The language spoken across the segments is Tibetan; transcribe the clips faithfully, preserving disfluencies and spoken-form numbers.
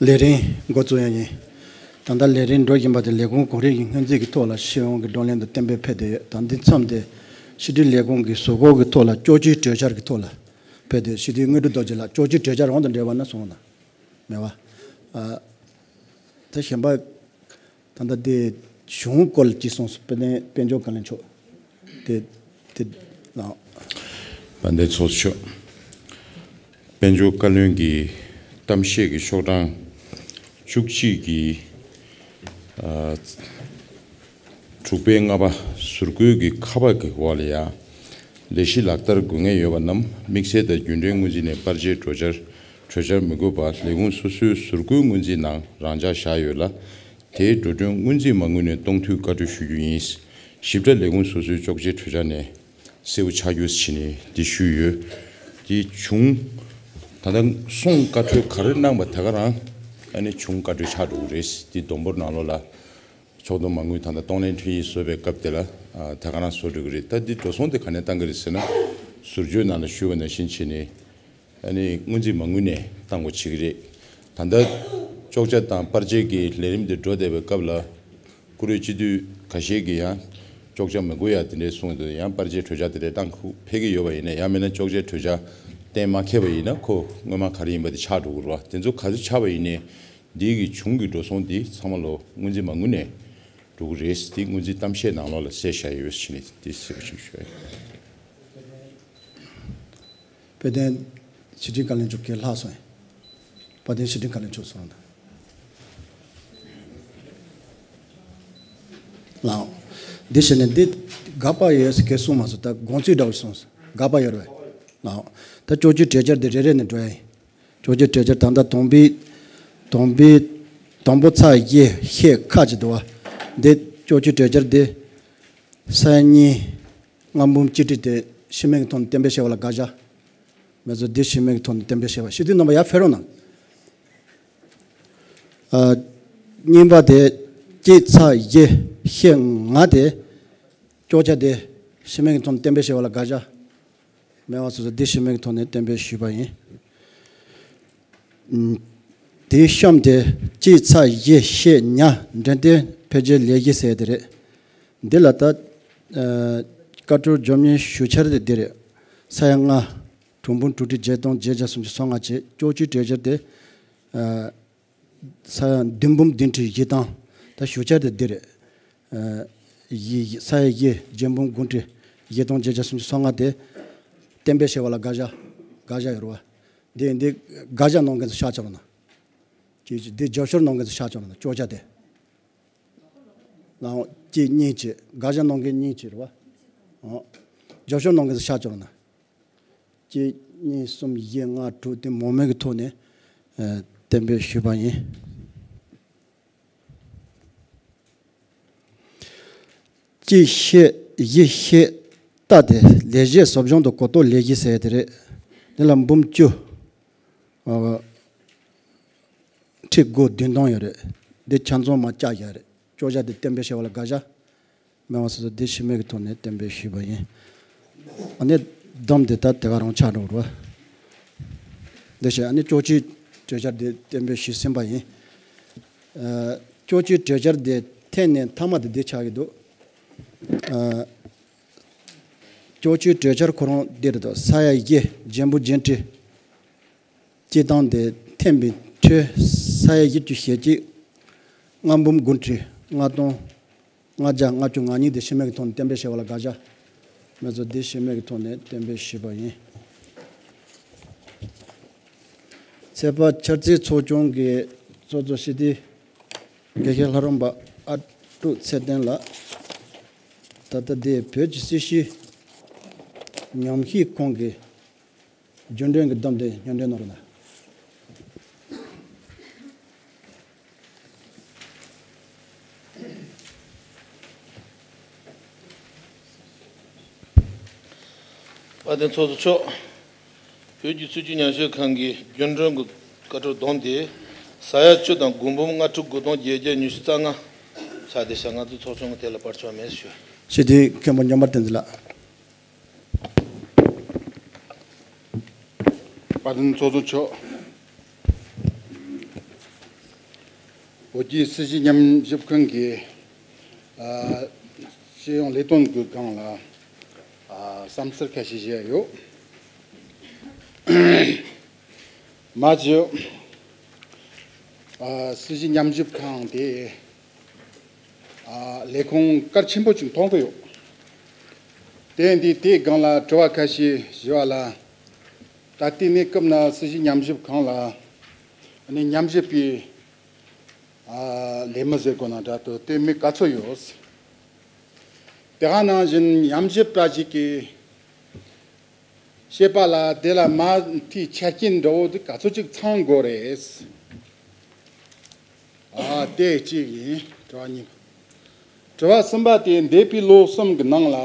ལས་རིམ་འགོ་བཙུགས་ཡ་ཡིན། ད་ལྟ་ལས་རིམ་འགྲོ་བཞིན་པ་དེ་ལས་ཁུངས་གོ་རིམ་གྱི་སྔོན་རྩིས་ཀྱི་ཐོག་ལ་ཤེས་ཡོན་གྱི་བགྲོ་གླེང་དང་གཏན་འབེབས་ཕེབས་བསྡད་ཡོད། ད་འདི་མཚམས་དེ་ཕྱི་དྲིལ་ལས་ཁུངས་ཀྱི་ཟུར་འགོད་ཀྱི་ཐོག་ལ་སྐྱོར་སྐྱོད་གྲོས་འཆར་གྱི་ཐོག་ལ་ཕེབས་བསྡད་ཡོད། ཕྱི་དྲིལ་དངོས་གྲུབ་རྡོ་རྗེ་ལགས། སྐྱོར་སྐྱོད་གྲོས་འཆར་རང་དང་འབྲེལ་བ་ན་སོང་ན་མེད་པ། ཨ། ད་གཞན་པ། ད་ལྟ་དེ་གཞུང་སྐོར་ལ་ཅི་གསུངས་སོང་། དཔལ་ལྡན་དཔལ་འབྱོར་བཀའ་བློན་མཆོག་དེ་དེ་ལ། དཔལ་ལྡན་ཚོགས་གཙོ་མཆོག་དཔལ་འབྱོར་བཀའ་བློན་གྱི་གཏམ་བཤད་ཀྱི་ཤོག་གྲངས་བཅུ་གཅིག་གི་ཨ་དྲུག་པའི་ལྔ་པ། ཟུར་བཀོད་ཀྱི་ཁ་པར་གྱི་འོག་ལ་ཡ། ལས་གཞི་ལག་བསྟར་དགོས་ངེས་ཡོད་པ་རྣམས་དམིགས་བསལ་དང་རྒྱུན་གཏན་སྔོན་རྩིས་ནས་པར་ཆས་གྲོས་འཆར་གྲོས་འཆར་མི་དགོས་པར་ལས་ཁུངས་སོ་སོའི་ཟུར་བཀོད་སྔོན་རྩིས་ནང་རང་འཇགས་བཞག་ཡོད་ལ། དེའི་འགྲོ་གྲོན་སྔོན་རྩིས་མ་དངུལ་ནས་གཏོང་འཐུས་བཀའ་འཁྲོལ་ཞུ་རྒྱུ་ཡིན། ཞིབ་ཕྲ་ལས་ཁུངས་སོ་སོའི་གཅོག་མཆན་གྲོས་འཆར་ནས་གསལ་པོ་ཆགས་རྒྱུ་བྱས་ནས་འདི་ཞུས་ཡོད། དེ་བྱུང་། ད་ལྟ་སོང་བཀའ་འཁྲོལ་ག་རེ་གནང་པ་དེ་ག་རང་ཨ་ནི་བྱུང་བཀའ་འཁྲོལ་ཆགས་འགྲོ་གི་རེད། དེ་བསྡོམས་འབོར་ནང་ལོགས་ལ་ཕྱོགས་བསྡོམས་མ་དངུལ་ད་ལྟ་གཏོང་ལེན་འཕྲིན་ཡིག་བཟོ་བའི་སྐབས་དེ་ལ་ཨ་དེ་ག་རང་བཟོ་འགྲོ་གི་རེད། ད་འདི་འགྲོ་སོང་དེ་ག་ནས་བཏང་གི་རེད་ཟེར་ན། ཟུར་བརྗོད་ནང་ལ་ཞུས་པ་ནང་བཞིན་བྱས་ནས། ཨ་ནི་སྔོན་རྩིས་མ་དངུལ་ནས་གཏང་དགོས་བྱེད་ཀྱི་རེད། ད་ལྟ་གཅོག་ཆ་དང་པར་ཆས་ཀྱི་ལས་རིམ་དེ་འགྲོ་བསྡད་པའི་སྐབས་ལ། བཀུར་འོས་སྤྱི་འཐུས་ཁ་ཤས་ཀྱིས་ཡང་གཅོག་ཆ་མི་དགོས་ཡ་དེ་འདྲས་གསུངས་འདུག་ཡང་པར་ཆས་གྲོས་འཆར་དེ་འདྲས་གཏང་ཁུལ་ཕེབས་ཀྱི་ཡོད་པ་ཡིན་ན། ཡང་མིན་ན་གཅོག་ཆའི་གྲོས་འཆར་གཏན་མ་འཁེལ་བ་ཡིན་ན། ཁོ་སྔོན་མ་ག་རེ་ཡིན་པ་དེ་ཆགས་འགྲོ་གི་རེད་བ། དེ་ཚོ་ག་ཚོད་ཆགས་པ་ཡིན་ནའི་འདི་གི་གཞུང་གི་འགྲོ་སོང་འདི་ཚང་མ་ལོ་སྔོན་རྩིས་མ་དངུལ་ནས་འགྲོ་གི་རེད། དེ་སྔོན་རྩིས་གཏམ་བཤད་ནང་ལོགས་ལ་གསལ་བཞག་ཡོད་ཟེར་ནས་དེ་གསལ་པོ་ཞིག་ཞུ་ཡ་ཡིན། དཔལ་ལྡན་ཕྱི་དྲིལ་བཀའ་བློན་མཆོག་གིས་ལྷག་སོང་། དཔལ་ལྡན་ཕྱི་དྲིལ་བཀའ་བློན་མཆོག་སོང་དང་། ལགས། འདི་བྱས་ནས་འདི་དགག་པ་ཡོད་ཟེར་གྱི་གསུངས་མ་སོང་། ད་དགོངས་ཚུལ་འདྲ་བོ་གསུངས་སོང་། དགག་པ་ཡོད་རེད་པས། ལགས། ད་གཅོག་གཅོད་གྲོས་འཆར་འདི་རེ་རེ་ནས་འགྲོ་ཡ་ཡིན། གཅོག་གཅོད་གྲོས་འཆར་ད་ལྟ་དང་པོའི་དང་པོའི་དང་པོ་ཚ་ཡི་ཤེས་ཁ་ཅིག་འདུག་བ། འདི་གཅོག་གཅོད་གྲོས་འཆར་འདི་ས་ཡ་གཉིས། ལྔ་འབུམ་གཅིག་ཁྲི་དེ་ཤི་རྨས་ཀྱི་ཐོག་ནས་གཏན་འབེབས་བྱས་པ་ལ་དགག་བྱ། མེད་ཚོ་འདི་ཤི་རྨས་ཀྱི་ཐོག་ནས་གཏན་འབེབས་བྱས་པ། སྤྱི་འཐུས་རྣམ་པ་ཡར་ཕེབས་རོགས་གནང་། ཨ། གཉིས་པ་དེ་གཅིག་ཚ་བཞི་ཤེས་ལྔ་དེ་གཅོག་ཆ་དེ་ཤི་རྨས་ཀྱི་ཐོག་ནས་གཏན་འབེབས་བྱས་པ་ལ་དགག་བྱ། མེད་པ་སོ་སོ་འདི་ཤི་རྨས་ཀྱི་ཐོག་ནས་གཏན་འབེབས་ཞུས་པ་ཡིན། དེའི་གཤམ་དེ་གཅིག་ཚ་བཞི་ཤེས་ཉ་འབྲེལ་ལྡན་འཕེལ་རྒྱས་ལས་གཞི་ཟེར་དེ་རེད། འདི་ལ་ད་ཨ་བཀའ་འཁྲོལ་བརྗོད་མིན་ཞུ་འཆར་དེ་འདི་རེད། ས་ཡ་ལྔ། དྲུག་འབུམ་དྲུག་ཁྲི་བརྒྱད་སྟོང་བརྒྱད་བརྒྱ་སུམ་ཅུ་སོ་ལྔ་བཅས་གཅོག་གཅོད་གྲོས་འཆར་དེ་ཨ་ས་ཡ་བདུན་འབུམ་བདུན་ཁྲི་བཞི་སྟོང་། ད་ཞུ་འཆར་དེ་འདི་རེད། ཨ་བཞི་ས་ཡ་བཞི་བརྒྱད་འབུམ་དགུ་ཁྲི་བཞི་སྟོང་བརྒྱད་བརྒྱ་སུམ་ཅུ་སོ་ལྔ་དེ་གཏན་འབེབས་བྱས་པ་ལ་དགག་བྱ་དགག་བྱ་ཡོད་རེད་བ། འདི་འདི་དགག་བྱ་གནང་མཁན་ཚོ་ཤག་ཅིག་རོགས་གནང་། གཅིག་གཅིག་འདི་རྒྱབ་སྐྱོར་གནང་མཁན་ཚོ་ཤག་ཅིག་རོགས་གནང་། གཅོག་ཆ་དེ། ལའང་གཅིག་གཉིས་བྱས། དགག་བྱ་གནང་མཁན་གཉིས་བྱས་རེད་བ། ཨང་། རྒྱབ་སྐྱོར་གནང་མཁན་ཚོ་ཤག་ཅིག་རོགས་གནང་། གཅིག་གཉིས་གསུམ་བཞི་ལྔ་དྲུག་དེ་མང་མོས་ཀྱི་ཐོག་ནས་ཨ་གཏན་འབེབས་ཞུས་པ་ཡིན། གཅིག་ཤེས་བཞི་ཤེས་ལྟ་དེ་ལས་གཞི་བཟོ་སྦྱོང་དང་གོ་རྟོགས་ལས་གཞི་ཟེར་དེ་རེད། འདི་ལ་འབུམ་བཅུ། ཨ། ཁྲི་དགུ་བདུན་སྟོང་ཡོད་རེད། འདི་ཆ་ཚང་མ་བཅག་བཞག་རེད། གཅོག་ཆ་དེ་གཏན་འབེབས་བྱས་པ་ལ་དགག་བྱ། མེད་པ་སོ་སོ་འདི་ཤི་རྨས་ཀྱི་ཐོག་ནས་གཏན་འབེབས་ཞུས་པ་ཡིན། ཨ་ནི་བསྡོམས་དེ་ད་དེ་ག་རང་ཆགས་འགྲོ་རེད་བ། འདི་བྱས་ཨ་ནི་གཅོག་གཅོད་གྲོས་འཆར་འདི་གཏན་འབེབས་ཞུས་ཟིན་པ་ཡིན། ཨ། གཅོག་གཅོད་གྲོས་འཆར་འདི་འཐེན་ནས་མཐའ་མ་དེ་འདི་ཆགས་ཀྱི་འདུག་ཨ། གཅོག་གཅོད་གྲོས་འཆར་ཁོ་རང་འདི་རེད་དོ། ས་ཡ་བཞི་བརྒྱད་འབུམ་བརྒྱད་ཁྲི་སྤྱི་བཏང་དེ་འཐེན་པའི་འཕྲོས་ས་ཡ་བཞི་བཅུ་ཞེ་གཅིག་ལྔ་འབུམ་དགུ་ཁྲི་ལྔ་སྟོང་ལྔ་བརྒྱ་ལྔ་བཅུ་ང་གཉིས་དེ་ཤི་རྨས་ཀྱི་ཐོག་ནས་གཏན་འབེབས་བྱས་པ་ལ་དགག་བྱ། མེད་ཚོ་དེ་ཤི་རྨས་ཀྱི་ཐོག་ནས་གཏན་འབེབས་ཞུས་པ་ཡིན། ཚོད་དཔག་འཆར་རྩིས་ཚོགས་ཆུང་གི་ཚོགས་གཙོ་སྤྱི་འཐུས་དགེ་བཤེས་ལྷ་རམས་པ་ཨ་ཀྲུག་ཚེ་བརྟན་ལགས། ད་ལྟ་འདི་བོད་ཀྱི་སྲིད་བྱུས་ཉམས་ཞིབ་ཁང་གི་རྒྱུན་གྲོན་གྱི་བསྡོམས་དེ་སྙན་སྒྲོན་གནང་རོགས་གནང་། དཔལ་ལྡན་ཚོགས་གཙོ་མཆོག་བོད་ཀྱི་སྲིད་བྱུས་ཉམས་ཞིབ་ཁང་གི་རྒྱུན་གྲོན་གྱི་བཀའ་འཁྲོལ་བསྡོམས་དེ་ས་ཡ་བཅུ་དང་དགུ་འབུམ་ལྔ་ཁྲི་དགུ་སྟོང་བརྒྱད་བརྒྱ་ཉི་ཤུ་རྩ་ལྔ་ཆགས་བསྡད་ཤག་ང་ཚོ་ཚོགས་ཆུང་གི་དེ་ལ་བར་ཆད་མེད་ཞུ། སྤྱི་འཐུས་མཁན་པོ་འཇམ་དཔལ་བསྟན་འཛིན་ལགས། དཔལ་ལྡན་ཚོགས་གཙོ་མཆོག་བོད་ཀྱི་སྲིད་བྱུས་ཉམས་ཞིབ་ཁང་གི་ཨ་སྤྱི་ཡོངས་ལས་དོན་གྱི་སྒང་ལ་ཨ་བསམ་ཚུལ་ཁ་ཤས་བཤད་ཡོད། མ་གཞི་ཨ་སྲིད་བྱུས་ཉམས་ཞིབ་ཁང་དེ་ཨ་ལས་ཁུངས་གལ་ཆེན་པོ་ཅིག་མཐོང་གི་ཡོད། དེ་འདི་དེའི་སྒང་ལ་དྲི་བ་ཁ་ཤས་ཞུ་བ་ལ། ད་ལྟའི་གནས་སྐབས་ན་སྲིད་བྱུས་ཉམས་ཞིབ་ཁང་ལ་ཨ་ནི་ཉམས་ཞིབ་པའི་ཨ་ལས་མི་ཟེར་དགོས་ན་འདྲ་འདུག་དེ་མི་ག་ཚོད་ཡོད། དེ་ག་ནང་བཞིན་ཉམས་ཞིབ་པ་ཞིག་གིས་བཤད་པ་ལ་དེ་ལ་མ་མཐའི་ཆ་རྐྱེན་འདྲ་བོ་དེ་ག་ཚོད་ཅིག་ཚང་དགོས་རེད། ཨ་དེ་གཅིག་ཡིན། དྲི་བ་གཉིས་པ། དྲི་བ་གསུམ་པ་དེ་འདས་པའི་ལོ་གསུམ་གྱི་ནང་ལ་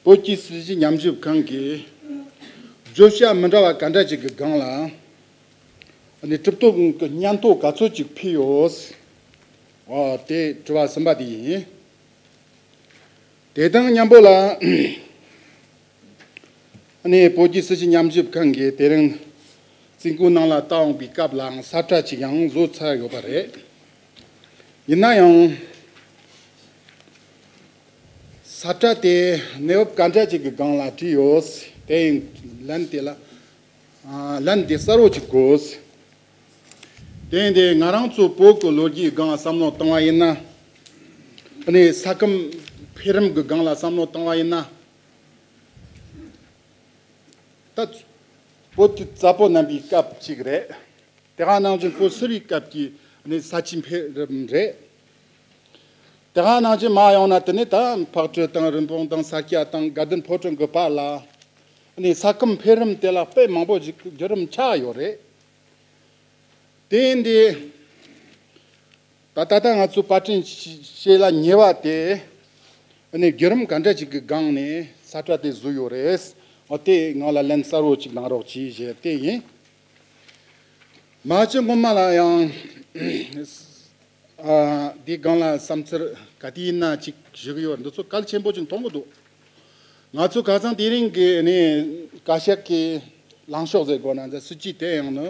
བོད་ཀྱི་སྲིད་བྱུས་ཉམས་ཞིབ་ཁང་གིས་བརྗོད་བྱ་མི་འདྲ་བ་ག་འདྲ་ཅིག་གི་སྒང་ལ་ཨ་ནི་གྲུབ་ཐོབ་ཀྱི་སྙན་ཐོ་ག་ཚོད་ཅིག་ཕུལ་ཡོད། ཨོ་དེ་དྲི་བ་གསུམ་པ་དེ་ཡིན། དེ་དང་མཉམ་པོ་ལ་ཨ་ནི་བོད་ཀྱི་སྲིད་བྱུས་ཉམས་ཞིབ་ཁང་གིས་དེ་རིང་རྩིས་འགོའི་ནང་ལ་བལྟ་འོང་པའི་སྐབས་ལའང་ས་ཁྲ་ཅིག་ཡང་བཟོ་ཚར་ཡོད་པ་རེད། ཡིན་ན་ཡང་ས་ཁྲ་དེ་གནས་བབ་ག་འདྲ་ཅིག་གི་སྒང་ལ་བྲིས་ཡོད། དེ་ཡིན་ལན་དེ་ལ། ཨ་ལན་འདི་གསལ་བོ་ཅིག་དགོས། དེ་ཡིན་དེ་ང་རང་ཚོ་བོད་ཀྱི་ལོ་རྒྱུས་སྒང་བསམ་བློ་བཏང་བ་ཡིན་ན། ཨ་ནི་ས་ཁམས་འཕེལ་རིམ་གྱི་སྒང་ལ་བསམ་བློ་བཏང་བ་ཡིན་ན། ད་བོད་ཀྱི་རྩ་བོད་གནམ་པའི་སྐབས་ཅིག་རེད། དེ་ག་ནང་བཞིན་བོད་སིལ་བུའི་སྐབས་ཀྱི་ཨ་ནི་ས་ཆའི་འཕེལ་རིམ་རེད། དེ་ག་ནང་བཞིན་མར་ཡོང་ན་དེ་ནི་ད་ཕག་གྲུ་དང་རིན་སྤུངས་དང་ས་སྐྱ་དང་དགའ་ལྡན་ཕོ་བྲང་གི་བར་ལ་ཨ་ནི་ས་ཁམས་འཕེལ་རིམ་དེ་ལ་དཔེ་མང་པོ་ཞིག་བརྒྱུད་རིམ་ཆགས་ཡོད་རེད། དེ་ཡིན་དེ། ད་ད་ལྟ་ང་ཚོ་པར་སྐྲུན་བྱེད་ལ་ཉེ་བ་དེ་ཨ་ནི་བརྒྱུད་རིམ་ག་འདྲ་ཅིག་གི་སྒང་ནས་ས་ཁྲ་དེ་བཟོས་ཡོད་རེད། འོ་དེ་ང་ལ་ལན་གསལ་བོ་ཅིག་གནང་རོགས་གྱིས་ཞེས་དེ་ཡིན། མ་གཞི་སྔོན་མ་ལ་ཡང་ཨ་འདི་སྒང་ལ་བསམ་ཚུལ་ག་དུས་ཡིན་ན་ཅིག་ཞུ་གི་ཡོད། འདི་ཚོ་གལ་ཆེན་པོ་ཅིག་མཐོང་གི་འདུག་ང་ཚོ་ཁ་སང་དེ་རིང་གི་ནི་བཀའ་ཤག་གི་ལངས་ཕྱོགས་ཟེར་དགོས་ན་འདི་སྲིད་ཇུས་དེ་ཡང་ནི།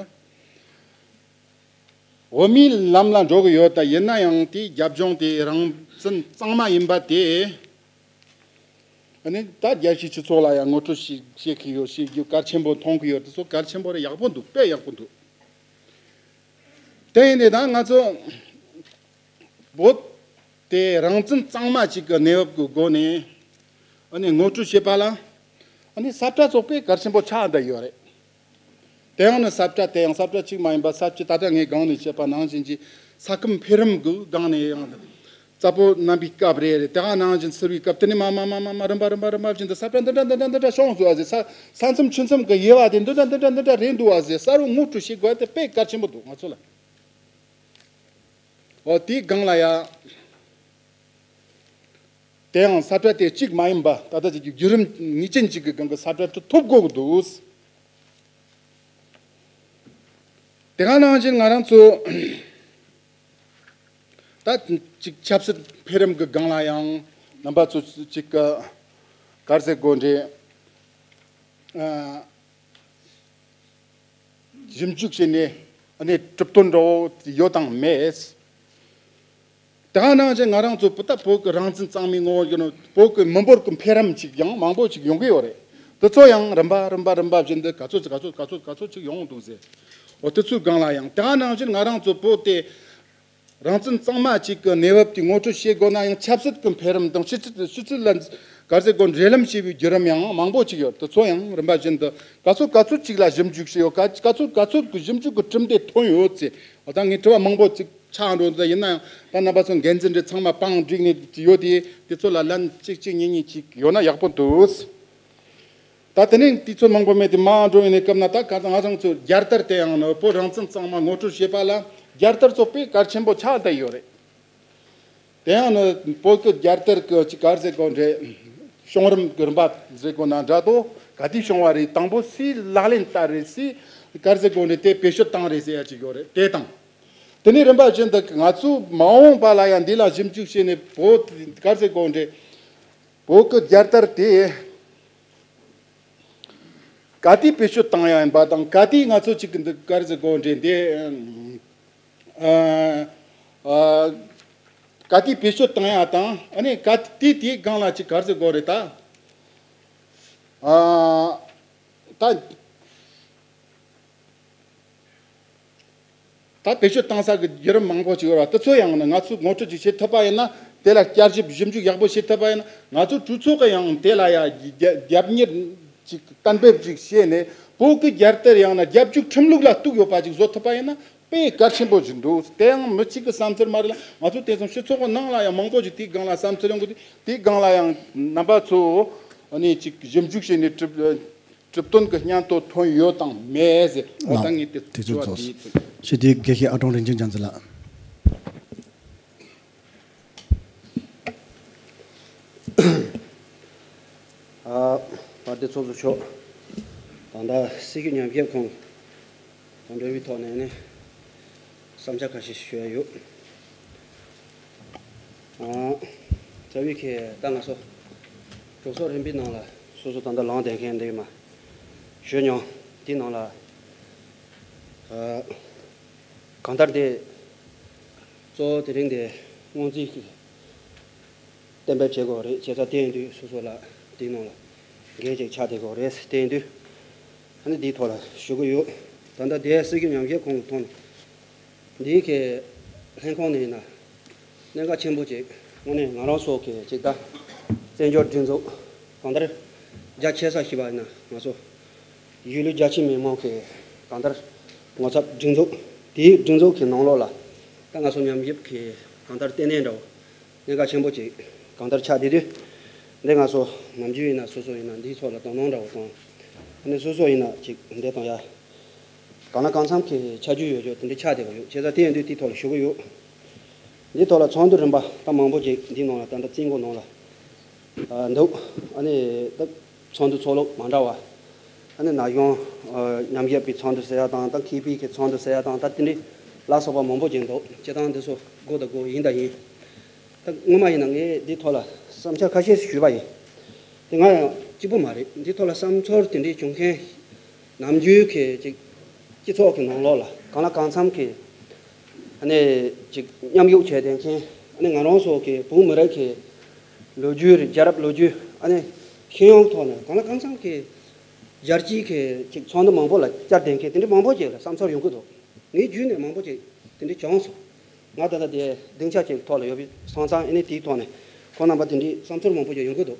འོས་མིའི་ལམ་ལ་འགྲོ་གི་ཡོད། ད་ཡིན་ན་ཡང་དེའི་རྒྱབ་ལྗོངས་དེ་རང་བཙན་གཙང་མ་ཡིན་པ་དེ། ཨ་ནི་ད་རྒྱལ་སྤྱིའི་སྤྱི་ཚོགས་ལ་ཡང་ངོ་སྤྲོད་བྱེད་བྱེད་ཀྱི་ཡོད། བྱེད་རྒྱུ་གལ་ཆེན་པོ་མཐོང་གི་ཡོད། དེ་ཚོ་གལ་ཆེན་པོ་རེད། ཡག་པོ་འདུག་དཔེ་ཡག་པོ་འདུག་དེ་ཡིན་དེ་ད་ང་ཚོ་བོད་དེ་རང་བཙན་གཙང་མ་ཅིག་གི་གནས་བབ་ཀྱི་སྒོ་ནས་ཨ་ནི་ངོ་སྤྲོད་བྱེད་པ་ལ་ཨ་ནི་ས་བཀྲ་ཚོགས་པས་གལ་ཆེན་པོ་ཆགས་བསྡད་ཡོད་རེད། དེ་ཡང་ནི་ས་བཀྲ་དེ་ཡང་ས་བཀྲ་གཅིག་མ་ཡིན་པ་ས་བཅུ་ད་ལྟ་ངས་སྒང་ནས་བཤད་པ་ནང་བཞིན་གྱི་ས་ཁམས་འཕེལ་རིམ་གྱི་སྒང་ནས་ཡང་རྩ་བོད་གནམ་པའི་སྐབས་རེད་རེད། དེ་ག་ནང་བཞིན་སིལ་བུའི་སྐབས་དེ་ནས་མ་མ་མ་མ་མ་རིམ་པ་རིམ་པ་རིམ་པ་བཞིན་དུ་ས་བཀྲ་འདི་འདྲ་འདི་འདྲ་འདི་འདྲ་བྱུང་སོང་བ་ཟེར། ས་ས་མཚམས་ཆུ་མཚམས་ཀྱི་དབྱེ་བ་དེ་འདི་འདྲ་འདི་འདྲ་འདི་འདྲ་རེད་འདུག་བ་ཟེར་གསལ་བོ་ངོ་སྤྲོད་བྱེད་དགོས་དེ་དཔེ་གལ་ཆེན་པོ་འདུག་ང་ཚོ་ལ། འོ་དེའི་སྒང་ལ་ཡ། དེ་ཡང་ས་བཀྲ་དེ་གཅིག་མ་ཡིན་པ་ད་ལྟ་ཅིག་གི་བརྒྱུད་རིམ་ངེས་ཅན་ཅིག་གི་སྒང་གི་ས་བཀྲ་དེ་ཐོབ་དགོས་ཀྱི་འདུག་དེ་ག་ནང་བཞིན་ང་རང་ཚོ་ད་ཅིག་ཆབ་སྲིད་འཕེལ་རིམ་གྱི་སྒང་ལ་ཡང་རྣམ་པ་ཚོ་ཅིག་ག་ག་རེ་ཟེར་དགོས་རེད། ཨ། ཞིབ་འཇུག་བྱས་ནས་ཨ་ནི་གྲུབ་དོན་འདྲ་བོ་ཡོད་དང་མེད། དེ་ག་ནང་བཞིན་ང་རང་ཚོ་བོད་ད་བོད་ཀྱི་རང་བཙན་གཙང་མའི་ངོ་བོ་ཡིན་ནོ། བོད་ཀྱི་མི་འབོར་གྱི་འཕེལ་རིམ་ཅིག་ཡང་མང་པོ་ཅིག་ཡོང་གི་ཡོད་རེད། དེ་ཚོ་ཡང་རིམ་པ་རིམ་པ་རིམ་པ་བཞིན་དུ་ག་ཚོད་ཅིག་ག་ཚོད་ག་ཚོད་ག་ཚོད་ཅིག་ཡོང་འདུག་ཟེར། འོ་དེ་ཚོའི་སྒང་ལ་ཡང་དེ་ག་ནང་བཞིན་ང་རང་ཚོ་བོད་དེ་རང་བཙན་གཙང་མ་ཅིག་གི་གནས་བབ་དེ་ངོ་སྤྲོད་བྱེད་དགོས་ན་ཡང་ཆབ་སྲིད་ཀྱི་འཕེལ་རིམ་དང་ཕྱི་སྲིད་ཕྱི་སྲིད་ལ་ག་རེ་ཟེར་དགོས། འབྲེལ་ལམ་བྱས་པའི་བརྒྱུད་རིམ་ཡང་མང་པོ་ཅིག་ཡོད། དེ་ཚོ་ཡང་རིམ་པ་བཞིན་དུ་ག་ཚོད་ག་ཚོད་ཅིག་ལ་ཞིབ་འཇུག་བྱས་ཡོད། ག་ག་ཚོད་ག་ཚོད་ཀྱི་ཞིབ་འཇུག་གི་གྲུབ་འབྲས་ཐོན་ཡོད་ཚེ། འོ་ད་ངས་དྲི་བ་མང་པོ་ཅིག་ཆགས་འགྲོ་འདུག་ཡིན་ན་ཡང་ད་རྣམ་པ་ཚོ་འགན་འཛིན་འདྲ་ཚང་མ་པང་བསྒྲིགས་ནས་ཡོད་དེ། དེ་ཚོ་ལ་ལན་གཅིག་གཅིག་གཉིས་གཉིས་ཅིག་ཡོད་ན་ཡག་པོ་འདུག་ད་དེ་ནས་དུས་ཚོད་མང་པོ་མེད་དེ་མར་འགྲོ་ཡིན་ནའི་སྐབས་ན། ད་ག་ང་རང་ཚོ་རྒྱལ་དར་དེ་ཡང་ནི་བོད་རང་བཙན་གཙང་མ་ངོ་སྤྲོད་བྱེད་པ་ལ་རྒྱལ་དར་ཚོ་དཔེ་གལ་ཆེན་པོ་ཆགས་བསྡད་ཡོད་རེད། དེ་ཡང་ནི་བོད་ཀྱི་རྒྱལ་དར་གྱི་ཅིག་ག་རེ་ཟེར་དགོས་རེད། བྱུང་རིམ་གྱི་རིམ་པ་ཟེར་དགོས་ན་འདྲ་འདུག་ག་དུས་བྱུང་བ་རེད། དང་པོ་སུའི་ལག་ལེན་བསྟར་རེད། སུའི་ག་རེ་ཟེར་དགོས་རེད། དེ་བེད་སྤྱོད་བཏང་རེད་ཟེར་ཡ་ཅིག་ཡོད་རེད། དེ་དང་དེ་ནས་རིམ་པ་བཞིན་དུ་ང་ཚོ་མ་འོངས་པ་ལ་ཡང་འདི་ལ་ཞིབ་འཇུག་བྱས་ནས་བོད་ག་རེ་ཟེར་དགོས་རེད། བོད་ཀྱི་རྒྱལ་དར་དེ་ག་དུས་བེད་སྤྱོད་བཏང་ཡ་ཡིན་པ་དང་། ག་དུས་ང་ཚོ་གཅིག་གི་འདི་ག་རེ་ཟེར་དགོས་རེད། འདི་ཨ་ ཨ་ག་དེ་བེད་སྤྱོད་བཏང་ཡ་དང་། ཨ་ནི་ག་དེ་དེའི་སྒང་ལ་ཅིག་ག་རེ་ཟེར་དགོས་རེད་ད། ཨ་ད་ད་བེད་སྤྱོད་བཏང་ས་གི་བརྒྱུད་རིམ་མང་པོ་ཅིག་ཡོད་ར། དེ་ཚོ་ཡང་ན་ང་ཚོས་ངོ་སྤྲོད་ཅིག་བྱེད་ཐུབ་པ་ཡིན་ན། དེ་ལ་བསྐྱར་ཞིབ་ཞིབ་འཇུག་ཡག་པོ་བྱེད་ཐུབ་པ་ཡིན་ན། ང་ཚོ་གྲོས་ཚོགས་ཀྱི་ཡང་དེ་ལ་ཡ་རྒྱབ་གཉེར་ཅིག་གཏན་འབེབས་ཅིག་བྱས་ནས། བོད་ཀྱི་རྒྱལ་དར་ཡང་ན་རྒྱལ་བཅོས་ཁྲིམས་ལུགས་ལ་གཏུགས་ཡོད་པ་ཅིག་བཟོ་ཐུབ་པ་ཡིན་ན། དཔེ་གལ་ཆེན་པོ་ཞིག་འདུག་དེ་ཡང་མི་གཅིག་གི་བསམ་ཚུལ་མ་རེད་ལ། ང་ཚོ་དེང་སང་སྤྱི་ཚོགས་ཀྱི་ནང་ལ་ཡང་མང་པོ་ཞིག་དེའི་སྒང་ལ་བསམ་ཚུལ་ཡོང་གི་འདུག་དེའི་སྒང་ལ་ཡང་རྣམ་པ་ཚོ་ཨ་ནི་ཅིག་ཞིབ་འཇུག་བྱས་ནས་གྲུབ་གྲུབ་དོན་གྱི་སྙན་ཐོ་ཐོན་ཡོད་དང་མེད་ཟེར། འོ་ད་ངས་དེ་དྲི་བ་དེ་ཡིན། ཞུ་དེ་དགེ་བཤེས་ཨ་ཀྲོང་རིན་ཆེན་རྒྱ་མཚོ་ལགས། ཨ་བར་དེ་ཚོགས་གཙོ་མཆོག་ད་ལྟ་སྲིད་སྐྱོང་ཉམས་ཞིབ་ཁང་དང་འབྲེལ་བའི་ཐོག་ནས་ནི་བསམ་འཆར་ཁ་ཤས་ཤིག་ཞུ་ཡ་ཡོད། ཨ་རྩ་བའི་ཁེ་ད་ང་ཚོ་གྲོས་ཚོགས་རིམ་པའི་ནང་ལ་སོ་སོ་ད་ལྟ་ལངས་བསྡད་མཁན་འདི་མ་ཞུ་མྱོང་། དེའི་ནང་ལ་ཨ་གང་ལྟར་དེ་གཙོ་བོ་དེ་རིང་དེ་སྔོན་རྩིས་ཀྱི་གཏན་འབེབས་བྱེད་དགོས་རེད། བྱས་ཙང་དེ་ཡིན་དུས་སོ་སོ་ལ་དེའི་ནང་ལ་འགན་ཅིག་ཆགས་བསྡད་དགོས་རེད། དེ་ཡིན་དུས་ཨ་ནི་འདིའི་ཐོག་ལ་ཞུ་གི་ཡོད། ད་ལྟ་དེ་སྲིད་སྐྱོང་ཉམས་ཞིབ་ཁང་གི་ཐོག་ནས་འདིའི་གི་ལྷན་ཁང་ནས་ཡིན་ན་གནད་འགག་ཆེན་པོ་ཅིག་དངོས་གནས་ང་རང་ཚོ་གི་ཅིག་ད་བཙན་བྱོལ་སྒྲིག་འཛུགས་གང་ལྟར་རྒྱ་ཆེ་ས་ཞིག་པ་ཡིན་ན། ང་ཚོ་གཞིས་ལུས་རྒྱ་ཆེ་མི་མང་གི་གང་ལྟར་ངོ་ཚབ་སྒྲིག་འཛུགས། དེའི་སྒྲིག་འཛུགས་ཀྱི་ནང་ལོགས་ལ་ད་ང་ཚོ་ཉམས་ཞིབ་ཀྱི་གང་ལྟར་ལྟེ་གནས་འདྲ་བོ་གནད་འགག་ཆེན་པོ་ཅིག་གང་ལྟར་ཆགས་བསྡད་དུས། འདི་ང་ཚོ་ནམ་རྒྱུན་ཡིན་ན་སོ་སོ་ཡིན་ན་འདིའི་ཐོག་ལ་དོ་སྣང་འདྲ་བོ་དང་། ཨ་ནི་སོ་སོ་ཡིན་ན་ཅིག་འདི་དང་ཡ་གང་ལ་གང་འཚམ་གྱི་ཆ་རྒྱུས་ཡོད་ཆོག་དེ་འདྲ་ཆགས་བསྡད་པ་ཡོད། བྱས་ཙང་དེ་ཡིན་དུས་དེའི་ཐོག་ལ་ཞུ་གི་ཡོད། འདིའི་ཐོག་ལ་ཚོགས་འདུ་རིམ་པ་ད་མང་པོ་ཅིག་འདིའི་ནང་ལ་ད་ལྟ་རྩིས་འགོ་ནང་ལ་ཨ་འདུག་ཨ་ནི་ད་ཚོགས་འདུ་ཚོགས་ལུགས་མ་འདྲ་བ། ཨ་ནི་ན་གཞོན་ཨ་ཉམས་ཞིབ་པའི་ཚོགས་འདུ་ཟེར་ཡ་དང་། ད་མཁས་པའི་གི་ཚོགས་འདུ་ཟེར་ཡ་དང་། ད་དེ་འདྲའི་ལ་སོགས་པ་མང་པོ་ཅིག་འདུག་སྤྱིར་བཏང་འདི་ཚོ་དགོས་དང་དགོས་ཡིན་དང་ཡིན། ད་སྔོན་མ་ཡིན་ན་ངས་འདིའི་ཐོག་ལ་བསམ་འཆར་ཁ་ཤས་ཤིག་ཞུས་པ་ཡིན། དེ་ང་ཡང་གཅིག་པུ་མ་རེད། འདིའི་ཐོག་ལ་བསམ་ཚུལ་དེ་འདྲའི་བྱུང་མཁན་ནམ་རྒྱུན་གྱི་ཅིག་སྤྱི་ཚོགས་ཀྱི་ནང་ལོགས་ལ་གང་ལ་གང་འཚམ་གྱི་ཨ་ནི་ཅིག་མཉམ་ཞུགས་བྱས་བསྡད་མཁན། ཨ་ནི་ང་རང་ཚོ་གི་བོད་མི་རིགས་ཀྱི་ལོ་རྒྱུས་རེད། རྒྱལ་རབས་ལོ་རྒྱུས། ཨ་ནི་ཤེས་ཡོན་ཐོག་ནས་གང་ལ་གང་འཚམ་གྱི་རྒྱལ་སྤྱིའི་གི་ཅིག་ཚོགས་འདུ་མང་པོ་ལ་བཅར་བསྡད་མཁན་དེ་འདྲའི་མང་པོ་ཅིག་ལ་བསམ་ཚུལ་ཡོང་གི་འདུག་ངའི་བརྒྱུད་ནས་མང་པོ་ཅིག་དེ་འདྲའི་བྱུང་སོང་། ང་ད་ལྟ་དེ་སྡིངས་ཆ་ཅིག་ཐོག་ལ་ཡོད་པའི་སོང་ཙང་། ཨ་ནི་དེའི་ཐོག་ནས་ཁོང་རྣམ་པ་དེ་འདྲའི་བསམ་ཚུལ་མང་པོ་ཅིག་ཡོང་གི་འདུག་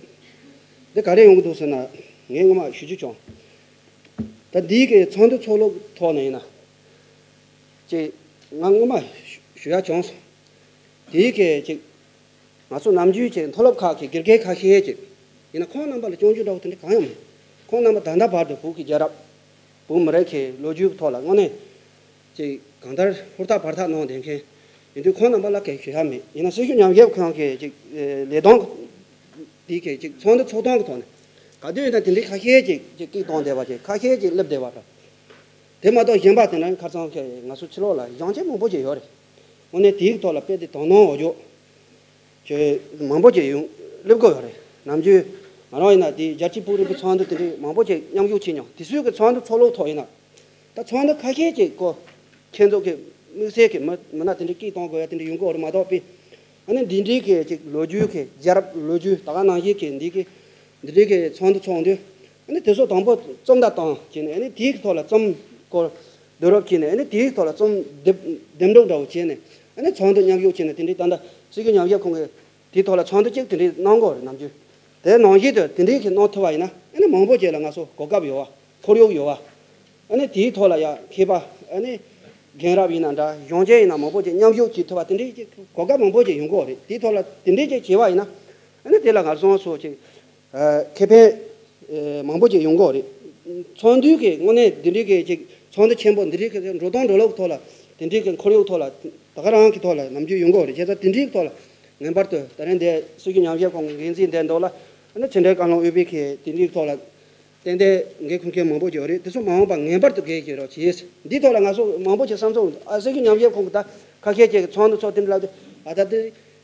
འདི་ག་རེ་ཡོང་གི་འདུག་ཟེར་ན། ངས་སྔོན་མ་ཞུ་རྒྱུ་བྱུང་། ད་འདིའི་གི་ཚོགས་འདུ་ཚོགས་ལུགས་ཐོག་ནས་ཡིན་ན་ཅིག་ང་སྔོན་མ་ཞུ་ཡ་བྱུང་སོང་། དེའི་གི་ཅིག་ང་ཚོ་ནམ་རྒྱུན་གྱི་མཐོ་སློབ་ཁག་གི་དགེ་རྒན་ཁ་ཤས་ཀྱིས་ཡིན་ན་ཁོང་རྣམ་པ་ལ་སྐྱོན་བརྗོད་འདྲ་བོ་དེ་འདྲ་གང་ཡང་མེད། ཁོང་རྣམ་པ་ད་ལྟ་བར་དུ་བོད་ཀྱི་རྒྱལ་རབས། བོད་མི་རིགས་ཀྱི་ལོ་རྒྱུས་ཀྱི་ཐོག་ལ་དངོས་གནས་ཅིག་གང་ལྟར་ཧུར་ཐག་བར་ཐག་གནང་བསྡད་མཁན་ཡིན་དུས། ཁོང་རྣམ་པ་ལ་གང་ཞུ་ཡ་མེད། ཡིན་ན་སྲིད་སྐྱོང་ཉམས་ཞིབ་ཁང་གི་ཅིག་ལས་དོན་དེ་གི་ཅིག་ཚོགས་འདུ་ཚོགས་སྟངས་ཀྱི་ཐོག་ནས་ག་དུས་ཡིན་ན་དེ་འདྲའི་ཁ་ཤས་ཅིག་ཅིག་སྐད་གཏོང་བསྡད་པ་ཅིག་ཁ་ཤས་ཅིག་སླེབས་བསྡད་པ་འདྲ། དེ་མ་གཏོགས་གཞན་པ་དེ་འདྲ་ཁ་སང་གི་ང་ཚོ་ཕྱི་ལོགས་ལ་གཞོན་སྐྱེས་མང་པོ་ཅིག་ཡོད་རེད། དངོས་གནས་དེའི་ཐོག་ལ་དཔེ་དེ་དོ་སྣང་འོ་ཅོག་ཅིག་མང་པོ་ཅིག་ཡོང་སླེབས་དགོས་ཡོད་རེད། ནམ་རྒྱུན་ང་རང་ཡིན་ན་དེ་རྒྱལ་སྤྱིའི་བོད་རིག་པའི་ཚོགས་འདུ་དེ་འདྲའི་མང་པོ་ཅིག་མཉམ་ཞུགས་བྱས་མྱོང་། དེ་ཚོའི་གི་ཚོགས་འདུ་ཚོགས་ལུགས་ཐོག་ཡིན་ན། ད་ཚོགས་འདུ་ཁ་ཤས་ཅིག་གོ། ཁྱེད་ཚོ་གི་དམིགས་བསལ་གི་མི་མི་སྣ་དེ་འདྲའི་སྐད་གཏོང་དགོས་ཡ་དེ་འདྲ་ཡོང་གི་ཡོད་རེད་མ་གཏོགས། དཔེ་ཨ་ནི་འདི་འདྲའི་གི་ཅིག་ལོ་རྒྱུས་གི་རྒྱལ་རབས་ལོ་རྒྱུས་ད་ག་ནང་བཞིན་གི་འདི་གི་འདི་འདྲའི་གི་ཚོགས་འདུ་ཚོགས་དུས། ཨ་ནི་དེ་ཚོ་དང་པོ་རྩོམ་བརྡ་བཏང་བྱས་ནས། ཨ་ནི་དེའི་ཐོག་ལ་རྩོམ་སྐོར་བསྡུ་རུབ་བྱས་ནས། ཨ་ནི་དེའི་ཐོག་ལ་རྩོམ་དེབ་དེབ་འགྲོགས་འདྲ་བོ་བྱས་ནས། ཨ་ནི་ཚོགས་འདུ་མཉམ་ཞུགས་བྱས་ནས། དེ་འདྲའི་ད་ལྟ་སྲིད་སྐྱོང་ཉམས་ཞིབ་ཁང་གི་དེའི་ཐོག་ལ་ཚོགས་འདུ་གཅིག་དེ་འདྲའི་གནང་དགོས་རེད། ནམ་རྒྱུན་དེ་ནང་བཞིན་དུ་དེ་འདྲའི་གི་གནང་ཐུབ་པ་ཡིན་ན། ཨ་ནི་མང་པོ་ཅིག་ལ་ང་ཚོ་གོ་སྐབས་ཡོད་བ། ཁོར་ཡུག་ཡོད་བ། ཨ་ནི་དེའི་ཐོག་ལ་ཡ་མཁས་པ། ཨ་ནི་རྒན་རབས་ཡིན་ན་འདྲ། གཞོན་སྐྱེས་ཡིན་ན་མང་པོ་ཅིག་མཉམ་ཞུགས་བྱེད་ཐུབ་པ་དེ་འདྲའི་ཅིག་གོ་སྐབས་མང་པོ་ཅིག་ཡོང་གི་ཡོད་རེད། དེའི་ཐོག་ལ་དེ་འདྲའི་ཅིག་བྱས་པ་ཡིན་ན། ཨ་ནི་དེ་ལ་ང་ཚོ་སོགས་ཅིག་ཨ་ཁེ་ཕན་ཨ་མང་པོ་ཅིག་ཡོང་གི་ཡོད་རེད། ཚོགས་འདུའི་གི་དངོས་གནས་འདི་འདྲའི་གི་ཅིག་ཚོགས་འདུ་ཆེན་པོ་འདི་འདྲའི་གི་འགྲོ་སྟངས་འགྲོ་ལུགས་ཐོག་ལ། དེ་འདྲའི་གི་ཁོར་ཡུག་ཐོག་ལ། ད་ག་རང་གི་ཐོག་ལ་ནམ་རྒྱུན་ཡོང་གི་ཡོད་རེད། བྱས་ཙང་དེ་འདྲའི་གི་ཐོག་ལ་ངེས་པར་དུ་ད་རེས་འདི་སྲིད་སྐྱོང་ཉམས་ཞིབ་ཁང་གི་འགན་འཛིན་འདིར་འདུག་ལ། ཨ་ནི་ཕྱི་འབྲེལ་བཀའ་བློན་དབུས་པའི་གི་དེ་འདྲའི་ཐོག་ལ་ཏན་ཏན་འགན་འཁུར་མཁན་མང་པོ་ཅིག་ཡོད་རེད། དེ་ཚོ་མ་འོངས་པ་ངེས་པར་དུ་འགན་འཁྱེར་རོགས་གྱིས། འདིའི་ཐོག་ལ་ང་ཚོ་མང་པོ་ཅིག་བསམ་ཚུལ། ཨ་སྲིད་སྐྱོང་ཉམས་ཞིབ་ཁང་གི་ད་ཁ་ཤས་ཅིག་ཚོགས་འདུ་ཚོགས་དེ་འདྲ་ལབ་དུས། ཨ་ད་དེ་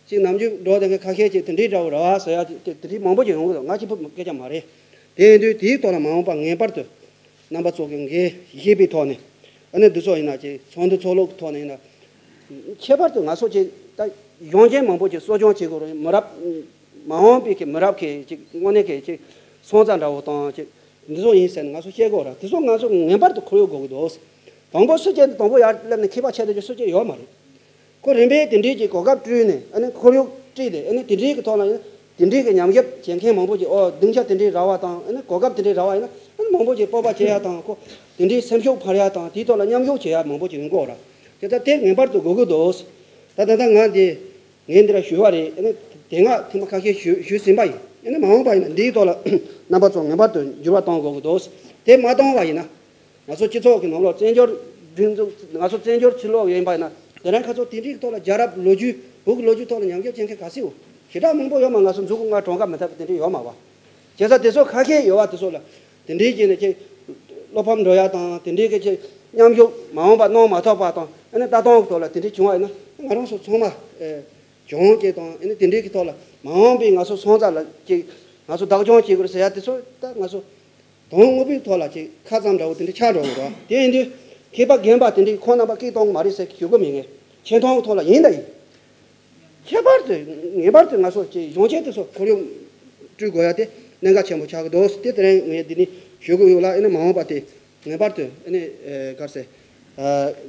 ཅིག་ནམ་རྒྱུན་འགྲོ་བསྡད་མཁན་ཁ་ཤས་ཅིག་དེ་འདྲའི་འདྲ་བོ་རེད་བ་ཟེར་ཡ་དེ་དེ་འདྲའི་མང་པོ་ཅིག་ཡོང་གི་འདུག་ང་གཅིག་པུ་སྐད་ཆ་མ་རེད། དེ་ཡིན་དུས་དེའི་ཐོག་ལ་མ་འོངས་པ་ངེས་པར་དུ་རྣམ་པ་ཚོ་གི་འགན་བཞེས་པའི་ཐོག་ནས། ཨ་ནི་འདི་ཚོ་ཡིན་ན་ཅིག་ཚོགས་འདུ་ཚོགས་ལུགས་ཐོག་ནས་ཡིན་ན། ཁྱད་པར་དུ་ང་ཚོ་ཅིག་ད་གཞུང་ཆེན་མང་པོ་ཅིག་གསོ་སྐྱོང་བྱེད་དགོས་རེད། མི་རབས་མ་འོངས་པའི་གི་མི་རབས་ཀྱི་ཅིག་དངོས་གནས་ཀྱི་ཅིག་སོན་རྩ་འདྲ་བོ་དང་ཅིག་འདི་ཚོ་ཡིན་ཟེར་ནས་ང་ཚོ་བཤད་དགོས་རེད། དེ་ཚོ་ང་ཚོ་ངེས་པར་དུ་ཁོར་ཡུག་དགོས་ཀྱི་འདུག། དང་པོ་སུ་བྱས་ཏེ་དང་པོ་ཡར་སླེབས་ནས་མཁས་པ་ཆགས་བསྡད་རྒྱུ་སུ་གཅིག་ཡོད་མ་རེད། ཁོ་རིམ་པས་དེ་འདྲའི་གི་གོ་སྐབས་བསྐྲུན་ནས་ཨ་ནི་ཁོར་ཡུག་བསྐྲུན་ཏེ་ཨ་ནི་དེ་འདྲའི་གི་ཐོག་ལ་ཡིན་དེ་འདྲའི་གི་ཉམས་ཞིབ་བྱེད་མཁན་མང་པོ་ཅིག་ཨོ་སྡིངས་ཆ་དེ་འདྲའི་རག་པ་དང་ཨ་ནི་གོ་སྐབས་དེ་འདྲའི་རག་པ་ཡིན་ན་ཨ་ནི་མང་པོ་ཅིག་སྤོབས་པ་བྱེད་ཡ་དང་ཁོ་དེ་འདྲའི་སེམས་ཤུགས་འཕར་ཡ་དང་དེའི་ཐོག་ལ་མཉམ་ཞུགས་བྱེད་ཡ་མང་པོ་ཅིག་ཡོང་གི་ཡོད་ར། དེ་ལྟར་དེ་ངེས་པར་དུ་དགོས་ཀྱི་འདུག། ད་ད་ལྟ་ང་འདི་ངས་འདི་ལ་ཞུས་པ་རེད། ཨ་ནི་དེ་སྔ་ཐེངས་མ་ཁ་ཤས་ཞུ་ཞུས་ཟིན་པ་ཡིན། ཨ་ནི་མ་འོངས་པ་ཡིན་ན་འདིའི་ཐོག་ལ་རྣམ་པ་ཚོ་ངེས་པར་དུ་འགྱུར་བ་གཏོང་དགོས་ཀྱི་འདུག། དེ་མ་གཏོང་བ་ཡིན་ན། ང་ཚོ་སྤྱི་ཚོགས་ཀྱི་ནང་ལོགས་བཙན་བྱོལ་སྒྲིག་འཛུགས། ང་ཚོ་བཙན་བྱོལ་ཕྱི་ལོགས་ཡིན་པ་ཡིན་ན་དེ་རིང་ཁ་སང་དེ་འདྲའི་ཐོག་ལ་རྒྱལ་རབས་ལོ་རྒྱུས་བོད་ཀྱི་ལོ་རྒྱུས་ཐོག་ལ་ཉམས་ཞིབ་བྱེད་མཁན་ག་ཚོད་ཡོད། ཞེ་དྲག་མང་པོ་ཡོད་མ། ང་ཚོ་མཛུབ་གུ་ལྔ་གྲངས་ཀ་མི་ཐེག་པ་དེ་འདྲ་ཡོད་མ་པ། བྱས་ཙང་དེ་ཚོ་ཁ་ཤས་ཡོད་པ་དེ་ཚོ་ལ་དེ་འདྲའི་བྱས་ནས་ཅིག་བློ་ཕམ་འགྲོ་ཡ་དང་དེ་འདྲའི་གི་ཅིག་མཉམ་ཞུགས་མ་འོངས་པ་གནང་མ་ཐུབ་པ་དང་ཨ་ནི་ལྟ་སྟངས་ཀྱི་ཐོག་ལ་དེ་འདྲའི་བྱུང་བ་ཡིན་ན་ང་རང་ཚོ་ཚང་མ་ཨེ་གྱོང་ཅིག་དང་ཨ་ནི་དེ་འདྲའི་གི་ཐོག་ལ་མ་འོངས་པའི་ང་ཚོ་སོན་རྩ་ལ་ཅིག་ང་ཚོ་བདག་སྐྱོང་བྱེད་དགོས་ཟེར་ཡ་དེ་ཚོ་ད་ང་ཚོ། དོན་དངོས་པོའི་ཐོག་ལ་ཅིག་ཁ་ཙམ་འདྲ་བོ་དེ་འདྲ་ཆགས་འགྲོ་གི་རེད། དེ་ཡིན་དུས་མཁས་པ་རྒན་པ་དེ་འདྲས་ཁོང་རྣམ་པ་སྐད་གཏོང་གི་མ་རེད་ཟེར་ཞུ་གི་མེད། ངས་ཆེ་མཐོང་གི་ཐོག་ལ་ཡིན་ད་ཡིན། ཁྱད་པར་དུ་ངེས་པར་དུ་ང་ཚོ་ཅིག་གཞུང་ཆེན་དེ་ཚོ་ཁོར་ཡུག་སྤྲུལ་དགོས་ཡ་དེ་གནད་འགག་ཆེན་པོ་ཆགས་ཀྱི་འདུག། དེ་དེ་རིང་ངས་འདི་ནས་ཞུ་གི་ཡོད་ལ། ཨེ་ནས་མ་འོངས་པ་དེ་ངེས་པར་དུ་ཨེ་ནས་ག་རེ་ཟེར་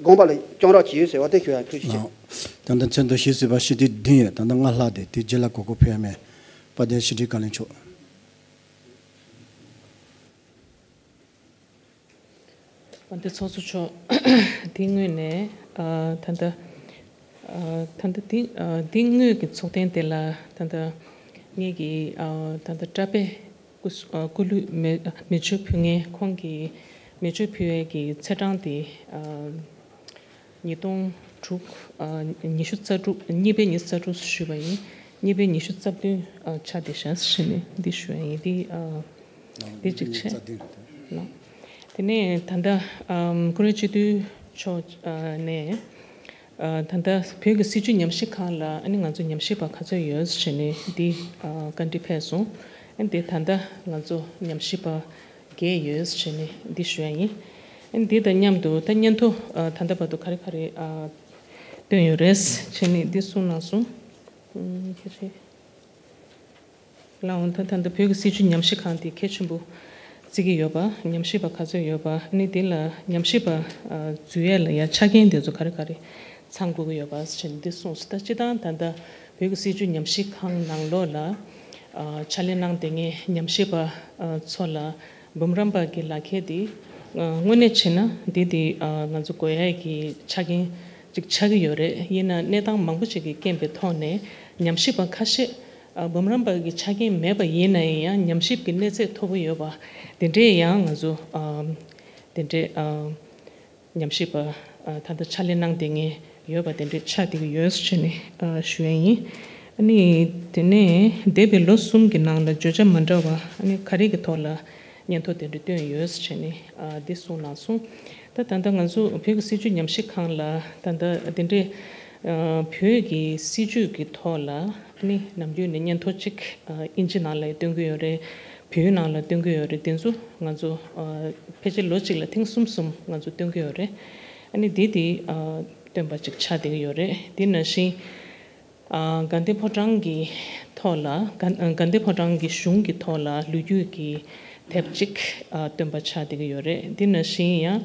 དགོངས་པ་ལ་བཅངས་རོགས་བྱེད་ཟེར་བ་དེ་ཞུ་ཡ། ཐུགས་རྗེ་ཆེ། ད་ལྟ་མཚན་ཐོ་བཞི་ཟེར་བ་ཞི་བདེ་བདུན་ཡོད། ད་ལྟ་ལྔ་ལྷག་སྟེ་དེ་རྗེས་ལ་གོ་སྐབས་ཕུལ་ཡ་མེད། དཔལ་ལྡན་ཕྱི་དྲིལ་བཀའ་བློན་མཆོག། དཔལ་ལྡན་ཚོགས་གཙོ་མཆོག། དེ་སྔོན་ནས་ཨ་ད་ལྟ་ཨ་ད་ལྟ་དེ་ཨ་དེ་སྔོན་གྱི་ཚོགས་ཐེངས་དེ་ལ་ད་ལྟ་ངེད་ཀྱི་ཨ་ད་ལྟ་གྲྭ་པས་སྐུ་སྐུ་ལུས་མེ་མེ་མཆོད་ཕུལ་མཁན། ཁོང་གི་མེ་མཆོད་ཕུལ་བའི་གི་ཚེས་གྲངས་དེ་ཨ་ཉིས་སྟོང་དྲུག་ཨ་ཉི་ཤུ་རྩ་དྲུག། གཉིས་པའི་ཉི་ཤུ་རྩ་དྲུག་ཞུས་པ་ཡིན། གཉིས་པའི་ཉི་ཤུ་རྩ་བདུན་ཨ་ཆ་དེ་བཞག་ཟེར་ནས་འདི་ཞུ་ཡ་ཡིན། འདི་ཨ་འདི་གཅིག་བྱས་ནོ། དེ་ནས་ད་ལྟ་ཨམ་ཀུ་རེ་སྤྱི་འཐུས་མཆོག་ཨ་ནས་ཨ་ད་ལྟ་བོད་ཀྱི་སྲིད་བྱུས་ཉམས་ཞིབ་ཁང་ལ་ཨ་ནི་ང་ཚོ་ཉམས་ཞིབ་པ་ག་ཚོད་ཡོད་ཟེར་ནས་འདི་ཨ་བཀའ་འདྲི་ཕེབས་སོང་། ཨ་ནི་འདི་ད་ལྟ་ང་ཚོ་ཉམས་ཞིབ་པ་བརྒྱད་ཡོད་ཟེར་ནས་འདི་ཞུ་ཡ་ཡིན། ཨ་ནི་འདི་དང་མཉམ་དུ་ད་སྙན་ཐོ་ཨ་ད་ལྟ་བར་དུ་ག་རེ་ག་རེ་ཨ་བཏོན་ཡོད་རེད་ཟེར་ནས་འདི་གསུངས་གནང་སོང་། ཨ་ཁྱེད་ཚོས་ལའང་ད་ད་ལྟ་བོད་ཀྱི་སྲིད་བྱུས་ཉམས་ཞིབ་ཁང་དེ་གལ་ཆེན་པོ་བརྩི་གི་ཡོད་པ། ཉམས་ཞིབ་པ་ག་ཚོད་ཡོད་པ། ཨ་ནི་འདི་ལ་ཉམས་ཞིབ་པ་ཨ་འཛུལ་ཡས་ལ་ཡ་ཆ་རྐྱེན་དེ་ཚོ་ག་རེ་ག་རེ་ཚང་དགོས་ཀྱི་ཡོད་པ་ཟེར་ནས་འདི་གསུངས་སོང་། ད་སྤྱིར་བཏང་ད་ལྟ་བོད་ཀྱི་སྲིད་བྱུས་ཉམས་ཞིབ་ཁང་ནང་ལོགས་ལ་ཨ་ཕྱག་ལས་གནང་བསྡད་མཁན་ཉམས་ཞིབ་པ་ཨ་ཚོ་ལ་འབུམ་རམས་པ་གི་ལག་ཁྱེར་དེ་ཨ་དངོས་གནས་བྱས་ན་འདི་དེ་ཨ་ང་ཚོ་དགོས་ཡས་ཀྱི་ཆ་རྐྱེན་ཅིག་ཆགས་ཀྱི་ཡོད་རེད། ཡིན་ན་གནས་སྟངས་མང་པོ་ཅིག་གི་རྐྱེན་པའི་ཐོག་ནས་ཉམས་ཞིབ་པ་ཁ་ཤས་ཨ་འབུམ་རམས་པ་གི་ཆ་རྐྱེན་མེད་པ་ཡིན་ན་ཡང་ཉམས་ཞིབ་ཀྱི་གནས་ཚད་མཐོ་པོ་ཡོད་པ་དེ་འདྲས་ཡང་ང་ཚོ་ཨ་དེ་འདྲས་ཨ་ཉམས་ཞིབ་པ་ཨ་ད་ལྟ་ཕྱག་ལས་གནང་བསྡད་མཁན་ཡོད་པ་དེ་འདྲས་ཆགས་བསྡད་ཀྱི་ཡོད་ཟེར་ནས་ཨ་ཞུ་ཡ་ཡིན། ཨ་ནི་དེ་ནས་འདས་པའི་ལོ་གསུམ་གྱི་ནང་ལ་བརྗོད་བྱ་མ་འདྲ་བ་ཨ་ནི་ག་རེ་གི་ཐོག་ལ་སྙན་ཐོ་དེ་འདྲ་བཏོན་ཡོད་ཟེར་ནས་ཨ་འདི་གསུངས་གནང་སོང་། ད་ད་ལྟ་ང་ཚོ་བོད་ཀྱི་སྲིད་བྱུས་ཉམས་ཞིབ་ཁང་ལ་ད་ལྟ་དེ་འདྲའི་ཨ་བོད་ཀྱི་སྲིད་བྱུས་ཀྱི་ཐོག་ལ་ཨ་ནི་ནམ་རྒྱུན་ནས་སྙན་ཐོ་གཅིག་ཨ་དབྱིན་ཇི་ནང་ལ་བཏོན་གྱི་ཡོད་རེད། བོད་ནང་ལ་བཏོན་གྱི་ཡོད་རེད། དེ་ཚོ་ང་ཚོ་ཨ་ཕལ་ཆེར་ལོ་གཅིག་ལ་ཐེངས་གསུམ་གསུམ་ང་ཚོ་བཏོན་གྱི་ཡོད་རེད། ཨ་ནི་འདི་དེ་ཨ་བཏོན་པ་ཅིག་ཆགས་བསྡད་ཀྱི་ཡོད་རེད། དེ་ནང་བཞིན་ཨ་དགའ་ལྡན་ཕོ་བྲང་གི་ཐོག་ལ་དགའ་དགའ་ལྡན་ཕོ་བྲང་གི་གཞུང་གི་ཐོག་ལ་ལོ་རྒྱུས་ཀྱི་དེབ་ཅིག་ཨ་བཏོན་པ་ཆགས་བསྡད་ཀྱི་ཡོད་རེད། དེ་ནང་བཞིན་ཡང་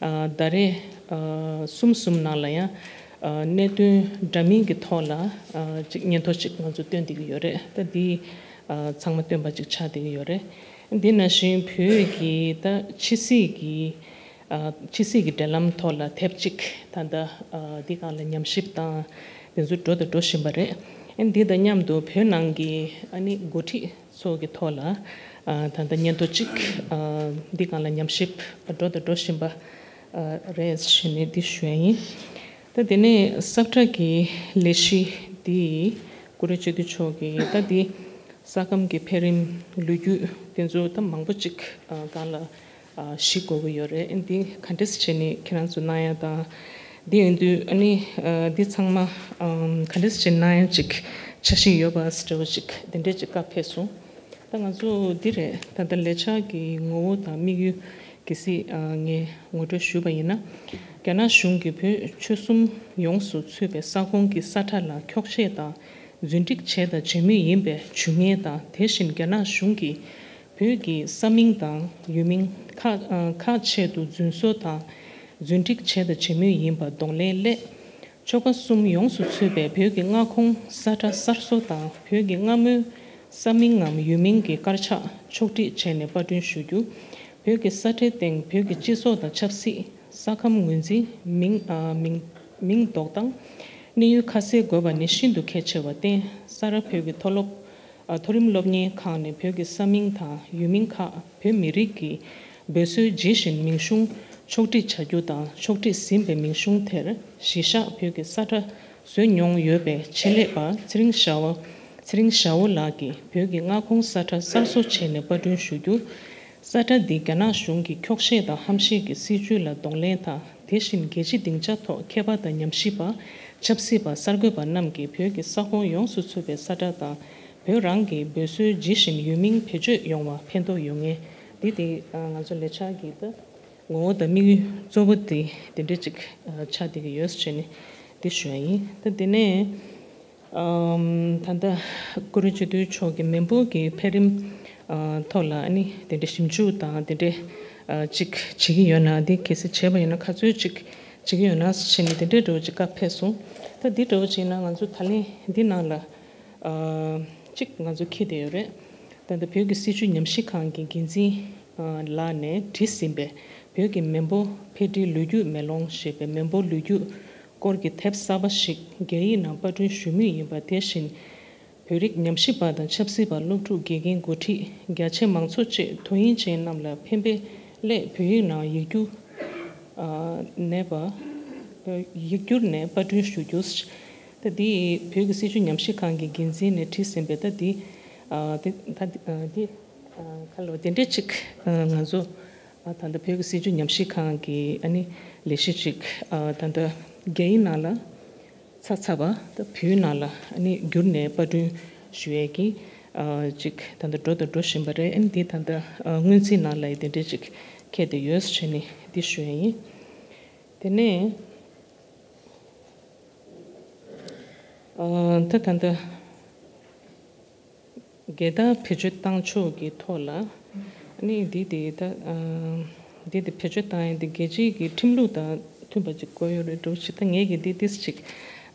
ཨ་ཟླ་རེ་ཨ་གསུམ་གསུམ་ནང་ལ་ཡང་ཨ་གནད་དོན་འདྲ་མིན་གྱི་ཐོག་ལ་ཨ་ཅིག་སྙན་ཐོ་ཅིག་ང་ཚོ་བཏོན་བསྡད་ཀྱི་ཡོད་རེད། ད་འདི་ཨ་ཚང་མ་བཏོན་པ་ཅིག་ཆགས་བསྡད་ཀྱི་ཡོད་རེད། འདི་ནང་བཞིན་བོད་ཀྱི་ད་ཕྱི་སྲིད་ཀྱི་ཨ་ཕྱི་སྲིད་ཀྱི་འབྲེལ་ལམ་ཐོག་ལ་དེབ་ཅིག་ད་ལྟ་ཨ་འདི་སྒང་ལ་ཉམས་ཞིབ་དང་དེ་ཚོ་འགྲོ་དང་འགྲོ་བཞིན་པ་རེད། ཨ་འདི་དང་མཉམ་དུ་བོད་ནང་གི་ཨ་ནི་འགོ་ཁྲིད་ཚོ་གི་ཐོག་ལ་ཨ་ད་ལྟ་སྙན་ཐོ་ཅིག་ཨ་འདི་སྒང་ལ་ཉམས་ཞིབ་འགྲོ་དང་འགྲོ་བཞིན་པ་ཨ་རེད་ཞུས་ནས་འདི་ཞུ་ཡ་ཡིན། ད་དེ་ནས་ས་བཀྲ་གི་ལས་གཞི་འདི་ཀུ་རེ་སྤྱི་འཐུས་མཆོག་གིས་ད་འདི་ས་ཁམས་ཀྱི་འཕེལ་རིམ་ལོ་རྒྱུས་དེ་ཚོ་ད་མང་པོ་ཅིག་ཨ་སྒང་ལ་ཨ་གཞི་དགོས་ཀྱི་ཡོད་རེད། འདི་ག་འདྲས་བྱས་ནས་ཁྱེད་རང་ཚོ་གནང་ཡ་དང་། འདི་ཡིན་དུས་ཨ་ནི་ཨ་འདི་ཚང་མ་ཨམ་ག་འདྲས་བྱས་གནང་ཡ་ཅིག་འཆར་གཞི་ཡོད་པ་འདྲ་བོ་ཅིག་དེ་འདྲས་ཅིག་བཀའ་ཕེབས་སོང་། ད་ང་ཚོ་འདི་རེད། ད་ལྟ་ལས་འཆར་གྱི་ངོ་བོ་དང་དམིགས་ཡུལ་གལ་སྲིད་ཨ་ངས་ངོ་སྤྲོད་ཞུས་པ་ཡིན་ན། རྒྱ་ནག་གཞུང་གིས་བོད་ཆོལ་གསུམ་ཡོངས་སུ་ཚུད་པའི་ས་ཁོངས་ཀྱི་ས་ཁྲ་ལ་འཁྱོག་བཤད་དང་རྫུན་སྒྲིག་བྱས་དང་བྱེད་མུས་ཡིན་པའི་ཇུས་ངན་དང་། དེ་བཞིན་རྒྱ་ནག་གཞུང་གིས་བོད་ཀྱི་ས་མིང་དང་ཡུལ་མིང་ཁག་ཨ་ཁག་ཆེད་དུ་རྫུན་བཟོ་དང་རྫུན་སྒྲིག་བྱས་དང་བྱེད་མུས་ཡིན་པར་གདོང་ལེན་སླད། ཆོལ་ཁ་གསུམ་ཡོངས་སུ་ཚུད་པའི་བོད་ཀྱི་མངའ་ཁོངས་ས་ཁྲ་གསར་བཟོ་དང་བོད་ཀྱི་སྔ་མོའི་ས་མིང་ངམ་ཡུལ་མིང་གི་དཀར་ཆག་ཕྱོགས་སྒྲིག་བྱས་ནས་པར་སྐྲུན་ཞུ་རྒྱུ། བོད་ཀྱི་ས་ཁྲའི་སྟེང་བོད་ཀྱི་སྤྱི་ཚོགས་དང་ཆབ་སྲིད། ས་ཁམས་ངོས་འཛིན། མིང་ཨ་མིང་མིང་འདོགས་སྟངས། གནས་ཡུལ་ཁ་གསལ་དགོས་པ་ནི་ཤིན་ཏུ་གལ་ཆེ་བར་བརྟེན། ས་རཱ་བོད་ཀྱི་མཐོ་སློབ་ཨ་མཐོ་རིམ་སློབ་གཉེར་ཁང་ནས་བོད་ཀྱི་ས་མིང་དང་ཡུལ་མིང་ཁག་བོད་མི་རིགས་ཀྱི་འབོད་སྲོལ་ཇི་བཞིན་མིང་གཞུང་ཕྱོགས་སྒྲིག་བྱ་རྒྱུ་དང་། ཕྱོགས་སྒྲིག་ཟིན་པའི་མིང་གཞུང་དེར་གཞི་བཞག་བོད་ཀྱི་ས་ཁྲ་བཟོས་མྱོང་ཡོད་པའི་ཆེད་ལས་པ་ཚེ་རིང་ཞའོ། ཚེ་རིང་ཞའོ་ལགས་ཀྱིས་བོད་ཀྱི་མངའ་ཁོངས་ས་ཁྲ་གསར་བཟོ་བྱས་ནས་པར་སྐྲུན་ཞུ་རྒྱུ། ས་ཁྲ་འདི་རྒྱ་ནག་གཞུང་གི་འཁྱོག་བཤད་དང་ཧམ་བཤད་ཀྱི་སྲིད་བྱུས་ལ་གདོང་ལེན་དང་། དེ་བཞིན་རྒྱལ་སྤྱིའི་སྡིངས་ཆ་ཐོག་མཁས་པ་དང་ཉམས་ཞིབ་པ། ཆབ་སྲིད་པ། གསར་འགོད་པ་རྣམས་ཀྱིས་བོད་ཀྱི་ས་ཁོངས་ཡོངས་སུ་ཚུད་པའི་ས་ཁྲ་དང་། བོད་རང་གི་འབོད་སྲོལ་ཇི་བཞིན་ཡུལ་མིང་བེད་སྤྱོད་ཡོང་བར་ཕན་ཐོགས་ཡོང་ངེས། འདི་དེ་ང་ཚོ་ལས་འཆར་གྱི་ད་ངོ་བོ་དང་དམིགས་ཡུལ་གཙོ་བོ་དེ་དེ་འདྲ་ཅིག་ཆགས་བསྡད་ཀྱི་ཡོད་ཟེར་ནས་འདི་ཞུ་ཡ་ཡིན། ད་དེ་ནས། ཨམ། ད་ལྟ་ཀུ་རེ་སྤྱི་འཐུས་མཆོག་གིས་མི་འབོར་གྱི་འཕེལ་རིམ་ཨ་ཐོག་ལ་ཨ་ནི་དེ་འདྲའི་ཞིབ་འཇུག་དང་དེ་འདྲའི་ཨ་ཅིག་བྱེད་ཀྱི་ཡོད་ན། དེ་གལ་སྲིད་བྱས་པ་ཡིན་ན་ག་ཚོད་ཅིག་བྱེད་ཀྱི་ཡོད་ན་ཟེར་ནས་དེ་འདྲའི་འདྲ་བོ་ཅིག་བཀའ་ཕེབས་སོང་། ད་འདི་འདྲ་བོ་ཅིག་ན་ང་ཚོ་ད་ལན་འདི་ནང་ལ་ཨ་ཅིག་ང་ཚོ་འཁྱེར་བསྡད་ཡོད་རེད། ད་ལྟ་བོད་ཀྱི་སྲིད་བྱུས་ཉམས་ཞིབ་ཁང་གི་འགན་འཛིན་ཨ་ལགས་ནས་བྲིས་ཟིན་པའི་བོད་ཀྱི་མི་འབོར་འཕེལ་འགྲིབ་ལོ་རྒྱུས་མེ་ལོང་ཞེས་པའི་མི་འབོར་ལོ་རྒྱུས་སྐོར་གྱི་དེབ་གསར་པ་ཞིག་རྒྱ་ཡིག་ནང་པར་སྐྲུན་ཞུ་མུས་ཡིན་པ། དེ་བཞིན་བོད་རིགས་ཉམས་ཞིབ་པ་དང་ཆབ་སྲིད་པ། སློབ་ཕྲུག་དགེ་རྒན། འགོ་ཁྲིད། རྒྱ་ཆེ་མང་ཚོགས་བཅས་དོ་དབྱིངས་ཅན་རྣམས་ལ་ཕན་པའི་སླད་བོད་ཡིག་ནང་ཡིག་སྒྱུར་ཨ་ནས་པ། ཡིག་སྒྱུར་ནས་པར་སྐྲུན་ཞུ་རྒྱུ། ད་འདི་བོད་ཀྱི་སྲིད་བྱུས་ཉམས་ཞིབ་ཁང་གི་འགན་འཛིན་ནས་བྲིས་ཟིན་པའི་ད་འདི་ཨ་འདི་ད་འདི་ཨ་འདི་ཨ་ཁ་ལོ་དེ་འདྲས་ཅིག་ཨ་ང་ཚོ་ཨ་ད་ལྟ་བོད་ཀྱི་སྲིད་བྱུས་ཉམས་ཞིབ་ཁང་གི་ཨ་ནི་ལས་གཞི་ཅིག་ཨ་ད་ལྟ་རྒྱ་ཡིག་ནང་ལ་ཚར་ཚར་བ་ད་བོད་ཡིག་ནང་ལ་ཨ་ནི་བསྒྱུར་ནས་པར་སྐྲུན་ཞུ་ཡས་ཀྱི་ཨ་ཅིག་ད་ལྟ་འགྲོ་དང་འགྲོ་བཞིན་པ་རེད། ཨ་ནི་འདི་ད་ལྟ་ཨ་སྔོན་རྩིས་ནང་ལ་ཡི་དེ་འདྲས་ཅིག་འཁེལ་བསྡད་ཡོད་ཟེར་ནས་འདི་ཞུ་ཡས་ཡིན། དེ་ནས་ཨ་ད་ད་ལྟ་རྒྱལ་དར་བེད་སྤྱོད་བཏང་ཕྱོགས་ཀྱི་ཐོག་ལ་ཨ་ནི་འདི་དེ་ད་ཨ་འདི་དེ་བེད་སྤྱོད་བཏང་ཡས་འདི་རྒྱལ་སྤྱིའི་གི་ཁྲིམས་ལུགས་དང་མཐུན་པ་ཅིག་དགོས་ཡོད་རེད་འགྲོ་ཞིག་ད་ངས་ཀྱི་འདི་ཏིས་ཅིག་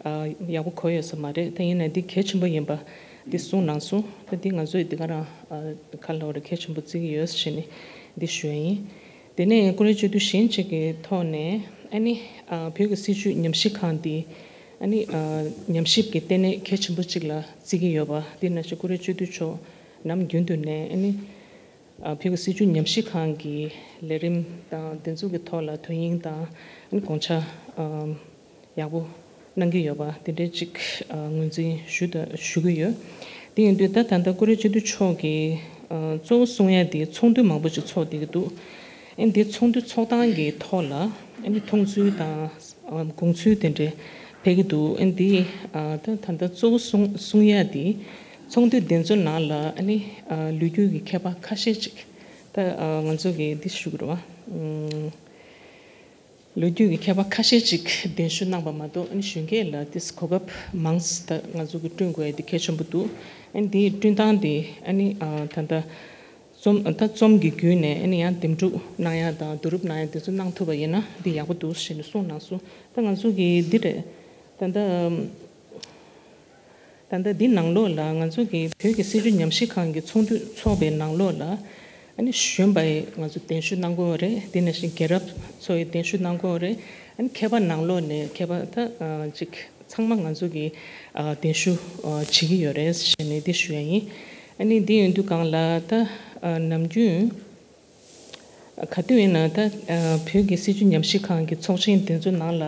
ཨ་ཡག་པོ་གོ་ཡོད་ས་མ་རེད། ད་ཡིན་ན་འདི་གལ་ཆེན་པོ་ཡིན་པ་འདི་གསུངས་གནང་སོང་། ད་འདི་ང་ཚོས་འདི་ག་རང་ཨ་ག་ལ་བ་རེད་གལ་ཆེན་པོ་བརྩི་གི་ཡོད་ཟེར་ནས་འདི་ཞུ་ཡ་ཡིན། དེ་ནས་ཀུ་རེ་སྤྱི་འཐུས་གཞན་གཅིག་གི་ཐོག་ནས་ཨ་ནི་ཨ་བོད་ཀྱི་སྲིད་བྱུས་ཉམས་ཞིབ་ཁང་འདི་ཨ་ནི་ཨ་ཉམས་ཞིབ་ཀྱི་ལྟེ་གནས་གལ་ཆེན་པོ་གཅིག་ལ་བརྩི་གི་ཡོད་པ་འདི་ནང་བཞིན་ཀུ་རེ་སྤྱི་འཐུས་མཆོག་ནམ་རྒྱུན་དུ་ནས་ཨ་ནི་ཨ་བོད་ཀྱི་སྲིད་བྱུས་ཉམས་ཞིབ་ཁང་གི་ལས་རིམ་དང་དེ་ཚོ་གི་ཐོག་ལ་དོ་དབྱིངས་དང་ཨ་ནི་དགོངས་འཆར་ཨ་ཡག་པོ་གནང་གི་ཡོད་པ་དེ་འདྲའི་ཅིག་ཨ་ངོས་འཛིན་ཞུ་ད་ཞུ་གི་ཡོད། དེ་ཡིན་དུས་ད་ད་ལྟ་ཀུ་རེ་སྤྱི་འཐུས་མཆོག་གིས་ཨ་གཙོ་བོ་གསུང་ཡ་དེ་ཚོགས་འདུ་མང་པོ་ཅིག་ཚོགས་བསྡད་ཀྱི་འདུག་ཨ་ནི་དེ་ཚོགས་འདུ་ཚོགས་སྟངས་ཀྱི་ཐོག་ལ་ཨ་ནི་མཐོང་ཚུལ་དང་ཨ་དགོངས་ཚུལ་དེ་འདྲ་ཕེབས་ཀྱི་འདུག་ཨ་ནི་དེ་ཨ་ད་ད་ལྟ་གཙོ་བོ་གསུང་གསུང་ཡ་དེ་ཚོགས་འདུ་དེ་ཚོ་ནང་ལ་ཨ་ནི་ཨ་ལོ་རྒྱུས་ཀྱི་མཁས་པ་ཁ་ཤས་ཅིག་ད་ཨ་ང་ཚོ་གིས་འདི་ཞུ་གི་རེད་བ། ཨ་ལོ་རྒྱུས་ཀྱི་མཁས་པ་ཁ་ཤས་ཅིག་གདན་ཞུ་གནང་པ་མ་གཏོགས་ཨ་ནི་གཞོན་སྐྱེས་ལ་ཏིས་གོ་སྐབས་མང་ཙམ་ད་ང་ཚོ་གི་བསྐྲུན་དགོས་ཡ་དེ་གལ་ཆེན་པོ་འདུག་ཨ་ནི་དེའི་བསྐྲུན་སྟངས་དེ་ཨ་ནི་ཨ་ད་ལྟ་རྩོམ་ད་རྩོམ་གྱི་བརྒྱུད་ནས་ཨ་ནི་ཡང་འདེམས་སྒྲུག་གནང་ཡ་དང་བསྡུ་རུབ་གནང་ཡ་དེ་ཚོ་གནང་ཐུབ་པ་ཡིན་ན་འདི་ཡག་པོ་འདུག་ཞེས་ནས་གསུངས་གནང་སོང་། ད་ང་ཚོ་གི་འདི་རེད། ད་ལྟ་ད་ལྟ་འདི་ནང་ལོགས་ལ་ང་ཚོ་གི་བོད་ཀྱི་སྲིད་བྱུས་ཉམས་ཞིབ་ཁང་གི་ཚོགས་འདུ་ཚོགས་པའི་ནང་ལོགས་ལ་ཨ་ནི་གཞོན་པ་ཡི་ང་ཚོ་གདན་ཞུ་གནང་གི་ཡོད་རེད། དེ་ནང་བཞིན་རྒྱལ་རབས་ཚོ་ཡི་གདན་ཞུ་གནང་གི་ཡོད་རེད། ཨ་ནི་མཁས་པ་ནང་ལོགས་ནས་མཁས་པ་ད་ཨ་ཅིག་ཚང་མ་ང་ཚོ་གི་ཨ་གདན་ཞུ་ཨ་བྱེད་ཀྱི་ཡོད་རེད་ཞེས་ནས་འདི་ཞུ་ཡ་ཡིན། ཨ་ནི་འདི་ཡིན་དུས་སྒང་ལ་ད་ཨ་ནམ་རྒྱུན་ག་དུས་ཡིན་ན་ད་ཨ་བོད་ཀྱི་སྲིད་བྱུས་ཉམས་ཞིབ་ཁང་གི་ཚོགས་ཆེན་དེ་ཚོ་ནང་ལ་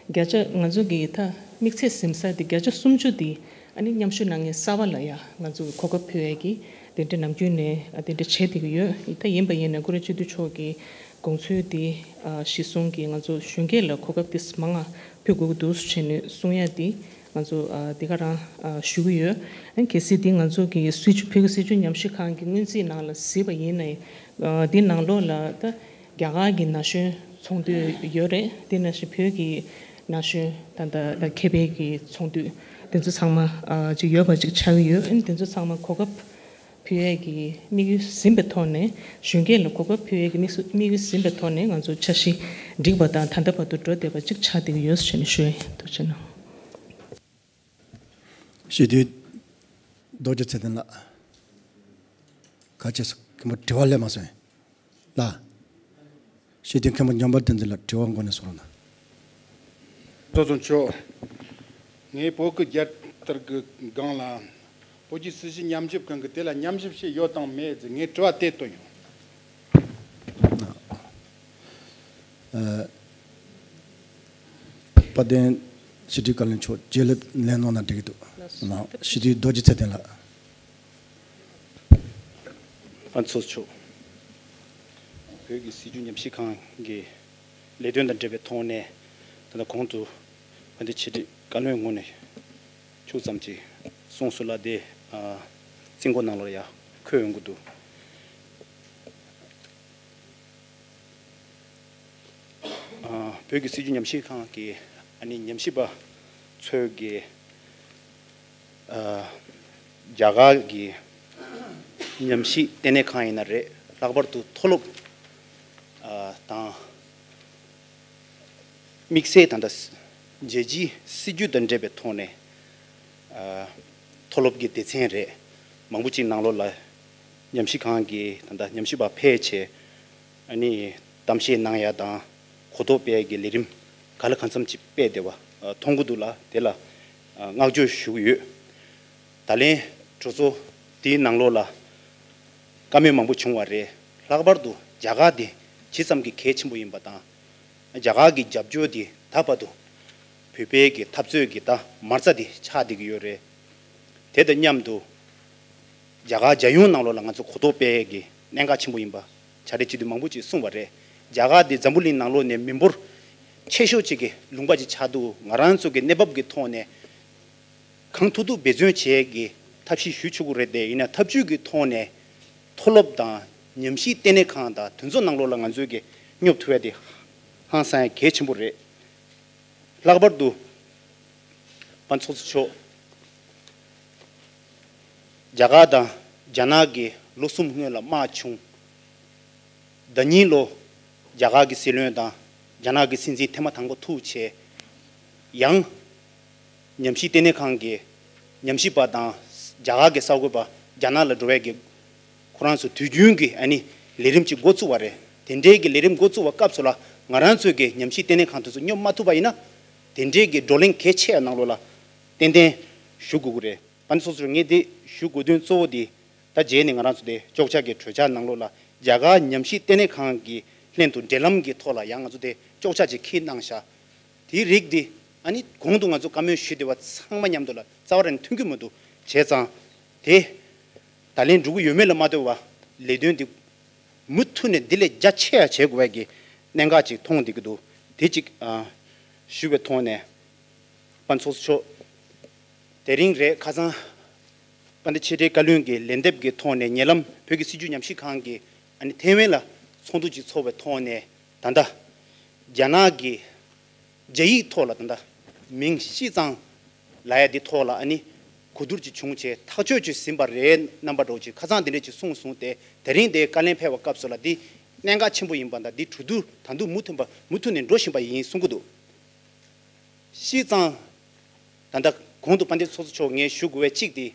བརྒྱ་ཆ་ང་ཚོ་གི་ད་དམིགས་ཚད་ཟིན་ས་དེ་བརྒྱ་ཆ་སུམ་ཅུ་དེ་ཨ་ནི་མཉམ་ཞུགས་གནང་མཁན་གསར་པ་ལ་ཡ་ང་ཚོ་གི་གོ་སྐབས་ཕུལ་ཡས་ཀྱི་དེ་འདྲ་ནམ་རྒྱུན་ནས་ཨ་དེ་འདྲ་བྱེད་བསྡད་ཀྱི་ཡོད། ད་ཡིན་པ་ཡིན་ན་ཀུ་རེ་སྤྱི་འཐུས་མཆོག་གི་དགོངས་ཚུལ་དེ་ཨ་གཞི་བཟུང་གིས་ང་ཚོ་གཞོན་སྐྱེས་ལ་གོ་སྐབས་དེ་མང་ང་ཕུལ་དགོས་ཀྱི་འདུག་ཟེར་ནས་གསུང་ཡ་དེ་ང་ཚོ་ཨ་འདི་ག་རང་ཨ་ཞུ་གི་ཡོད། ཨ་གལ་སྲིད་འདི་ང་ཚོ་གི་སྲིད་བྱུས་བོད་ཀྱི་སྲིད་བྱུས་ཉམས་ཞིབ་ཁང་གི་སྔོན་རྩིས་ནང་ལ་གཟིགས་པ་ཡིན་ན་ཨ་འདི་ནང་ལོགས་ལ་ད་རྒྱ་གར་གྱི་ན་གཞོན་ ཚོགས་འདུ་ཡོད་རེད། དེ་ནང་བཞིན་བོད་ཀྱི་ན་གཞོན་ད་ལྟ་ད་མཁས་པའི་གི་ཚོགས་འདུ་དེ་ཚོ་ཚང་མ་ཨ་ཅིག་ཡོད་པ་ཅིག་ཆགས་ཀྱི་ཡོད། ཨ་ནི་དེ་ཚོ་ཚང་མ་གོ་སྐབས་ཕུལ་ཡས་ཀྱི་དམིགས་ཡུལ་ཟིན་པའི་ཐོག་ནས་གཞོན་སྐྱེས་ལ་གོ་སྐབས་ཕུལ་ཡས་ཀྱི་དམིགས་སུ་དམིགས་ཡུལ་ཟིན་པའི་ཐོག་ནས་ང་ཚོ་འཆར་གཞི་སྒྲིག་པ་དང་ད་ལྟ་བར་དུ་འགྲོ་བསྡད་པ་ཅིག་ཆགས་བསྡད་ཀྱི་ཡོད་ཟེར་ནས་ཞུ་ཡས་ཐུགས་རྗེ་གནང་། སྤྱི་འཐུས་རྡོ་རྗེ་ཚེ་བརྟན་ལགས། ཁ་ཆེ་སོང་། མཁན་པོ་དྲི་བ་སླེབས་མ་སོང་ལ། སྤྱི་འཐུས་མཁན་པོ་འཇམ་དཔལ་བསྟན་འཛིན་ལགས་དྲི་བ་འགོ་ནས་གསུང་རོགས་གནང་། ཚོགས་གཙོ་མཆོག་ངས་བོད་ཀྱི་རྒྱལ་དར་གྱི་སྒང་ལ་བོད་ཀྱི་སྲིད་བྱུས་ཉམས་ཞིབ་ཁང་གིས་དེ་ལ་ཉམས་ཞིབ་བྱས་ཡོད་དང་མེད་ཟེར་ངས་དྲི་བ་དེ་བཏོན་ཡོང་། ཨ། དཔལ་ལྡན་ཕྱི་དྲིལ་བཀའ་བློན་མཆོག་རྗེས་ལབ་ལན་གནང་ན་འགྲིག་གི་འདུག་ལགས་སོ། ལགས། སྤྱི་འཐུས་རྡོ་རྗེ་ཚེ་བརྟན་ལགས། ཨ། ཚོགས་གཙོ་མཆོག་བོད་ཀྱི་སྲིད་བྱུས་ཉམས་ཞིབ་ཁང་གི་ལས་དོན་དང་འབྲེལ་བའི་ཐོག་ནས་ད་ལྟ་གོང་དུ་དཔལ་ལྡན་ཕྱི་དྲིལ་བཀའ་བློན་ངོས་ནས་ཁྱུག་ཙམ་ཅིག་གསུངས་སོང་ལ། དེ་ཨ་རྩིས་འགོ་ནང་ལོགས་ལ་ཡ་འཁོད་ཡོང་གི་འདུག་ཨ། བོད་ཀྱི་སྲིད་བྱུས་ཉམས་ཞིབ་ཁང་གི་ཨ་ནི་ཉམས་ཞིབ་པ་ཚོས་ཀྱི་ཨ། རྒྱ་གར་གྱི་ཉམས་ཞིབ་ལྟེ་གནས་ཁང་ཡིན་ན་རེད། ལྷག་པར་དུ་མཐོ་སློབ་ཨ། དང་དམིགས་བསལ་ད་ལྟ་རྒྱལ་སྤྱིའི་སྲིད་བྱུས་དང་འབྲེལ་བའི་ཐོག་ནས་ཨ། མཐོ་སློབ་ཀྱི་སྡེ་ཚན་རེད། མང་པོ་ཅིག་ནང་ལོགས་ལ་ཉམས་ཞིབ་ཁང་གི་ད་ལྟ་ཉམས་ཞིབ་པ་ཕེབས་བྱས། ཨ་ནི་གཏམ་བཤད་གནང་ཡ་དང་གོ་རྟོགས་སྤེལ་ཡ་གི་ལས་རིམ་ག་ལ་གང་འཚམ་ཅིག་སྤེལ་བསྡད་པ་མཐོང་གི་འདུག་ལ། དེ་ལ་བསྔགས་བརྗོད་ཞུ་གི་ཡོད། ད་ལན་གྲོས་ཚོགས་དེའི་ནང་ལོགས་ལ་བཀའ་མོལ་མང་པོ་བྱུང་བ་རེད། ལྷག་པར་དུ་རྒྱ་གར་དེ་ཇི་ཙམ་གྱི་གལ་ཆེན་པོ་ཡིན་པ་དང་། རྒྱ་གར་གྱི་རྒྱབ་སྐྱོར་དེ་ད་བར་དུ་བོད་པའི་གི་འཐབ་རྩོད་ཀྱི་ད་མ་རྩ་དེ་ཆགས་བསྡད་ཀྱི་ཡོད་རེད། དེ་དང་མཉམ་དུ་རྒྱ་གར་རྒྱལ་ཡོངས་ནང་ལོགས་ལ་ང་ཚོ་གོ་རྟོགས་སྤེལ་ཡས་ཀྱི་གནད་འགག་ཆེན་པོ་ཡིན་པ་བྱ་རེད་ཅེས་དུས་མང་པོ་ཅིག་གསུངས་པ་རེད། རྒྱ་གར་འདི་འཛམ་བུ་གླིང་ནང་ལོགས་ནས་མི་འབོར་ཆེ་ཤོས་ཅིག་གི་ལུང་པ་ཅིག་ཆགས་འདུག་ང་རང་ཚོ་གི་གནས་བབ་ཀྱི་ཐོག་ནས་གང་ཐུབ་ཐུབ་འབད་བརྩོན་བྱེད་ཡས་ཀྱི་ཐབས་ཤེས་ཞུ་ཆོག་གི་རེད་དེ། ཡིན་ན་ཐབས་ཇུས་ཀྱི་ཐོག་ནས་མཐོ་སློབ་དང་ཉམས་ཞིབ་ལྟེ་གནས་ཁང་དང་དེ་ཚོ་ནང་ལོགས་ལ་ང་ཚོས་ཀྱི་སྙོབ་ཐུབ་ཡ་དེ་ཧང་སང་ཡ་གལ་ཆེན་པོ་རེད། ལྷག་པར་དུ་པ་ཚོགས་གཙོ་མཆོག་རྒྱ་གར་དང་རྒྱ་ནག་གི་ལོ་གསུམ་སྔོན་ལ་དམག་བྱུང་། ཟླ་ཉིན་ལོ་རྒྱ་གར་གྱི་སྲིད་བློན་དང་རྒྱ་ནག་གི་སྲིད་འཛིན་ཐེངས་མ་དང་པོ་ཐུག་བྱས། ཡང་ཉམས་ཞིབ་ལྟེ་གནས་ཁང་གི་ཉམས་ཞིབ་པ་དང་རྒྱ་གར་གྱི་གསར་འགོད་པ་རྒྱ་ནག་ལ་འགྲོ་བའི་གི་ཁོ་རང་ཚོ་དུས་རྒྱུན་གྱི་ཨ་ནི་ལས་རིམ་ཅིག་འགོ་བཙུགས་པ་རེད། དེ་འདྲའི་གི་ལས་རིམ་འགོ་བཙུགས་པ་སྐབས་སུ་ལ་ང་རང་ཚོའི་གི་ཉམས་ཞིབ་ལྟེ་གནས་ཁང་དེ་ཚོ་སྙོབ་མ་ཐུབ་པ་ཡིན་ན། དེ་འདྲའི་གི་བགྲོ་གླེང་གལ་ཆེ་བ་ནང་ལོགས་ལ་ཏན་ཏན་ཞུ་དགོས་ཀྱི་རེད། པ་ཚོགས་གཙོ་ངས་འདི་ཞུ་དགོས་དོན་གཙོ་བོ་འདི་ད་རྗེས་ནས་ང་རང་ཚོ་དེ་ཅོག་ཆ་གི་གྲོས་འཆར་ནང་ལོགས་ལ་རྒྱ་གར་ཉམས་ཞིབ་ལྟེ་གནས་ཁང་གི་ལྷན་དུ་འབྲེལ་ལམ་གྱི་ཐོག་ལ་ཡང་ང་ཚོ་དེ་ཅོག་ཆ་ཅིག་འཁྱེར་གནང་ཤག་དེའི་རིགས་འདི་ཨ་ནི་གོང་དུ་ང་ཚོ་བཀའ་མོལ་ཞུས་བསྡད་པ་ཚང་མ་མཉམ་དུ་ལ་རྩ་བ་རང་མཐུན་གྱི་མི་འདུག་བྱས་ཙང་དེ་ད་ལན་འགྲོ་གི་ཡོད་མེད་ལ་མ་ལྟོས་པ་ལས་དོན་འདི་མུ་མཐུད་ནས་འདི་ལས་རྒྱ་ཆེ་ཡ་བྱེད་དགོས་པའི་གི་གནད་འགག་ཅིག་མཐོང་བསྡད་ཀྱི་འདུག་དེ་ཅིག་ཨ་ཞུ་བའི་ཐོག་ནས་པ་ཚོགས་གཙོ་མཆོག་དེ་རིང་རེད། ཁ་སང་དཔལ་ལྡན་ཕྱི་དྲིལ་བཀའ་བློན་གྱི་ལན་འདེབས་ཀྱི་ཐོག་ནས་ཉེ་ལམ་བོད་ཀྱི་སྲིད་བྱུས་ཉམས་ཞིབ་ཁང་གིས་ཨ་ནི་ཐེ་ཝན་ལ་ཚོགས་འདུ་ཅིག་ཚོགས་པའི་ཐོག་ནས་ད་ལྟ་རྒྱ་ནག་གི་རྒྱ་ཡིག་ཐོག་ལ་ད་ལྟ་མིང་ཤིས་ཙང་ལབ་ཡ་འདི་ཐོག་ལ་ཨ་ནི་གོ་བསྡུར་ཅིག་བྱུང་བྱས་ཐག་གཅོད་ཅིག་ཟིན་པ་རེད། རྣམ་པ་འདྲ་བོ་ཅིག་ཁ་སང་འདི་འདྲས་ཅིག་གསུངས་སོང་སྟེ། དེ་རིང་དེ་བཀའ་ལན་ཕེབས་པ་སྐབས་སུ་ལ་འདི་གནད་འགག་ཆེན་པོ་ཡིན་པ་དང་འདི་གྲོས་བསྡུར་ད་དུང་མུ་མཐུད་པ་མུ་མཐུད་ནས་འགྲོ་བཞིན་པ་ཡིན་གསུང་གི་འདུག་ཤིས་ཙང་། ད་ལྟ་གོང་དུ་དཔལ་ལྡན་ཚོགས་གཙོ་མཆོག་ངས་ཞུ་དགོས་པའི་གཅིག་དེ།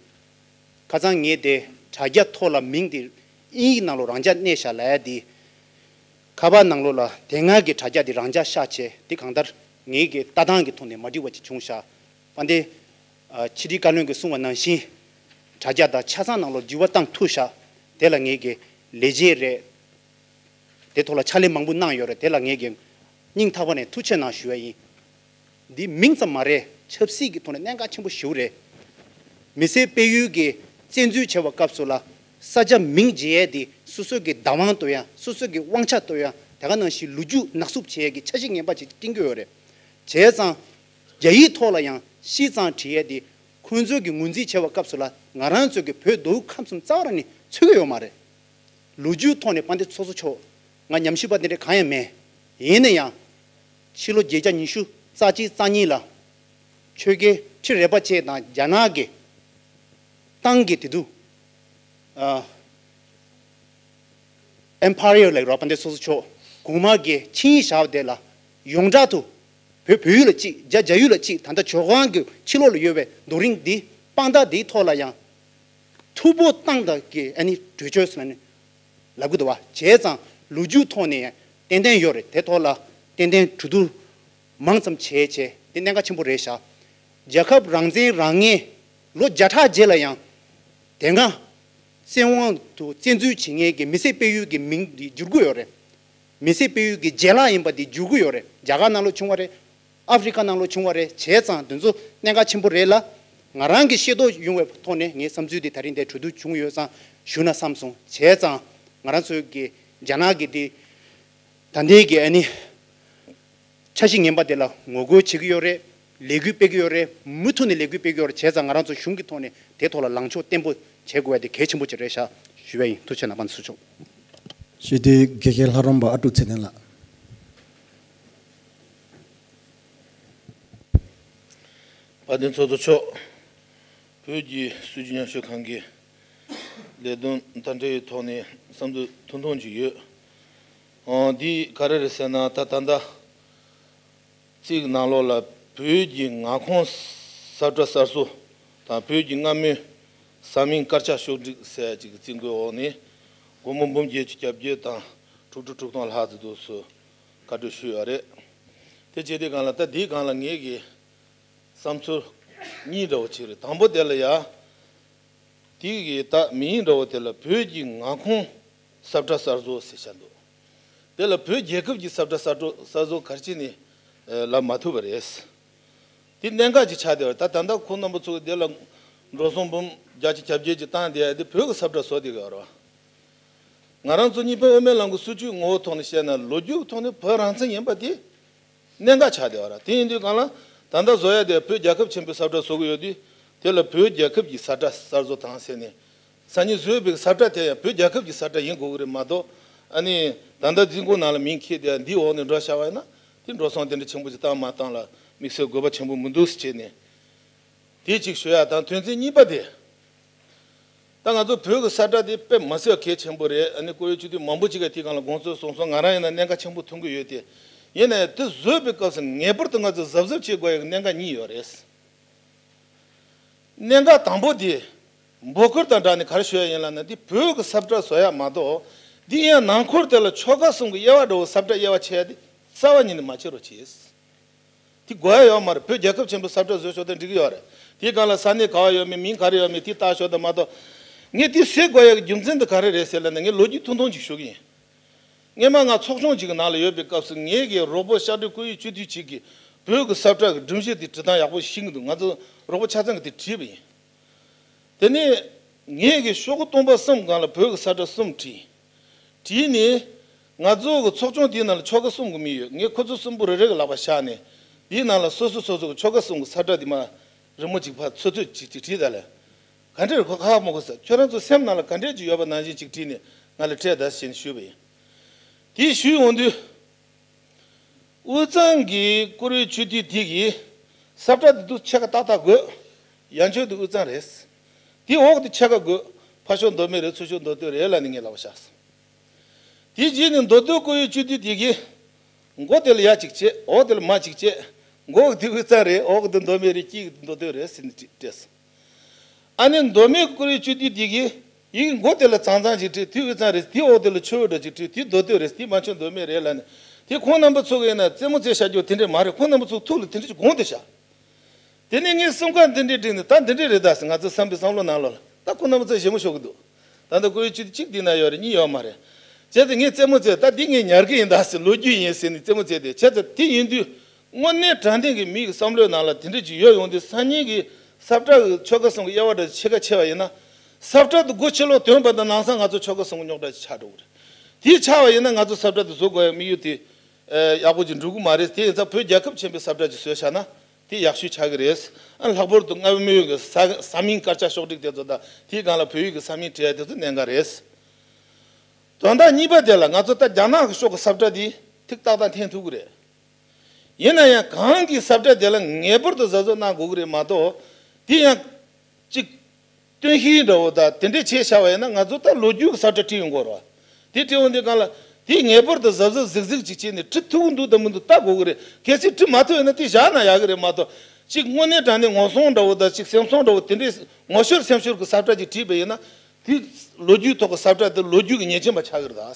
ཁ་སང་ངས་དེ་དྲ་རྒྱ་ཐོག་ལ་མིང་དེ་དབྱིན་ཡིག་ནང་ལོགས་རང་འཇགས་གནས་ཤག་ལབ་ཡ་དེ། ཁ་པར་ནང་ལོགས་ལ་དེ་སྔ་གི་དྲ་རྒྱ་དེ་རང་འཇགས་བཞག་བྱས་དེ་གང་ལྟར་ངའི་གི་ལྟ་སྟངས་ཀྱི་ཐོག་ནས་མ་འགྲིག་པ་ཅིག་བྱུང་ཤག་དཔལ་ལྡན་ཕྱི་དྲིལ་བཀའ་བློན་གྱིས་གསུངས་པ་ནང་བཞིན་དྲ་རྒྱ་དང་ཆ་ཚང་ནང་ལོགས་འགྱུར་བ་བཏང་ཐུབ་ཤག་དེ་ལ་ངས་གི་ལས་བྱེད་རེད། དེ་ཐོག་ལ་ཕྱག་ལས་མང་པོ་གནང་ཡོད་རེད། དེ་ལ་ངས་ཀྱང་སྙིང་ཐག་པ་ནས་ཐུགས་རྗེ་གནང་ཞུ་བ་ཡིན། འདི་མིང་ཙམ་མ་རེད། ཆབ་སྲིད་ཀྱི་ཐོག་ནས་གནད་འགག་ཆེན་པོ་ཞེ་པོ་རེད། མི་སེར་སྤེལ་ཡུལ་གྱི་བཙན་འཛུལ་བྱས་པ་སྐབས་སུ་ལ་ས་ཆ་མིང་བརྗེ་ཡས་དེ་སོ་སོ་གི་བདག་དབང་གཏོར་ཡ། སོ་སོ་གི་དབང་ཆ་གཏོར་ཡ། དེ་ག་ནང་བཞིན་ལོ་རྒྱུས་ནག་བསུབ་བྱེད་ཡས་ཀྱི་འཆར་གཞི་ངན་པ་ཅིག་བསྐྲུན་གྱི་ཡོད་རེད། བྱས་ཙང་རྒྱ་ཡིག་ཐོག་ལ་ཡང་ཤིས་ཙང་བྲིས་ཡས་དེ་ཁོང་ཚོས་ཀྱི་ངོས་འཛིན་བྱས་པ་སྐབས་སུ་ལ་ང་རང་ཚོ་གི་བོད་མདོ་དབུས་ཁམས་གསུམ་རྩ་བ་རང་ནས་ཚོར་གྱི་ཡོད་མ་རེད། ལོ་རྒྱུས་ཐོག་ནས་དཔལ་ལྡན་ཚོགས་གཙོ་མཆོག་ང་ཉམས་ཞིབ་པ་དེ་འདྲ་གང་ཡང་མེད། ཡིན་ན་ཡང་ཕྱི་ལོ་བརྒྱད་བརྒྱ་ཉི་ཤུ་རྩ་གཅིག་རྩ་གཉིས་ལ་ཆོས་རྒྱལ་ཁྲི་རལ་པ་ཆེ་དང་རྒྱ་ནག་གི་ཏང་གི་དེ་དུས་ཨ་ཨེམ་པ་ཡར་ལ་རོགས་པ་འདི་སོ་སོ་ཆོག་གོང་མ་གི་ཆིངས་ཡིག་བཞག་པ་དེ་ལ་ཡོངས་གྲགས་དུ་བོད་བོད་ཡུལ་ལ་གཅིག་རྒྱ་རྒྱ་ཡུལ་ལ་གཅིག་ད་ལྟ་ཇོ་ཁང་གི་ཕྱི་ལོགས་ལ་ཡོད་པའི་རྡོ་རིང་འདི་དཔང་རྟགས་འདིའི་ཐོག་ལ་ཡང་མཐུ་བོ་ཏང་དང་གི་ཨ་ནི་གྲོས་ཆོད་ཟེར་ནས་ལབ་གི་འདུག་བ། བྱས་ཙང་ལོ་རྒྱུས་ཐོག་ནས་ཡང་ཏན་ཏན་ཡོད་རེད། དེ་ཐོག་ལ་ཏན་ཏན་གྲོས་བསྡུར་མང་ཙམ་བྱས་བྱས་དེ་གནད་འགག་ཆེན་པོ་རེད་ཤག་རྒྱལ་ཁབ་རང་བཙན་རང་ངེས་ལོ་བརྒྱ་ཕྲག་རྗེས་ལ་ཡང་དེ་སྔ་བཙན་དབང་དུ་བཙན་འཛུལ་བྱེད་མཁན་གྱི་མི་སེར་སྤེལ་ཡུལ་གྱི་མིང་འདི་བསྒྱུར་གྱི་ཡོད་རེད། མི་སེར་སྤེལ་ཡུལ་གྱི་རྗེས་ལག་ཡིན་པ་འདི་བསྒྱུར་གྱི་ཡོད་རེད། རྒྱ་གར་ནང་ལོགས་བྱུང་བ་རེད། ཨ་ཧྥེ་རི་ཁ་ནང་ལོགས་བྱུང་བ་རེད། བྱས་ཙང་དེ་ཚོ་གནད་འགག་ཆེན་པོ་རེད་ལ། ང་རང་གི་ཤེས་རྟོགས་ཡོང་བའི་ཐོག་ནས་ངའི་བསམ་ཚུལ་འདི་ད་རིང་འདིར་གྲོས་བསྡུར་བྱུང་ཡོད་ཙང་ཞུ་ན་བསམ་སོང་། བྱས་ཙང་ང་རང་ཚོའི་གི་རྒྱ་ནག་གི་འདི་ད་ལྟའི་གི་ཨ་ནི་འཆར་གཞི་ངན་པ་དེ་ལ་ངོ་རྒོལ་བྱེད་ཀྱི་ཡོད་རེད། ལས་འགུལ་སྤེལ་གྱི་ཡོད་རེད། མུ་མཐུད་ནས་ལས་འགུལ་སྤེལ་གྱི་ཡོད་རེད། བྱས་ཙང་ང་རང་ཚོ་གཞུང་གི་ཐོག་ནས་དེ་ཐོག་ལ་ལངས་ཕྱོགས་བརྟན་པོ་བྱེད་དགོས་པ་དེ་གལ་ཆེན་པོ་ཅིག་རེད་ཤག་ཞུ་བ་ཡིན། ཐུགས་རྗེ་ཆེ་གནང་བ་ཚོ་ཆོག་ཞུ་དེ་དགེ་རྒན་ལྷ་རམས་པ་ཨ་ཀྲུག་ཚེ་བརྟན་ལགས། དཔལ་ལྡན་ཚོགས་གཙོ་མཆོག་བོད་ཀྱི་སྲིད་བྱུས་ཉམས་ཞིབ་ཁང་གི་ལས་དོན་མཐའ་འབྲེལ་ཐོག་ནས་བསམ་ཚུལ་ཐུང་ཐུང་ཅིག་ཡོད། ཨང་། འདི་ག་རེ་རེད་ཟེར་ན། ད་ད་ལྟ་ཚིག་ནང་ལོགས་ལ་བོད་ཀྱི་མངའ་ཁོངས་ས་བཀྲ་གསར་བཟོ་དང་བོད་ཀྱི་སྔ་མོའི་ས་མིང་དཀར་ཆག་ཤོག་སྒྲིག་ཟེར་ཡ་ཅིག་གི་རྩིས་འགོའི་འོག་ནས་སྒོར་མོ་འབུམ་བརྒྱད་ཅུ་གྱ་བརྒྱད་དང་དྲུག་ཁྲི་དྲུག་སྟོང་ལྷག་ཙམ་འདུག་སེ་བཀའ་འཁྲོལ་ཞུས་ཡོད་རེད། དེ་བྱས་དུས་སྒང་ལ་ད་འདིའི་སྒང་ལ་ངེད་ཀྱི་བསམ་ཚུལ་གཉིས་འདྲ་བོ་ཅིག་རེད། དང་པོ་དེ་ལ་ཡ། དེ་གི་ད་མིང་འདྲ་བོ་དེ་ལ་བོད་ཀྱི་མངའ་ཁོངས་ས་བཀྲ་གསར་བཟོ་ཟེར་བཞག་འདུག་དེ་ལ་བོད་རྒྱལ་ཁབ་ཀྱི་ས་བཀྲ་གསར་བཟོ་གསར་བཟོ་ག་རེ་བྱས་ནས་ལབ་མ་ཐུབ་པ་རེད། དེ་གནད་འགག་ཅིག་ཆགས་བསྡད་པ་རེད། ད་ད་ལྟ་ཁོང་རྣམ་པ་ཚོ་གི་དེ་ལ་འགྲོ་སོང་འབུམ་བརྒྱ་ཆ་གྱ་བརྒྱད་ཅིག་བཏང་བསྡད་ཡ་དེ་བོད་ཀྱི་ས་བཀྲ་བཟོ་བསྡད་ཡོད་རེད་བ། ང་རང་ཚོ་གཉིས་ཕན་དབུ་མའི་ལམ་གྱི་སྲིད་བྱུས་ངོ་བོ་ཐོག་ནས་བཤད་ན་ལོ་རྒྱུས་ཐོག་ནས་བོད་རང་བཙན་ཡིན་པ་དེ་གནད་འགག་ཆགས་བསྡད་པ་རེད། དེ་ཡིན་དུས་སྒང་ལ་ད་ལྟ་བཟོ་ཡ་དེ་བོད་རྒྱལ་ཁབ་ཆེན་པོའི་ས་བཀྲ་བཟོ་གི་ཡོད་དུས། དེ་ལ་བོད་རྒྱལ་ཁབ་ཀྱི་ས་བཀྲ་གསར་བཟོ་དང་ཟེར་ནས། སང་ཉིན་བཟོས་པའི་ས་བཀྲ་དེ་ཡང་བོད་རྒྱལ་ཁབ་ཀྱི་ས་བཀྲ་ཡིན་དགོས་ཀྱི་རེད་མ་གཏོགས། ཨ་ནི་ད་ལྟ་རྩིས་འགོ་ནང་ལ་མིང་འཁྱེར་བསྡད་འདིའི་འོག་ནས་འགྲོ་བཞག་པ་ཡིན་ན། དེ་འགྲོ་སོང་དེ་འདྲ་ཆེན་པོ་ཅིག་བཏང་མ་བཏང་ལ་དམིགས་བསལ་དགོས་པ་ཆེན་པོ་མི་འདུག་ཟེར་བྱས་ནས། དེ་གཅིག་ཞུ་ཡ་དང་། དོན་ཚན་གཉིས་པ་དེ། ད་ང་ཚོ་བོད་ཀྱི་ས་བཀྲ་དེ་དཔེ་མི་སྲིད་པ་གལ་ཆེན་པོ་རེད། ཨ་ནི་བཀུར་འོས་སྤྱི་འཐུས་མང་པོ་ཅིག་གིས་དེའི་སྒང་ལ་དགོངས་ཚུལ་གསུངས་སོང་། ང་རང་ཡིན་ན་གནད་འགག་ཆེན་པོ་མཐོང་གི་ཡོད་དེ། ཡིན་ན་ཡང་དེ་བཟོས་པའི་སྐབས་སུ་ངེས་པར་དུ་ང་ཚོ་གཟབ་གཟབ་བྱེད་དགོས་ཡ་གི་གནད་འགག་གཉིས་ཡོད་རེད། གནད་འགག་དང་པོ་དེ། འབོད་སྐུལ་དང་སྦྲགས་ནས་ག་རེ་ཞུ་ཡ་ཡིན་ལབ་ན། འདི་བོད་ཀྱི་ས་བཀྲ་བཟོ་ཡ་མ་གཏོགས། འདི་ཡང་ནང་ཁུལ་དེ་ལ་ཆོལ་ཁ་གསུམ་གྱི་དབྱེ་བ་འདྲ་བོ་ས་བཀྲ་དབྱེ་བ་ཕྱེ་ཡ་དེ་རྩ་བ་ཉིད་ནས་མ་བྱེད་རོགས་གྱིས། དེ་དགོས་ཡ་ཡོད་མ་རེད། བོད་རྒྱལ་ཁབ་ཆེན་པོའི་ས་བཀྲ་བཟོས་ཆོག་དེ་འགྲིག་གི་ཡོད་རེད། དེའི་སྒང་ལ་ས་གནས་ག་བ་ཡོད་མེད། མིང་ག་རེ་ཡོད་མེད་དེ་བལྟ་ཆོག་དེ་མ་གཏོགས། ངས་དེ་ཟེར་དགོས་ཡ་གི་རྒྱུ་མཚན་དེ་ག་རེ་རེད་ཟེར་ལབ་ན། ངས་ལོ་རྒྱུས་ཐུང་ཐུང་ཅིག་ཞུ་གི་ཡིན། སྔོན་མ་ང་ཚོགས་ཆུང་ཅིག་གི་ནང་ལ་ཡོད་པའི་སྐབས་སུ། ངའི་གི་རོགས་པོ་ཤར་སྒྲེང་བཀུར་འོས་སྤྱི་འཐུས་ཅིག་གིས་བོད་ཀྱི་ས་བཀྲ་གི་སྒྲོམ་གཞི་དེ་འབྲི་སྟངས་ཡག་པོ་ཤེས་ཀྱི་འདུག་ང་ཚོ་རོགས་པོ་ཆ་ཚང་གིས་དེ་བྲིས་པ་ཡིན། དེ་ནས་ངས་གི་ཤོག་གུ་སྟོང་པ་གསུམ་སྒང་ལ་བོད་ཀྱི་ས་བཀྲ་གསུམ་བྲིས། བྲིས་ནས་ང་ཚོ་གི་ཚོགས་ཆུང་དེའི་ནང་ལ་ཆོལ་ཁ་གསུམ་གྱི་མི་ཡོད། ངས་ཁོ་ཚོ་གསུམ་པོ་རེ་རེ་གི་ལག་པ་བཞག་ནས། དེའི་ནང་ལ་སོ་སོ་སོ་སོ་གི་ཆོལ་ཁ་གསུམ་གྱི་ས་བཀྲ་དེ་མར་རི་མོ་གཅིག་ཕར་ཚོད་ཚོད་ཅིག་ཅིག་བྲིས་ད་ལ། ག་འདྲ་རེད། ཁོ་ཁ་ཁ་མོ་ཁོ་ས། ཁྱོད་རང་ཚོ་སེམས་ནང་ལ་ག་འདྲ་ཅིག་ཡོད་པ་ནང་བཞིན་ཅིག་བྲིས་ནས་ང་ལ་སྤྲད་ད་ཟེར་ནས་ཞུས་པ་ཡིན། དེ་ཞུས་ཡོང་དུས། དབུས་གཙང་གི་བཀུར་འོས་སྤྱི་འཐུས་དེ་གིས་ས་བཀྲ་དེ་ཚོ་ཕྱེད་ཀ་ཏག་ཏག་དགོས། ཡན་ཆོད་དེ་དབུས་གཙང་རེད། དེ་འོག་དེ་ཕྱེད་ཀ་དགོས། ཕར་ཕྱོགས་མདོ་སྨད་རེད། ཚུར་ཕྱོགས་མདོ་སྟོད་རེད་ལབ་ནས་ངའི་ལག་པ་བཞག་སོང་། དེ་རྗེས་ནས་མདོ་སྟོད་བཀུར་འོས་སྤྱི་འཐུས་དེ་གིས་མགོ་དེ་ལ་ཡར་གཅིག་བྱས། འོག་དེ་ལ་མར་གཅིག་བྱས། མགོ་དེ་དབུས་གཙང་རེད། འོག་དེ་མདོ་སྨད་རེད། དཀྱིལ་དེ་མདོ་སྟོད་རེད་ཟེར་ནས་སྤྲད་སོང་། ཨ་ནི་མདོ་སྨད་བཀུར་འོས་སྤྱི་འཐུས་དེ་གིས་ཡིག་མགོ་དེ་ལ་ཙང་ཙང་ཅིག་བྲིས། དེ་དབུས་གཙང་རེད། དེ་འོག་དེ་ལ་ཆུ་བོ་འདྲ་ཅིག་བྲིས། དེ་མདོ་སྟོད་རེད། དེ་མར་ཕྱོགས་མདོ་སྨད་རེད་ལབ་ནས། དེ་ཁོང་རྣམ་པ་ཚོ་གིས་ན་རྩེད་མོ་རྩེ་བཞག་རྒྱུ་དེ་འདྲས་མ་རེད། ཁོང་རྣམ་པ་ཚོ་ཐུགས་ལ་དེ་འདྲས་ཅིག་དགོངས་ཏེ་བཞག་དེ་ནས་ངས་སེམས་ཁར་འདི་འདྲས་དྲན་ནས། ད་འདི་འདྲས་རེད་ད་ཟེར། ང་ཚོ་བསམ་པའི་བསམ་བློ་ནང་ལོགས་ལ། ད་ཁོང་རྣམ་པ་ཚོ་ཞེ་མོ་ཤོར་གི་འདུག་ད་ལྟ་བཀུར་འོས་སྤྱི་འཐུས་གཅིག་འདི་ན་ཡོད་རེད། གཉིས་ཡོད་མ་རེད། བྱས་ཙང་ངས་རྩེད་མོ་རྩེ། ད་འདི་ངས་ཉར་གི་ཡིན་ད་ཟེར། ལོ་རྒྱུས་ཡིན་ཟེར་ནས་རྩེད་མོ་རྩེ་དེ། བྱས་ཙང་དེ་ཡིན་དུས། དངོས་གནས་དྲང་བདེན་གྱི་མི་ཡི་བསམ་བློའི་ནང་ལ་དེ་འདྲ་ཅིག་ཡོད་ཡོང་དུས། སང་ཉིན་གྱི་ས་བཀྲ་གི་ཆོལ་ཁ་གསུམ་གྱི་དབྱེ་བ་འདྲ་ཕྱེད་ཀ་ཕྱེ་བ་ཡིན་ན། ས་བཀྲ་དེ་སྒོ་ཕྱི་ལོགས་དོན་པ་དང་ནང་སང་ང་ཚོ་ཆོལ་ཁ་གསུམ་གྱི་རྙོག་དྲ་ཅིག་ཆགས་འགྲོ་གི་རེད། དེ་ཆགས་པ་ཡིན་ན་ང་ཚོ་ས་བཀྲ་དེ་བཟོ་དགོས་ཡ་དམིགས་ཡུལ་དེ་ཡག་པོ་ཅིག་འགྲུབ་གི་མ་རེད། དེ་ཡིན་ཙང་བོད་རྒྱལ་ཁབ་ཆེན་པོའི་ས་བཀྲ་ཅིག་བཟོས་བཞག་ན་དེ་ཡག་ཤོས་ཆགས་ཀྱི་རེད། ཨ། ལྷག་པར་དུ་སྔ་མོའི་གི་ས་ས་མིང་དཀར་ཆག་ཤོག་སྒྲིག་དེ་ཚོ་དང་། དེའི་སྒང་ལ་བོད་ཡིག་གི་ས་མིང་བྲིས་ཡ་དེ་ཚོ་གནད་འགག་རེད། དོན་དག་གཉིས་པ་དེ་ལ། ང་ཚོ་ད་རྒྱ་ནག་གི་ཕྱོགས་ཀྱི་ས་བཀྲ་དེ་ ཐིག་ཏག་ཏག་འཐེན་ཐུབ་ཀྱི་རེད། ཡིན་ན་ཡང་གང་གི་ས་བཀྲ་དེ་ལ་ངེས་པར་དུ་གཟབ་གཟབ་གནང་དགོས་ཀྱི་རེད་མ་གཏོགས། དེ་ཡང་གཅིག་སྟོན་ཤིང་འདྲ་བོ་དང་དེ་འདྲས་བྱས་བཞག་པ་ཡིན་ན། ང་ཚོ་ད་ལོ་རྒྱུས་ཀྱི་ས་བཀྲ་བྲིས་ཡོང་གི་རེད་བ། དེ་བྲིས་ཡོང་དུས་སྒང་ལ་དེ་ངེས་པར་དུ་གཟབ་གཟབ་གཟིགས་གཟིགས་ཅིག་བྱས་ནས་བྲིས་ཐུབ་ཀྱི་འདུག་དང་མི་འདུག་ལྟ་དགོས་ཀྱི་རེད། གལ་སྲིད་བྲིས་མ་ཐུབ་ཡོད་ན་དེ་བཞག་ན་ཡག་གི་རེད་མ་གཏོགས། གཅིག་དངོས་གནས་དྲང་གནས་ངོ་སྲུང་འདྲ་བོ་དང་། གཅིག་སེམས་སྲུང་འདྲ་བོ་དེ་འདྲས་ངོ་ཤེས་སེམས་ཤེས་ཀྱི་ས་བཀྲ་ཅིག་བྲིས་པ་ཡིན་ན། དེ་ལོ་རྒྱུས་ཐོག་གི་ས་བཀྲ་དེ་ལོ་རྒྱུས་ཀྱི་ཉེས་ཅན་པ་ཆགས་ཀྱི་རེད་ད།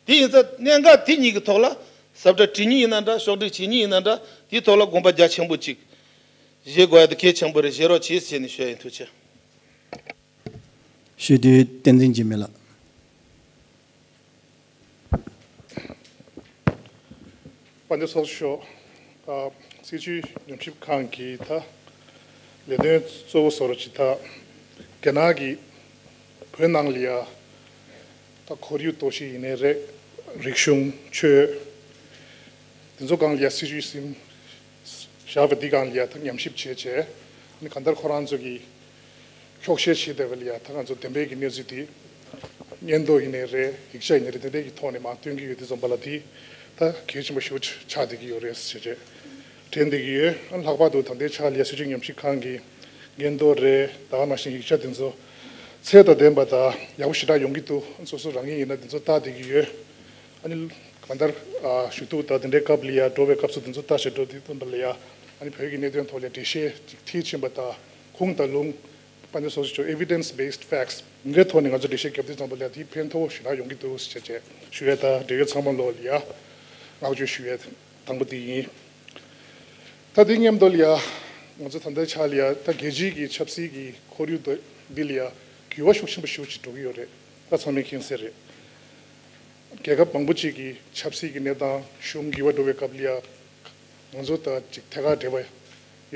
དེ་ཡིན་ཙང་གནད་འགག་དེ་གཉིས་ཀྱི་ཐོག་ལ། ས་བཀྲ་བྲིས་མཁན་ཡིན་ན་འདྲ། ཕྱོགས་སྒྲིག་བྱེད་མཁན་ཡིན་ན་འདྲ། དེའི་ཐོག་ལ་དགོངས་པ་རྒྱ་ཆེན་པོ་ཅིག་བཞེས་དགོས་ཡ་དེ་གལ་ཆེན་པོ་རེད། བཞེས་རོགས་གྱིས་ཟེར་ནས་ཞུ་ཡ་ཡིན། ཐུགས་རྗེ་ཆེ། ཞུ་དུས་བསྟན་འཛིན་འཇིགས་མེད་ལགས། དཔལ་ལྡན་ཚོགས་གཙོ་མཆོག་ཨ། སྲིད་བྱུས་ཉམས་ཞིབ་ཁང་གི་ད་ལས་དོན་གཙོ་བོ་བཟོ་འདྲ་ཅིག་ད་རྒྱ་ནག་གི་བོད་ནང་ལ་ཡ་ད་ཁོར་ཡུག་གཏོར་བཤིག་ཡིན་ནའི་རེད། རིག་གཞུང་ཆོས་དེ་ཚོ་སྒང་ལ་ཡ་སྲིད་བྱུས་ཟིན་བཞག་པ་འདི་སྒང་ལ་ཡ་ད་ཉམས་ཞིབ་བྱས་བྱས། ཨ་ནི་གང་ལྟར་ཁོ་རང་ཚོ་གི་འཁྱོག་བཤད་བྱེད་བསྡད་པ་ལ་ཡ་ད་ང་ཚོ་བདེན་པའི་གི་གནས་ཚུལ་འདི་སྙན་ཐོ་ཡིན་ནའི་རེད། ཡིག་ཆ་ཡིན་ནའི་རེད། དེ་འདྲའི་གི་ཐོག་ནས་མར་སྟོན་གྱི་ཡོད་དུས་ཙམ་པ་ལ། དེ་ད་གལ་ཆེན་པོ་ཞེ་པོ་ཆགས་བསྡད་ཀྱི་ཡོད་རེད་ཟེར་བྱས་དྲན་བསྡད་ཀྱི་ཡོད། ཨ། ལྷག་པར་དུ་ད་ལྟའི་ཆར་ལ་ཡ་སྲིད་བྱུས་ཉམས་ཞིབ་ཁང་གི་སྙན་ཐོ་རེད། ད་ག་ནང་བཞིན་ཡིག་ཆ་དེ་ཚོ་ཚད་དང་ལྡན་པ་དང་ཡག་པོ་ཞེ་དྲག་ཡོང་གི་འདུག་སོ་སོ་རང་ཉིད་ཡིན་ན་དེ་ཚོ་ལྟ་བསྡད་ཀྱི་ཡོད། ཨ་ནི་གང་ལྟར་ཨ་ཞུ་གཏུག་དང་དེ་འདྲའི་སྐབས་ལ་ཡ། འགྲོ་བའི་སྐབས་སུ་དེ་ཚོ་ལྟ་བྱས་འགྲོ་དུས་ཙམ་པ་ལ་ཡ། ཨ་ནི་བོད་ཀྱི་གནད་དོན་ཐོག་ལ་འགྲེལ་བཤད་ཅིག་མཐིལ་ཕྱིན་པ་དང་། ཁུངས་དང་ལུང་། དཔལ་ལྡན་ཚོགས་གཙོ་མཆོག evidence based facts འདི་འདྲའི་ཐོག་ནས་ང་ཚོ་འགྲེལ་བཤད་བརྒྱབ་དུས་ཙམ་པ་ལ་ཡ་དེ་ཕན་ཐོགས་ཞེ་དྲག་ཡོང་གི་འདུག་ཟེར་བྱས་ཞུ་ཡས་དང་། འབྲེལ་ཡོད་ཚང་མ་ལོག་ལ་ཡ་བསྔགས་བརྗོད་ཞུ་ཡས་དང་པོ་དེ་ཡིན། ད་དེ་མཉམ་དུ་ལ་ཡ་ང་ཚོ་ད་ལྟའི་ཆ་ལ་ཡ་ད་རྒྱལ་སྤྱིའི་གི་ཆབ་སྲིད་ཀྱི་ཁོར་ཡུག་འདི་ལ་ཡ་འགྱུར་བ་ཤུགས་ཆེན་པོ་ཞེ་པོ་ཅིག་འགྲོ་གི་ཡོད་རེད། ད་ཚང་མས་མཁྱེན་གསལ་རེད། རྒྱལ་ཁབ་མང་པོ་ཅིག་གི་ཆབ་སྲིད་ཀྱི་གནས་སྟངས། གཞུང་འགྱུར་བ་འགྲོ་བའི་སྐབས་ལ་ཡ་ང་ཚོ་དང་ཅིག་ཐད་ཀར་འབྲེལ་བ་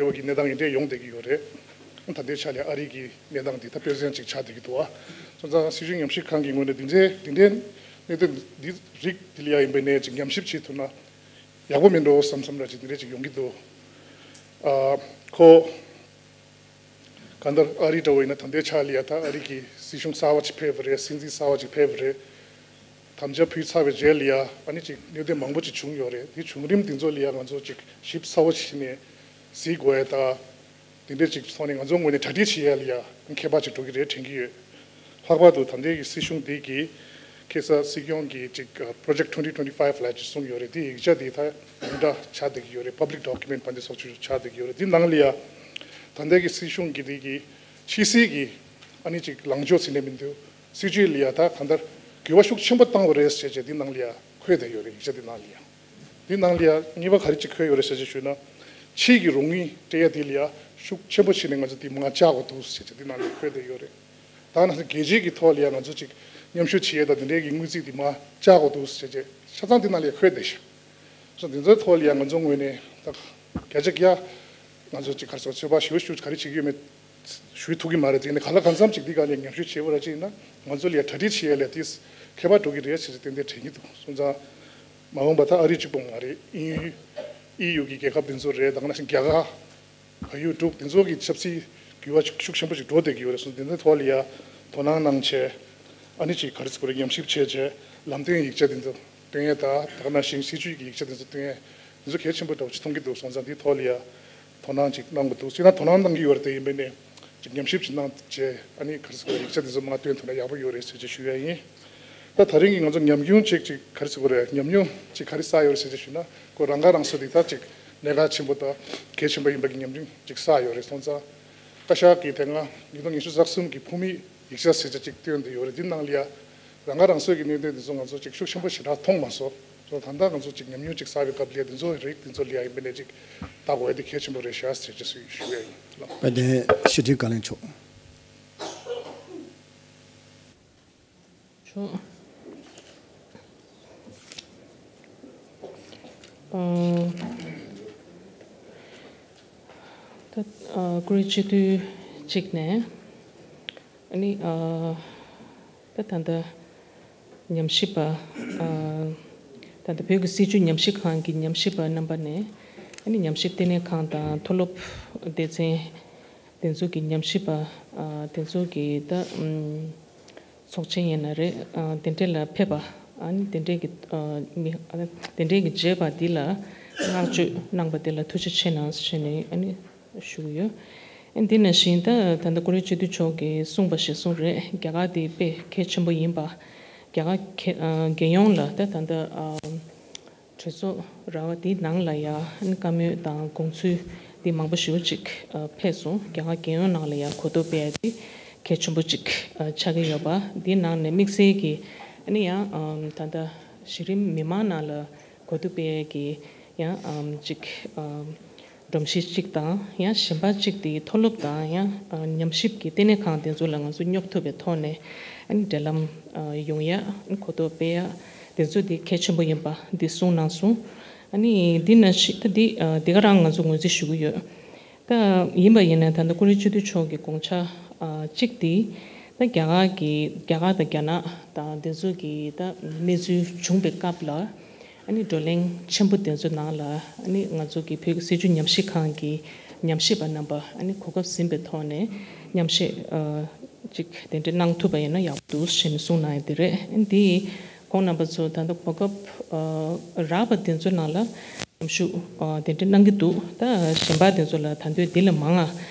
ཡོད་པ་གི་གནས་སྟངས་འདི་འདྲས་ཡོང་བསྡད་ཀྱི་ཡོད་རེད། ད་ལྟའི་ཆ་ལ་ཨ་རི་གི་གནས་སྟངས་འདི་ད་དཔེ་མཚོན་ཅིག་ཆགས་བསྡད་ཀྱི་འདུག་ཨ། སོང་ཙང་སྲིད་བྱུས་ཉམས་ཞིབ་ཁང་གི་ངོས་ནས་འདི་འདྲའི་འདི་འདྲའི་གནད་དོན་འདི་རིགས་འདི་ལ་ཡ་ཡིན་པ་ནས་ཅིག་ཉམས་ཞིབ་བྱེད་ཐུབ་ན་ཡག་པོ་མིན་འགྲོ་བསམ་བསམ་འདྲ་ཅིག་འདི་འདྲས་ཅིག་ཡོང་གི་འདུག་ཨ། ཁོ་གང་ལྟར་ཨ་རི་འདྲ་བོ་ཡིན་ན་ད་ལྟའི་ཆ་ལ་ཡ་ད་ཨ་རི་གི་སྲིད་གཞུང་གསར་བ་ཅིག་ཕེབས་པ་རེད། སྲིད་འཛིན་གསར་བ་ཅིག་ཕེབས་པ་རེད། དམ་བཅའ་ཕུལ་ཚར་བའི་རྗེས་ལ་ཡ་ཨ་ནི་ཅིག་གནད་དོན་མང་པོ་ཅིག་བྱུང་ཡོད་རེད། དེ་བྱུང་རིམ་དེ་ཚོ་ལ་ཡ་ང་ཚོ་ཅིག་ཞིབ་ཚགས་པོ་ཅིག་བྱས་ནས་གཟིགས་དགོས་ཡ་ད། དེ་འདྲས་ཅིག་སོང་ནས་ང་ཚོའི་ངོས་ནས་གྲ་སྒྲིག་བྱེད་ཡ་ལ་ཡ་ཁྱད་པར་ཅིག་འགྲོ་གི་རེད་དྲན་གྱི་ཡོད། ལྷག་པར་དུ་ད་ལྟའི་གི་སྲིད་གཞུང་འདི་གི་ཁ་སང་སྲིད་སྐྱོང་གིས་ཅིག་Project twenty twenty-five ལབ་ཅིག་གསུངས་ཡོད་རེད། དེ་ཡིག་ཆ་དེ་ད་ཡོངས་གྲགས་ཆགས་བསྡད་ཀྱི་ཡོད་རེད། Public document བ་འདི་སོགས་ཅིག་ཆགས་བསྡད་ཀྱི་ཡོད་རེད། དེ་ནང་ལ་ཡ་ད་ལྟའི་གི་སྲིད་གཞུང་གི་འདི་གི་ཕྱི་སྲིད་ཀྱི་ཨ་ནི་ཅིག་ལངས་ཕྱོགས་ཟེར་ནས་མི་འདུག་སྲིད་བྱུས་ལ་ཡ་ད་གང་ལྟར་འགྱུར་བ་ཤུགས་ཆེན་པོ་བཏང་བ་རེད་ཟེར་བྱས་འདི་ནང་ལ་ཡ་འཁོད་བསྡད་ཡོད་རེད། ཡིག་ཆ་འདི་ནང་ལ་ཡ། འདི་ནང་ལ་ཡ་གཉིས་པ་ག་རེ་ཅིག་འཁོད་ཡོད་རེད་ཟེར་བྱས་ཞུས་ན། ཕྱིའི་གི་རོགས་དངུལ་སྤྲད་ཡ་འདི་ལ་ཡ་ཤུགས་ཆེན་པོ་བྱས་ནས་ང་ཚོ་འདི་མར་བཅག་དགོས་འདུག་ཟེར་བྱས་འདི་ནང་ལ་འཁོད་བསྡད་ཡོད་རེད། ད་ནང་བཞིན་རྒྱལ་སྤྱིའི་གི་ཐོག་ལ་ཡ་ང་ཚོ་ཅིག་མཉམ་ཞུགས་བྱེད་ཡས་དང་དེ་འདྲའི་གི་དངུལ་རྩིས་འདི་མར་བཅག་དགོས་འདུག་ཟེར་བྱས་ཆ་ཚང་འདི་ནང་ལ་ཡ་འཁོད་བསྡད་ཤག་སོ་འདི་ཚོའི་ཐོག་ལ་ཡ་ང་ཚོ་ངོས་ནས་ད་བརྒྱ་ཆ་བརྒྱ་ང་ཚོ་ཅིག་ག་རེ་ཟེར། ཚོད་དཔག་ཞེ་པོ་ཞེ་པོ་ག་རེ་བྱེད་ཀྱི་ཡོད་མེད་ཞུ་ཐུབ་ཀྱི་མ་རེད། དེ་ནས་གང་ལ་གང་འཚམ་ཅིག་འདི་ག་ལ་ཡ་མཉམ་ཞུགས་བྱེད་པ་ར་ཅིག་ཡིན་ན་ང་ཚོ་ལ་ཡ་གྲ་སྒྲིག་བྱེད་ཡ་ལ་ཡ་དེ་ཁྱད་པར་འགྲོ་གི་རེད་ཟེར་ཏན་ཏན་དྲན་གྱི་འདུག་སོང་ཙང་མ་འོངས་པ་ད་ཨ་རི་གཅིག་པོ་མ་རེད། དབྱིན་ཡུལ་ཨི་ཡུ་གི་རྒྱལ་ཁབ་འདི་ཚོ་རེད། ད་ག་ནང་བཞིན་རྒྱ་གར། བལ་ཡུལ་འབྲུག་འདི་ཚོ་གི་ཆབ་སྲིད་འགྱུར་བ་ཤུགས་ཆེན་པོ་ཞིག་འགྲོ་བསྡད་ཀྱི་ཡོད་རེད་སོང་། འདི་ཚོའི་ཐོག་ལ་ཡ་དོ་སྣང་གནང་བྱས། ཨ་ནི་ཅིག་ག་རེ་ཟེར་དགོས་རེད། ཉམས་ཞིབ་བྱས་བྱས་ལམ་སྟོན་ཡིག་ཆ་འདི་ཚོ་སྟོན་ཡས་དང་། ད་ག་ནང་བཞིན་སྲིད་བྱུས་ཀྱི་ཡིག་ཆ་འདི་ཚོ་སྟོན་ཡས་འདི་ཚོ་གལ་ཆེན་པོ་འདྲ་བོ་ཅིག་མཐོང་གི་འདུག་སོང་ཙང་འདིའི་ཐོག་ལ་ཡ་དོ་སྣང་ཅིག་གནང་དགོས་འདུག་ཅིག་ན་དོ་སྣང་གནང་གི་ཡོད་རེད། དེ་ཡིན་པས་ནས་ཅིག་ཉམས་ཞིབ་ཅིག་གནང་བྱས། ཨ་ནི་ག་རེ་ཟེར་དགོས་རེད། ཡིག་ཆ་འདི་ཚོ་མར་སྟོན་ཐུབ་ན་ཡག་པོ་ཡོད་རེད་ཟེར་བྱས་ཞུ་ཡ་ཡིན། ད་ད་རིང་གི་ང་ཚོ་ཉམས་མྱོང་ཅིག་ཅིག་ག་རེ་ཟེར་དགོས་རེད། ཉམས་མྱོང་ཅིག་ག་རེ་བསགས་ཡོད་རེད་ཟེར་བྱས་ཞུས་ན། ཁོ་རང་ཁ་རང་གསོ་འདི་ད་ཅིག་གནད་འགག་ཆེན་པོ་དང་གལ་ཆེན་པོ་ཡིན་པ་གི་ཉམས་མྱོང་ཅིག་བསགས་ཡོད་རེད། སོང་ཙང་བཀའ་ཤག་གིས་དེ་སྔ་ཉིས་སྟོང་ཉི་ཤུ་རྩ་གསུམ་གི་ཕུལ་མི་ཡིག་ཆ་ཟེར་བྱས་ཅིག་བཏོན་བསྡད་ཡོད་རེད། འདི་ནང་ལ་ཡ་རང་ཁ་རང་གསོ་གི་གནད་དོན་འདི་ཚོ་ང་ཚོ་ཅིག་ཤུགས་ཆེན་པོ་ཞེ་དྲག་མཐོང་མ་སོང་། སོང་ད་ལྟ་ང་ཚོ་ཅིག་ཉམས་མྱོང་ཅིག་བསགས་པའི་སྐབས་ལ་ཡ་འདི་ཚོ་རིགས་འདི་ཚོ་ལ་ཡ་ཡིན་པ་ནས་ཅིག་ལྟ་དགོས་ཡ་འདི་གལ་ཆེན་པོ་རེད་ཤག་ཟེར་བྱས་ཞུ་ཡ་ཡིན། དཔལ་ལྡན་ཕྱི་དྲིལ་བཀའ་བློན་མཆོག་ཆོག་ཨ། ད་ཨ་བཀུར་འོས་སྤྱི་འཐུས་གཅིག་ནས་ཨ་ནི་ཨ་ད་ད་ལྟ་ཉམས་ཞིབ་པ་ཨ་ད་ལྟ་བོད་ཀྱི་སྲིད་བྱུས་ཉམས་ཞིབ་ཁང་གི་ཉམས་ཞིབ་པ་རྣམ་པ་ནས་ཨ་ནི་ཉམས་ཞིབ་ལྟེ་གནས་ཁང་དང་མཐོ་སློབ་སྡེ་ཚན་དེ་ཚོ་གི་ཉམས་ཞིབ་པ་ཨ་དེ་ཚོ་གི་ད་ཨམ། ཚོགས་ཆེན་ཡིན་ན་རེད། ཨ་དེ་འདྲས་ལ་ཕེབས་པ་ ཨ་ནི་དེ་འདྲའི་གི་ཨ་མི་ཨ་དེ་འདྲའི་གི་མཛད་པ་འདི་ལ་བསྔགས་བརྗོད་གནང་པ་དེ་ལ་ཐུགས་རྗེ་ཆེ་གནང་ཞེས་ནས་ཨ་ནི་ཞུ་གི་ཡོད། ཨ་ནི་འདི་ནང་བཞིན་ད་ད་ལྟ་ཀུ་རེ་སྤྱི་འཐུས་མཆོག་གིས་གསུངས་པ་ཞིག་གསུངས་རེད། རྒྱ་གར་དེ་དཔེ་གལ་ཆེན་པོ་ཡིན་པ། རྒྱ་གར་གྱི་ཨ་རྒྱལ་ཡོངས་ལ་ད་ད་ལྟ་ཨ་གྲོས་ཚོགས་ར་བ་དེའི་ནང་ལ་ཡ་ཨ་ནི་བཀའ་མོལ་དང་དགོངས་ཚུལ་དེ་མང་པོ་ཞེ་པོ་ཅིག་ཨ་ཕེབས་སོང་། རྒྱ་གར་རྒྱལ་ཡོངས་ནང་ལ་ཡ་གོ་རྟོགས་སྤེལ་ཡ་དེ་གལ་ཆེན་པོ་ཅིག་ཨ་ཆགས་ཀྱི་ཡོད་པ། དེའི་ནང་ནས་དམིགས་བསལ་གྱི་ཨ་ནི་ཡང་ཨམ་ད་ལྟ་གཞི་རིམ་མི་མང་ནང་ལ་གོ་རྟོགས་སྤེལ་ཡ་གི་ཡང་ཨམ་ཅིག་ཨམ་སྒྲོམ་གཞི་གཅིག་དང་ཡང་གཞན་པ་གཅིག་དེ་མཐོ་སློབ་དང་ཡང་ཨ་ཉམས་ཞིབ་ཀྱི་ལྟེ་གནས་ཁང་དེ་ཚོ་ལ་ང་ཚོ་སྙོབ་ཐུབ་པའི་ཐོག་ནས་ཨ་ནི་འབྲེལ་ལམ་ཨ་ཡོང་ཡ་ཨ་ནི་གོ་རྟོགས་སྤེལ་ཡ་དེ་ཚོ་དེ་གལ་ཆེན་པོ་ཡིན་པ་འདི་གསུངས་གནང་སོང་། ཨ་ནི་འདི་ནང་བཞིན་ད་འདི་ཨ་འདི་ག་རང་ང་ཚོ་ངོས་འཛིན་ཞུ་གི་ཡོད། ད་ཡིན་པ་ཡིན་ན་ད་ལྟ་ཀུ་རེ་སྤྱི་འཐུས་མཆོག་གི་དགོངས་འཆར་ཨ་གཅིག་དེ་ད་རྒྱ་གར་གྱི་རྒྱ་གར་དང་རྒྱ་ནག་དང་དེ་ཚོ་གི་ད་གནས་ཚུལ་བྱུང་པའི་སྐབས་ལ། ཨ་ནི་བགྲོ་གླེང་ཆེན་པོ་དེ་ཚོའི་ནང་ལ་ཨ་ནི་ང་ཚོ་གི་བོད་ཀྱི་སྲིད་བྱུས་ཉམས་ཞིབ་ཁང་གི་ཉམས་ཞིབ་པ་རྣམ་པ་ཨ་ནི་གོ་སྐབས་ཟིན་པའི་ཐོག་ནས་མཉམ་ཞིབ་ཨ་ཅིག་དེ་འདྲ་གནང་ཐུབ་པ་ཡིན་ན་ཡག་པོ་འདུག་ཞེས་ནས་གསུངས་གནང་ཡ་དེ་རེད། ཨ་ནི་དེ་ཁོང་རྣམ་པ་ཚོ་ད་ལྟ་གོ་སྐབས་ཨ་རག་པ་དེ་ཚོའི་ནང་ལ་མཉམ་ཞུགས་ཨ་དེ་འདྲ་གནང་གི་འདུག་ད་གཞན་པ་དེ་ཚོ་ལ་ད་དུང་དེ་ལས་མང་ང་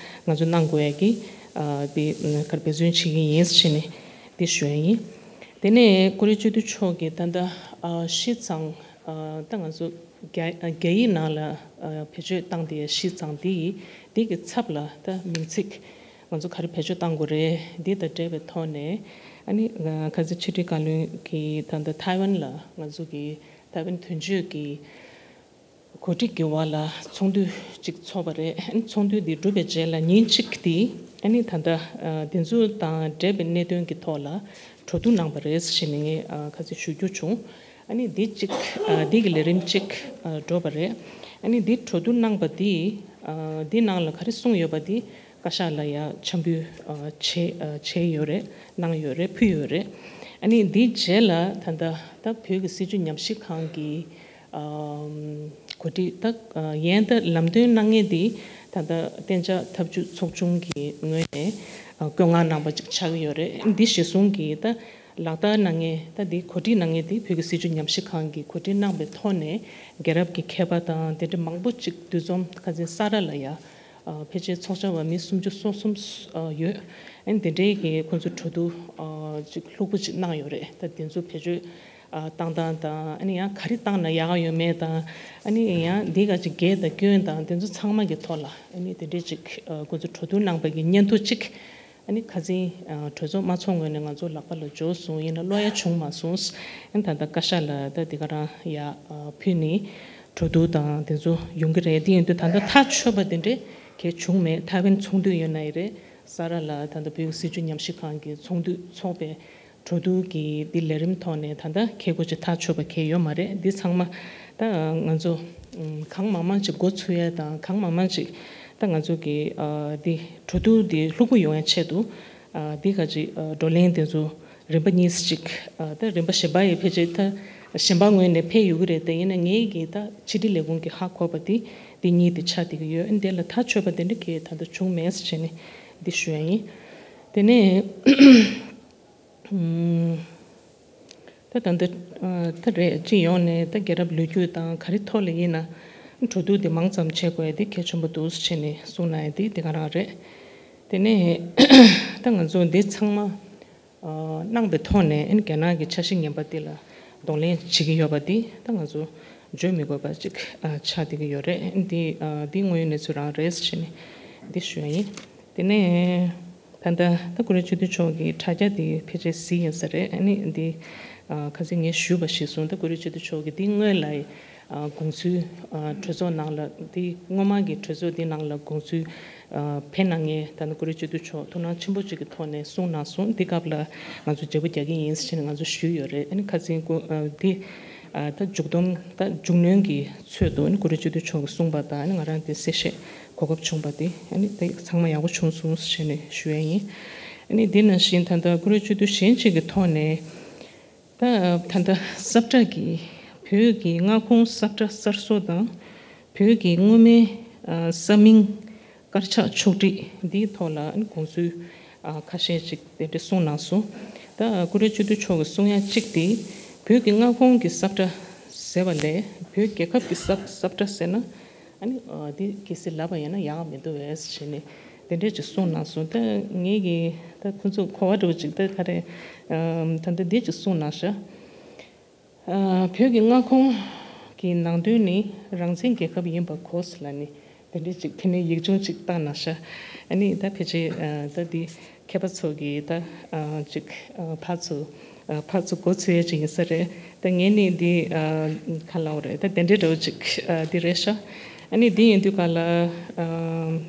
ང་ཚོ་གནང་དགོས་ཡ་གི་ཨ་དེ་གར་འབད་བརྩོན་བྱེད་ཀྱི་ཡིན་ཞེས་ནས་དེ་ཞུ་ཡ་ཡིན། དེ་ནས་ཀུ་རེ་སྤྱི་འཐུས་མཆོག་གིས་ད་ལྟ་ཨ་བཞི་ཚང་ཨ་ད་ང་ཚོ་རྒྱ་རྒྱ་ཡིག་ནང་ལ་ཨ་བེད་སྤྱོད་བཏང་དེ་བཞི་ཚང་དེ་ཡིས་དེ་གི་ཚབ་ལ་ད་མིང་ཚིག་ང་ཚོ་ག་རེ་བེད་སྤྱོད་བཏང་དགོས་རེད། འདི་དང་འབྲེལ་བའི་ཐོག་ནས་ཨ་ནི་ཁ་སང་ཕྱི་དྲིལ་བཀའ་བློན་གྱིས་ད་ལྟ་ཐའེ་ཝན་ལ་ང་ཚོ་གི་ཐའེ་ཝན་དོན་གཅོད་ཀྱི་གོ་སྒྲིག་གི་འོག་ལ་ཚོགས་འདུ་གཅིག་ཚོགས་པ་རེད། ཨ་ནི་ཚོགས་འདུ་འདི་གྲུབ་པའི་རྗེས་ལ་ཉིན་གཅིག་དེ་ཨ་ནི་ད་ལྟ་ཨ་དེ་ཚོ་དང་འབྲེལ་བའི་གནད་དོན་གྱི་ཐོག་ལ་གྲོས་བསྡུར་གནང་པ་རེད་ཞེས་ནས་ངས་ཨ་ཁ་སང་ཞུ་རྒྱུ་བྱུང་། ཨ་ནི་འདི་གཅིག་ཨ་འདི་གི་ལས་རིམ་གཅིག་ཨ་འགྲོ་བ་རེད། ཨ་ནི་འདི་གྲོས་བསྡུར་གནང་པ་འདི་ཨ་འདི་ནང་ལ་ག་རེ་གསུངས་ཡོད་པ་འདི་བཀའ་ཤག་ལ་ཡ་འཆམ་འབུལ་ཨ་བྱས་ཨ་བྱས་ཡོད་རེད། གནང་ཡོད་རེད། ཕུལ་ཡོད་རེད། ཨ་ནི་འདིའི་རྗེས་ལ་ད་ལྟ་ད་བོད་ཀྱི་སྲིད་བྱུས་ཉམས་ཞིབ་ཁང་གི་ཨམ་གོ་སྒྲིག་ད་ཨ་ཡན་ད་ལམ་སྟོན་གནང་མཁན་འདི་ད་ལྟ་གཏན་འཇགས་ཐབས་ཇུས་ཚོགས་ཆུང་གི་ངོས་ནས་ཨ་བཀོད་མངགས་གནང་པ་ཅིག་ཆགས་ཀྱི་ཡོད་རེད། འདི་གཞི་བཟུང་གིས་ད་ལག་བསྟར་གནང་མཁན་ད་འདི་གོ་སྒྲིག་གནང་མཁན་འདི་བོད་ཀྱི་སྲིད་བྱུས་ཉམས་ཞིབ་ཁང་གིས་གོ་སྒྲིག་གནང་པའི་ཐོག་ནས་རྒྱལ་རབས་ཀྱི་མཁས་པ་དང་དེ་འདྲ་མང་པོ་ཅིག་འདུ་འཛོམས་ཁ་སང་ས་ར་ལ་ཡ། ཨ་ཕལ་ཆེར་ཚོགས་བཅར་བ་མི་སུམ་ཅུ་སོ་གསུམ་ཨ་ཡོད། ཨ་ནི་དེ་འདྲའི་གི་ཁོང་ཚོ་གྲོས་བསྡུར་ཨ་ཅིག་ལྷུག་པོ་ཅིག་གནང་ཡོད་རེད། ད་དེ་ཚོ་བེད་སྤྱོད་ཨ་བཏང་སྟངས་དང་ཨ་ནི་ཡང་ག་རེ་བཏང་ན་ཡག་ཡོད་མེད་དང་ཨ་ནི་ཡང་འདི་ག་ཅིག་འགལ་དང་སྐྱོན་དང་དེ་ཚོ་ཚང་མ་གི་ཐོག་ལ་ཨ་ནི་དེ་འདྲའི་ཅིག་ཨ་ཁོང་ཚོ་གྲོས་བསྡུར་གནང་པ་གི་སྙན་ཐོ་ཅིག་ཨ་ནི་ཁ་སང་ཨ་གྲོས་ཚོགས་དམངས་གཙོ་ངོས་ནས་ང་ཚོ་ལག་པ་ལ་འབྱོར་སོང་། ཡིན་ན་ཀློག་ཡ་བྱུང་མ་སོང་། ཨ་ནི་ད་ལྟ་བཀའ་ཤག་ལ་ད་འདི་ག་རང་ཡ་ཨ་ཕུལ་ནས། གྲོས་བསྡུར་དང་དེ་ཚོ་ཡོང་གི་རེད། དེ་ཡིན་དུས་ད་ལྟ་ཐག་ཆོད་པ་དེ་འདྲས་གལ་བྱུང་མེད། ཐའེ་ཝན་ཚོགས་འདུ་ཡོད་ན་ཡི་རེད། ས་ར་ལ་ད་ལྟ་བོད་ཀྱི་སྲིད་བྱུས་ཉམས་ཞིབ་ཁང་གི་ཚོགས་འདུ་ཚོགས་པའི་གྲོས་བསྡུར་གྱི་འདི་ལས་རིམ་ཐོག་ནས་ད་ལྟ་ཁེ་གོ་ཅིག་ཐག་ཆོད་པ་གལ་ཡོད་མ་རེད། འདི་ཚང་མ་ད་ང་ཚོ་ཨུམ་གང་མང་མང་ཅིག་འགོ་ཚུགས་ཡ་དང་གང་མང་མང་ཅིག་ད་ང་ཚོ་གི་ཨ་འདི་གྲོས་བསྡུར་འདི་ལྷུག་པོ་ཡོང་ཡ་ཆེད་དུ་ཨ་འདི་ག་ཅིག་ཨ་བགྲོ་གླེང་དེ་ཚོ། རིམ་པ་གཉིས་གཅིག་ཨ་ད་རིམ་པ་བཞི་པ་ཡི་ཕལ་ཆེར་ད་གཞན་པ་ངོས་ནས་ཕེབས་ཡོད་ཀྱི་རེད། དེ་ཡིན་ན་ངའི་གི་ད་ཕྱི་དྲིལ་ལས་ཁུངས་ཀྱི་ཧ་གོ་བ་དེ་འདི་གཉིས་དེ་ཆགས་བསྡད་ཀྱི་ཡོད། འདི་ལ་ཐག་ཆོད་པ་དེ་འདྲ་གི་ད་ལྟ་བྱུང་མེད་ཟེར་བྱས་ནས་འདི་ཞུ་ཡ་ཡིན། དེ་ནས་ཨུམ་ད་ད་ལྟ་ཨ་ད་རེད། སྤྱི་ཡོངས་ནས་ད་རྒྱལ་རབས་ལོ་རྒྱུས་དང་ག་རེ་ཐོག་ལ་ཡིན་ན་གྲོས་བསྡུར་དེ་མང་ཙམ་བྱེད་དགོས་ཡ་དེ་གལ་ཆེན་པོ་འདུག་ཟེར་བྱས་ནས་གསུངས་གནང་ཡ་དེ་དེ་ག་རང་རེད། དེ་ནས་ད་ང་ཚོ་འདི་ཚང་མ། ཨ་གནང་པའི་ཐོག་ནས་ཨ་ནི་རྒྱ་ནག་གི་འཆར་གཞི་ངན་པ་དེ་ལ་གདོང་ལེན་བྱེད་ཀྱི་ཡོད་པ་དེ་ད་ང་ཚོ་བརྗོད་མི་དགོས་པ་ཅིག་ཨ་ཆགས་བསྡད་ཀྱི་ཡོད་རེད། ཨ་ནི་འདི་ཨ་འདི་དངོས་ཡོད་གནས་ཚུལ་རང་རེད་ཟེར་ནས་འདི་ཞུ་ཡ་ཡིན། དེ་ནས་ད་ལྟ་ད་ཀུ་རེ་སྤྱི་འཐུས་མཆོག་གི་དྲ་རྒྱ་དེ་ཕལ་ཆེར་གཟིགས་ཡིན་ས་རེད། ཨ་ནི་འདི་ཨ་ཁ་སང་ངས་ཞུས་པ་གཞིར་བཟུང་ད་ཀུ་རེ་སྤྱི་འཐུས་མཆོག་གི་འདི་སྔོན་ལ་ཨ་དགོངས་ཚུལ་ཨ་གྲོས་ཚོགས་ནང་ལ་འདི་སྔོན་མ་གི་གྲོས་ཚོགས་འདི་ནང་ལ་དགོངས་ཚུལ་ཨ་ཕེབས་གནང་མཁན་ད་ནི་ཀུ་རེ་སྤྱི་འཐུས་མཆོག་ཐུགས་སྣང་ཆེན་པོ་གཅིག་གི་ཐོག་ནས་གསུངས་གནང་སོང་། འདི་སྐབས་ལ་ང་ཚོ་བརྗེ་པོ་རྒྱག་གི་ཡིན་ཟེར་ནས་ང་ཚོ་ཞུས་ཡོད་རེད། ཨ་ནི་ཁ་སང་ཀུ་ཨ་འདི་ཨ་ད་མཇུག་སྡོམ་ད་མཇུག་གནོན་གྱི་ཚོད་དུ་ཨ་ནི་ཀུ་རེ་སྤྱི་འཐུས་མཆོག་གིས་གསུངས་པ་དང་ཨ་ནི་ང་རང་དེ་གསལ་བཤད་གོ་སྐབས་བྱུང་པ་དེ་ཨ་ནི་དེ་ཚང་མ་ཡག་པོ་བྱུང་སོང་ཟེར་ནས་ཞུ་ཡ་ཡིན། ཨ་ནི་འདི་ནང་བཞིན་ད་ལྟ་ཀུ་རེ་སྤྱི་འཐུས་གཞན་གཅིག་གི་ཐོག་ནས། ད་ད་ལྟ་ས་བཀྲ་གི་བོད་ཀྱི་མངའ་ཁོངས་ས་བཀྲ་གསར་བཟོ་དང་བོད་ཀྱི་སྔོན་མའི་ཨ་ས་མིང་དཀར་ཆག་ཕྱོགས་སྒྲིག་འདིའི་ཐོག་ལ་དགོངས་ཚུལ་ཨ་ཁ་ཤས་ཅིག་དེ་འདྲ་གསུངས་གནང་སོང་། ད་ཀུ་རེ་སྤྱི་འཐུས་མཆོག་གིས་གསུང་ཡ་གཅིག་དེ་ བོད་ཀྱི་མངའ་ཁོངས་ཀྱི་ས་བཀྲ་ཟེར་བ་ལས་བོད་རྒྱལ་ཁབ་ཀྱི་ས་ས་བཀྲ་ཟེར་ན་ཨ་ནི་ཨ་འདི་གལ་སྲིད་ལབ་པ་ཡིན་ན་ཡག་མི་འདུག་བས་ཞེས་ནས་དེ་འདྲས་ཅིག་གསུངས་གནང་སོང་། ད་ངེད་ཀྱིས་ད་ཁོ་ཚོ་གོ་བ་འདྲ་བོ་ཅིག་ད་ག་རེ་ཨམ་ད་ལྟ་འདི་ཅིག་གསུངས་གནང་ཤག་ཨ་བོད་ཀྱི་མངའ་ཁོངས་ཀྱི་ནང་དོན་ནི་རང་བཙན་རྒྱལ་ཁབ་ཡིན་པ་གོ་ཟེར་ལབ་ནས་དེ་འདྲས་ཅིག་དེ་ནས་ཡིག་ཆུང་ཅིག་བཏང་གནང་ཤག་ཨ་ནི་ད་ཕལ་ཆེར་ཨ་ད་འདི་མཁས་པ་ཚོ་གིས་ད་ཨ་ཅིག་ཨ་ཕར་ཚུར་ཨ་ཕར་ཚུར་མགོ་ཚོས་ཡས་ཅིག་ཡིན་ས་རེད། ད་ངས་ནི་འདི་ཨ་ག་ལབ་དགོས་རེད། ད་དེ་འདྲས་འདྲ་བོ་ཅིག་ཨ་འདི་རེད་ཤག་ཨ་ནི་འདི་ཡིན་དུས་ག་ལ་ཨ་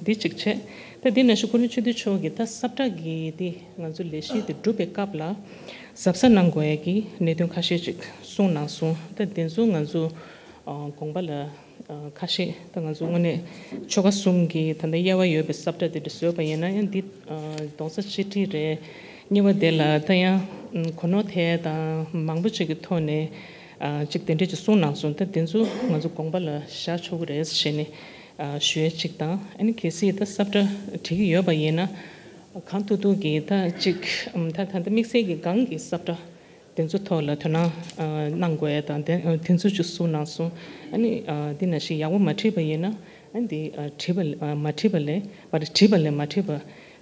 འདི་ཅིག་བྱས། ད་འདི་ནང་བཞིན་ཀུན་ལེགས་ཆོས་འདུས་མཆོག་གིས་ད་ས་བཀྲ་གི་འདི་ང་ཚོ་ལས་གཞི་འདི་སྒྲུབ་པའི་སྐབས་ལ་གཟབ་གཟབ་གནང་དགོས་ཡས་ཀྱི་གནད་དོན་ཁ་ཤས་ཅིག་གསུངས་གནང་སོང་། ད་དེ་ཚོ་ང་ཚོ་ཨ་དགོངས་པ་ལ་ཨ་ཁ་ཤས་ད་ང་ཚོ་དངོས་གནས་ཆོལ་ཁ་གསུམ་གྱི་ད་ལྟ་དབྱེ་བ་ཡོད་པའི་ས་བཀྲ་དེ་འདྲ་བཟོས་པ་ཡིན་ན་ཡང་འདི་ཨ་རྡོག་རྩ་གཅིག་སྒྲིལ་རེད། གཉིས་པ་དེ་ལ་ད་ཡང་གོ་ནོར་ཐེབས་དང་མང་པོ་ཅིག་གི་ཐོག་ནས་ཨ་ཅིག་དེ་འདྲས་ཅིག་གསུངས་གནང་སོང་། ད་དེ་ཚོ་ང་ཚོ་དགོངས་པ་ལ་བཞག་ཆོག་གི་རེད་ཞེས་ནས་ཨ་ཞུ་ཡས་ཅིག་དང་། ཨ་ནི་གལ་སྲིད་ད་ས་བཀྲ་བྲིས་ཀྱི་ཡོད་པ་ཡིན་ན་གང་ཐུབ་ཐུབ་ཀྱིས་ད་ཅིག་ད་ད་ལྟ་དམིགས་བསལ་གྱི་སྒང་གི་ས་བཀྲ་དེ་ཚོ་ཐོག་ལ་དོ་སྣང་ཨ་གནང་དགོས་ཡ་དང་དེ་དེ་ཚོ་ཅིག་གསུངས་གནང་སོང་། ཨ་ནི་ཨ་འདི་ནང་བཞིན་ཡག་པོ་མ་བྲིས་པ་ཡིན་ན་ཨ་འདི་ཨ་བྲིས་པ་ཨ་མ་བྲིས་པ་ལས་མ་རེད། བྲིས་པ་ལས་མ་བྲིས་པ་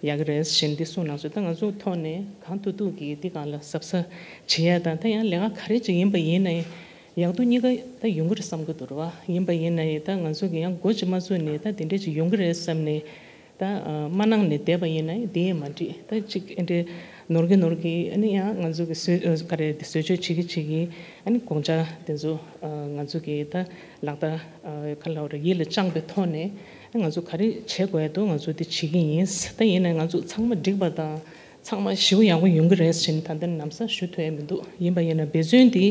ཡག་གི་རེད་ཞེས་འདི་གསུངས་གནང་སོང་། ད་ང་ཚོ་ཐོག་ནས་གང་ཐུབ་ཐུབ་ཀྱིས་འདི་སྒང་ལ་གཟབ་གཟབ་བྱེད་ཡ་དང་། ད་ཡང་ལས་ཀ་ག་རེ་ཅིག་ཡིན་པ་ཡིན་ན་ཡང་ཡག་སྡུག་གཉིས་ཀ་ད་ཡོང་གི་རེད་བསམ་གྱི་འདུག་རེད་བ། ཡིན་པ་ཡིན་ན་ཡང་ད་ང་ཚོ་གིས་ཡང་འགོ་ཅིག་མ་བཙུགས་ནས་ད་དེ་འདྲས་ཅིག་ཡོང་གི་རེད་བསམ་ནས། ད་ཨ་མ་གནང་ནས་བསྡད་པ་ཡིན་ན་དེ་ཡང་མ་འགྲིག་ད་ཅིག་ཨེ་འདྲའི་ནོར་གི་ནོར་གི་ཨ་ནི་ཡང་ང་ཚོ་གི་བཟོ་ཨ་ག་རེ་དེ་བཟོ་བཅོས་བྱེད་ཀྱི་བྱེད་ཀྱི་ཨ་ནི་དགོངས་འཆར་དེ་ཚོ་ཨ་ང་ཚོ་གི་ད་ལག་བསྟར་ཨ་ག་ལབ་རེད། ཡིད་ལ་བཅངས་པའི་ཐོག་ནས་ཨ་ང་ཚོ་ག་རེ་བྱེད་དགོས་འདུག་ང་ཚོ་དེ་བྱེད་ཀྱི་ཡིན། ད་ཡིན་ན་ང་ཚོ་ཚང་མ་འགྲིག་པ་དང་ཚང་མ་ཞེ་པོ་ཡག་པོ་ཡོང་གི་རེད་ཟེར་ནས་ད་ལྟ་ནམ་སང་ཞུ་ཐུབ་ཡ་མི་འདུག་ཡིན་པ་ཡིན་ན་འབད་བརྩོན་དེ་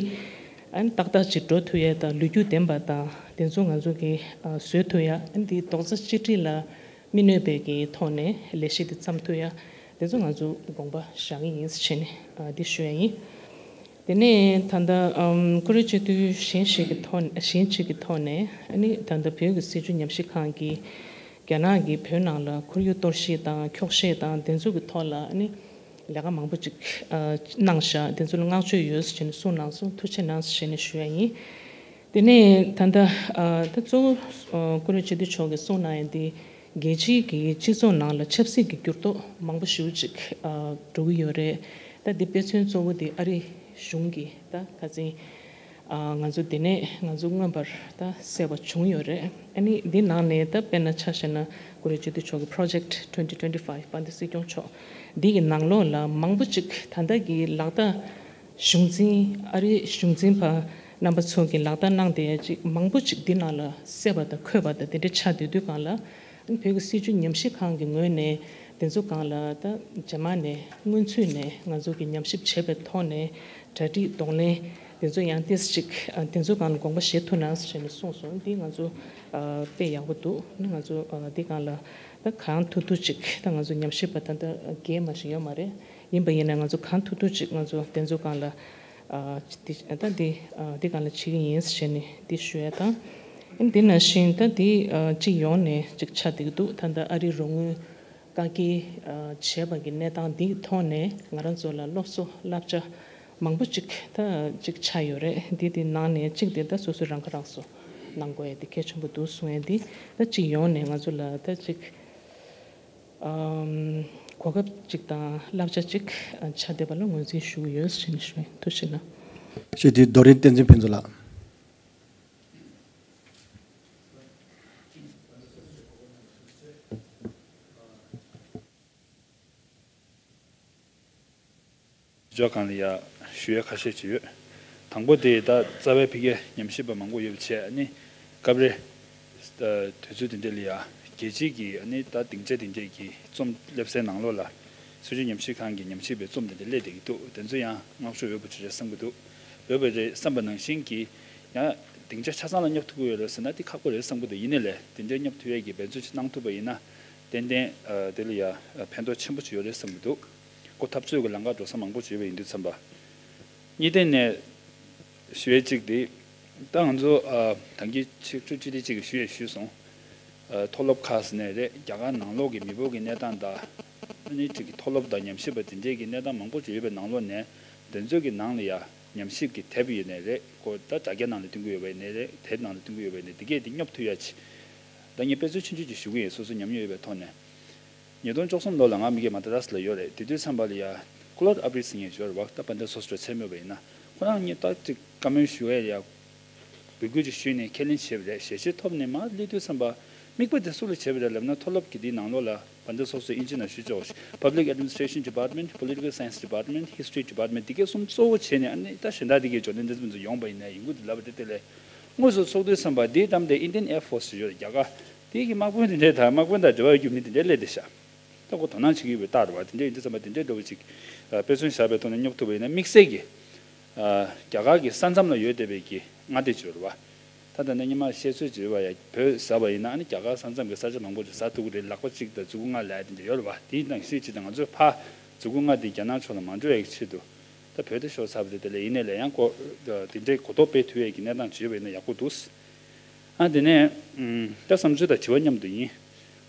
ཨ་ནི་ཏག་ཏག་ཅིག་འགྲོ་ཐུབ་ཡ་དང་ལོ་རྒྱུས་ལྡན་པ་དང་དེ་ཚོ་ང་ཚོ་གི་ཨ་བཟོ་ཐུབ་ཡ། ཨ་ནི་དེ་རྡོག་རྩ་གཅིག་སྒྲིལ་ལ་མི་གནོད་པའི་གི་ཐོག་ནས་ལས་གཞི་འདི་བརྩམས་ཐུབ་ཡ་དེ་ཚོ་ང་ཚོ་དགོངས་པ་བཞག་གི་ཡིན་ཟེར་བྱས་ནས་ཨ་འདི་ཞུ་ཡ་ཡིན། དེ་ནས་ད་ལྟ་ཨམ་ཀུ་རེ་སྤྱི་འཐུས་གཞན་ཞིག་གི་ཐོག་ནས་གཞན་གཅིག་གི་ཐོག་ནས་ཨ་ནི་ད་ལྟ་བོད་ཀྱི་སྲིད་བྱུས་ཉམས་ཞིབ་ཁང་གིས་རྒྱ་ནག་གིས་བོད་ནང་ལ་ཁོར་ཡུག་གཏོར་བཤིག་དང་འཁྱོག་བཤད་དང་དེ་ཚོ་གི་ཐོག་ལ་ཨ་ནི་ལས་ཀ་མང་པོ་ཅིག་ཨ་གནང་བཞག་དེ་ཚོ་ལ་བསྔགས་བརྗོད་ཡོད་ཟེར་ནས་གསུངས་གནང་སོང་། ཐུགས་རྗེ་གནང་ཟེར་ནས་ཞུ་ཡ་ཡིན། དེ་ནས་ད་ལྟ་ཨ་ད་གཙོ་བོ་ཨ་ཀུན་ལེགས་སྤྱི་འཐུས་མཆོག་གིས་གསུངས་གནང་ཡ་འདི་རྒྱལ་སྤྱིའི་གི་སྤྱི་ཚོགས་ནང་ལ་ཆབ་སྲིད་ཀྱི་འགྱུར་ལྡོག་མང་པོ་ཞེ་པོ་ཅིག་ཨ་འགྲོ་གི་ཡོད་རེད། ད་འདི་དཔེ་མཚོན་གཙོ་བོ་འདི་ཨ་རི་གཞུང་གིས་ད་ཁ་སང་ཨ་ང་ཚོ་འདི་ནས་ང་ཚོ་མངོན་པར་ད་གསལ་བ་བྱུང་ཡོད་རེད། ཨ་ནི་འདི་ནང་ནས་ད་དཔེར་ན་ཆ་བཞག་ན་ཀུན་ལེགས་སྤྱི་འཐུས་མཆོག་གི་Project twenty twenty-five དཔལ་ལྡན་སྲིད་སྐྱོང་མཆོག་འདི་གི་ནང་ལོགས་ལ་མང་པོ་ཅིག་ད་ལྟ་གི་ལག་བསྟར་གཞུང་འཛིན་ཨ་རིའི་གཞུང་འཛིན་པ་རྣམ་པ་ཚོ་གིས་ལག་བསྟར་གནང་བསྡད་ཡ་ཅིག་མང་པོ་ཅིག་འདི་ནང་ལ་གསལ་བ་དང་འཁོད་པ་དང་དེ་འདྲ་ཆགས་བསྡད་དུས་སྒང་ལ། ཨ་ནི་བོད་ཀྱི་སྲིད་བྱུས་ཉམས་ཞིབ་ཁང་གི་ངོས་ནས་དེ་ཚོ་སྒང་ལ་ད་རྗེས་མ་ནས་སྔོན་ཚུད་ནས་ང་ཚོ་གིས་ཉམས་ཞིབ་བྱས་པའི་ཐོག་ནས་གྲ་སྒྲིག་གདོང་ལེན་དེ་ཚོ་ཡང་ཏོག་ཙམ་ཅིག་ཨ་དེ་ཚོ་སྒང་ལ་དགོངས་པ་བཞེས་ཐུབ་ན་ཟེར་ནས་གསུངས་སོང་། འདི་ང་ཚོ་ཨ་དཔེ་ཡག་པོ་འདུག་ཨ་ནི་ང་ཚོ་ཨ་འདི་སྒང་ལ་ད་གང་ཐུབ་ཐུབ་ཅིག་ད་ང་ཚོ་ཉམས་ཞིབ་པ་ད་ལྟ་རྒན་མ་ཞིག་ཡོད་མ་རེད། ཡིན་པ་ཡིན་ན་ང་ཚོ་གང་ཐུབ་ཐུབ་ཅིག་ང་ཚོ་དེ་ཚོ་སྒང་ལ་ཨ་འདི་ད་འདི་ཨ་འདི་སྒང་ལ་བྱེད་ཀྱི་ཡིན་ཟེར་ནས་འདི་ཞུ་ཡ་དང་། ཨ་འདི་ནང་བཞིན་ད་འདི་ཨ་སྤྱི་ཡོངས་ནས་ཅིག་ཆགས་བསྡད་ཀྱི་འདུག་ད་ལྟ་ཨ་རིའི་རོགས་དངུལ་བཀག་སྐྱིལ་ཨ་བྱས་པ་གི་གནས་སྟངས་འདིའི་ཐོག་ནས་ང་རང་ཚོ་ལ་སློབ་གསོ་བསླབ་བྱ་མང་པོ་ཅིག་ད་ཅིག་ཆགས་ཡོད་རེད། འདི་དེ་ནང་ནས་གཅིག་དེ་ད་སོ་སོས་རང་ཁ་རང་གསོ་གནང་དགོས་ཡ་དེ་གལ་ཆེན་པོ་འདུག་གསུང་ཡ་འདི་ད་སྤྱི་ཡོངས་ནས་ང་ཚོ་ལ་ད་ཅིག་ཨམ། གོ་སྐབས་ཅིག་དང་བསླབ་བྱ་ཅིག་ཆགས་བསྡད་པ་ལ་ངོས་འཛིན་ཞུ་གི་ཡོད་ཟེར་ནས་ཞུ་ཡིན། ཐུགས་རྗེ་གནང་། ཞུ་དེ་རྡོ་རིང་བསྟན་འཛིན་ཕུན་ཚོགས་ལགས། ཕྱོགས་སྒང་ལ་ཡ་ཞུ་ཡ་ཁ་ཤས་ཅིག་ཡོད། དང་པོ་དེ་ད་རྩ་བའི་ཕ་གིའི་ཉམས་ཞིབ་པ་མང་པོ་ཡོད་པ་བྱས་ནི་སྐབས་རེ་ད་དུས་ཚོད་དེ་འདྲ་ལ་ཡ་རྒྱལ་སྤྱིའི་གི་ནི་ད་སྡིངས་ཆ་དེ་འདྲའི་གི་རྩོམ་སླེབས་སའི་ནང་ལོགས་ལ་སྲིད་བྱུས་ཉམས་ཞིབ་ཁང་གི་ཉམས་ཞིབ་པའི་རྩོམ་དེ་འདྲ་སླེབས་བསྡད་ཀྱི་འདུག་དེ་ཚོ་ཡང་བསྔགས་བརྗོད་འོས་པ་ཅིག་རེད་བསམ་གྱི་འདུག་འོས་པ་རེད་བསམ་པ་ནང་བཞིན་གྱི་ཡང་སྡིངས་ཆ་ཆ་ཚང་ལ་སྙོབ་ཐུབ་ཀྱི་ཡོད་རེད་ཟེར་ན་དེ་ཁག་པོ་རེད་བསམ་གྱི་འདུག་ཡིན་ནའི་ལས་དེ་འདྲའི་སྙོབ་ཐུབ་ཡས་ཀྱི་འབད་བརྩོན་ཅིག་གནང་ཐུབ་པ་ཡིན་ན་ཏན་ཏན་ཨ་དེ་ལ་ཡ་ཕན་ཐོགས་ཆེན་པོ་ཅིག་ཡོད་རེད་བསམ་གྱི་འདུག་སྐུ་འཐབ་རྩོད་ཀྱི་ལམ་ཁ་འགྲོ་ས་མང་པོ་ཅིག་ཡོད་པ་ཡིན་དུས་ཙམ་པ། གཉིས་ལྡན་ནས་ཞུ་ཡས་གཅིག་དེ། ད་ང་ཚོ་ཨ་ད་གིན་ཆིག་ཁྲི་བཅུ་བདུན་གཅིག་གིས་ཞུ་ཡས་ཞུས་སོང་། ཨ་མཐོ་སློབ་ཁག་ཟེར་ནས་རེད། རྒྱ་གར་ནང་ལོགས་ཀྱི་མི་འབོར་གྱི་གནས་སྟངས་དང་། ཨ་ནི་གཅིག་གི་མཐོ་སློབ་དང་ཉམས་ཞིབ་པ་དེ་འདྲས་ཀྱི་གནས་སྟངས་མང་པོ་ཅིག་ཡོད་པའི་ནང་ལོགས་ནས་དེ་ཚོ་གི་ནང་ལ་ཡ་ ཉམས་ཞིབ་ཀྱི་དེབ་ཡིན་ནའི་རེད། ཁོ་ད་དྲ་རྒྱ་ནང་ལ་སྟོན་གྱི་ཡོད་པ་ཡིན་ནའི་རེད། དེབ་ནང་ལ་སྟོན་གྱི་ཡོད་པ་ཡིན་ནའི་འདི་གས་འདི་སྙོབ་ཐུབ་ཡ་ཆེད། ད་ངས་དཔེ་མཚོན་ཆུང་ཆུང་ཅིག་ཞུ་གི་ཡིན། སོ་སོ་ཉམས་མྱོང་ཡོད་པའི་ཐོག་ནས། ཉིས་སྟོང་བཅུ་གསུམ་ལོ་ལ་ང་མི་གི་མ་ད་ར་སི་ལ་ཡོད་རེད། དེ་དུས་ཙམ་པ་ལ་ཡ་ཀློད་ཨབ་རི་སི་ངས་ཡོད་རེད་བ། ད་པན་དེ་སོ་སོ་ཚད་མོད་པ་ཡིན་ན། ཁོ་རང་ངས་ཏག་ཅིག་བཀའ་མོལ་ཞུ་ཡ་ཡ། འབོད་སྐུལ་ཅིག་ཞུས་ནས་ཁས་ལེན་བྱས་པ་རེད། ཞལ་བཞེས་ཐོབ་ནས་མར་སླེབས་དུས་ཙམ་པ། དམིགས་པ་དེ་སུ་ལ་བྱས་པ་རེད་ལབ་ན། མཐོ་སློབ་ཀྱི་དེའི་ནང་ལོགས་ལ་པན་དེ་སོ་སོའི་ཨིན་ཇི་ནང་ཞུ་ཆོག Public Administration Department, Political Science Department, History Department དེ་གས་གསུམ་གཙོ་བོ་བྱས་ནས། ཨ་ནི་ད་གཞན་དག་དེ་གས་འབྱོར་ལྡན་འདི་ཚོ་ཡོང་པ་ཡིན་ན་ཡིན་གྱི་འདུག་ལབ་པ་དེ། དེ་ལས་དངོས་སུ་ཚོགས་དུས་ཙམ་པ་དེའི་གཏམ་དེ་Indian Air Force ཡོད་རེད། རྒྱ་གར། དེ་གི་དམག་དཔོན་དེ་འདྲས་དང་དམག་དཔོན་དང་འབྲེལ་བ་ཡོད་རྒྱུ་མི་དེ་འདྲས་སླེབས་བསྡད་ཤག་ད་ཁོ་དོ་སྣང་བྱེད་ཀྱི་ཡོད་པའི་རྟགས་རེད་བ། དེ་འདྲ་ཡིན་དུས་ཙམ་པ་དེ་འདྲའི་འདྲ་བོ་ཅིག་ཨ། དཔེ་མཚོན་བཞག་པའི་ཐོག་ནས་སྙོབ་ཐུབ་པ་ཡིན་ན། དམིགས་བསལ་གྱི་ཨ། རྒྱ་གར་གྱི་ས་མཚམས་ལ་ཡོད་བསྡད་པའི་གི་མངའ་སྡེ་ཅིག་ཡོད་རེད་བ། ད་ད་ལྟ་སྔོན་མ་བཤད་ཚོད་ཅིག་ཡོད་པ་ཡ། བོད་ཟ་བ་ཡིན་ན་ཨ་ནི་རྒྱ་གར་ས་མཚམས་ཀྱི་ས་ཆ་མང་པོ་ཅིག་ཟ་ཐུབ་ཀྱི་རེད། ལག་པ་གཅིག་དང་མཛུ་གུ་ལྔ་ལབ་ཡ་དེ་འདྲ་ཡོད་རེད་བ། དེ་ནང་བཞིན་ཅིག་ད་ང་ཚོས་ཕར་མཛུ་གུ་ལྔ་དེ་རྒྱ་ནག་ཕྱོགས་ལ་མ་འགྲོ་ཡ་གི་ཆེད་དུ། ད་བོད་དེ་ཤོར་ཚར་བ་རེད། དེ་ལས་ཡིན་ནའི་ལས་ཡང་གོ་དེ་འདྲའི་གོ་རྟོགས་སྤེལ་ཐུབ་ཡས་ཀྱི་གནས་སྟངས་ཅིག་ཡོད་པ་ཡིན་ན་ཡག་པོ་འདུག་ཨ། དེ་ནས་ཨུམ། ད་བསམ་ཚུལ་དང་དྲི་བ་མཉམ་དུ་ཡིན།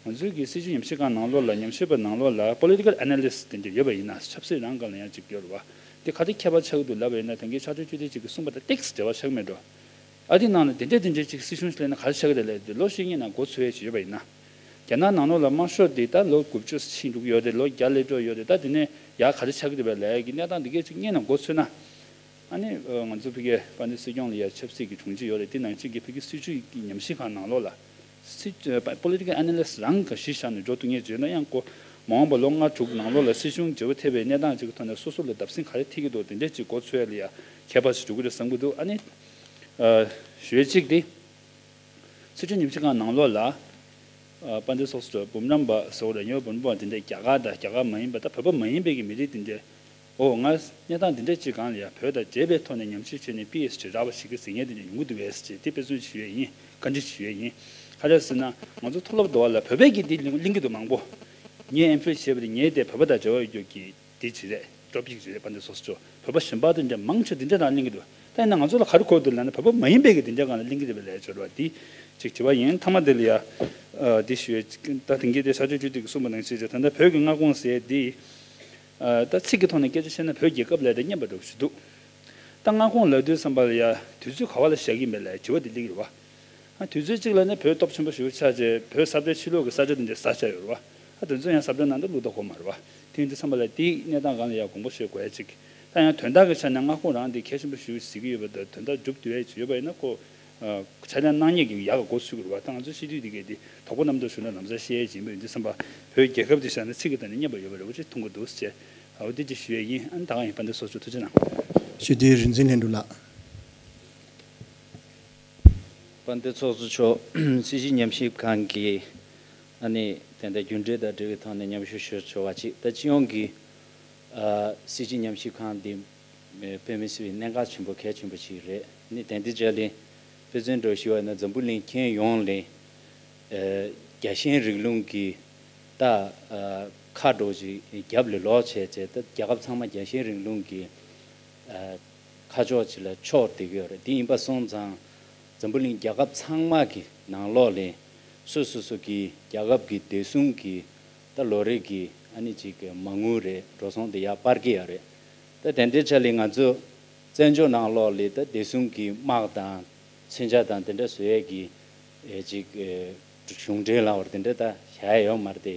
ང་ཚོའི་གི་སྲིད་བྱུས་ཉམས་ཞིབ་ཁང་ནང་ལོགས་ལ། ཉམས་ཞིབ་པ་ནང་ལོགས་ལ་Political Analyst དེ་འདྲ་ཡོད་པ་ཡིན་ན། ཆབ་སྲིད་རང་སྒང་ལ་ཡང་ཅིག་ཡོད་རེད་བ། དེ་ག་རེ་ཁྱད་པར་ཆགས་ཀྱི་འདུག་ལབ་པ་ཡིན་ན། དེང་གི་ཕྱག་སྦྲེལ་ཆོས་སྡེ་ཅིག་གིས་གསུངས་པ་དང་ཏོག་ཙམ་འབྲེལ་བ་ཆགས་མེད་འགྲོ། ཨ། དེ་ནང་ལ་དེ་འདྲ་དེ་འདྲ་ཅིག་སྲིད་གཞུང་ཞིག་སླེབས་ན་ག་རེ་ཆགས་ཀྱི་རེད་ལབ་དུས། ལོ་བཞི་སྔོན་ནས་མགོ་ཚོས་ཡས་ཅིག་ཡོད་པ་ཡིན་ན། རྒྱ་ནག་ནང་ལོགས་ལ་དམར་ཤོག་དེ་ད་ལོ་དགུ་བཅུ་ཕྱིན་འགྲོ་གི་ཡོད་རེད། ལོ་བརྒྱ་སླེབས་འགྲོ་ཡོད་རེད། ད་དེ་ནས་ཡ་ག་རེ་ཆགས་ཀྱི་རེད་པས་ལབ་ཡས་ཀྱི་གནས་སྟངས་དེ་གས་ཅིག་སྔོན་ནས་མགོ་ཚོས་ན། ཨ་ནི་ཨ། ང་ཚོ་ཕ་གིའི་དཔལ་ལྡན་སྲིད་སྐྱོང་ལ་ཡ་ཆབ་སྲིད་ཀྱི་དྲུང་ཆེ་ཡོད་རེད། དེ་ནང་བཞིན་གྱི་ཕ་གི་སྲིད་བྱུས་ཀྱི་ཉམས་ཞིབ་ཁང་ནང་ལོགས་ལ་སྲིད་Political Analyst རང་ག་གཞི་བཞག་ནས་འགྲོ་ཐུབ་མཁན་ཅིག་ཡོད་ན། ཡང་ཁོ་མ་འོངས་པ་ལོ་ལྔ་དྲུག་ནང་ལོགས་ལ་སྲིད་གཞུང་བརྗེ་པོ་ཐེབས་པའི་གནས་སྟངས་ཅིག་གི་ཐོག་ནས་སོ་སོ་ལ་བརྡབ་གསིག་ག་རེ་ཐེབས་ཀྱི་འདུག་དེ་འདྲས་ཅིག་མགོ་ཚོས་ཡ་ལ་ཡ་ཁྱད་པར་ཞིག་འགྲོ་གི་རེད་བསམ་གྱི་འདུག་ཨ་ནི་ཨ། ཞུ་ཡས་གཅིག་དེ། སྲིད་བྱུས་ཉམས་ཞིབ་ཁང་ནང་ལོགས་ལ། ཨ། དཔལ་ལྡན་ཚོགས་གཙོ་འབུམ་རམས་པ་ཟེར་བ་རེད། ཡང་འབུམ་རམས་པ་དེ་འདྲས་རྒྱ་གར་དང་རྒྱ་གར་མ་ཡིན་པ་དང་བོད་པ་མ་ཡིན་པའི་གི་མི་རིགས་དེ་འདྲས། འོ། ང་གནས་སྟངས་འདི་འདྲ་ཅིག་སྒང་ལ་ཡ་བོད་དང་འབྲེལ་བའི་ཐོག་ནས་ཉམས་ཞིབ་བྱས་ནས་པི་ཨེཆ་ཌི་རག་པ་ཞིག་གི་ཟེར་མཁན་དེ་འདྲ་ཡོང་གི་འདུག་གས་ཟེར་བྱས། དེ་དཔེ་མཚོན་ཞུ་ཡས་ཡིན། བཀའ་འདྲི་ཞུ་ཡས་ཡིན། ག་རེ་ཟེར་ན། ང་ཚོ་མཐོ་སློབ་དུ་བ་ལ་བོད་པའི་གི་འདི་གླེང་གླེང་གི་འདུག་མང་པོ། ངས་ཨེམ་ཕིལ་བྱས་པ་དེ་ངས་དེ་བོད་པ་དང་འབྲེལ་བ་ཡོད་རྒྱུ་གི་འདི་ཅིག་རེད། ཀྲོ་པིག་ཅིག་རེད། དཔལ་ལྡན་ཚོགས་གཙོ། བོད་པ་གཞན་པ་དེ་འདྲ་མང་ཆེ་འདི་འདྲ་རང་གླེང་གི་འདུག་ད་ཡིན་ན་ང་ཚོ་ལ་ག་རེ་གོ་འདུག་ལབ་ན། བོད་པ་མ་ཡིན་པའི་གི་འདི་འདྲ་སྒང་ལ་གླེང་གི་རེད་པས་ལབ་ཡས་ཅིག་ཡོད་རེད་བ། འདི་ཅིག་དྲི་བ་ཡིན། མཐའ་མ་དེ་ལ་ཡ། ཨ། འདི་ཞུ་ཡས། ད་དེང་གི་དེ་ཕྱག་སྦྲེལ་ཆོས་སྡེ་གིས་གསུངས་པ་ནང་བཞིན་རེད། ད་ལྟ་བོད་ཀྱི་མངའ་ཁོངས་ཟེར་ཡས་འདི། ཨ། ད་ཚིག་གི་ཐོག་ནས་སྐད་ཆ་བཤད་ན་བོད་རྒྱལ་ཁབ་ལབ་ཡས་དང་མཉམ་པ་འདྲ་བོ་ཞིག་འདུག་ད་མངའ་ཁོངས་ལབ་དུས་ཙམ་པ་ལ་ཡ་དུས་ཚོད་ག་བ་ལ་བཞག་གི་ཡིན་པས་ལབ་ཡས་དྲི་བ་འདི་སླེབས་ཀྱི་རེད་བ། ཨ། དུས་ཚོད་གཅིག་ལ་ནི་བོད་སྟོབས་ཆེན་པོ་ཞེ་པོ་ཆགས་བྱས། བོད་ས་བལྟས་ཕྱི་ལོགས་ཀྱི་ས་ཆ་དེ་འདྲའི་ས་ཆ་ཡོད་རེད་བ། ཨ། དེ་ཚོ་ཡང་ས་བལྟས་ནང་དུ་བླུག་ད་དགོས་མ་རེད་བ། དེ་ཡིན་དུས་ཙམ་པ་ལ་དེའི་གནས་སྟངས་སྒང་ལ་ཡ་དགོངས་པ་བཞེས་དགོས་ཡ་གཅིག་ད་ཡང་དོན་དག་གི་ཆ་ནས་མངའ་ཁོངས་རང་དེ་གལ་ཆེན་པོ་ཞེ་པོ་ཟེར་གྱི་ཡོད་པ་དང་། དོན་དག་སྒྲུབ་ཐུབ་ཡ་ཅིག་ཡོད་པ་ཡིན་ན། ཁོ། ཨ། ཕྱག་ལས་གནང་མཁན་གྱི་ཡག་ག་འགོ་ཚུགས་ཀྱི་རེད་བ། ད་ང་ཚོ་སྤྱི་འཐུས་དེ་གས་དེ་དོགས་པ་རྣམ་རྟོག་ཞུ་ན་ལམ་སང་བཤད་ཡ་ཅིག་ཡིན་པ་ཡིན་དུས་ཙམ་པ། བོད་རྒྱལ་ཁབ་དེ་བཞག་ན་ཚིག་གི་སྟེང་ནས་མཉམ་པ་ཡོད་པ་རེད་བ། ཅིག་མཐོང་གི་འདུག་ཟེར། ཨ། འོ། དེ་ཅིག་ཞུ་ཡ་ཡིན། ཨ་ནི་ད་ག་ཡིན། དཔལ་ལྡན་ཚོགས་གཙོ་ཐུགས་རྗེ་གནང་། སྤྱི་འཐུས་རིག་འཛིན་ལྷུན་གྲུབ་ལགས། དཔལ་ལྡན་ཚོགས་གཙོ་མཆོག་སྲིད་བྱུས་ཉམས་ཞིབ་ཁང་གི་ཨ་ནི་དེ་འདྲ་རྒྱུ་འབྲས་དང་འབྲེལ་བའི་ཐོག་ནས་མཉམ་ཞུགས་ཞུ་ཆོག་པ་ཅིག་ད་སྤྱི་ཡོངས་ཀྱི་ཨ་སྲིད་བྱུས་ཉམས་ཞིབ་ཁང་འདི་དཔེ་མི་སྲིད་པའི་གནད་འགག་ཆེན་པོ་གལ་ཆེན་པོ་ཞིག་རེད། ཨ་ནི་དེ་འདྲའི་ཆ་ལ་དཔེ་མཚོན་འདྲ་ཞུ་བ་ཡིན་ན། འཛམ་བུ་གླིང་ཁྱོན་ཡོངས་ལ་ཨ་རྒྱལ་ཞེན་རིང་ལུགས་ཀྱི་ད་ཨ་ཁ་འདྲ་ཅིག་རྒྱབ་ལ་ལོག་བྱས་བྱས། ད་རྒྱལ་ཁབ་ཚང་མ་རྒྱལ་ཞེན་རིང་ལུགས་ཀྱི་ཨ་ཁ་ཕྱོགས་ཅིག་ལ་ཕྱོགས་བསྡད་ཀྱི་ཡོད་རེད། དེ་ཡིན་པ་སོང་ཙང་འཛམ་བུ་གླིང་རྒྱལ་ཁབ་ཚང་མ་གི་ནང་ལོགས་ལ་སོ་སོ་སོ་གི་རྒྱལ་ཁབ་ཀྱི་བདེ་སྲུང་གི་ད་ལོ་རེ་གི་ཨ་ནི་ཅིག་གི་མ་དངུལ་རེད། འགྲོ་སོང་དེ་ཡར་སྤར་གྱི་ཡོད་རེད། ད་དེ་འདྲའི་ཆ་ལ་ང་ཚོ་བཙན་བྱོལ་ནང་ལོགས་ལ་ད་བདེ་སྲུང་གི་དམག་དང་མཚོན་ཆ་དང་དེ་འདྲ་བཟོ་ཡས་ཀྱི་ཨེ་ཅིག་ཨེ་གཞུང་འབྲེལ་ལ་བར་དེ་འདྲ་ད་བཞག་ཡ་ཡོད་མ་རེད་དེ།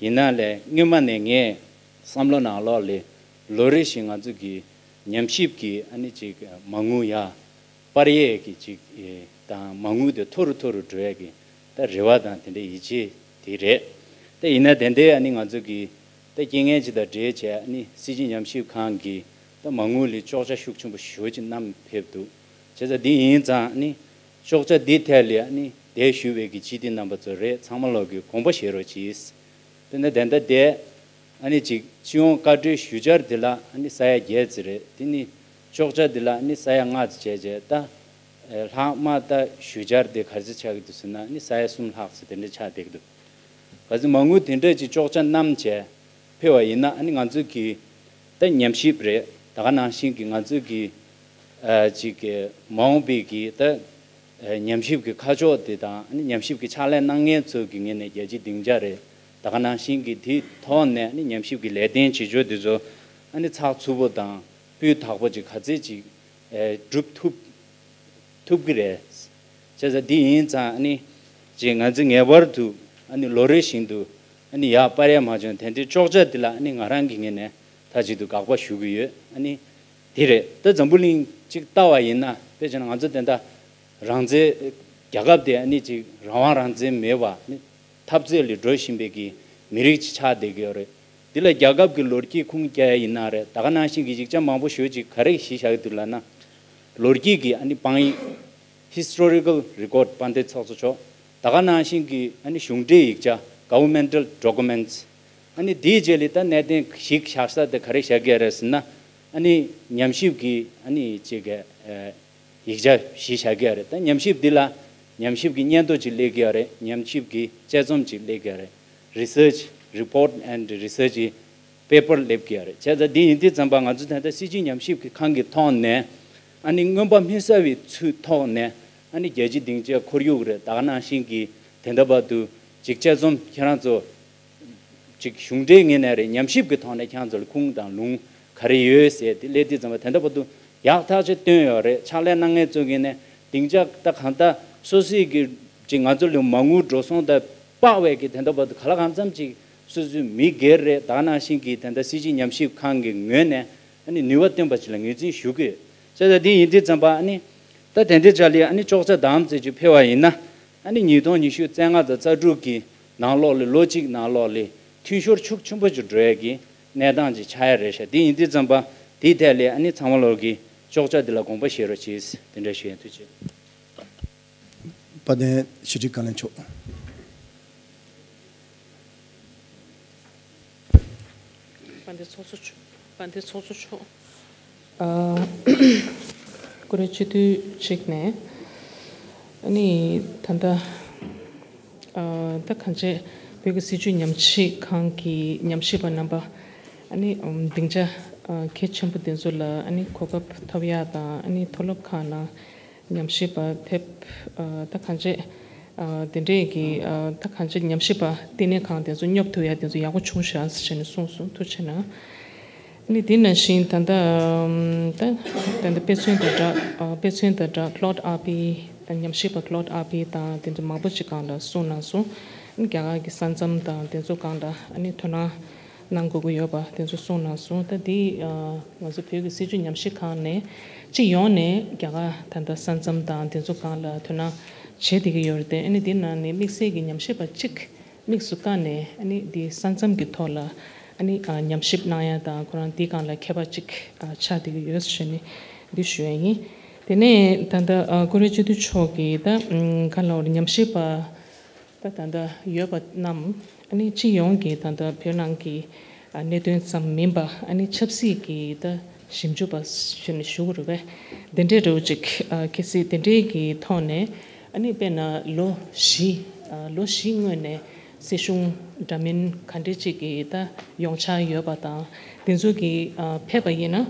ཡིན་ན་ལས་སྔོན་མ་ནས་ངས་བསམ་བློ་ནང་ལོགས་ལ་ལོ་རེ་བཞིན་ང་ཚོ་གི་ཉམས་ཞིབ་ཀྱི་ཨ་ནི་ཅིག་མ་དངུལ་ཡར་སྤར་ཡས་ཀྱི་ཅིག་ཨེ་དང་། མ་དངུལ་དེ་མཐོ་རུ་མཐོ་རུ་འགྲོ་ཡས་ཀྱི་ད་རེ་བ་དང་དེ་འདྲའི་ཡིད་ཆེས་དེ་རེད། ད་ཡིན་ན་དེ་འདྲའི་ཨ་ནི་ང་ཚོ་གི་ད་རྐྱེན་ངན་ཅིག་དང་འབྲེལ་བྱས། ཨ་ནི་སྲིད་བྱུས་ཉམས་ཞིབ་ཁང་གི་ད་མ་དངུལ་ལ་གཅོག་ཆ་ཤུགས་ཆེན་པོ་ཞེ་པོ་ཅིག་བསྣམས་ཕེབས་འདུག་བྱས་ཙང་འདི་ཡིན་ཙང་ཨ་ནི་གཅོག་ཆ་འདི་ཐད་ལ་ཨ་ནི་འདིར་བཞུགས་པའི་གི་སྤྱི་འཐུས་རྣམ་པ་ཚོ་རེད། ཚང་མ་ལོག་གི་དགོངས་པ་བཞེས་རོགས་གྱིས། དཔེར་ན་དེ་འདྲ་དེ་ཨ་ནི་ཅིག་སྤྱི་ཡོངས་བཀའ་འཁྲོལ་ཞུ་འཆར་འདི་ལ་ཨ་ནི་ས་ཡ་བརྒྱད་ཙམ་རེད། དེ་ནི་གཅོག་ཆ་འདི་ལ་ཨ་ནི་ས་ཡ་ལྔ་ཙམ་བྱས་བྱས། ད་ལྷག་མ་ད་ཞུ་འཆར་དེ་ག་ཚོད་ཆགས་ཀྱི་འདུག་ཟེར་ན། ཨ་ནི་ས་ཡ་གསུམ་ལྷག་ཙམ་དེ་འདྲ་ཆགས་བསྡད་ཀྱི་འདུག་གལ་སྲིད་མ་དངུལ་དེ་འདྲ་ཅིག་གཅོག་ཆ་བསྣམས་བྱས་ཕེབས་པ་ཡིན་ན། ཨ་ནི་ང་ཚོ་གི་ད་ཉམས་ཞིབ་རེད། ད་ག་ནང་བཞིན་གྱི་ང་ཚོ་གི་ཨ་ཅིག་གི་མ་འོངས་པའི་གི་ད་ཨ་ཉམས་ཞིབ་ཀྱི་ཁ་ཕྱོགས་དེ་དང་། ཨ་ནི་ཉམས་ཞིབ་ཀྱི་ཕྱག་ལས་གནང་མཁན་ཚོ་གི་ངོས་ནས་རྒྱལ་སྤྱིའི་སྡིངས་ཆ་རེད། ད་ག་ནང་བཞིན་གྱི་དེའི་ཐོག་ནས་ཨ་ནི་ཉམས་ཞིབ་ཀྱི་ལས་དོན་བྱེད་ཕྱོགས་དེ་ཚོ་ཨ་ནི་ཚགས་ཚུད་པོ་དང་སྤུས་དག་པོ་ཅིག་ག་ཚོད་ཅིག་ ཨེ་སྒྲུབ་ཐུབ་ཐུབ་ཀྱི་རེད། བྱས་ཙང་འདི་ཡིན་ཙང་ཨ་ནི་ཅིག་ང་ཚོས་ངེས་པར་དུ་ཨ་ནི་ལོ་རེ་བཞིན་དུ་ཨ་ནི་ཡར་སྤར་ཡ་མ་བྱུང་། དེ་འདྲའི་ཅོག་ཆ་འདི་ལ་ཨ་ནི་ང་རང་གི་ངོས་ནས་མཐའ་གཅིག་ཏུ་དགག་པ་ཞུ་གི་ཡོད། ཨ་ནི་འདི་རེད། ད་འཛམ་བུ་གླིང་ཅིག་ལྟ་བ་ཡིན་ན། དཔེ་བྱས་ན་ང་ཚོ་དེ་འདྲ་རང་བཙན་རྒྱལ་ཁབ་དེ་ཨ་ནི་ཅིག་རང་དབང་རང་བཙན་མེད་པ་ཨ་ནི་འཐབ་རྩོད་ལ་འགྲོ་བཞིན་པའི་གི་མི་རིགས་ཅིག་ཆགས་བསྡད་ཀྱི་ཡོད་རེད། འདི་ལ་རྒྱལ་ཁབ་ཀྱི་ལོ་རྒྱུས་ཁུངས་སྐྱེལ་ཡ་ཡིན་ན་རེད། ད་ག་ནང་བཞིན་གྱི་ཡིག་ཆ་མང་པོ་ཞེ་ཅིག་ག་རེ་གཞི་བཞག་གི་འདུག་ལབ་ན། ལོ་རྒྱུས་ཀྱི་ཨ་ནི་དཔང་ཡིག Historical Record། དཔལ་ལྡན་ཚོགས་གཙོ་མཆོག་ད་ག་ནང་བཞིན་གྱི་ཨ་ནི་གཞུང་འབྲེལ་ཡིག་ཆ། Governmental Documents། ཨ་ནི་དེའི་རྗེས་ལ་ད་གནད་དོན་གཞི་བཞག་ས་དེ་ག་རེ་བཞག་གི་ཡོད་རེད་ཟེར་ན། ཨ་ནི་ཉམས་ཞིབ་ཀྱི་ཨ་ནི་ཅིག་གི་ཨ་ཡིག་ཆ་གཞི་བཞག་གི་ཡོད་རེད། ད་ཉམས་ཞིབ་འདི་ལ་ཉམས་ཞིབ་ཀྱི་སྙན་ཐོ་ཅིག་སླེབས་ཀྱི་ཡོད་རེད། ཉམས་ཞིབ་ཀྱི་དཔྱད་རྩོམ་ཅིག་སླེབས་ཀྱི་ཡོད་རེད། Research Report and Research Paper སླེབས་ཀྱི་ཡོད་རེད། བྱས་ཙང་འདི་ཡིན་དུས་ཙམ་པ་ང་ཚོ་ད་ལྟ་སྲིད་བྱུས་ཉམས་ཞིབ་ཀྱི་ཁང་གི་ཐོག་ནས་ཨ་ནི་མངོན་པ་མི་གསལ་བའི་ཚུལ་ཐོག་ནས་ཨ་ནི་རྒྱལ་སྤྱིའི་སྡིངས་ཆའི་ཁོར་ཡུག་རེད། ད་ག་ནང་བཞིན་གྱི་དེ་འདྲ་བར་དུ་ཅིག་དཔྱད་རྩོམ་ཁྱེད་རང་ཚོ་ཅིག་གཞུང་འབྲེལ་ངོས་ནས་རེད། ཉམས་ཞིབ་ཀྱི་ཐོག་ནས་ཁྱེད་རང་ཚོ་ལ་ཁུངས་དང་ལུང་ག་རེ་ཡོད་ཟེར་དེ་སླེབས་དུས་ཙམ་པ་དེ་འདྲ་བར་དུ་ཡག་ཐག་ཆོད་བཏོན་ཡོད་རེད། ཕྱག་ལས་གནང་མཁན་ཚོ་གིས་ནས་སྡིངས་ཆ་ད་གང་ལྟར་སོ་སོའི་གི་ཅིག་ང་ཚོ་ལ་མ་དངུལ་འགྲོ་སོང་དང་དཔག་པའི་གི་དེ་འདྲ་བར་དུ་ག་ལ་གང་འཚམ་ཅིག་སོ་སོའི་མི་སྒེར་རེད། ད་ག་ནང་བཞིན་གྱི་དེ་འདྲ་སྲིད་བྱུས་ཉམས་ཞིབ་ཁང་གི་ངོས་ནས་ཨ་ནི་ནུས་པ་བཏོན་པ་ཅིག་ལ་ངོས་འཛིན་ཞུ་གི་ཡོད། བྱས་ཙང་འདི་ཡིན་དུས་ཙམ་པ་ཨ་ནི་ད་དེ་འདྲའི་ཆ་ལ་ཨ་ནི་ཅོག་ཆ་དམ་ཙམ་ཅིག་ཕེབས་པ་ཡིན་ན། ཨ་ནི་ཉིས་སྟོང་ཉི་ཤུ་རྩ་ལྔ་དང་རྩ་དྲུག་གི་ནང་ལོགས་ལ་ལོ་གཅིག་ནང་ལོགས་ལ་འཐུས་ཤོར་ཤུགས་ཆེན་པོ་ཅིག་འགྲོ་ཡས་ཀྱི་གནས་སྟངས་ཅིག་ཆགས་ཡ་རེད་ཤག་འདི་ཡིན་དུས་ཙམ་པ་དེའི་ཐད་ལ་ཨ་ནི་ཚང་མ་ལོག་གི་ཅོག་ཆ་འདི་ལ་དགོངས་པ་བཞེས་རོགས་གྱིས། དེ་འདྲ་ཞུ་ཡ། ཐུགས་རྗེ་ཆེ། དཔལ་ལྡན་ཕྱི་དྲིལ་བཀའ་བློན་མཆོག་དཔལ་ལྡན་ཚོགས་གཙོ་མཆོག་དཔལ་ལྡན་ཚོགས་གཙོ་མཆོག་ཨ། ཀུ་རེ་སྤྱི་འཐུས་གཅིག་ནས་ཨ་ནི་ད་ལྟ་ཨ་ད་གང་བྱས་བོད་ཀྱི་སྲིད་བྱུས་ཉམས་ཞིབ་ཁང་གི་ཉམས་ཞིབ་པ་རྣམ་པ་ཨ་ནི་ཨམ་སྡིངས་ཆ་ཨ་གལ་ཆེན་པོ་དེ་ཚོ་ལ་ཨ་ནི་གོ་སྐབས་ཐོབ་ཡག་དང་ཨ་ནི་མཐོ་སློབ་ཁག་ནང་ཉམས་ཞིབ་པ་ཕེབས་ཨ་ད་གང་བྱས་ཨ་དེ་འདྲས་ཀྱི་ཨ་ད་གང་བྱས་ཉམས་ཞིབ་པ་བསྟི་གནས་ཁང་དེ་ཚོ་སྙོབ་ཐུབ་ཡག་དེ་ཚོ་ཡག་པོ་བྱུང་ཤག་ཟེར་བྱས་ནས་གསུངས་སོང་། ཐུགས་རྗེ་གནང་། ཨ་ནི་དེ་ནང་བཞིན་ད་ལྟ་ཨམ་ད་ད་ལྟ་དཔེ་མཚོན་དང་སྦྲགས་ཨ་དཔེ་མཚོན་དང་སྦྲགས་Claude R P ད་ཉམས་ཞིབ་པ་Claude R P དང་དེ་ཚོ་མང་པོ་ཅིག་སྒང་ལ་གསུངས་གནང་སོང་། ཨ་ནི་རྒྱ་གར་གྱི་ས་མཚམས་དང་དེ་ཚོ་སྒང་ལ་ཨ་ནི་དོ་སྣང་གནང་དགོས་ཀྱི་ཡོད་པ་དེ་ཚོ་གསུངས་གནང་སོང་། ད་འདི་ཨ་ང་ཚོ་བོད་ཀྱི་སྲིད་བྱུས་ཉམས་ཞིབ་ཁང་ནས་སྤྱི་ཡོངས་ནས་རྒྱ་གར་ད་ལྟ་ས་མཚམས་དང་དེ་ཚོ་སྒང་ལ་དོ་སྣང་བྱེད་བསྡད་ཀྱི་ཡོད་རེད་དེ། ཨ་ནི་འདི་ནང་ནས་དམིགས་བསལ་གྱི་ཉམས་ཞིབ་པ་གཅིག་དམིགས་སུ་བཀར་ནས་ཨ་ནི་འདི་ས་མཚམས་ཀྱི་ཐོག་ལ་ཨ་ནི་ཨ་ཉམས་ཞིབ་གནང་ཡ་དང་ཁོ་རང་འདི་སྒང་ལ་མཁས་པ་གཅིག་ཨ་ཆགས་བསྡད་ཀྱི་ཡོད་ཟེར་ནས་འདི་ཞུ་ཡ་ཡིན། དེ་ནས་ད་ལྟ་ཨ་ཀུ་རེ་སྤྱི་འཐུས་མཆོག་གིས་ད་ཨམ་ག་ལབ་རེད། ཉམས་ཞིབ་པ་ད་ད་ལྟ་ཡོད་པ་རྣམས་ཨ་ནི་སྤྱི་ཡོངས་ཀྱི་ད་ལྟ་བོད་ནང་གི་ཨ་གནད་དོན་ཙམ་མིན་པ་ཨ་ནི་ཆབ་སྲིད་ཀྱི་ད་ཞིབ་འཇུག་པ་ཞུ་ནས་ཞུ་དགོས་རེད་པས། དེ་འདྲའི་འདྲ་བོ་ཅིག་ཨ་གལ་སྲིད་དེ་འདྲའི་གི་ཐོག་ནས་ཨ་ནི་དཔེར་ན་ལོ་བཞི་ཨ་ལོ་བཞི་སྔོན་ནས་སྲིད་གཞུང་འདྲ་མིན་ག་འདྲའི་ཅིག་གི་ད་ཡོང་འཆར་ཡོད་པ་དང་དེ་ཚོ་གི་ཨ་ཕེབས་པ་ཡིན་ན།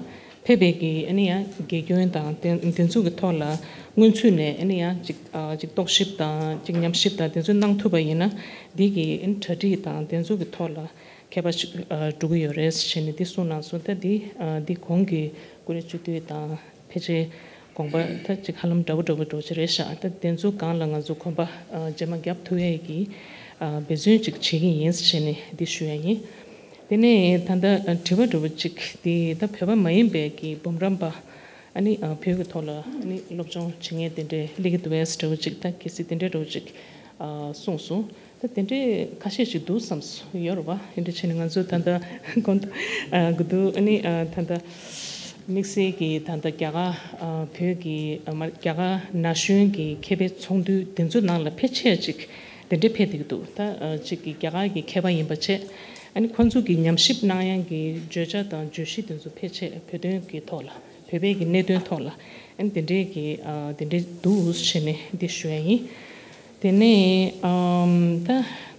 ཕེབས་པའི་གི་ཨ་ནི་ཡང་དགེ་སྐྱོན་དང་དེ་དེ་ཚོ་གི་ཐོག་ལ་སྔོན་ཚུད་ནས་ཨ་ནི་ཡང་ཅིག་ཨ་ཅིག་རྟོག་ཞིབ་དང་ཅིག་ཉམས་ཞིབ་དང་དེ་ཚོ་གནང་ཐུབ་པ་ཡིན་ན་འདི་གི་ཨ་ནི་གྲ་སྒྲིག་དང་དེ་ཚོ་གི་ཐོག་ལ་མཁས་པ་ཞིག་ཨ་འགྲོ་གི་ཡོད་རེད་ཟེར་བྱས་ནས་འདི་གསུངས་གནང་སོང་། ད་འདི་ཨ་འདི་གོང་གི་ཀུ་རེ་སྤྱི་འཐུས་དང་ཕལ་ཆེར་དགོངས་པ་ད་ཅིག་ཧ་ལམ་འདྲ་བོ་འདྲ་བོ་འགྲོ་ཆེ་རེད་ཤག་ད་དེ་ཚོ་སྒང་ལ་ང་ཚོ་གོམ་པ་ཨ་རྗེས་མ་རྒྱབ་ཐུབ་ཡས་ཀྱི་ཨ་འབད་བརྩོན་ཅིག་བྱེད་ཀྱི་ཡིན་ཟེར་བྱས་ནས་འདི་ཞུ་ཡ་ཡིན། དེ་ནས་ད་ལྟ་དྲི་བ་འདྲ་བོ་གཅིག་དེ་ད་བོད་པ་མ་ཡིན་པའི་གི་འབུམ་རམས་པ་ཨ་ནི་བོད་ཀྱི་ཐོག་ལ་ཨ་ནི་སློབ་སྦྱོང་བྱེད་མཁན་དེ་འདྲའི་སླེབས་ཀྱི་འདུག་གས་འདྲ་བོ་གཅིག་ད་གལ་སྲིད་དེ་འདྲའི་འདྲ་བོ་གཅིག་གསུངས་སོང་། ད་དེ་འདྲའི་ཁ་ཤས་ཅིག་འདུག་བསམ་སོང་། ཡོད་རེད་པ། དེ་འདྲ་བྱས་ནས་ང་ཚོ་ད་ལྟ་དགོན་དུ་ཨ་ནི་ད་ལྟ་དམིགས་བསལ་གྱི་ད་ལྟ་རྒྱ་གར་བོད་ཀྱི་མ་རྒྱ་གར་ན་གཞོན་གྱི་མཁས་པའི་ཚོགས་འདུ་དེ་ཚོ་ནང་ལ་ཕལ་ཆེར་ཅིག་དེ་འདྲའི་ཕེབས་བསྡད་ཀྱི་འདུག་ད་ཨ་གཅིག་གི་རྒྱ་གར་གྱི་མཁས་པ་ཡིན་པ་བྱས། ཨ་ནི་ཁོང་ཚོ་གི་ཉམས་ཞིབ་གནང་ཡག་གི་བརྗོད་བྱ་དང་བརྗོད་གཞི་དེ་ཚོ་ཕལ་ཆེར་བོད་དོན་གྱི་ཐོག་ལ་བོད་པའི་གི་གནད་དོན་ཐོག་ལ་ཨ་ནི་དེ་འདྲའི་གི་ཨ་དེ་འདྲའི་འདུག་བྱས་ནས་འདི་ཞུ་ཡ་ཡིན། དེ་ནས་ཨམ་ད་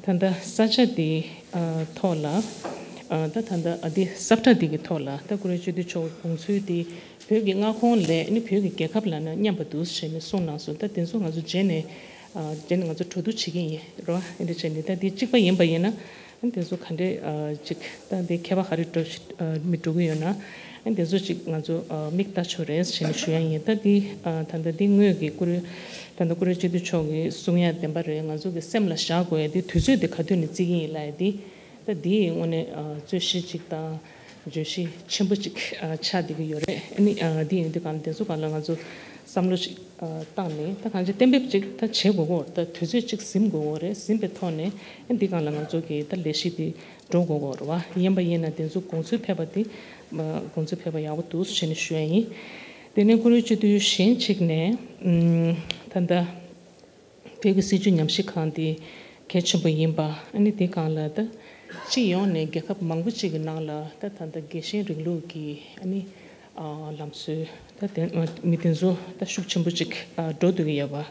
ད་ལྟ་ས་ཆ་དེ་ཨ་ཐོག་ལ་ཨ་ད་ད་ལྟ་ཨ་དེ་ས་བཀྲ་དེ་གི་ཐོག་ལ་ད་ཀུ་རེ་སྤྱི་འཐུས་མཆོག་དགོངས་ཚུལ་དེ་བོད་ཀྱི་མངའ་ཁོངས་ལས་ཨ་ནི་བོད་ཀྱི་རྒྱལ་ཁབ་ལབ་ན་མཉམ་པ་འདུག་བྱས་ནས་གསུངས་གནང་སོང་། ད་དེ་ཚོ་ང་ཚོ་རྗེས་ནས་ཨ་རྗེས་ནས་ང་ཚོ་གྲོས་བསྡུར་བྱེད་ཀྱི་ཡིན་རོ། ཨ་འདི་བྱས་ནས་ད་འདི་གཅིག་པ་ཡིན་པ་ཡིན་ན། ཨ་དེ་ཚོ་ག་འདྲས་ཨ་ཅིག་ད་འདི་མཁས་པ་ག་རེ་འགྲོ་ཨ་མི་འགྲོ་གི་ཡོད་ན། ཨ་ ཨ་དེ་ཚོ་ཅིག་ང་ཚོ་ཨ་མིག་ལྟ་ཆོག་རེད་ཟེར་ནས་ཞུ་ཡ་ཡིན། ད་འདི་ཨ་ད་ལྟ་འདི་དངོས་ཀྱི་བཀུར་འོས་ད་ལྟ་བཀུར་འོས་སྤྱི་འཐུས་མཆོག་གིས་གསུང་ཡ་བདེན་པ་རེད། ང་ཚོ་གི་སེམས་ལ་བཞག་དགོས་ཡ་འདི་དུས་ཚོད་འདི་ག་དུས་ནས་བརྩི་གི་ཡིན་ལབ་ཡ་འདི་ད་འདི་དངོས་གནས་ཨ་རྩོད་གཞི་ཅིག་དང་། བརྗོད་གཞི་ཆེན་པོ་ཅིག་ཨ་ཆགས་བསྡད་ཀྱི་ཡོད་རེད། ཨ་ནི་ཨ་འདི་ཡིན་དུས་གང་ལ་དེ་ཚོ་གང་ལ་ང་ཚོ་བསམ་བློ་ཅིག་ཨ་བཏང་ནས་ད་གང་ཅི་གཏན་འབེབས་ཅིག་ད་བྱེད་དགོས་ཀྱི་ཡོད་རེད། ད་དུས་ཚོད་ཅིག་ཟིན་དགོས་ཀྱི་ཡོད་རེད། ཟིན་པའི་ཐོག་ནས་ཨ་འདི་གང་ལ་ང་ཚོ་གི་ད་ལས་གཞི་འདི་འགྲོ་དགོས་ཀྱི་ཡོད་རེད་བ། ཡིན་པ་ཡིན་ན་དེ་ཚོ་དགོངས་ཚུལ་ཕེབས་པ་འདི་དགོངས་ཚུལ་ཕེབས་པ་ཡག་པོ་འདུག་ཟེར་ནས་ཞུ་ཡ་ཡིན། དེ་ནས་བཀུར་འོས་སྤྱི་འཐུས་གཞན་གཅིག་ནས་ཨམ་ད་ལྟ་བོད་ཀྱི་སྲིད་བྱུས་ཉམས་ཞིབ་ཁང་འདི་གལ་ཆེན་པོ་ཡིན་པ། ཨ་ནི་དེ་གང་ལ་ད་སྤྱི་ཡོངས་ནས་རྒྱལ་ཁབ་མང་པོ་ཅིག་གི་ནང་ལ་ད་ད་ལྟ་རྒྱལ་ཞེན་རིང་ལུགས་ཀྱི་ཨ་ནི་ཨ་ལམ་སྲོལ་ད་དེ་མི་དེ་ཚོ་ད་ཤུགས་ཆེན་པོ་ཅིག་ཨ་འགྲོ་སྡོད་ཀྱི་ཡོད་པ་རེད་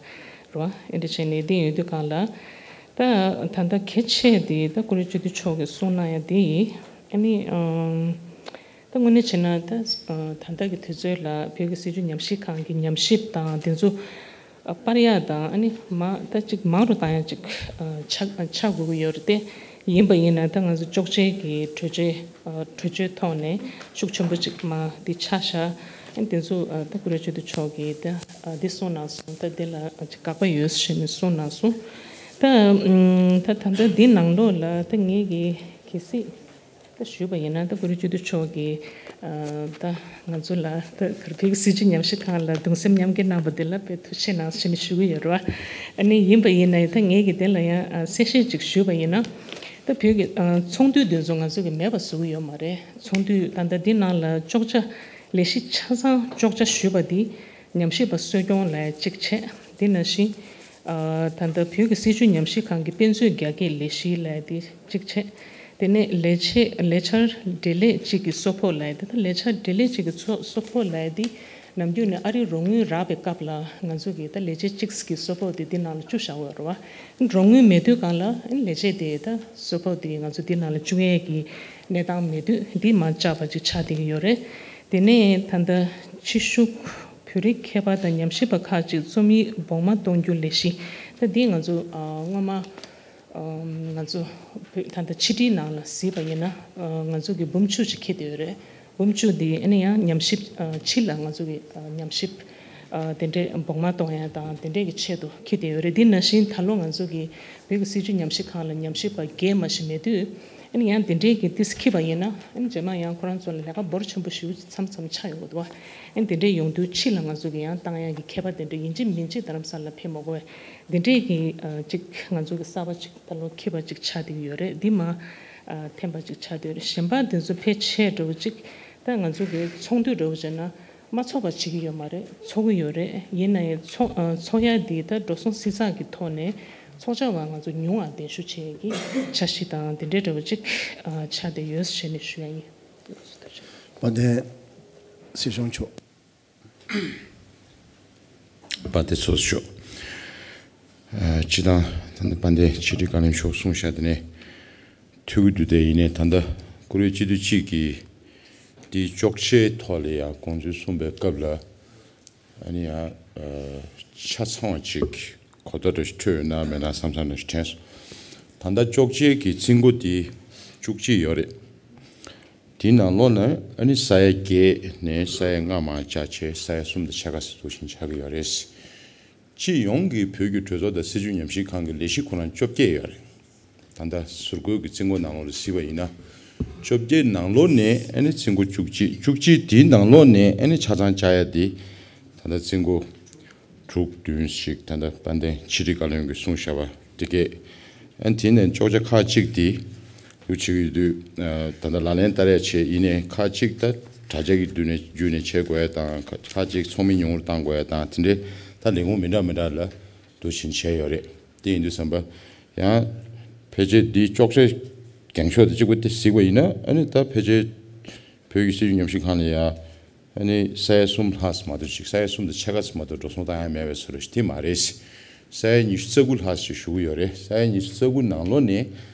བ། ཨེ་འདྲ་བྱས་ནས་དེ་ཡོད་དུས་གང་ལ་ད་ད་ལྟ་གལ་ཆེ་དེ་ད་བཀུར་འོས་སྤྱི་འཐུས་མཆོག་གིས་གསུངས་གནང་ཡ་དེ་ཡིན། ཨ་ནི་ཨམ། ད་དངོས་གནས་བྱས་ན་ད་ད་ལྟ་གི་དུས་ཚོད་ལ་བོད་ཀྱི་སྲིད་བྱུས་ཉམས་ཞིབ་ཁང་གི་ཉམས་ཞིབ་དང་དེ་ཚོ་སྤར་ཡག་དང་ཨ་ནི་མ་ད་ཅིག་མང་རུ་བཏང་ཡག་ཅིག་ཆགས་ཆགས་དགོས་ཀྱི་ཡོད་རེད་དེ། ཡིན་པ་ཡིན་ན་ད་ང་ཚོ་གཅོག་མཆན་གྱི་གྲོས་ཆོད་གྲོས་ཆོད་ཐོག་ནས་ཤུགས་ཆེན་པོ་ཅིག་མ་འདི་ཆགས་ཤག་ཨ་ནི་དེ་ཚོ་ད་བཀུར་འོས་སྤྱི་འཐུས་མཆོག་གིས་ད་འདི་གསུངས་གནང་སོང་། ད་འདི་ལ་ཅིག་དགག་པ་ཡོད་ཟེར་ནས་གསུངས་གནང་སོང་། ད་ད་ད་ལྟ་འདི་ནང་ལོགས་ལ་ད་ངེད་ཀྱི་གལ་སྲིད། ད་ཞུས་པ་ཡིན་ན་ད་བཀུར་འོས་སྤྱི་འཐུས་མཆོག་གིས་ཨ་ད་ང་ཚོ་ལ་ད་བོད་ཀྱི་སྲིད་བྱུས་ཉམས་ཞིབ་ཁང་ལ་གདུང་སེམས་མཉམ་སྐྱེད་གནང་པ་དེ་ལ་དཔེ་ཐུགས་རྗེ་ཆེ་གནང་ཞེས་ནས་ཞུ་གི་ཡོད་རེད་བ། ཨ་ནི་ཡིན་པ་ཡིན་ན་ད་ངེད་ཀྱིས་དེ་ལ་ཡང་ཨ་གསལ་བཤད་ཅིག་ཞུས་པ་ཡིན་ན་ད་བོད་ཀྱི་ཨ་ཚོགས་འདུ་དེ་ཚོ་ང་ཚོ་གིས་མེད་པ་བཟོ་གི་ཡོད་མ་རེད། ཚོགས་འདུ་ད་ལྟ་འདི་ནང་ལ་བཅོ་ལྔ་ལས་གཞི་ཆ་ཚང་བཅོ་ལྔ་ཞུས་པ་འདི་ཉམས་ཞིབ་པ་གསོ་སྐྱོང་ལ་གཅིག་བྱས། དེ་ནང་བཞིན་ཨ་ད་ལྟ་བོད་ཀྱི་སྲིད་བྱུས་ཉམས་ཞིབ་ཁང་གི་དཔེ་མཛོད་རྒྱ་སྐྱེད་ལས་གཞི་ལ་དེ་གཅིག་བྱས། དེ་ནས་ལས་བྱེད་ལས་འཆར་འབྲེལ་ལས་གཅིག་གི་གསོ་ཕོགས་ལ་དེ་ད་ལས་འཆར་འབྲེལ་ལས་གཅིག་གི་གསོ་གསོ་ཕོགས་ལ་དེ་ནམ་རྒྱུན་ནས་ཨ་རིའི་རོགས་དངུལ་རག་པའི་སྐབས་ལ་ང་ཚོ་གི་ད་ལས་བྱེད་གཅིག་གི་གསོ་ཕོགས་དེ་འདི་ནང་ལ་བཅུག་བཞག་ཡོད་རེད་བ། རོགས་དངུལ་མེད་དུས་སྒང་ལ་ལས་བྱེད་དེ་ད་གསོ་ཕོགས་དེ་ང་ཚོ་འདི་ནང་ལ་བཅུག་ཡས་ཀྱི་གནས་སྟངས་མེད་དུས་འདི་མར་བཅག་པ་ཅིག་ཆགས་བསྡད་ཀྱི་ཡོད་རེད། དེ་ནས་ད་ལྟ་ཕྱི་ཤུགས་བོད་རིགས་མཁས་པ་དང་ཉམས་ཞིབ་པ་ཁག་ཅིག་རྩོམ་ཡིག་བོགས་མ་གཏོང་རྒྱུ་ལས་གཞི། ད་འདི་ང་ཚོ་ཨ་སྔོན་མ་ཨམ་ང་ཚོ་བོད་ད་ལྟ་ཕྱི་དྲིལ་ནང་ལ་གཟིགས་པ་ཡིན་ན་ཨ་ང་ཚོ་གི་འབུམ་བཅུ་ཅིག་འཁྱེར་བསྡད་ཡོད་རེད། འབུམ་བཅུ་འདི་ཨ་ནི་ཡང་ཉམས་ཞིབ་ཨ་ཕྱི་ལ་ང་ཚོ་གི་ཨ་ཉམས་ཞིབ་ཨ་དེ་འདྲས་བོགས་མ་གཏོང་ཡ་དང་དེ་འདྲས་ཀྱི་ཆེད་དུ་འཁྱེར་བསྡད་ཡོད་རེད། འདི་ནང་བཞིན་ད་ལོ་ང་ཚོ་གི་བོད་ཀྱི་སྲིད་བྱུས་ཉམས་ཞིབ་ཁང་ལ་ཉམས་ཞིབ་པ་བརྒྱད་མ་ཞིག་མེད་དུས། ཨ་ནི་ཡང་དེ་འདྲའི་གི་ཏིས་འཁྱེར་བ་ཡིན་ན་ཨ་ནི་རྗེས་མ་ཡང་ཁོ་རང་ཚོ་ལ་ལས་ཀ་འབོར་ཆེན་པོ་ཞེ་པོ་ཅིག་མཚམས་མཚམས་ཆགས་ཡོང་གི་འདུག་བ། ཨ་ནི་དེ་འདྲའི་ཡོང་དུས་ཕྱི་ལ་ང་ཚོ་གི་ཡང་བཏང་ཡག་གི་ཁྱད་པར་དེ་འདྲ་ཡིན་གཅིག་མིན་གཅིག་རྡ་རམ་ས་ལ་ཕེབས་མ་དགོས་པའི་དེ་འདྲའི་གི་ཨ་ཅིག་ང་ཚོ་གི་གསར་པ་ཅིག་ད་ལོ་འཁྱེར་བ་ཅིག་ཆགས་བསྡད་ཀྱི་ཡོད་རེད། འདི་མ་ཨ་འཐེན་པ་ཅིག་ཆགས་བསྡད་ཡོད་རེད། གཞན་པ་དེ་ཚོ་ཕལ་ཆེར་འདྲ་བོ་ཅིག་ད་ང་ཚོ་གི་ཚོགས་འདུ་འདྲ་བོ་བྱས་ན། མ་ཚོགས་པ་བྱེད་ཀྱི་ཡོད་མ་རེད། ཚོགས་ཀྱི་ཡོད་རེད། ཡིན་ན་ཡང་ཚོགས་ཨ་ཚོགས་ཡ་འདི་ད་འགྲོ་སོང་བསྲི་ཚགས་ཀྱི་ཐོག་ནས་ཚོགས་བཅར་བ་ང་ཚོ་ཉུང་བ་གདན་ཞུ་བྱེད་ཀྱི་འཆར་གཞི་དང་དེ་འདྲའི་འདྲ་བོ་ཅིག་ཨ་ཆགས་བསྡད་ཡོད་ཞེས་ནས་ཞུ་ཡ་ཡིན། དཔལ་ལྡན་སྲིད་སྐྱོང་མཆོག་དཔལ་ལྡན་ཚོགས་གཙོ་མཆོག་ཨ་སྤྱི་བཏང་ད་ལྟ་དཔལ་ལྡན་ཕྱི་དྲིལ་བཀའ་བློན་མཆོག་གསུངས་བཞག་དེ་ནས་ཐུགས་ཀྱི་འདུག་སྟེ། ཡིན་ནའི་ད་ལྟ་བཀུར་འོས་སྤྱི་འཐུས་གཅིག་གིས་འདི་གཅོག་ཆའི་ཐོག་ལ་ཡང་དགོངས་ཚུལ་གསུངས་པའི་སྐབས་ལ། ཨ་ནི་ཡང་ཆ་ཚང་བ་ཅིག་གོ་བརྡ་འདྲ་ཞིག་འཕྲོད་ཡོད་ན་མེད་ན་བསམ་བསམ་འདྲ་ཞིག་དྲན་སོང་། ད་ལྟ་གཅོག་ཆའི་གི་རྩིས་འགོ་དེ་བཅུ་གཅིག་ཡོད་རེད། དེའི་ནང་ལོགས་ནས་ཨ་ནི་ས་ཡ་བརྒྱད་ནས་ས་ཡ་ལྔ་མར་བཅག་བྱས་ས་ཡ་གསུམ་དང་ཕྱེད་ཀ་ཙམ་འདུག་བཞིན་ཆགས་ཀྱི་ཡོད་རེད། སྤྱི་ཡོངས་ཀྱི་བོད་ཀྱི་གྲོས་ཚོགས་དང་སྲིད་བྱུས་ཉམས་ཞིབ་ཁང་གི་ལས་གཞི་ཁོ་རང་བཅོ་བརྒྱད་ཡོད་རེད། ད་ལྟ་ཟུར་བཀོད་ཀྱི་རྩིས་འགོ་ནང་ལོགས་ལ་གཟིགས་པ་ཡིན་ན། བཅོ་བརྒྱད་ནང་ལོགས་ནས་ཨ་ནི་རྩིས་འགོ་བཅུ་གཅིག་བཅུ་གཅིག་དེའི་ནང་ལོགས་ནས་ཨ་ནི་ཆ་ཚང་བཅག་ཡ་དེ། ད་ལྟ་རྩིས་འགོ་དྲུག་བདུན་ཞིག་ད་ལྟ་དཔལ་ལྡན་ཕྱི་དྲིལ་བཀའ་བློན་གྱིས་གསུངས་བཞག་པ་དེ་གས། ཨ་ནི་དེ་ནས་གཅོག་ཆ་ཁག་ཅིག་དེ་ཡོད་བྱེད་ཀྱི་ཡོད་དུས། ད་ལྟ་ལག་ལེན་བསྟར་ཡ་བྱས་ཡིན་ནའི་ཁག་ཅིག་ད་དྲ་རྒྱ་གི་བརྒྱུད་ནས་བརྒྱུད་ནས་བྱེད་དགོས་ཡ་དང་ཁག་ཅིག་ཚོགས་མི་ཉུང་རུ་བཏང་དགོས་ཡ་དང་དེ་འདྲའི་ད་ལས་ཁུངས་མི་འདྲ་མི་འདྲ་ལ་འདུ་བཞིན་བྱས་ཡོད་རེད། དེ་ཡིན་དུས་ཙམ་པ། ཡང་ཕལ་ཆེར་འདིའི་གཅོག་ཆའི་འགེངས་ཕྱོགས་དེ་གཅིག་པ་དེ་གཟིགས་པ་ཡིན་ན་ཨ་ནི་ད་ཕལ་ཆེར་བོད་ཀྱི་སྲིད་བྱུས་ཉམས་ཞིབ་ཁང་ལ་ཡང་ཨ་ནི་ས་ཡ་གསུམ་ལྷག་ཙམ་མ་གཏོགས་ཅིག་ས་ཡ་གསུམ་དང་ཕྱེད་ཀ་ཙམ་མ་གཏོགས་འགྲོ་སོང་བཏང་ཡ་མེད་པའི་བཟོ་འདྲ་ཞིག་དེ་མ་རེད། ས་ཡ་ཉི་ཤུ་རྩ་དགུ་ལྷག་ཅིག་ཞུ་གི་ཡོད་རེད། ས་ཡ་ཉི་ཤུ་རྩ་དགུ་ནང་ལོགས་ནས་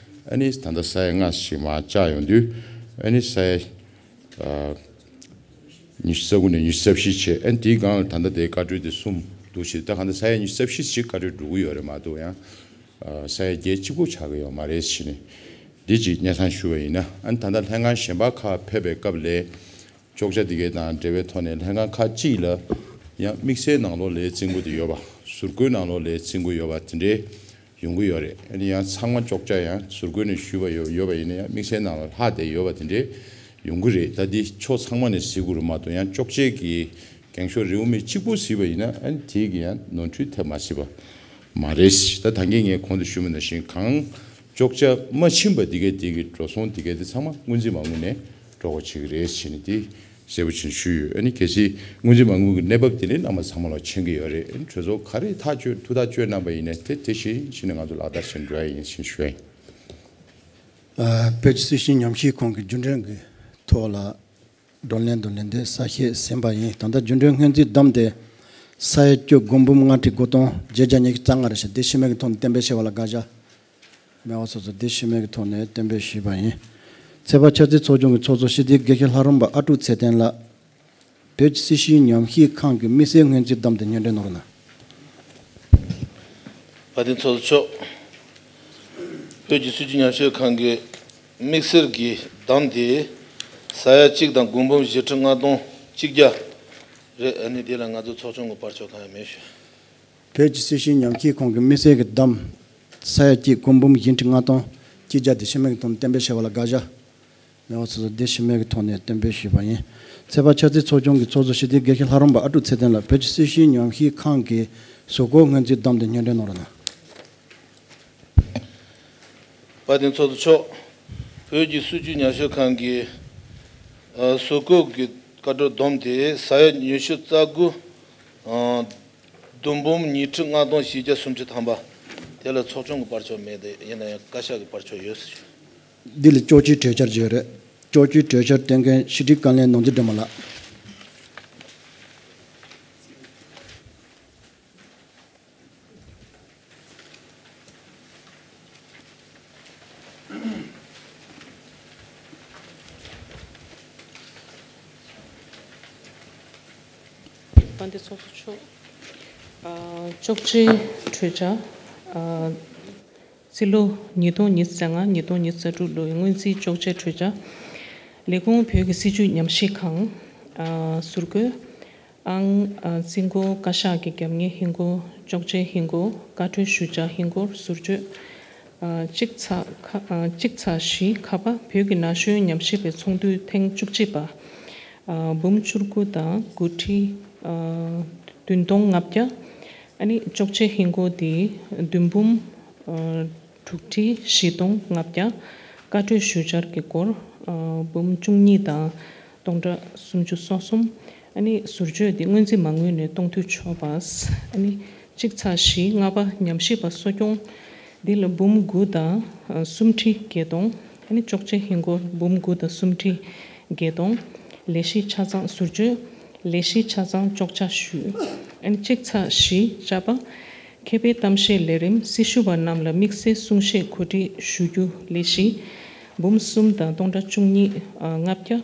ཨ་ནི་ད་ལྟ་ས་ཡ་ལྔ་ཞིག་མར་བཅག་ཡོང་དུས་ཨ་ནི་ས་ཡ། ཨ། ཉི་ཤུ་རྩ་དགུ་ནས་ཉི་ཤུ་རྩ་བཞི་བྱས། ཨ་ནི་དེའི་སྒང་ལ་ད་ལྟ་དེའི་བཀའ་འཁྲོལ་དེ་གསུམ་འདུག་ཞེས། ད་གང་ལྟར་ས་ཡ་ཉི་ཤུ་རྩ་བཞི་ཞིག་བཀའ་འཁྲོལ་འགྲོ་གི་ཡོད་རེད་མ་གཏོགས་ཡང་། ཨ། ས་ཡ་བརྒྱད་གཅིག་པོ་ཆགས་ཀྱི་ཡོད་མ་རེད་ཞེས་ནས། འདི་ཅིག་སྙན་སེང་ཞུ་བ་ཡིན་ན། ཨ་ནི་ད་ལྟ་ལྷན་ཁང་གཞན་པ་ཁག་ཕེབས་པའི་སྐབས་ལ། གཅོག་ཆ་དེ་གའི་དང་འབྲེལ་བའི་ཐོག་ནས་ལྷན་ཁང་ཁག་ཅིག་ལ་ཡང་དམིགས་བསལ་ནང་ལོགས་ལས་རྩིང་པོ་དེ་ཡོད་པ། ཟུར་བཀོལ་ནང་ལོགས་ལས་རྩིང་པོ་ཡོད་པ་དེ་འདྲའི་ཡོང་གི་ཡོད་རེད། ཨ་ནི་ཡང་ཚང་མ་གཅོག་ཆ་ཡང་ཟུར་བཀོལ་ནས་ཞུས་པ་ཡོད་ཡོད་པ་ཡིན་ན་ཡང་དམིགས་བསལ་ནང་ལ་ལྷག་བསྡད་ཡོད་པ་དེ་འདྲའི་ཡོང་གི་རེད། ད་འདི་ཕྱོགས་ཚང་མ་ནས་གཟིགས་དགོས་རེད་མ་གཏོགས། ཡང་གཅོག་ཆའི་གི་འགེངས་ཤོག་རེའུ་མིག་གཅིག་པོ་གཟིགས་པ་ཡིན་ན་ཨ་ནི་དེའི་གི་ཡང་ནོར་འཁྲུལ་ཐེབས་མ་སྲིད་པ་མ་རེད། ད་ད་གིན་ངས་གོང་དུ་ཞུས་པ་ནང་བཞིན་གང་གཅོག་ཆ་མ་ཕྱིན་པ་དེ་གའི་དེ་གི་འགྲོ་སོང་དེ་གའི་དེ་ཚང་མ་སྔོན་རྩིས་མ་དངུལ་ནས་འགྲོ་དགོས་བྱེད་ཀྱི་རེད་ཟེར་ནས་དེ་གསལ་པོ་ཕྱིན་ཞུས་ཡོད། ཨ་ནི་གལ་སྲིད་སྔོན་རྩིས་མ་དངུལ་གྱི་གནས་བབ་དེ་ནི་རྣམ་པ་ཚང་མ་ལ་མཁྱེན་གྱི་ཡོད་རེད། ཨ་ནི་གྲོས་ཚོགས་ག་རེ་ཐག་གཅོད་ཐུགས་ཐག་གཅོད་གནང་པ་ཡིན་ནའི་དེ་དེ་བཞིན་བྱས་ནས་ང་ཚོ་ལག་བསྟར་བྱེད་འགྲོ་ཡ་ཡིན་ཞེས་ཞུ་ཡ་ཡིན། ཨ། བོད་ཀྱི་སྲིད་བྱུས་ཉམས་ཞིབ་ཁང་གི་རྒྱུན་གྲོན་གྱི་ཐོག་ལ་བགྲོ་གླེང་དང་ལེན་དེ་གསལ་བཤད་ཟིན་པ་ཡིན། ད་ལྟ་རྒྱུན་གྲོན་སྔོན་རྩིས་བདམས་ཏེ་ས་ཡ་གཅིག་དགུ་འབུམ་ལྔ་ཁྲི་དགུ་སྟོང་བརྒྱད་བརྒྱ་ཉི་ཤུ་རྩ་ལྔ་རེད་ཤག་འདི་ཕྱི་མིག་གི་ཐོག་ནས་གཏན་འབེབས་བྱས་པ་ལ་དགག་བྱ་མེད་པ་སོ་སོ་འདི་ཕྱི་མིག་གི་ཐོག་ནས་གཏན་འབེབས་ཞུས་པ་ཡིན། ཚོད་དཔག་འཆར་རྩིས་ཚོགས་ཆུང་གི་ཚོགས་གཙོ་སྤྱི་འཐུས་དགེ་བཤེས་ལྷ་རམས་པ་ཨ་ཀྲུག་ཚེ་བརྟན་ལགས། བོད་ཀྱི་སྲིད་བྱུས་ཉམས་ཞིབ་ཁང་གི་དམིགས་བསལ་སྔོན་རྩིས་བདམས་ཏེ་སྙན་སྒྲོན་གནང་རོགས་གནང་། དཔལ་ལྡན་ཚོགས་གཙོ་མཆོག་བོད་ཀྱི་སྲིད་བྱུས་ཉམས་ཞིབ་ཁང་གི་དམིགས་བསལ་གྱི་བདམས་ཏེ་ས་ཡ་གཅིག་དང་དགུ་འབུམ་བཞི་ཁྲི་ལྔ་སྟོང་གཅིག་བརྒྱ་རེད། ཨ་ནི་དེ་ལ་ང་ཚོ་ཚོགས་ཆུང་གི་བར་ཆད་གང་ཡང་མེད་ཞུ། བོད་ཀྱི་སྲིད་བྱུས་ཉམས་ཞིབ་ཁང་གི་དམིགས་བསལ་གྱི་བདམས་ས་ཡ་གཅིག་དགུ་འབུམ་བཞི་ཁྲི་ལྔ་སྟོང་གཅིག་བརྒྱ་དེ་ཕྱི་མིག་གི་ཐོག་ནས་གཏན་འབེབས་བྱས་པ་ལ་དགག་བྱ་མེད་པ་སོ་སོ་དེ་ཕྱི་མིག་གི་ཐོག་ནས་གཏན་འབེབས་ཞུས་པ་ཡིན། ཚོད་དཔག་འཆར་རྩིས་ཚོགས་ཆུང་གི་ཚོགས་གཙོ་སྤྱི་འཐུས་དགེ་བཤེས་ལྷ་རམས་པ་ཨ་ཀྲུག་ཚེ་བརྟན་ལགས། བོད་ཀྱི་སྲིད་བྱུས་ཉམས་ཞིབ་ཁང་གི་གཟུགས་སྐོར་སྔོན་རྩིས་བདམས་ཏེ་སྙན་སྒྲོན་གནང་རོགས་གནང་། དཔལ་ལྡན་ཚོགས་གཙོ་མཆོག་བོད་ཀྱི་སྲིད་བྱུས་ཉམས་ཞིབ་ཁང་གི་ཨ་གཟུགས་སྐོར་གྱི་བཀའ་འཁྲོལ་བསྡོམས་ཏེ་ས་ཡ་ཉི་ཤུ་རྩ་དགུ་ཨ་བདུན་འབུམ་ཉི་ཁྲི་ལྔ་སྟོང་བཞི་བརྒྱ་སུམ་ཅུ་ཐམ་པ། དེ་ལ་ཚོགས་ཆུང་གི་བར་ཆད་མེད་དེ་ཡིན་ན་ཡང་བཀའ་ཤག་གི་བར་ཆད་ཡོད་ཟེར། འདི་ལ་ལྕོགས་གྱུར་གྲོས་འཆར་བརྗོད་རེད། ལྕོགས་གྱུར་གྲོས་འཆར་བཏོན་མཁན་ཕྱི་དྲིལ་བཀའ་བློན་ནོར་འཛིན་སྒྲོལ་མ་ལགས། དཔལ་ལྡན་ཚོགས་གཙོ་མཆོག་ཨ་ལྕོགས་གྲོས་གྲོས་འཆར། ཨ་རྩིས་ལོ་ཉིས་སྟོང་ཉི་ཤུ་རྩ་ལྔ་ཉིས་སྟོང་ཉི་ཤུ་རྩ་དྲུག་ལོའི་སྔོན་རྩིས་ལྕོགས་གྲོས་གྲོས་འཆར། ལས་ཁུངས་བོད་ཀྱི་སྲིད་བྱུས་ཉམས་ཞིབ་ཁང་། ཨ་ཟུར་བཀོད། ཨང་། ཨ་རྩིས་འཁོར། བཀའ་ཤག་གི་རྒྱབ་གཉེར་ཧིན་སྒོར། ལྕོགས་གྲོས་ཧིན་སྒོར། བཀའ་འཁྲོལ་ཞུ་བྱ་ཧིན་སྒོར། ཟུར་བརྗོད། ཨ་གཅིག་ཚེག་ཁ། ཨ་གཅིག་ཚེག་བཞི་ཁ་པ། བོད་ཀྱི་ན་གཞོན་ཉམས་ཞིབ་པའི་ཚོགས་འདུ་ཐེངས་བཅུ་གཅིག་པ། ཨ་འབུམ་བཅུ་དགུ་དང་དགུ་ཁྲི་ཨ་བདུན་སྟོང་ལྔ་བརྒྱ། ཨ་ནི་ལྕོགས་གྲོས་ཧིན་སྒོར་དེ་བདུན་འབུམ་ཨ་དྲུག་ཁྲི་བཞི་སྟོང་ལྔ་བརྒྱ། བཀའ་འཁྲོལ་ཞུ་བྱར་གྱི་སྒོར་ཨ་འབུམ་བཅུ་གཉིས་དང་སྟོང་ཕྲག་སུམ་ཅུ་སོ་གསུམ། ཨ་ནི་ཟུར་བརྗོད་དེ་སྔོན་རྩིས་མ་དངུལ་ནས་གཏོང་འཐུས་ཆོག་པ། ཨ་ནི་གཅིག་ཚེག་བཞི་ལྔ་པ་ཉམས་ཞིབ་པ་གསོ་སྐྱོང་། འདི་ལ་འབུམ་དགུ་དང་ཨ་སུམ་ཁྲི་བརྒྱད་སྟོང་། ཨ་ནི་ལྕོགས་གྲོས་ཧིན་སྒོར་འབུམ་དགུ་དང་སུམ་ཁྲི་བརྒྱད་སྟོང་། ལས་གཞི་ཆ་ཚང་ཟུར་བརྗོད། ལས་གཞི་ཆ་ཚང་གཅོག་ཆ་ཞུས། ཨ་ནི་གཅིག་ཚེག་བཞི་ཅ་པ། མཁས་པའི་གཏམ་བཤད་ལས་རིམ། སྲི་ཞུ་བ་རྣམས་ལ་དམིགས་བསལ་གསུང་བཤད་གོ་སྒྲིག་ཞུ་རྒྱུ། ལས་གཞི་འབུམ་གསུམ་དང་སྟོང་ཕྲག་བཅུ་གཉིས་ཨ་ལྔ་བརྒྱ།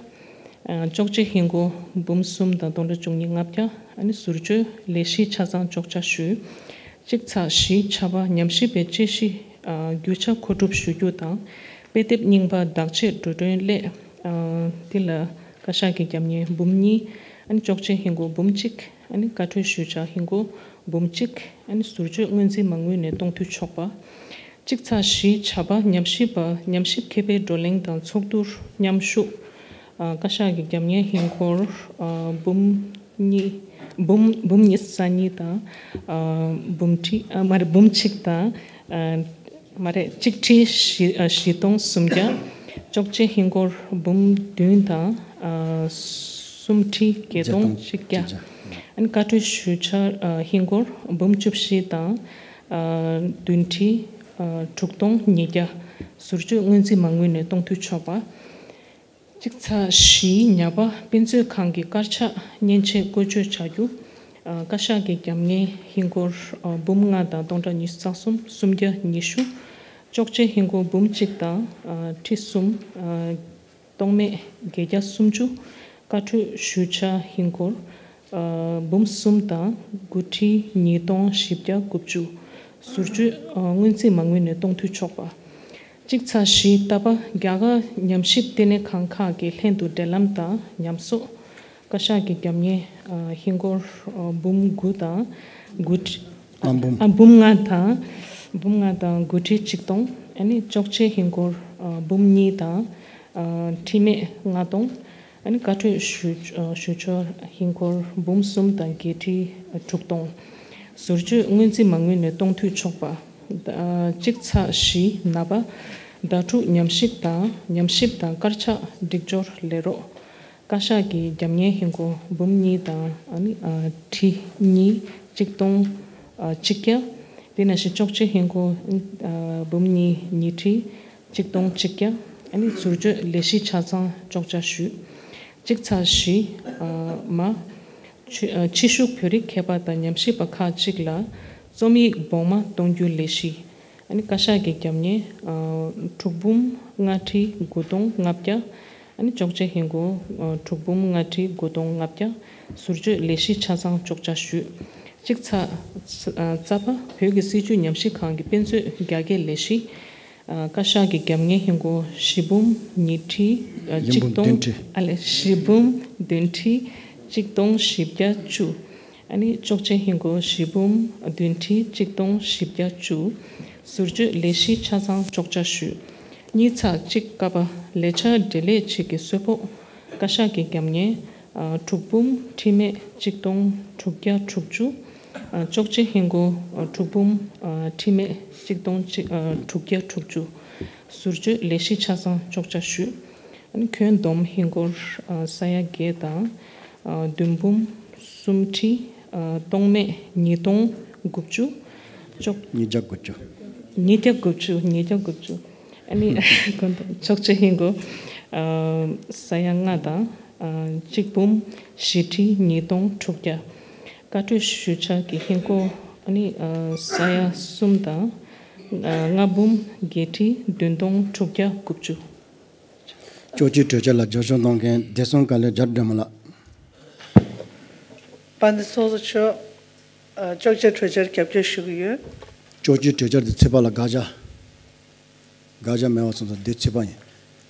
ཨ་ལྕོགས་གྲོས་ཧིན་སྒོར་འབུམ་གསུམ་དང་སྟོང་ཕྲག་བཅུ་གཉིས་ལྔ་བརྒྱ། ཨ་ནི་ཟུར་བརྗོད། ལས་གཞི་ཆ་ཚང་གཅོག་ཆ་ཞུས། གཅིག་ཚེག་བཞི་ཅ་པ། ཉམས་ཞིབ་པའི་དཔྱད་གཞི་ཨ་རྒྱུ་ཆ་མཁོ་སྒྲུབ་ཞུ་རྒྱུ་དང་། དཔེ་དེབ་རྙིང་པ་དག་ཆས་འགྲོ་གྲོན་སླད་ཨ་འདི་ལ་བཀའ་ཤག་གི་རྒྱབ་གཉེར་འབུམ་གཉིས། ཨ་ནི་ལྕོགས་གྲོས་ཧིན་སྒོར་འབུམ་གཅིག། ཨ་ནི་བཀའ་འཁྲོལ་ཞུ་བྱ་ཧིན་སྒོར་འབུམ་གཅིག། ཨ་ནི་ཟུར་བརྗོད། སྔོན་རྩིས་མ་དངུལ་ནས་གཏོང་འཐུས་ཆོག་པ། གཅིག་ཚེག་བཞི་ཅ་པ། ཉམས་ཞིབ་པ། ཉམས་ཞིབ་མཁས་པའི་བགྲོ་གླེང་དང་ཚོགས་འདུར་མཉམ་ཞུགས། ཨ་བཀའ་ཤག་གི་རྒྱབ་གཉེར་ཧིན་སྒོར་ཨ་འབུམ་གཉིས། འབུམ་འབུམ་ཉི་ཤུ་རྩ་གཉིས་དང་ཨ་འབུམ་ཁྲི་ཨ་མ་རེད་འབུམ་གཅིག་དང་ཨ་མ་རེད་གཅིག་ཁྲི་བཞི་ཨ་བཞི་སྟོང་སུམ་བརྒྱ། ལྕོགས་གྲོས་ཧིན་སྒོར་འབུམ་བདུན་དང་ཨ་སུམ་ཁྲི་བརྒྱད་སྟོང་བཞི་བརྒྱ། ཨ་ནི་བཀའ་འཁྲོལ་ཞུ་བྱ་ཨ་ཧིན་སྒོར་འབུམ་བཅུ་བཞི་དང་ཨ་བདུན་ཁྲི་ཨ་དྲུག་སྟོང་ཉིས་བརྒྱ། ཟུར་བརྗོད། སྔོན་རྩིས་མ་དངུལ་ནས་གཏོང་འཐུས་ཆོག་པ། གཅིག་ཚེག་བཞི་ཉ་པ། དཔེ་མཛོད་ཁང་གི་དཀར་ཆག་མཉེན་ཆས་བཀོལ་སྤྱོད་བྱ་རྒྱུ། ཨ་བཀའ་ཤག་གི་རྒྱབ་གཉེར་ཧིན་སྒོར་ཨ་འབུམ་ལྔ་དང་སྟོང་ཕྲག་ཉི་ཤུ་རྩ་གསུམ། སུམ་བརྒྱ་ཉི་ཤུ། ལྕོགས་གྲོས་ཧིན་སྒོར་འབུམ་གཅིག་དང་ཨ་ཁྲི་གསུམ། ཨ་སྟོང་མེད་བརྒྱད་བརྒྱ་སུམ་ཅུ། བཀའ་འཁྲོལ་ཞུ་བྱ་ཧིན་སྒོར་ཨ་འབུམ་གསུམ་དང་དགུ་ཁྲི་ཉིས་སྟོང་བཞི་བརྒྱ་དགུ་བཅུ། ཟུར་བརྗོད། ཨ་སྔོན་རྩིས་མ་དངུལ་ནས་གཏོང་འཐུས་ཆོག་པ། གཅིག་ཚེག་བཞི་ལྟ་བ། རྒྱ་གར་ཉམས་ཞིབ་ལྟེ་གནས་ཁང་ཁག་གི་ལྷན་དུ་འབྲེལ་ལམ་དང་ཉམས་གསོག་བཀའ་ཤག་གི་རྒྱབ་གཉེར་ཨ་ཧིན་སྒོར་ཨ་འབུམ་དགུ་དང་དགུ་ཁྲི་ཨ་འབུམ་ཨ་འབུམ་ལྔ་དང་འབུམ་ལྔ་དང་དགུ་ཁྲི་གཅིག་སྟོང་། ཨ་ནི་གཅོག་མཆན་ཧིན་སྒོར་ཨ་འབུམ་གཉིས་དང་ཨ་ཁྲི་མེད་ལྔ་སྟོང་། ཨ་ནི་བཀའ་འཁྲོལ་ཞུ་ཨ་ཞུ་ཆོག་ཧིན་སྒོར་འབུམ་གསུམ་དང་བརྒྱད་ཁྲི་དྲུག་སྟོང་། ཟུར་བཅོས་སྔོན་རྩིས་མ་དངུལ་ནས་གཏོང་འཐུས་ཆོག་པ། ཨ་གཅིག་ཚེག་བཞི་ནང་པ། ཟླ་དྲུག་ཉམས་ཞིབ་དང་ཉམས་ཞིབ་དང་དཀར་ཆག་སྒྲིག་སྦྱོར་ལས་རོགས། བཀའ་ཤག་གི་རྒྱབ་གཉེར་ཧིན་སྒོར་འབུམ་གཉིས་དང་ཨ་ནི་ཨ་ཁྲི་གཉིས་གཅིག་སྟོང་ཨ་གཅིག་བརྒྱ། དེ་ནང་བཞིན་གཅོག་མཆན་ཧིན་སྒོར་ཨ་འབུམ་གཉིས་ཉི་ཁྲི་གཅིག་སྟོང་གཅིག་བརྒྱ། ཨ་ནི་ཟུར་བཅོས་ལས་གཞི་ཆ་ཚང་གཅོག་ཆ་ཞུས། གཅིག་ཚེག་བཞི་ཨ་མ། ཕྱི་ཨ་ཕྱི་བཞུགས་བོད་རིགས་མཁས་པ་དང་ཉམས་ཞིབ་པ་ཁག་ཅིག་ལ་རྩོམ་ཡིག་བོགས་མ་གཏོང་རྒྱུའི་ལས་གཞི། ཨ་ནི་བཀའ་ཤག་གི་རྒྱབ་གཉེར་ཨ་དྲུག་འབུམ་ལྔ་ཁྲི་དགུ་སྟོང་ལྔ་བརྒྱ། ཨ་ནི་གཅོག་མཆན་ཧིན་སྒོར་ཨ་དྲུག་འབུམ་ལྔ་ཁྲི་དགུ་སྟོང་ལྔ་བརྒྱ། ཟུར་བཅོས་ལས་གཞི་ཆ་ཚང་གཅོག་ཆ་ཞུས། གཅིག་ཚེག་ཨ་རྩ་བ་བོད་ཀྱི་སྲིད་བྱུས་ཉམས་ཞིབ་ཁང་གི་དཔེ་མཛོད་རྒྱ་སྐྱེད་ལས་གཞི། ཨ་བཀའ་ཤག་གི་རྒྱབ་གཉེར་ཧིན་སྒོར་བཞི་འབུམ་ཉི་ཁྲི་ཨ་ཡིན་གཅིག་འབུམ་སྟོང་བདུན་ཁྲི། ཨ་ལས་བཞི་འབུམ་བདུན་ཁྲི་གཅིག་སྟོང་བཞི་བརྒྱ་བཅུ། ཨ་ནི་གཅོག་མཆན་ཧིན་སྒོར་བཞི་འབུམ་བདུན་ཁྲི་གཅིག་སྟོང་བཞི་བརྒྱ་བཅུ། ཟུར་བཅོས་ལས་གཞི་ཆ་ཚང་གཅོག་ཆ་ཞུས། གཉིས་ཚེག་གཅིག་ཀ་པ་ལས་འཆར་འབྲེལ་ལས་བཅས་ཀྱི་གསོལ་ཕོགས། བཀའ་ཤག་གི་རྒྱབ་གཉེར་ཨ་དྲུག་འབུམ་ཁྲི་མེད་གཅིག་སྟོང་དྲུག་བརྒྱ་དྲུག་ཅུ། ཨ་གཅོག་མཆན་ཧིན་སྒོར་ཨ་དྲུག་འབུམ་ཨ་ཁྲི་མེད་གཅིག་སྟོང་གཅིག་ཨ་དྲུག་བརྒྱ་དྲུག་ཅུ། ཟུར་བཅོས་ལས་གཞི་ཆ་ཚང་གཅོག་ཆ་ཞུས། ཨ་ནི་ཁྱོན་བསྡོམས་ཧིན་སྒོར་ཨ་ས་ཡ་བརྒྱད་དང་ཨ་བདུན་འབུམ་སུམ་ཁྲི་ཨ་སྟོང་མེད་ཉིས་སྟོང་དགུ་བཅུ། གཅོག་ཉིས་བརྒྱ་དགུ་བཅུ། ཉིས་བརྒྱ་དགུ་བཅུ། ཉིས་བརྒྱ་དགུ་བཅུ། ཨ་ནི་གཅོག་མཆན་ཧིན་སྒོར་ཨ་ས་ཡ་ལྔ་དང་ཨ་གཅིག་འབུམ་བཞི་ཁྲི་ཉིས་སྟོང་དྲུག་བརྒྱ། བཀའ་འཁྲོལ་ཞུ་འཆར་གྱི་ཧིན་སྒོར་ཨ་ནི་ཨ་ས་ཡ་གསུམ་དང་ཨ་ལྔ་འབུམ་བརྒྱད་ཁྲི་བདུན་སྟོང་དྲུག་བརྒྱ་དགུ་བཅུ། གཅོག་མཆན་གྲོས་འཆར་ལ་རྒྱབ་སྐྱོར་གནང་མཁན་བདེ་སྲུང་བཀའ་བློན་རྒྱ་སྒྲོལ་མ་ལགས། དཔལ་ལྡན་ཚོགས་གཙོ་མཆོག་ཨ་གཅོག་མཆན་གྲོས་འཆར་རྒྱབ་སྐྱོར་ཞུ་གི་ཡོད། གཅོག་མཆན་གྲོས་འཆར་དེ་ཚོད་དཔག་ལ་དགག་བྱ། དགག་བྱ་མེད་པ་སོང་ཙང་དེ་ཚོད་དཔག་ཡིན།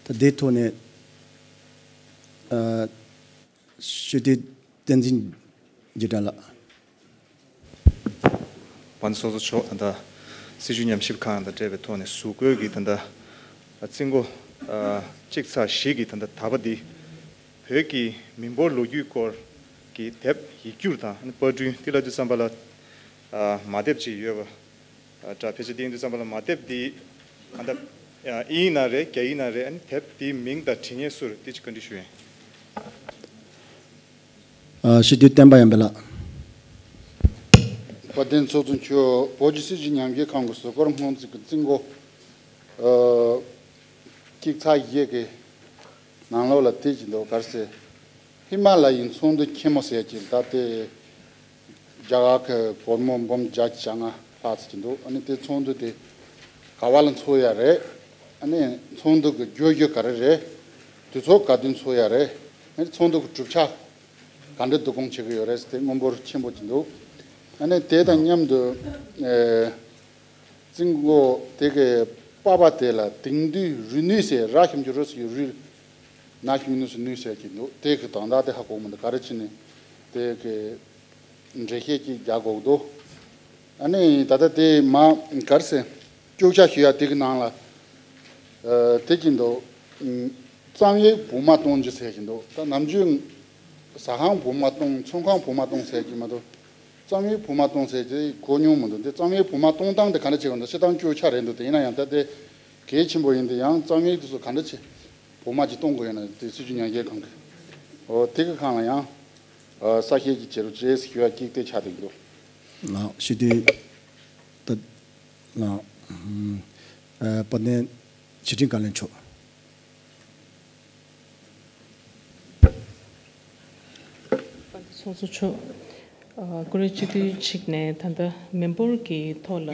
ད་དེའི་ཐོག་ནས་ཨ་སྤྱི་འཐུས་བསྟན་འཛིན་རྒྱལ་དྲན་ལགས། དཔལ་ལྡན་ཚོགས་གཙོ་མཆོག་ད་ལྟ་སྲིད་བྱུས་ཉམས་ཞིབ་ཁང་དང་འབྲེལ་བའི་ཐོག་ནས་གཟུགས་བཀོད་ཀྱི་ད་ལྟ་རྩིས་འགོ་ཨ་གཅིག་ཚེག་བཞི་གི་ད་ལྟ་ད་བར་འདི་བོད་ཀྱི་མི་འབོར་ལོ་རྒྱུས་སྐོར་གྱི་དེབ་ཡིག་སྒྱུར་དང་པར་སྐྲུན་དེ་ལབ་དུས་ཙམ་པ་ལ་ཨ་མ་དེབ་ཅིག་ཡོད་པ་ཨ་འདྲ། ཕལ་ཆེར་དེ་ཡིན་དུས་ཙམ་པ་ལ་མ་དེབ་འདི་ད་ལྟ་ཨ་དབྱིན་ཡིག་ནང་རེད། རྒྱ་ཡིག་ནང་རེད། ཨ་ནི་དེབ་འདིའི་མིང་དང་འབྲི་མཁན་སུ་རེད། དེ་ཅིག་བཀའ་འདྲི་ཞུ་ཡིན། ཨ་སྤྱི་འཐུས་བསྟན་པ་ཡར་འཕེལ་ལགས། དཔལ་ལྡན་ཚོགས་གཙོ་མཆོག་བོད་ཀྱི་སྲིད་བྱུས་ཉམས་ཞིབ་ཁང་གི་གཟུགས་སྐར་སྔོན་རྩིས་ཀྱི་རྩིས་འགོ་ཨ་གཅིག་ཚེག་བཞི་གི་ནང་ལོགས་ལ་དེ་ཅིག་འདུག་ག་རེ་ཟེར། ཧི་མ་ལ་ཡའི་ཚོགས་འདུ་ཆེན་མོ་ཟེར་གྱི་ད་ལྟའི་རྒྱ་གར་གྱི་སྒོར་མོ་འབུམ་བརྒྱ་བཅོ་ལྔ་ལྷག་ཙམ་ཅིག་འདུག་ཨ་ནི་དེ་ཚོགས་འདུ་དེ་ག་བ་ལ་འཚོགས་ཡ་རེད། ཨ་ནི་ཚོགས་འདུ་གི་བརྗོད་གཞི་ག་རེ་རེད། དུས་ཚོད་ག་དུས་འཚོགས་ཡ་རེད། ཨ་ནི་ཚོགས་འདུ་གི་གྲུབ་ཆ་ག་འདྲ་བསྡུ་སྐོང་བྱེད་ཀྱི་ཡོད་རེད་ཟེར་དེ་དངོས་འབོར་ཆེན་པོ་ཅིག་འདུག་ཨ་ནི་དེ་དང་མཉམ་དུ་ཨེ་རྩིས་འགོ་དེ་གི་པ་པ་དེ་ལ་དེང་དུས་རུས་ནུས་ཟེར། ར་ཞབས་ཀྱུ་རུ་ཟེར་གྱི་རུས། ན་ཞབས་ཀྱུ་ནུ་ཟེར་ནུས་ཟེར་གྱི་འདུག་དེ་གི་དོན་དག་དེ་ཧ་གོ་མི་འདུག་ག་རེ་བྱས་ནས་དེ་གི་འགྲེལ་བཤད་ཅིག་རྒྱག་དགོས་འདུག་ཨ་ནི་ད་ལྟ་དེ་མ་ག་རེ་ཟེར། སྐྱོར་ཆ་ཞུ་ཡ་དེ་གི་ནང་ལ་ཨ་དེ་གི་འདུག་ཨམ་རྩོམ་ཡིག་བོགས་མ་གཏོང་རྒྱུ་ཟེར་གྱི་འདུག་ད་ནམ་རྒྱུན་ཟ་ཁང་བོགས་མ་གཏོང་། ཚོང་ཁང་བོགས་མ་གཏོང་ཟེར་གྱི་མ་གཏོགས་རྩོམ་ཡིག་བོགས་མ་གཏོང་ཟེར་གྱི་གོ་མྱོང་མི་འདུག་འདི་རྩོམ་ཡིག་བོགས་མ་གཏོང་སྟངས་དེ་ག་འདྲ་བྱེད་དགོས་འདུག་སྤྱིར་བཏང་སྐྱོར་ཆ་རེད་འདུག་དེ་ཡིན་ན་ཡང་ད་དེ་གལ་ཆེན་པོ་ཡིན། དེ་ཡང་རྩོམ་ཡིག་དེ་ཚོ་ག་འདྲ་བྱེད་བོགས་མ་ཅིག་གཏོང་དགོས་ཡོད་ན་དེ་སྲིད་བྱུས་ཉམས་ཞིབ་ཁང་གི་འོ་དེ་གི་ཁང་ལ་ཡང་ཨ་གསལ་བཤད་ཅིག་བྱེད་རོགས་བྱེད་ཟེར་ཞུ་བ་གཅིག་དེ་ཆགས་བསྡད་ཀྱི་འདུག་ལགས་སྤྱི་འཐུས་ད་ལགས་ཨ་དཔལ་ལྡན་ཆོས་ཁྲི་བཀའ་བློན་མཆོག་ཚོགས་གཙོ་མཆོག་ཨ་བཀུར་འོས་སྤྱི་འཐུས་གཅིག་ནས་ད་ལྟ་མི་འབོར་གྱི་ཐོག་ལ་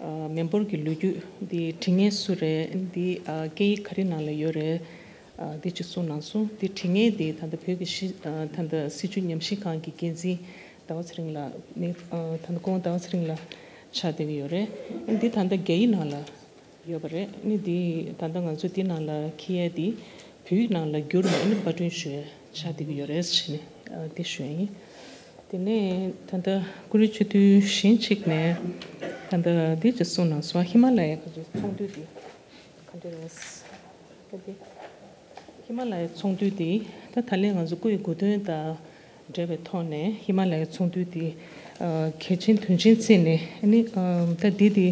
ཨ་མི་འབོར་གྱི་ལོ་རྒྱུས་འདི་འབྲི་མཁན་སུ་རེད། འདི་ཨ་སྐད་ཡིག་ག་རེ་ནང་ལ་ཡོད་རེད། ཨ་འདི་ཅིག་གསུངས་གནང་སོང་། འདི་འབྲི་མཁན་འདི་ད་ལྟ་བོད་ཀྱི་ཤི་ཨ་ད་ལྟ་སྲིད་བྱུས་ཉམས་ཞིབ་ཁང་གི་འགན་འཛིན་ཟླ་བ་ཚེ་རིང་ལགས་ནི་ཨ་ད་ལྟ་སྐུ་ངོ་ཟླ་བ་ཚེ་རིང་ལགས་ཆགས་བསྡད་ཀྱི་ཡོད་རེད། འདི་ད་ལྟ་རྒྱ་ཡིག་ནང་ལ་ཡོད་པ་རེད། ཨ་ནི་འདི་ད་ལྟ་ང་ཚོ་འདི་ནང་ལ་འཁྱེར་ཡས་འདི་བོད་ཡིག་ནང་ལ་བསྒྱུར་ནས་ཨ་ནི་པར་སྐྲུན་ཞུ་ཡས་ ཆགས་བསྡད་ཀྱི་ཡོད་རེད་ཟེར་ནས་ཨ་འདི་ཞུ་ཡ་ཡིན། དེ་ནས་ད་ལྟ་ཀུ་རེ་ཆུ་ཐུན་གཞན་གཅིག་ནས་ད་ལྟ་འདི་ཅིག་གསུངས་གནང་སོང་། ཧི་མ་ལ་ཡའི་ག་ཚོད་ཚོགས་འདུ་འདི་ག་འདྲ་རེད། ད་འདི་ཧི་མ་ལ་ཡའི་ཚོགས་འདུ་འདི་ད་ད་ལན་ང་ཚོ་སྐུའི་གོ་སྟོན་དང་འབྲེལ་བའི་ཐོག་ནས་ཧི་མ་ལ་ཡའི་ཚོགས་འདུ་འདི་ཨ་གལ་ཆེན་དོན་ཆེན་བརྩིས་ནས་ཨ་ནི་ཨ་ད་འདི་འདི་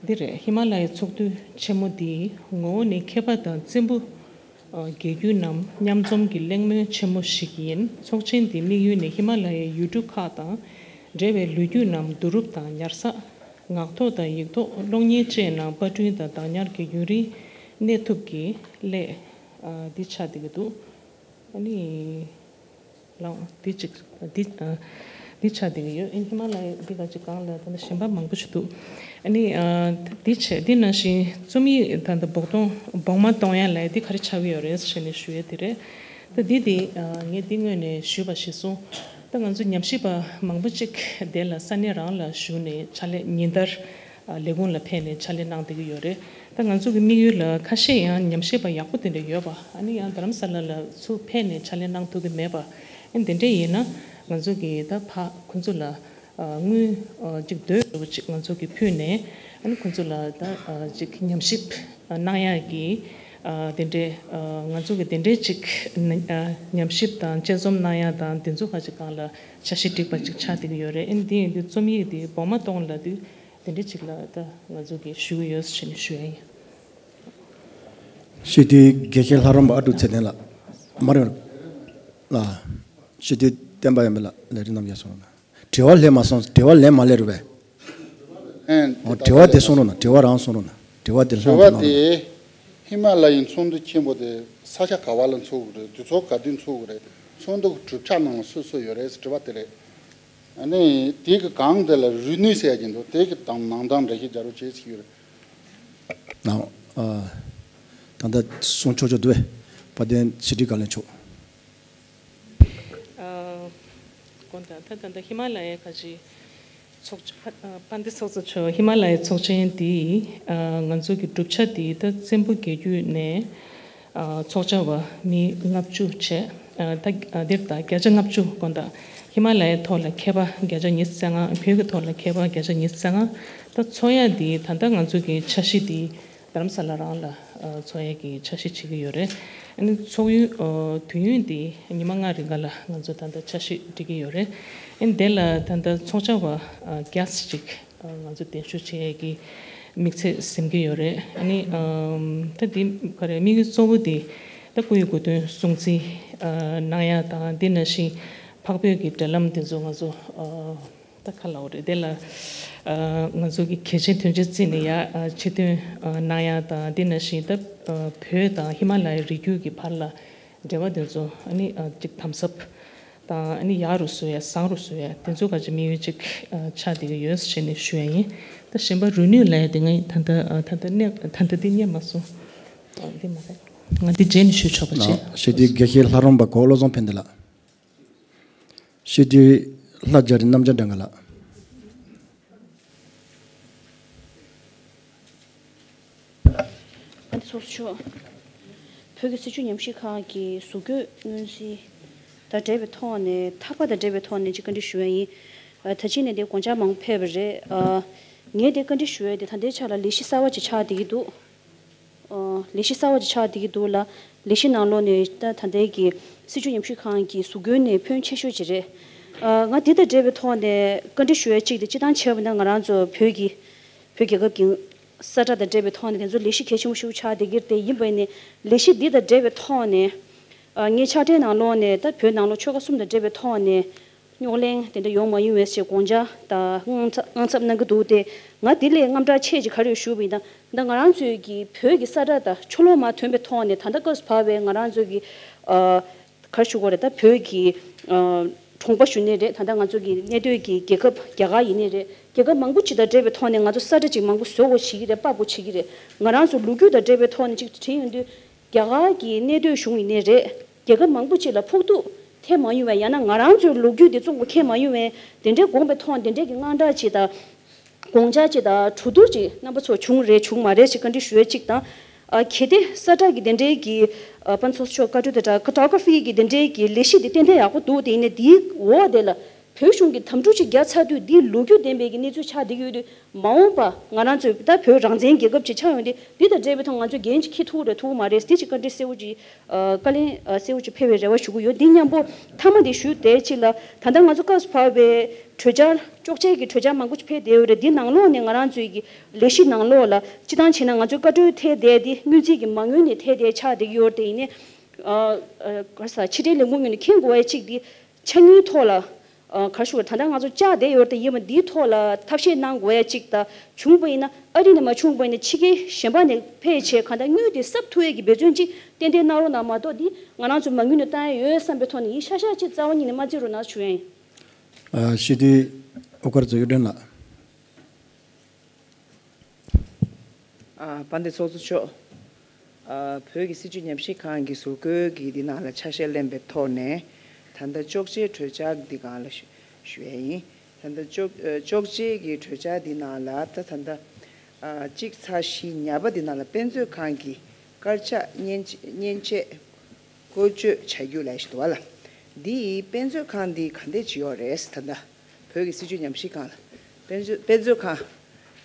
འདི་རེད། ཧི་མ་ལ་ཡའི་ཚོགས་འདུ་ཆེན་མོ་འདིའི་ངོ་བོ་ནི་མཁས་པ་དང་བཙན་པོ་ཨ་རྒྱལ་བརྒྱུད་རྣམས་མཉམ་འཛོམས་ཀྱི་གླེང་མོལ་ཆེན་མོ་ཞིག་ཡིན། ཚོགས་ཆེན་འདིའི་དམིགས་ཡུལ་ནི་ཧི་མ་ལ་ཡའི་ཡུལ་གྲུ་ཁག་དང་འབྲེལ་བའི་ལོ་རྒྱུས་རྣམས་བསྡུ་རུབ་དང་ཉར་ཚགས། ངག་ཐོག་དང་ཡིག་ཐོག་གློག་བརྙན་བཅས་ནང་པར་སྐྲུན་དང་བདག་ཉར་གྱི་ཡུན་རིང་གནས་ཐུབ་ཀྱི་སླད་ཨ་འདི་ཆགས་བསྡད་ཀྱི་འདུག་ཨ་ནི། ལགས་འདི་གཅིག་འདི་ཨ་འདི་ཆགས་བསྡད་ཀྱི་ཡོད། ཨ་ཧི་མ་ལ་ཡའི་འདི་ག་ཅིག་སྒང་ལ་ད་ལྟ་གཞན་པ་མང་པོ་ཞིག་འདུག་ཨ་ནི་ཨ་འདི་བྱས་འདི་ནང་བཞིན་རྩོམ་ཡིག་ད་ལྟ་སྦོག་གཏོང་སྦོག་མ་གཏོང་ཡ་ལ་འདི་ག་རེ་ཆགས་ཀྱི་ཡོད་རེད་ཟེར་ནས་ཞུ་ཡ་དེ་རེད། ད་འདི་འདི་ཨ་ངས་འདི་སྔོན་ནས་ཞུས་པ་ཞིག་སོང་། ད་ང་ཚོ་ཉམས་ཞིབ་པ་མང་པོ་ཅིག་དེ་ལ་ས་གནས་རང་ལ་བཞུགས་ནས་ཕྱག་ལས་ཉིན་ལྟར་ཨ་ལས་ཁུངས་ལ་ཕེབས་ནས་ཕྱག་ལས་གནང་བསྡད་ཀྱི་ཡོད་རེད། ད་ང་ཚོ་གི་དམིགས་ཡུལ་ལ་ཁ་ཤས་ཡང་ཉམས་ཞིབ་པ་ཡག་པོ་དེ་འདྲ་ཡོད་པ། ཨ་ནི་ཡང་རྡ་རམ་ས་ལ་ལ་ཚུར་ཕེབས་ནས་ཕྱག་ལས་གནང་ཐུབ་ཀྱི་མེད་པ། ཨ་ནི་དེ་འདྲ་ཡིན་ན་ང་ཚོ་གི་ད་ཕ་ཁོ་ཚོ་ལ་ཨ་དངུལ་ཨ་ཅིག་དོད་འདྲ་བོ་ཅིག་ང་ཚོ་གི་ཕུལ་ནས་ཨ་ནི་ཁོ་ཚོ་ལ་ད་ཨ་ཅིག་ཉམས་ཞིབ་གནང་ཡག་གི་ཨ་དེ་འདྲའི་ཨ་ང་ཚོ་གི་དེ་འདྲའི་ཅིག་ཨ་ཉམས་ཞིབ་དང་དཔྱད་རྩོམ་གནང་ཡག་དང་དེ་ཚོ་ཁ་ཅིག་སྒང་ལ་འཆར་གཞི་སྒྲིག་པ་ཅིག་ཆགས་བསྡད་ཀྱི་ཡོད་རེད། ཨ་ནི་དེ་ཡིན་དུས་རྩོམ་ཡིག་དེ་སྦོག་མ་གཏོང་ལབ་དུས། དེ་འདྲ་ཅིག་ལ་ད་ང་ཚོ་གིས་ཞུ་གི་ཡོད་ཟེར་ནས་ཞུ་ཡ་ཡིན། སྤྱི་འཐུས་དགེ་བཤེས་ལྷ་རམས་པ་ཨ་ཀྲུག་ཚེ་བརྟན་ལགས། མ་རེད་ལ། སྤྱི་འཐུས་བསྟན་པ་ཡོད་མེད་ལ་ལས་རིམ་རྣམས་ཡར་སོང་ལ། དྲི་བ་སླེབས་མ་སོང་། དྲི་བ་ལན་མ་སླེབས་རུ་བས། ཨེ། འོ་དྲི་བ་དེ་གསུང་རོགས་གནང་། དྲི་བ་རང་གསུང་རོགས་གནང་། དྲི་བ་དེ་ལྷང་དྲི་བ་དང་དེ། ཧི་མ་ལ་ཡའི་ཚོགས་འདུ་ཆེན་པོ་དེ་ས་ཆ་ག་བ་ལ་འཚོགས་དགོས་རེད། དུས་ཚོད་ག་དུས་འཚོགས་དགོས་རེད། ཚོགས་འདུ་གི་གྲུབ་ཆ་ནང་ལ་སུ་སུ་ཡོད་རེད་ཟེར་དྲི་བ་དེ་རེད། ཨ་ནི་དེ་གི་སྒང་དེ་ལ་རུ་ནུས་ཟེར་ཡ་ཅིག་འདུག་དེ་གི་དང་ནང་དང་འགྲེལ་བཤད་རྒྱག་རོགས་བྱེད་ཟེར་གྱི་ཡོད་རེད། ནའོ། ཨ། ད་ལྟ་གསུང་ཆོག་ཆོག་འདུག་པས། དཔལ་ལྡན་ཕྱི་དྲིལ་བཀའ་བློན་མཆོག་ཨ། དགོངས་དག་ད་ད་ལྟ་ཧི་མ་ལ་ཡའི་ཁ་ཆེ་ཚོགས་ཆ་ཨ་དཔལ་ལྡན་ཚོགས་གཙོ་མཆོག་ཧི་མ་ལ་ཡའི་ཚོགས་ཆེན་འདི་ཨ་ང་ཚོ་གི་གྲུབ་ཆ་འདི་ད་བཙན་པོ་རྒྱལ་རྒྱུད་ནས་ཨ་ཚོགས་བཅར་བ་མི་ལྔ་བཅུ་བྱས། ཨ་ད་ཨ་འདིར་ད་བརྒྱ་ཆ་ལྔ་བཅུ་དགོངས་དག་ཧི་མ་ལ་ཡའི་ཐོག་ལ་མཁས་པ་བརྒྱ་ཆ་ཉེར་ལྔ། བོད་ཀྱི་ཐོག་ལ་མཁས་པ་བརྒྱ་ཆ་ཉེར་ལྔ། ད་ཚོགས་ཡ་འདི་ད་ལྟ་ང་ཚོ་གི་འཆར་གཞི་འདི་རྡ་རམ་ས་ལ་རང་ལ་ཨ་འཚོགས་ཡས་ཀྱི་འཆར་གཞི་བྱེད་ཀྱི་ཡོད་རེད། ཨ་ནི་འཚོགས་ཡུལ་ཨ་དུས་ཡུན་དེ་ཉི་མ་ལྔ་རིང་ག་ལ་ང་ཚོ་ད་ལྟ་འཆར་གཞི་སྒྲིག་གི་ཡོད་རེད། ཨ་ནི་དེ་ལ་ད་ལྟ་ཚོགས་བཅར་བ་ཨ་བརྒྱ་ཙམ་ཅིག་ཨ་ང་ཚོ་གདན་ཞུ་བྱེད་ཡས་ཀྱི་དམིགས་ཚད་ཟིན་གྱི་ཡོད་རེད། ཨ་ནི་ཨམ་ད་འདི་ག་རེ་དམིགས་ཡུལ་གཙོ་བོ་དེ་ད་སྐུ་ཡི་གོ་སྟོན་སྲུང་བརྩི་ཨ་གནང་ཡ་དང་། དེ་ནང་བཞིན་འཕགས་བོད་ཀྱི་འབྲེལ་ལམ་དེ་ཚོ་ང་ཚོ་ཨ། ད་ག་ལ་འོ་རེད། དེ་ལ་ཨ་ང་ཚོ་གི་གལ་ཆེན་དོན་ཆེན་བརྩིས་ནས་ཡ་ཨ་ཆེད་དོན་ཨ་གནང་ཡ་དང་། དེ་ནང་བཞིན་ད་ཨ་བོད་དང་ཧི་མ་ལ་ཡའི་རི་རྒྱུད་ཀྱི་བར་ལ་འབྲེལ་བ་དེ་ཚོ་ཨ་ནི་ཨ་ཅིག་དམ་ཟབ་དང་། ཨ་ནི་ཡག་རུ་བཟོ་ཡ་བཟང་རུ་བཟོ་ཡ་དེ་ཚོ་ག་ཅིག་དམིགས་ཡུལ་ཅིག་ཨ་ཆགས་བསྡད་ཀྱི་ཡོད་ཟེར་ནས་ཞུ་ཡ་ཡིན། ད་གཞན་པ་རུ་ནུས་ལ་ཡ་དེ་ང་ད་ལྟ་ཨ་ད་ལྟ་གནས་ད་ལྟ་འདི་རྙེད་མ་སོང་། ཨ་འདི་མ་རེད། ང་འདི་རྗེས་ནས་ཞུས་ཆོག་པ་བྱེད། ཞེས་དུས་དགེ་བཤེས་ལྷ་རམས་པ་གོ་བློ་བཟང་ཕན་བདེ་ལགས། སྤྱི་འཐུས་ལྷ་རྒྱ་རི་རྣམ་རྒྱལ་སྒྲོལ་དཀར་ལགས། ཨ་ནི་ཚོགས་གཙོ་མཆོག་བོད་ཀྱི་སྲིད་བྱུས་ཉམས་ཞིབ་ཁང་གི་གཟུགས་བཀོད་སྔོན་རྩིས་དང་འབྲེལ་བའི་ཐོག་ནས། ཐག་པ་དང་འབྲེལ་བའི་ཐོག་ནས་ཅིག་བཀའ་འདྲི་ཞུ་ཡ་ཡིན། ཨ་ད་ཅི་ནས་དེ་དགོངས་འཆར་མང་པོ་ཕེབས་པ་རེད། ཨ་ངས་དེ་བཀའ་འདྲི་ཞུ་ཡ་དེ་ད་ལྟའི་ཆ་ལ་ལས་གཞི་གསར་བ་ཅིག་ཆགས་བསྡད་ཀྱི་འདུག་ཨ་ལས་གཞི་གསར་བ་ཅིག་ཆགས་བསྡད་ཀྱི་འདུག་ལ། ལས་གཞི་ནང་ལོགས་ནས་ད་ད་ལྟའི་གི་སྲིད་བྱུས་ཉམས་ཞིབ་ཁང་གི་གཟུགས་བཀོད་ནས་ཕོན་ཆེ་ཤོས་ཅིག་རེད། ཨ་ང་འདི་དང་འབྲེལ་བའི་ཐོག་ནས་བཀའ་འདྲི་ཞུ་ཡ་གཅིག་དེ། སྤྱིར་བཏང་བྱས་པ་ན་ང་རང་ཚོ་བོད་ཀྱི་བོད་རྒྱལ་ཁབ་ཀྱི་ས་ཁྲ་དང་འབྲེལ་བའི་ཐོག་ནས་དེ་ཚོ་ལས་གཞི་གལ་ཆེན་པོ་ཞིག་ཆགས་བསྡད་ཀྱི་རེད། དེ་ཡིན་པ་ཡིན་ནའི་ལས་གཞི་འདི་དང་འབྲེལ་བའི་ཐོག་ནས་ཨ་ངའི་ཕྱག་སྦྲེལ་ནང་ལོགས་ནས་ད་བོད་ནང་ལོགས་ཆོལ་ཁ་གསུམ་དང་འབྲེལ་བའི་ཐོག་ནས། རྙོག་གླེང་དེ་འདྲ་ཡོང་མ་ཡོང་བའི་ཞེས་དགོངས་འཆར་དང་དངངས་འཚབ་དངངས་འཚབ་གནང་གི་འདུག་སྟེ། ང་དེ་ལས་རྔམ་སྐྲག་ཆེ་ཅིག་ག་རེ་ཞུ་བ་ཡིན་ན། ད་ང་རང་ཚོའི་གི་བོད་ཀྱི་ས་ཁྲ་དང་ཆོ་ལོ་མ་ཐོན་པའི་ཐོག་ནས། ད་ལྟ་སྐབས་སུ་བབས་པའི་ང་རང་ཚོའི་གི་ཨ་ག་རེ་ཞུ་དགོས་རེད། ད་བོད་ཀྱི་ཨ་གྲོང་པ་ཞུ་ནི་རེད། ད་ལྟ་ང་ཚོ་གི་གནས་སྡོད་ཀྱི་རྒྱལ་ཁབ་རྒྱ་གར་ཡིན་ནི་རེད། རྒྱལ་ཁབ་མང་པོ་ཅིག་དང་འབྲེལ་བའི་ཐོག་ནས་ང་ཚོ་ས་ཁྲ་ཅིག་མང་པོ་བཟོ་དགོས་བྱེད་ཀྱི་རེད། ཕབ་དགོས་བྱེད་ཀྱི་རེད། ང་རང་ཚོ་ལོ་རྒྱུས་དང་འབྲེལ་བའི་ཐོག་ནས་ཅིག་བྲིས་ཡོང་དུས། རྒྱ་གར་གྱི་གནས་སྡོད་གཞུང་ཡིན་ནའི་རེད། རྒྱལ་ཁབ་མང་པོ་ཅིག་ལ་ཕོག་ཐུག་ཐེབས་མ་མྱོང་བའི། ཡང་ན་ང་རང་ཚོའི་ལོ་རྒྱུས་དེ་ཚོ་མཁྱེན་མ་མྱོང་བའི། དེ་འདྲའི་དགོངས་པའི་ཐོག་ནས་དེ་འདྲའི་གི་དངངས་སྐྲག་ཅིག་དང་། དགོངས་འཆར་ཅིག་དང་གྲོས་བསྡུར་ཅིག་རྣམ་པ་ཚོ་བྱུང་རེད་བྱུང་མ་རེད་ཅིག་བཀའ་འདྲི་ཞུ་ཡ་གཅིག་དང་། ཨ། གལ་ཏེ་གསལ་བསྒྲགས་ཀྱི་དེ་འདྲའི་གི་ཨ། དཔལ་ཚོགས་གཙོ་མཆོག་བཀའ་འཁྲོལ་དེ་འདྲ་ཀར་ཊོ་གྷ་ཕི་གི་དེ་འདྲའི་གི་ལས་གཞི་དེ་ཏན་ཏན་ཡག་པོ་འདུག་དེ་ཡིན་ནའི་དེའི་འོག་དེ་ལ་བོད་གཞུང་གི་དམ་ཕྲུག་ཅིག་རྒྱག་ཚར་དུས་དེའི་ལོ་རྒྱུས་ལྡན་པའི་གི་གནས་ཚུལ་ཆགས་བསྡད་ཀྱི་ཡོད་དུས། མ་འོངས་པ་ང་རང་ཚོའི་ད་བོད་རང་བཙན་རྒྱལ་ཁབ་ཅིག་ཆགས་ཡོང་དུས་འདི་དང་འབྲེལ་བའི་ཐོག་ང་ཚོས་འགན་ཅིག་འཁྱེར་ཐུབ་རེད་ཐུབ་མ་རེད། འདི་ཅིག་བཀའ་འདྲི་གསལ་བོ་ཅིག་ཨ། བཀའ་ལན་ཨ། གསལ་བོ་ཅིག་ཕེབས་པའི་རེ་བ་ཞུ་གི་ཡོད། འདི་མཉམ་པོ་མཐའ་མ་འདི་ཞུ་བསྡད་ཅིག་ལ། ད་ལྟ་ང་ཚོ་སྐབས་སུ་བབས་པའི་གྲོས་འཆར། གཅོག་མཆན་གྱི་གྲོས་འཆར་མང་པོ་ཅིག་ཕེབས་བསྡད་ཡོད་རེད། འདི་ནང་ལོགས་ནས་ང་རང་ཚོའི་གི་ལས་གཞི་ནང་ལོགས་ལ་སྤྱིར་བཏང་བྱས་ན་ང་ཚོའི་བཀའ་འཁྲོལ་ཐད་དེ་འདི་སྔོན་རྩིས་ཀྱི་མ་དངུལ་ནས་ཐད་དེ་ཆགས་བསྡད་ཀྱི་ཡོད་རེད། དེ་ཡིན་ནའི་ཨ། ཨ། ག་རེ་ཟ། ཕྱི་འབྲེལ་ལས་ཁུངས་ངོས་ནས་མཁྱེན་དགོས་ཡ་གཅིག་འདི་ཆ་དངུལ་ཐོག་ལ། ཨ། ག་རེ་ཞུ་དགོས་རེད། ད་ལྟ་ང་ཚོ་བཅག་བསྡད་ཡོད་རེད། དེ་ཡིན་པ་འདིའི་ཐོག་ལ་ཐབས་ཤེས་གནང་དགོས་ཡ་གཅིག་དང་། བྱུང་བ་ཡིན་ན་ཨ་རི་ནས་མ་བྱུང་བ་ཡིན་ན་ཕྱི་རྒྱལ་གཞན་པ་ནས་ཕེབས་བྱས་གང་ལྟར་དངུལ་དེ་གསབ་ཐུབ་ཡས་ཀྱི་འབད་བརྩོན་ཅིག་ཏན་ཏན་གནང་རོགས་གནང་། མ་གཏོགས་འདི་ང་རང་ཚོ་མ་དངུལ་ནས་བཏང་ཡ་ཡོད་བསམ་པའི་ཐོག་ནས་ཡིན་ཤག་ཤག་ཅིག་རྩ་བ་ཉིད་ནས་མ་བརྩི་རོགས་གནང་ཞུ་ཡ་ཡིན། ཨ། སྤྱི་འཐུས་ཨོ་དཀར་མཛོད་གཡུ་སྒྲོན་ལགས། ཨ། དཔལ་ལྡན་ཚོགས་གཙོ་མཆོག་ཨ། བོད་ཀྱི་སྲིད་བྱུས་ཉམས་ཞིབ་ཁང་གི་ཟུར་བཀོད་ཀྱི་འདི་ནང་ལ་ཆ་ཤས་ལེན་པའི་ཐོག་ནས། ད་ལྟ་གཅོག་མཆན་གྲོས་འཆར་འདི་སྒང་ལ་ཞུ་ཞུ་ཡས་ཡིན། ད་ལྟ་གཅོག་ཨ། གཅོག་མཆན་གྱི་གྲོས་འཆར་འདི་ནང་ལ་ད་ད་ལྟ་ཨ། གཅིག་ཚེག་བཞི་ཉ་པ་འདི་ནང་ལ་དཔེ་མཛོད་ཁང་གི་དཀར་ཆག་མཉེན་མཉེན་ཆས་བཀོལ་སྤྱོད་བྱ་རྒྱུ་ལབ་ཞིག་འདུག་བ་ལ། འདི་དཔེ་མཛོད་ཁང་འདི་ག་འདྲ་ཅིག་ཡོད་རེད། ད་ལྟ་བོད་ཀྱི་སྲིད་བྱུས་ཉམས་ཞིབ་ཁང་ལ་དཔེ་མཛོད་དཔེ་མཛོད་ཁང་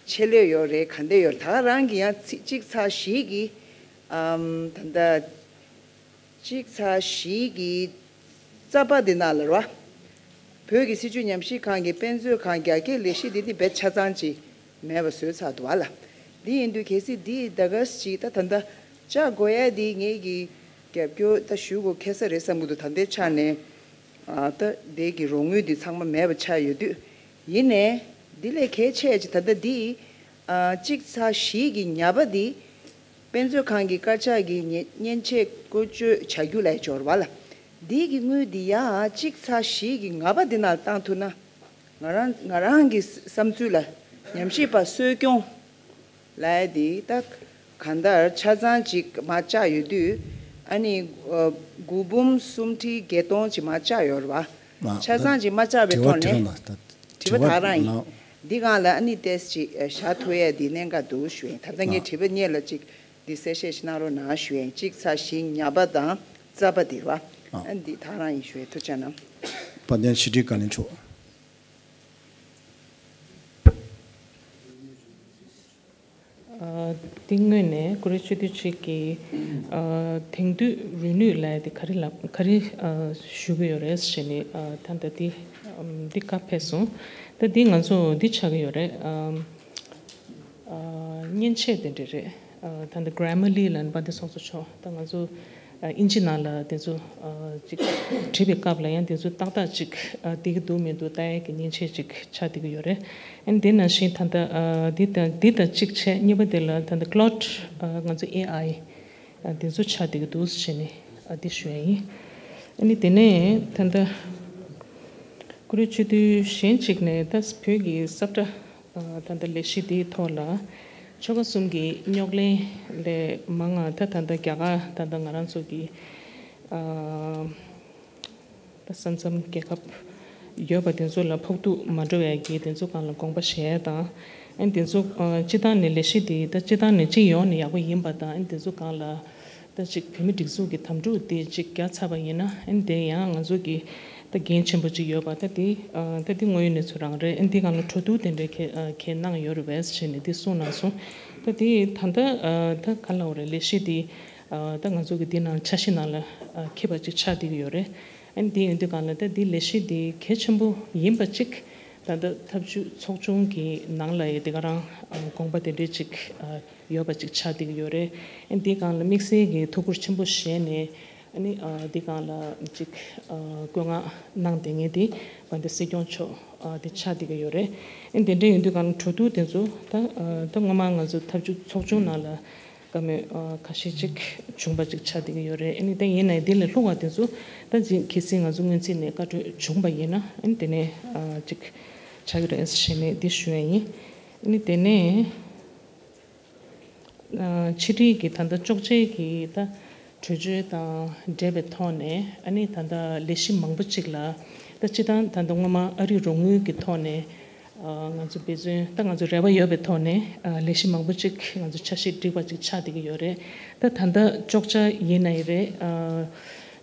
ཆེད་ལས་ཡོད་རེད། ག་འདྲ་ཡོད་རེད། ད་ག་རང་གི་ཡང་ཚིག་གཅིག་ཚེག་བཞི་གི་ཨམ། ད་ལྟ་གཅིག་ཚེག་བཞི་གི་རྩ་བ་འདི་ནང་ལ་རེད་བ། བོད་ཀྱི་སྲིད་བྱུས་ཉམས་ཞིབ་ཁང་གི་དཔེ་མཛོད་ཁང་རྒྱ་སྐྱེད་ལས་གཞི་འདི་ནི་རྦད་ཆ་ཚང་ཅིག་མེད་པ་བཟོས་ཚར་འདུག་བ་ལ། འདི་ཡིན་དུས་གལ་སྲིད་འདི་ད་ག་ཅིག་ད་ད་ལྟ་བཅག་དགོས་ཡ་འདི་ངེད་ཀྱི་རྒྱབ་སྐྱོར་ད་ཞུ་དགོས་ཁེལ་ས་རེད་བསམ་གྱི་འདུག་ད་ལྟའི་ཆ་ནས་ཨ། ད་འདི་གི་རོགས་དངུལ་འདི་ཚང་མ་མེད་པ་ཆགས་ཡོད་དུས། ཡིན་ནའི་འདི་ལས་གལ་ཆེ་ཅིག་ད་ལྟ་འདི་ཨ། གཅིག་ཚེག་བཞི་གི་ཉ་པ་འདི་དཔེ་མཛོད་ཁང་གི་དཀར་ཆག་གི་མཉེན་མཉེན་ཆས་བཀོལ་སྤྱོད་བྱ་རྒྱུ་ལ་འབྱོར་བ་ལ། འདི་གི་དངུལ་འདི་ཡང་གཅིག་ཚེག་བཞི་གི་ལྔ་པ་འདི་ནང་བཏང་ཐུབ་ན། ང་རང་ང་རང་གི་བསམ་ཚུལ་ལ་ཉམས་ཞིབ་པ་གསོ་སྐྱོང་ལབ་ཡ་འདི་ད་གང་ལྟར་ཆ་ཚང་ཅིག་མར་བཅག་ཡོད་དུས། ཨ་ནི་ཨ། དགུ་འབུམ་སུམ་ཁྲི་བརྒྱད་སྟོང་ཅིག་མར་བཅག་ཡོད་རེད་བ། ཆ་ཚང་ཅིག་མར་བཅག་པའི་ཐོག་ནས་དྲི་བ་དྲི་བ་ད་ག་རང་ཡིན། འདི་སྒང་ལ་ཨ་ནི་ཏོག་ཙམ་ཅིག་བཞག་ཐུབ་ཡ་འདི་གནད་འགག་འདུག་ཞུ་ཡིན། ད་ལྟ་ངས་དྲི་བ་གཉིས་ལ་ཅིག་འདི་གསལ་བཤད་ཞིག་གནང་རོགས་གནང་ཞུ་ཡིན། གཅིག་ཚེག་བཞི་ཉ་པ་དང་རྩ་བ་འདི་རེད་བ། ཨ། འདི་ད་ག་རང་ཡིན་ཞུ་ཡིན། ཐུགས་རྗེ་གནང་། དཔལ་ལྡན་ཕྱི་དྲིལ་བཀའ་བློན་མཆོག་ཨ། དེ་སྔོན་ནས་ཀུ་རེ་སྤྱི་འཐུས་གཅིག་གིས་ཨ། དེང་དུས་རིག་ནུས་ལབ་ཡ་དེ་ག་རེ་ལབ་ག་རེ་ཨ། ཞུ་གི་ཡོད་རེད་ཟེར་ནས་ཨ། ད་ལྟ་འདི་འདི་བཀའ་ཕེབས་སོང་། ད་འདི་ང་ཚོ་འདི་ཆགས་ཀྱི་ཡོད་རེད། ཨ། ཨ། མཉེན་ཆས་དེ་འདྲ་རེད། ཨ། ད་ལྟ་གྷ་ར་མ་ལི་ལབ་ནས་དཔལ་ལྡན་ཚོགས་གཙོ་མཆོག་ད་ང་ཚོ་ཨ། དབྱིན་ཇི་ནང་ལ་དེ་ཚོ་ཨ། ཅིག་བྲིས་པའི་སྐབས་ལ་ཡང་དེ་ཚོ་ཏག་ཏག་ཅིག་ཨ། བསྡད་ཀྱི་འདུག་མི་འདུག་ལྟ་ཡས་ཀྱི་མཉེན་ཆས་ཅིག་ཆགས་བསྡད་ཀྱི་ཡོད་རེད། ཨ་ནི་དེ་ནང་བཞིན་ད་ལྟ་ཨ། འདི་དང་འདི་དང་གཅིག་བྱས། གཉིས་པ་དེ་ལ་ད་ལྟ་ཀློཌ་ཨ། ང་ཚོ་ཨེ་ཨའི་ཨ། དེ་ཚོ་ཆགས་བསྡད་ཀྱི་འདུག་ཟེར་ནས་ཨ། འདི་ཞུ་ཡ་ཡིན། ཨ་ནི་དེ་ནས་ད་ལྟ་ཀུ་རེ་སྤྱི་འཐུས་གཞན་གཅིག་ནས་ད་བོད་ཀྱི་ས་བཀྲ་ཨ། ད་ལྟ་ལས་གཞི་འདིའི་ཐོག་ལ་ཆོལ་ཁ་གསུམ་གྱི་རྙོག་གླེང་ལས་མང་ང་ད་ད་ལྟ་རྒྱ་གར་ད་ལྟ་ང་རང་ཚོ་གི་ཨ། ད་ས་མཚམས་རྒྱལ་ཁབ་ཡོད་པ་དེ་ཚོ་ལ་ཕོག་ཐུག་མ་འགྲོ་བའི་གི་དེ་ཚོ་སྒང་ལ་དགོངས་པ་བཞེས་དང་། ཨ་ནི་དེ་ཚོ་ཨ། སྤྱི་བཏང་ནས་ལས་གཞི་དེ་ད་སྤྱི་བཏང་ནས་སྤྱི་ཡོངས་ནས་ཡག་པོ་ཡིན་པ་དང་། ཨ་ནི་དེ་ཚོ་སྒང་ལ་ད་ཅིག་བོད་མི་སྒྲིག་འཛུགས་ཀྱི་དམ་ཕྲུག་དེ་ཅིག་རྒྱག་ཚར་བ་ཡིན་ན། ཨ་ནི་དེ་ཡང་ང་ཚོ་གི་ད་འགན་ཆེན་པོ་ཅིག་ཡོད་པ། ད་དེ་ཨ། ད་དེ་དངོས་ཡོད་གནས་ཚུལ་རང་རེད། ཨ་ནི་དེ་སྒང་ལ་གྲོས་བསྡུར་དེ་འདྲའི་གལ་ཨ། གལ་གནང་ཡོད་རེད་པས་ཟེར་ནས་དེ་གསུངས་གནང་སོང་། ད་དེ་ད་ལྟ་ཨ། ད་ག་ལབ་དགོས་རེད། ལས་གཞི་དེ་ཨ། ད་ང་ཚོ་གི་འདི་ནང་འཆར་གཞི་ནང་ལ་ཨ། འཁྱེར་བ་ཅིག་ཆགས་བསྡད་ཀྱི་ཡོད་རེད། ཨ་ནི་དེ་ཡིན་དུས་སྒང་ལ་ད་འདི་ལས་གཞི་འདི་གལ་ཆེན་པོ་ཡིན་པ་གཅིག་ད་ལྟ་ཐབས་ཇུས་ཚོགས་ཆུང་གི་ནང་ལ་ཡ་དེ་ག་རང་ཨ། དགོངས་པ་དེ་འདྲའི་ཅིག་ཨ། ཡོད་པ་ཅིག་ཆགས་བསྡད་ཀྱི་ཡོད་རེད། ཨ་ནི་འདི་སྒང་ལ་དམིགས་བསལ་གྱི་ཐུགས་ཁུར་ཆེན་པོ་བཞེས་ནས། ཨ་ནི་ཨ། འདི་སྒང་ལ་ཅིག་ཨ། བཀོད་མངགས་གནང་བསྡད་མཁན་དེ་དཔལ་ལྡན་སྲིད་སྐྱོང་མཆོག་ཨ། དེ་ཆགས་བསྡད་ཀྱི་ཡོད་རེད། ཨ་ནི་དེ་འདྲ་ཡིན་དུས་སྒང་ལ་གྲོས་བསྡུར་དེ་ཚོ་ད་ཨ། ད་སྔོན་མ་ང་ཚོ་ཐབས་ཇུས་ཚོགས་ཆུང་ནང་ལ་བཀའ་མོལ་ཨ། ཁ་ཤས་ཅིག་བྱུང་པ་ཅིག་ཆགས་བསྡད་ཀྱི་ཡོད་རེད། ཨ་ནི་ད་ཡིན་ནའི་དེ་ལས་ལྷུང་བ་དེ་ཚོ་ད་ཅིག་གལ་སྲིད་ང་ཚོ་སྔོན་རྩིས་ནས་བཀའ་འཁྲོལ་བྱུང་པ་ཡིན་ན། ཨ་ནི་དེ་ནས་ཨ། ཅིག་ཆགས་ཀྱི་རེད་ཟེར་ནས་འདི་ཞུ་ཡ་ཡིན། ཨ་ནི་དེ་ནས་ཨ། ཕྱི་དྲིལ་གྱི་ད་ལྟ་གཅོག་མཆན་གྱི་ད་གྲོས་ཆོད་དང་འབྲེལ་བའི་ཐོག་ནས། ཨ་ནི་ད་ལྟ་ལས་གཞི་མང་པོ་ཅིག་ལ་ད་སྤྱིར་བཏང་ད་ལྟ་སྔོན་མ་ཨ་རིའི་རོགས་དངུལ་གྱི་ཐོག་ནས་ ང་ཚོ་འབད་བརྩོན་ད་ང་ཚོ་རེ་བ་ཡོད་པའི་ཐོག་ནས་ལས་གཞི་མང་པོ་ཅིག་ང་ཚོ་འཆར་གཞི་བསྒྲིགས་པ་ཅིག་ཆགས་བསྡད་ཀྱི་ཡོད་རེད། ད་ད་ལྟ་ཅོག་ཆ་ཡིན་ན་ཡི་རེད།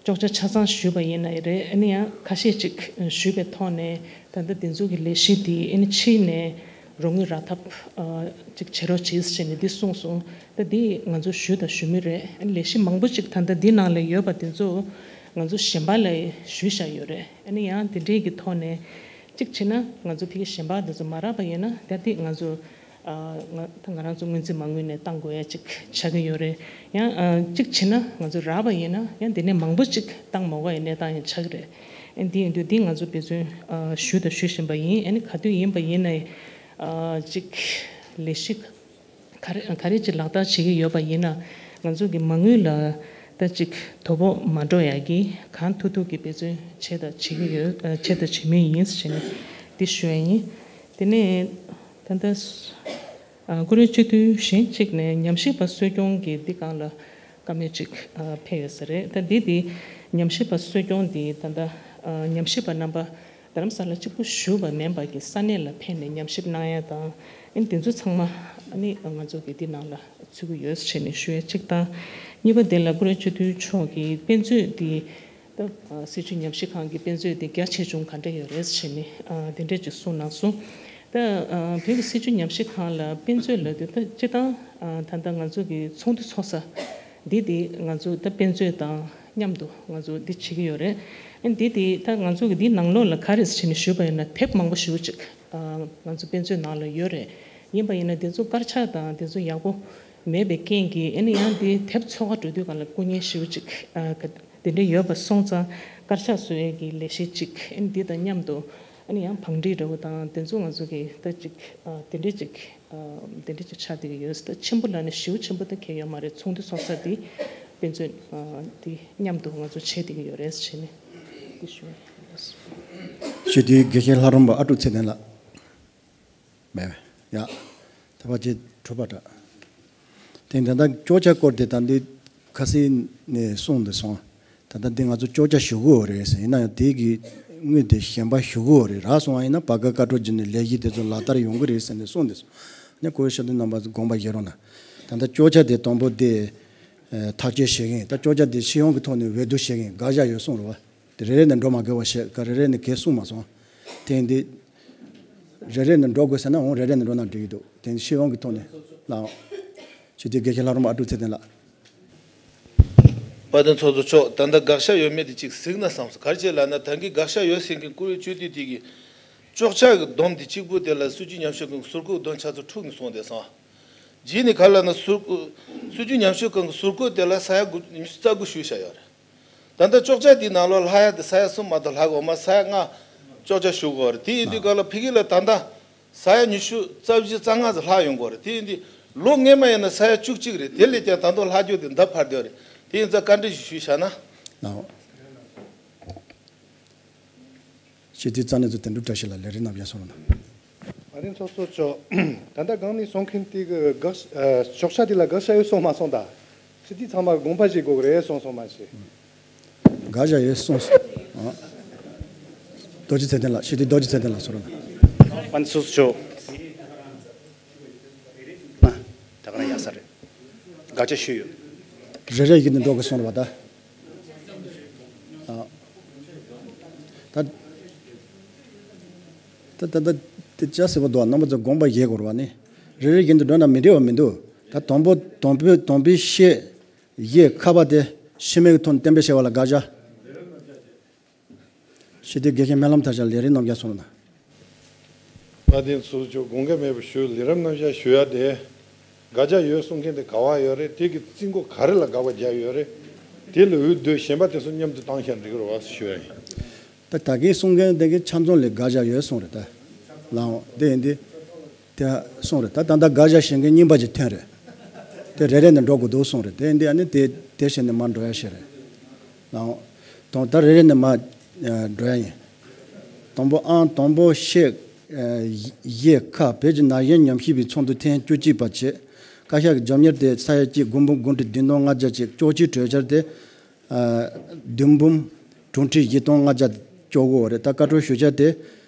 ཅོག་ཆ་ཆ་ཚང་ཞུས་པ་ཡིན་ན་ཡི་རེད། ཨ་ནི་ཡང་ཁ་ཤས་ཅིག་ཞུས་པའི་ཐོག་ནས་ད་ལྟ་འདི་ཚོ་གི་ལས་གཞི་འདི་ཨ་ནི་ཕྱིས་ནས་རོགས་དངུལ་རག་ཐབས་ཅིག་བྱེད་རོགས་བྱེད་ཟེར་ནས་འདི་གསུངས་སོང་། ད་འདི་ང་ཚོ་ཞུས་དང་ཞུ་མུས་རེད། ཨ་ནི་ལས་གཞི་མང་པོ་ཅིག་ད་ལྟ་འདི་ནང་ལ་ཡོད་པ་འདི་ཚོ་ང་ཚོ་གཞན་པ་ལ་ཞུས་བཞག་ཡོད་རེད། ཨ་ནི་ཡང་དེ་འདྲའི་གི་ཐོག་ནས་གཅིག་བྱས་ན་ང་ཚོ་ཕ་གི་གཞན་པ་འདི་ཚོ་མ་རག་པ་ཡིན་ན་ད་འདི་ང་ཚོ་ང་ད་ང་རང་ཚོ་སྔོན་རྩིས་མ་དངུལ་ནས་བཏང་དགོས་ཡ་གཅིག་ཆགས་ཀྱི་ཡོད་རེད། ཡང་གཅིག་བྱས་ན་ང་ཚོ་རག་པ་ཡིན་ན་ཡང་འདི་ནས་མང་པོ་ཅིག་བཏང་མ་དགོས་ཡ་གནས་སྟངས་ཡང་ཆགས་ཀྱི་རེད། ཨ་འདི་ཡིན་དུས་འདི་ང་ཚོ་འབད་བརྩོན་ཞུ་དང་ཞུ་བཞིན་པ་ཡིན། ཨ་ནི་ག་དུས་ཡིན་པ་ཡིན་ན་གཅིག་ལས་གཞི་ག་རེ་ག་རེ་ཅིག་ལག་བསྟར་བྱེད་ཀྱི་ཡོད་པ་ཡིན་ན་ང་ཚོ་གི་མ་དངུལ་ལ་ད་ཅིག་དོ་ཕོག་མ་འགྲོ་ཡག་གི་གང་ཐུབ་ཐུབ་ཀྱི་འབད་བརྩོན་བྱས་དང་བྱེད་ཀྱི་ཡོད། བྱས་དང་བྱེད་མུས་ཡིན་ཟེར་ནས་འདི་ཞུ་ཡ་ཡིན། དེ་ནས་ད་ལྟ་ཀུ་རེ་སྤྱི་འཐུས་གཞན་གཅིག་ནས་ཉམས་ཞིབ་པ་གསོ་སྐྱོང་གི་འདི་སྒང་ལ་བཀའ་མོལ་ཅིག་ཕེབས་ཡོད་ས་རེད། ད་འདི་འདི་ཉམས་ཞིབ་པ་གསོ་སྐྱོང་འདི་ད་ལྟ་ཉམས་ཞིབ་པ་རྣམ་པ་རྡ་རམ་ས་ལ་གཅིག་པུ་བཞུགས་པ་མིན་པ་གི་ས་གནས་ལ་ཕེབས་ནས་ཉམས་ཞིབ་གནང་ཡ་དང་། ཨ་ནི་དེ་ཚོ་ཚང་མ་ཨ་ནི་ང་ཚོ་གི་འདི་ནང་ལ་ཚུད་ཀྱི་ཡོད་ཟེར་ནས་ཞུ་ཡ་གཅིག་དང་། གཉིས་པ་དེ་ལ་ཀུ་རེ་སྤྱི་འཐུས་མཆོག་གིས་དཔེ་མཛོད་འདི་ད་སྲིད་བྱུས་ཉམས་ཞིབ་ཁང་གི་དཔེ་མཛོད་འདི་རྒྱ་ཆེ་ཆུང་ག་འདྲ་ཡོད་རེད་ཟེར་ནས་དེ་འདྲས་ཅིག་གསུངས་གནང་སོང་། ད་བོད་ཀྱི་སྲིད་བྱུས་ཉམས་ཞིབ་ཁང་ལ་དཔེ་མཛོད་ལབ་དུས་ད་སྤྱིར་བཏང་ད་ལྟ་ང་ཚོ་གི་ཚོགས་འདུ་ཚོགས་ས་འདི་འདི་ང་ཚོ་ད་དཔེ་མཛོད་དང་མཉམ་དུ་ང་ཚོ་འདི་བྱེད་ཀྱི་ཡོད་རེད། ཨ་འདི་འདི་ད་ང་ཚོ་གི་འདི་ནང་ལོགས་ལ་ག་རེ་ཟེར་ནས་ཞུས་པ་ཡིན་ན་དེབ་མང་པོ་ཞེ་པོ་ཅིག་ང་ཚོ་དཔེ་མཛོད་ནང་ལ་ཡོད་རེད། ཡིན་པ་ཡིན་ན་འདི་ཚོ་དཀར་ཆག་དང་འདི་ཚོ་ཡག་པོ་མེད་པའི་རྐྱེན་གྱིས་ཨ་ནི་ཡང་འདི་དེབ་འཚོལ་ག་འགྲོ་དུས་སྒང་ལ་སྐུ་ངལ་ཞེ་པོ་ཅིག་དེ་འདྲ་ཡོད་པ་སོང་ཙང་དཀར་ཆག་བཟོ་ཡས་ཀྱི་ལས་གཞི་ཅིག་ཨ་ནི་འདི་དང་མཉམ་དུ་ཨ་ནི་ཡང་བང་སྒྲིག་འདྲ་བོ་དང་དེ་ཚོ་ང་ཚོ་གི་ད་ཅིག་དེ་འདྲས་ཅིག་དེ་འདྲས་ཅིག་ཆགས་བསྡད་ཀྱི་ཡོད། ད་ཆེན་པོ་ལབ་ན་ཞེ་པོ་ཆེན་པོ་ད་གང་ཡོད་མ་རེད། ཚོགས་འདུ་ཚོགས་ས་འདི་དཔེ་མཛོད་འདི་མཉམ་དུ་ང་ཚོ་བྱས་བསྡད་ཀྱི་ཡོད་རེད་ཟེར་ནས་འདི་ཞུ་བ་ཡིན། ཞུ་དེ་དགེ་བཤེས་ལྷ་རམས་པ་ཨ་ཀྲུག་ཚེ་བརྟན་ལགས། མེད་པས། ཡ། ད་བར་ཅིག་གྲུབ་པ་འདྲ། དེ་ད་ལྟ་ཅོག་ཆ་སྐོར་དེ་ད་འདི་ཁ་སང་ནས་གསུངས་འདི་སོང་། ད་ལྟ་འདི་ང་ཚོ་ཅོག་ཆ་ཞུ་དགོས་རེད་ཟེར། ཡིན་ན་ཡང་དེ་གི་དངུལ་དེ་གཞན་པ་ཞུ་དགོས་རེད། རག་སོང་བ་ཡིན་ན་བར་བརྒལ་བཀའ་འཁྲོལ་བྱས་ནས་ལས་གཞི་དེ་ཚོ་ལག་བསྟར་ཡོང་གི་རེད་ཟེར་ནས་གསུངས་འདི་སོང་། ནས་ཁོའི་ཤ་དུ་རྣམ་པ་དགོངས་པ་བཞེས་རོགས་གནང་། ད་ལྟ་ཅོག་ཆ་དེ་དང་པོ་དེ་ཐག་གཅོད་བྱེད་མཁན། ད་ཅོག་ཆ་དེ་སྤྱི་ཡོངས་ཀྱི་ཐོག་ནས་འོས་བསྡུ་བྱེད་མཁན་དགག་བཞག་ཡོད་གསུངས་རེད་བ། དེ་རེ་རེ་ནས་འགྲོ་མ་དགོས་པ་བྱས། ག་རེ་རེ་ནས་གས་གསུངས་མ་སོང་། དེ་ཡིན་དུས། རེ་རེ་ནས་འགྲོ་དགོས་ཟེར་ན་འོང་། རེ་རེ་ནས་འགྲོ་ན་འགྲིག་གི་འདུག་དེ་ནི་སྤྱི་ཡོངས་ཀྱི་ཐོག་ནས་ལའང་། ཞུ་དེ་དགེ་བཤེས་ལྷ་རམས་པ་ཨ་ཀྲུག་ཚེ་བརྟན་ལགས། དཔལ་ལྡན་ཚོགས་གཙོ་མཆོག་ད་ལྟ་དགག་བཞག་ཡོད་མེད་དེ་ཅིག་གཟིགས་ན་བསམ་སོང་། ག་རེ་བྱས་ལབ་ན་ད་གིན་དགག་བཞག་ཡོད་ཟེར་མཁན་ཀུ་རེ་སྤྱི་འཐུས་དེ་གིས་ཅོག་ཆ་གི་སྡོམ་དེ་གཅིག་པུ་དེ་ལ་སྲིད་བྱུས་ཉམས་ཞིབ་ཁང་གི་ཟུར་བཀོད་སྡོམ་ཆ་ཚང་འཁྲུག་ནས་སོང་བསྡད་སོང་། རྗེས་ནས་ག་རེ་ལབ་ན་ཟུར་བཀོད་སྲིད་བྱུས་ཉམས་ཞིབ་ཁང་གི་ཟུར་བཀོད་དེ་ལ་ས་ཡ་དགུ་ཉི་ཤུ་རྩ་དགུ་ཞུས་བཞག་ཡོད་རེད། ད་ལྟ་ཅོག་ཆ་དེའི་ནང་ལོགས་ལྷག་ཡ་དེ་ས་ཡ་གསུམ་མ་གཏོགས་ལྷག་གི་འོག་མ་ས་ཡ་ལྔ་ཅོག་ཆ་ཞུ་དགོས་རེད། དེ་ཡིན་དུས་ག་ལ་ཕ་གི་ལ་ད་ལྟ་ས་ཡ་ཉི་ཤུ་རྩ་བཞི་རྩ་ལྔ་ཙམ་ལྷག་ཡོང་གི་རེད། དེ་ཡིན་དུས་ལོ་སྔོན་མ་ཡིན་ན་ས་ཡ་བཅུ་གཅིག་རེད། དེ་ལས་ཀྱང་ད་དུང་ལྷག་རྒྱུ་དེ་འདབ་འཕར་བསྡད་རེད། དེ་ཡིན་ཙང་བཀའ་འདྲི་ཞིག་ཞུས་བཞག་ན། ལའོ། སྤྱི་འཐུས་རྩ་གནད་ཚོ་དོན་གྲུབ་བཀྲ་ཤིས་ལགས་ལས་རིམ་ནང་ཡར་སོང་རོགས་གནང་། དཔལ་ལྡན་ཚོགས་གཙོ་མཆོག་ད་ལྟ་གོང་ནས་གསུང་མཁན་དེ་གི་དགག་ཨ་ཅོག་ཆ་དེ་ལ་དགག་བྱ་ཡོད་གསུངས་མ་སོང་ད། སྤྱི་འཐུས་ཚང་མ་དགོངས་པ་བཞེས་དགོས་ཀྱི་རེད་གསུངས་སོང་མ་གཞི། དགག་བྱ་ཡོད་གསུངས་སོང་། ཨ། རྡོ་རྗེ་ཚེ་བརྟན་ལགས། སྤྱི་འཐུས་རྡོ་རྗེ་ཚེ་བརྟན་ལགས་སོང་རོགས་གནང་། དཔལ་ལྡན་ཚོགས་གཙོ་མཆོག་ད་ག་རང་ཡག་ས་རེད། དགག་བྱ་ཞུས་ཡོད། རེ་རེ་བཞིན་དུ་འགྲོ་དགོས་གསུངས་རེད་བ་ད། ཨ། ད་ད་ད་ད་དེ་ཅག་ཟེར་བ་འདུག་རྣམ་པ་ཚོ་དགོངས་པ་བཞེས་དགོས་རེད་བ་ནི། རེ་རེ་བཞིན་དུ་འགྲོ་ན་མི་འགྲིག་པ་མི་འདུག་ད་དང་པོ་དང་པོའི་དང་པོའི་ཤད་གཞས་ཁ་པ་དེ་ཤི་མེད་ཀྱི་ཐོག་ནས་གཏན་འབེབས་བྱས་པ་ལ་དགག་བྱ། ཞི་བདེ་དགེ་བཤེས་སྨོན་ལམ་ཐར་ཞལ་ལས་རིམ་རྣམ་གཞག་སོང་ན། དཔལ་ལྡན་ཚོགས་གཙོ་དགོངས་འགལ་མེད་པར་ཞུ། ལས་རིམ་རྣམ་གཞག་ཞུ་ཡ་དེ། དགག་བྱ་ཡོད་གསུང་མཁན་དེ་ག་བ་ཡོད་རེད། དེ་གི་རྩིས་འགོ་ག་རེ་ལ་དགག་པ་བརྒྱབ་ཡོད་རེད། དེ་ལ་འོས་བསྡུ་གཞན་པ་དེ་ཚོ་མཉམ་དུ་བཏང་ཤག་འགྲིག་གི་རེད་བ་ཞུ་ཡ་ཡིན། ད་ད་གིན་གསུང་མཁན་དེ་གི་ཆ་ཚང་ལ་དགག་བྱ་ཡོད་གསུངས་རེད་ད། ལའང་དེ་ཡིན་དུས། དེ་གསུངས་རེད། ད་ད་ལྟ་དགག་བྱ་བྱེད་མཁན་རྙིང་པ་ཅིག་ཐོན་རེད། དེ་རེ་རེ་ནས་འགྲོ་དགོས་འདུག་གསུངས་རེད། དེ་འདི་ཨ་ནི་དེ་དེ་བྱས་ནས་མར་འགྲོ་ཡ་ཞིག་རེད། ལའང་། དང་ད་རེ་རེ་ནས་མར་འགྲོ་ཡ་ཡིན། དང་པོ་ཨང་དང་པོ་ཤད་གཞས་ཁ། བོད་ཀྱི་ན་གཞོན་ཉམས་ཞིབ་པའི་ཚོགས་འདུ་ཐེངས་བཅུ་གཅིག་པ་བྱས། བཀའ་ཤག་གི་རྒྱབ་གཉེར་དེ་ས་ཡ་གཅིག་དགུ་འབུམ་དགུ་ཁྲི་བདུན་སྟོང་ལྔ་བརྒྱ་བྱས། ཅོག་ཆའི་གྲོས་འཆར་དེ་བདུན་འབུམ་དྲུག་ཁྲི་བཞི་སྟོང་ལྔ་བརྒྱ་ཅོག་གོ་རེད། ད་བཀའ་འཁྲོལ་ཞུ་བྱ་དེ།